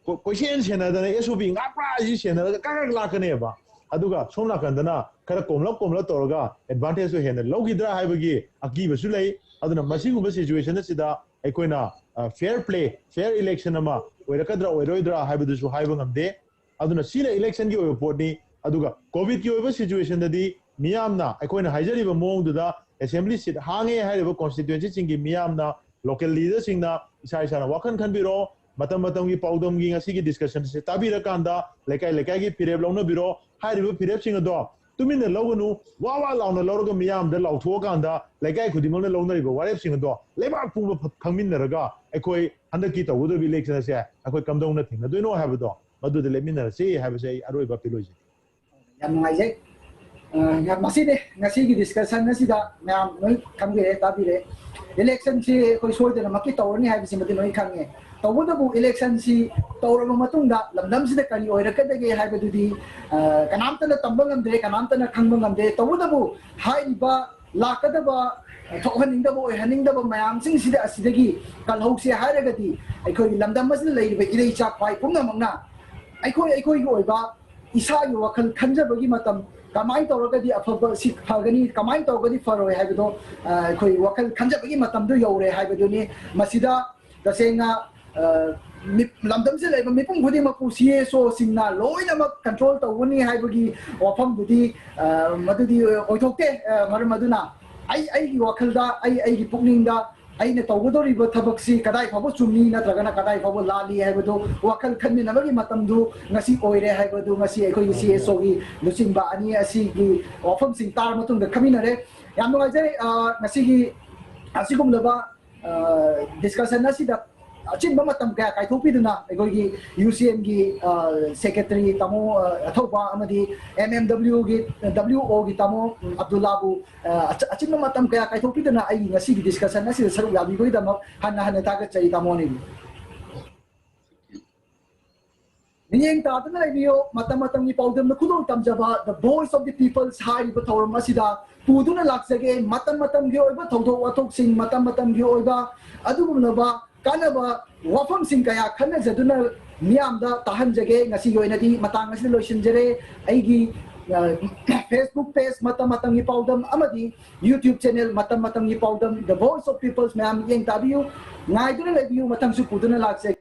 ꯀꯣ-, ꯀꯣꯏꯁꯦꯟ ꯁꯦꯟꯅꯗꯅ ꯑꯦꯁ ꯑꯣ ꯄꯤ ꯉꯥꯛꯄ꯭ꯔꯥ ꯍꯥꯏꯁꯤ ꯁꯦꯟꯅꯔꯒ ꯀꯛ ꯀꯛ ꯂꯥꯛꯀꯅꯦꯕ꯫ ꯑꯗꯨꯒ ꯁꯣꯝ ꯅꯥꯀꯟꯗꯅ ꯈꯔ ꯀꯣꯝꯂꯞ ꯀꯣꯝꯂꯞ ꯇꯧꯔꯒ ꯑꯦꯗꯚꯥꯟꯇꯦꯖꯇꯣ ꯍꯦꯟꯅ ꯂꯧꯈꯤꯗ꯭ꯔꯥ ꯍꯥꯏꯕꯒꯤ ꯑꯀꯤꯕꯁꯨ ꯂꯩ꯫ ꯑꯗꯨꯅ ꯃꯁꯤꯒꯨꯝꯕ ꯁꯤꯆꯨꯋꯦꯁꯟ ꯑꯁꯤꯗ ꯑꯩꯈꯣꯏꯅ, ꯑ, ꯐꯤꯌꯔ ꯄ꯭ꯂꯦ, ꯐꯤꯌꯔ ꯏꯂꯦꯛꯁꯟ ꯑꯃ ꯑꯣꯏꯔꯛꯀꯗ꯭ꯔꯥ ꯑꯣꯏꯔꯣꯏꯗ꯭ꯔꯥ ꯍꯥꯏꯕꯗꯨꯁꯨ ꯍꯥꯏꯕ ꯉꯝꯗꯦ꯫ ꯑꯗꯨꯅ ꯁꯤꯅ ꯏꯂꯦꯛꯁꯟꯒꯤ ꯑꯣꯏꯕ ꯄꯣꯠꯅꯤ꯫ ꯑꯗꯨꯒ ꯀꯣꯚꯤꯗꯀꯤ ꯑꯣꯏꯕ ꯁꯤꯆꯨꯋꯦꯁꯟꯗꯗꯤ ꯃꯤꯌꯥꯝꯅ ꯑꯩꯈꯣꯏꯅ ꯍꯥꯏꯖꯔꯤꯕ ꯃꯑꯣꯡꯗꯨꯗ ꯑꯦꯁꯦꯝꯕ꯭ꯂꯤ ꯁꯤꯠ ꯍꯥꯡꯉꯦ ꯍꯥꯏꯔꯤꯕ ꯀꯣꯟꯁꯇꯤꯇ꯭ꯋꯦꯟꯁꯤꯁꯤꯡꯒꯤ ꯃꯤꯌꯥꯝꯅ, ꯂꯣꯀꯦꯜ ꯂꯤꯗꯔꯁꯤꯡꯅ ꯏꯁꯥ ꯏꯁꯥꯅ ꯋꯥꯈꯜ ꯈꯟꯕꯤꯔꯣ꯫ ꯃꯇꯝ ꯃꯇꯝꯒꯤ ꯄꯥꯎꯗꯝꯒꯤ ꯉꯁꯤꯒꯤ ꯗꯤꯁꯀꯁꯟꯁꯦ ꯇꯥꯕꯤꯔꯀꯥꯟꯗ ꯂꯩꯀꯥꯏ ꯂꯩꯀꯥꯏꯒꯤ ꯐꯤꯔꯦꯞ ꯂꯧꯅꯕꯤꯔꯣ꯫ ꯍꯥꯏꯔꯤꯕ ꯐꯤꯔꯦꯞꯁꯤꯡ ꯑꯗꯣ ꯇꯨꯃꯤꯟꯅ ꯂꯧꯒꯅꯨ, ꯋꯥ ꯋꯥ ꯂꯥꯎꯅ ꯂꯧꯔꯒ ꯃꯤꯌꯥꯝꯗ ꯂꯥꯎꯊꯣꯛꯑꯀꯥꯟꯗ ꯂꯩꯀꯥꯏ ꯈꯨꯗꯤꯡꯃꯛꯅ ꯂꯧꯅꯔꯤꯕ ꯋꯥꯔꯦꯞꯁꯤꯡ ꯑꯗꯣ ꯂꯩꯕꯥꯛ ꯄꯨꯝꯕ ꯐ-, ꯈꯪꯃꯤꯟꯅꯔꯒ ꯑꯩꯈꯣꯏ ꯍꯟꯗꯛꯀꯤ ꯇꯧꯒꯗꯧꯔꯤꯕ ꯏꯂꯦꯛꯁꯟ ꯑꯁꯦ ꯑꯩꯈꯣꯏ ꯀꯝꯗꯧꯅ ꯊꯦꯡꯅꯗꯣꯏꯅꯣ ꯍꯥꯏꯕꯗꯣ ꯃꯗꯨꯗ ꯂꯦꯞꯃꯤꯟꯅꯔꯁꯤ ꯍꯥꯏꯕꯁꯦ ꯑꯩ ꯑꯔꯣꯏꯕ ꯑꯄꯤꯜ ꯑꯣꯏꯖꯒꯦ꯫ ꯌꯥꯝ ꯅꯨꯡꯉꯥꯏꯖꯩ꯫ ꯑ, ꯌꯥꯝ, ꯃꯁꯤꯗꯤ ꯉꯁꯤꯒꯤ ꯗꯤꯁꯀꯁꯟ ꯑꯁꯤꯗ ꯃꯌꯥꯝ ꯂꯣꯏ ꯈꯪꯕꯤꯔꯦ, ꯇꯥꯕꯤꯔꯦ꯫ ꯏꯂꯦꯛꯁꯟꯁꯤ ꯑꯩꯈꯣꯏ ꯁꯣꯏꯗꯅꯃꯛꯀꯤ ꯇꯧꯔꯅꯤ ꯍꯥꯏꯕꯁꯤꯃꯗꯤ ꯂꯣꯏ ꯈꯪꯉꯦ꯫ ꯇꯧꯕꯇꯕꯨ ꯏꯂꯦꯛꯁꯟꯁꯤ ꯇꯧꯔꯕ ꯃꯇꯨꯡꯗ ꯂꯝꯗꯝꯁꯤꯗ ꯀꯔꯤ ꯑꯣꯏꯔꯛꯀꯗꯒꯦ ꯍꯥꯏꯕꯗꯨꯗꯤ, ꯑ, ꯀꯅꯥꯝꯇꯅ ꯇꯝꯕ ꯉꯝꯗ꯭ꯔꯦ, ꯀꯅꯥꯝꯇꯅ ꯈꯪꯕ ꯉꯝꯗꯦ꯫ ꯇꯧꯕꯇꯕꯨ ꯍꯥꯏꯔꯤꯕ ꯂꯥꯛꯀꯗꯕ ꯊꯣꯛꯍꯟꯅꯤꯡꯗꯕ, ꯑꯣꯏꯍꯟꯅꯤꯡꯗꯕ ꯃꯌꯥꯝꯁꯤꯡꯁꯤꯗ ꯑꯁꯤꯗꯒꯤ ꯀꯜꯍꯧꯁꯦ ꯍꯥꯏꯔꯒꯗꯤ, ꯑꯩꯈꯣꯏꯒꯤ ꯂꯝꯗꯝ ꯑꯁꯤꯗ ꯂꯩꯔꯤꯕ ꯏꯔꯩ ꯆꯥꯛꯐꯥꯏ ꯄꯨꯝꯅꯃꯛꯅ ꯑꯩꯈꯣꯏ ꯑꯩꯈꯣꯏꯒꯤ ꯑꯣꯏꯕ ꯏꯁꯥꯒꯤ ꯋꯥꯈꯜ ꯈꯟꯖꯕꯒꯤ ꯃꯇꯝ, ꯀꯃꯥꯏꯅ ꯇꯧꯔꯒꯗꯤ ꯑꯐꯕ ꯁꯤ ꯐꯒꯅꯤ, ꯀꯃꯥꯏꯅ ꯇꯧꯔꯒꯗꯤ ꯐꯔꯣꯏ ꯍꯥꯏꯕꯗꯣ, ꯑ, ꯑꯩꯈꯣꯏ ꯋꯥꯈꯜ ꯈꯟꯖꯕꯒꯤ ꯃꯇꯝꯗꯣ ꯌꯧꯔꯦ ꯍꯥꯏꯕꯗꯨꯅꯤ꯫ ꯃꯁꯤꯗ ꯇꯁꯦꯡꯅ, ꯑ, ꯃꯤ-, ꯂꯝꯗꯝꯁꯤꯗ ꯂꯩꯕ ꯃꯤꯄꯨꯝ ꯈꯨꯗꯤꯡꯃꯛꯄꯨ ꯁꯤ ꯑꯦꯁ ꯑꯣꯁꯤꯡꯅ ꯂꯣꯏꯅꯃꯛ ꯀꯟꯇ꯭ꯔꯣꯜ ꯇꯧꯒꯅꯤ ꯍꯥꯏꯕꯒꯤ ꯋꯥꯐꯝꯗꯨꯗꯤ, ꯑ, ꯃꯗꯨꯗꯤ ꯑꯣꯏꯊꯣꯛꯇꯦ꯫ ꯑ, ꯃꯔꯝ ꯑꯗꯨꯅ ꯑꯩ ꯑꯩꯒꯤ ꯋꯥꯈꯜꯗ, ꯑꯩ ꯑꯩꯒꯤ ꯄꯨꯛꯅꯤꯡꯗ ꯑꯩꯅ ꯇꯧꯒꯗꯧꯔꯤꯕ ꯊꯕꯛꯁꯤ ꯀꯗꯥꯏ ꯐꯥꯎꯕ ꯆꯨꯝꯃꯤ ꯅꯠꯇ꯭ꯔꯒꯅ ꯀꯗꯥꯏ ꯐꯥꯎꯕ ꯂꯥꯜꯂꯤ ꯍꯥꯏꯕꯗꯨ ꯋꯥꯈꯜ ꯈꯟꯃꯤꯟꯅꯕꯒꯤ ꯃꯇꯝꯗꯨ ꯉꯁꯤ ꯑꯣꯏꯔꯦ ꯍꯥꯏꯕꯗꯨ ꯉꯁꯤ ꯑꯩꯈꯣꯏꯒꯤ ꯁꯤ ꯑꯦꯁ ꯑꯣꯒꯤ ꯂꯨꯆꯤꯡꯕ ꯑꯅꯤ ꯑꯁꯤꯒꯤ ꯋꯥꯐꯝꯁꯤꯡ ꯇꯥꯔ ꯃꯇꯨꯡꯗ ꯈꯪꯃꯤꯟꯅꯔꯦ꯫ ꯌꯥꯝ ꯅꯨꯡꯉꯥꯏꯖꯩ, ꯑ, ꯉꯁꯤꯒꯤ ꯑꯁꯤꯒꯨꯝꯂꯕ, ꯑ, ꯗꯤꯁꯀꯁꯟ ꯑꯁꯤꯗ ꯑꯆꯤꯟꯕ ꯃꯇꯝ ꯀꯌꯥ ꯀꯥꯏꯊꯣꯛꯄꯤꯗꯨꯅ ꯑꯩꯈꯣꯏꯒꯤ ꯌꯨ ꯁꯤ ꯑꯦꯝꯒꯤ, ꯑ, ꯁꯦꯀ꯭ꯔꯦꯇꯔꯤ ꯇꯥꯃꯣ, ꯑ, ꯑꯊꯧꯕ ꯑꯃꯗꯤ ꯑꯦꯝ ꯑꯦꯝ ꯗꯕ꯭ꯂꯤꯎꯒꯤ, ꯗꯕ꯭ꯂꯤꯎ ꯑꯣꯒꯤ ꯇꯥꯃꯣ, ꯎꯝ, ꯑꯕꯗꯨꯜꯂꯥꯕꯨ, ꯑ, ꯑꯆ-, ꯑꯆꯤꯟꯕ ꯃꯇꯝ ꯀꯌꯥ ꯀꯥꯏꯊꯣꯛꯄꯤꯗꯨꯅ ꯑꯩꯒꯤ ꯉꯁꯤꯒꯤ ꯗꯤꯁꯀꯁꯟ ꯑꯁꯤꯗ ꯁꯔꯨꯛ ꯌꯥꯕꯤꯕꯒꯤꯗꯃꯛ ꯍꯟꯅ ꯍꯟꯅ ꯊꯥꯒꯠꯆꯔꯤ ꯇꯥꯃꯣ ꯑꯅꯤꯕꯨ꯫ ꯃꯤꯠꯌꯦꯡ ꯇꯥꯗꯨꯅ ꯂꯩꯕꯤꯌꯨ꯫ ꯃꯇꯝ ꯃꯇꯝꯒꯤ ꯄꯥꯎꯗꯝꯅ ꯈꯨꯗꯣꯜ ꯇꯝꯖꯕ The Voice of the Peoples ꯍꯥꯏꯔꯤꯕ ꯊꯧꯔꯝ ꯑꯁꯤꯗ ꯄꯨꯗꯨꯅ ꯂꯥꯛꯆꯒꯦ꯫ ꯃꯇꯝ ꯃꯇꯝꯒꯤ ꯑꯣꯏꯕ ꯊꯧꯗꯣꯛ ꯋꯥꯊꯣꯛꯁꯤꯡ, ꯃꯇꯝ ꯃꯇꯝꯒꯤ ꯑꯣꯏꯕ ꯑꯗꯨꯒꯨꯝꯂꯕ ꯀꯥꯟꯅꯕ ꯋꯥꯐꯝꯁꯤꯡ ꯀꯌꯥ ꯈꯟꯅꯖꯗꯨꯅ ꯃꯤꯌꯥꯝꯗ ꯇꯥꯍꯟꯖꯒꯦ꯫ ꯉꯁꯤꯒꯤ ꯑꯣꯏꯅꯗꯤ ꯃꯇꯥꯡ ꯑꯁꯤꯗ ꯂꯣꯏꯁꯤꯟꯖꯔꯦ꯫ ꯑꯩꯒꯤ, ꯑ, Facebook page ꯃꯇꯝ ꯃꯇꯝꯒꯤ ꯄꯥꯎꯗꯝ ꯑꯃꯗꯤ YouTube channel ꯃꯇꯝ ꯃꯇꯝꯒꯤ ꯄꯥꯎꯗꯝ The Voice of Peoples ꯃꯌꯥꯝ ꯃꯤꯠꯌꯦꯡ ꯇꯥꯕꯤꯌꯨ, ꯉꯥꯏꯗꯨꯅ ꯂꯩꯕꯤꯌꯨ꯫ ꯃꯊꯪꯁꯨ ꯄꯨꯗꯨꯅ ꯂꯥꯛꯆꯒꯦ꯫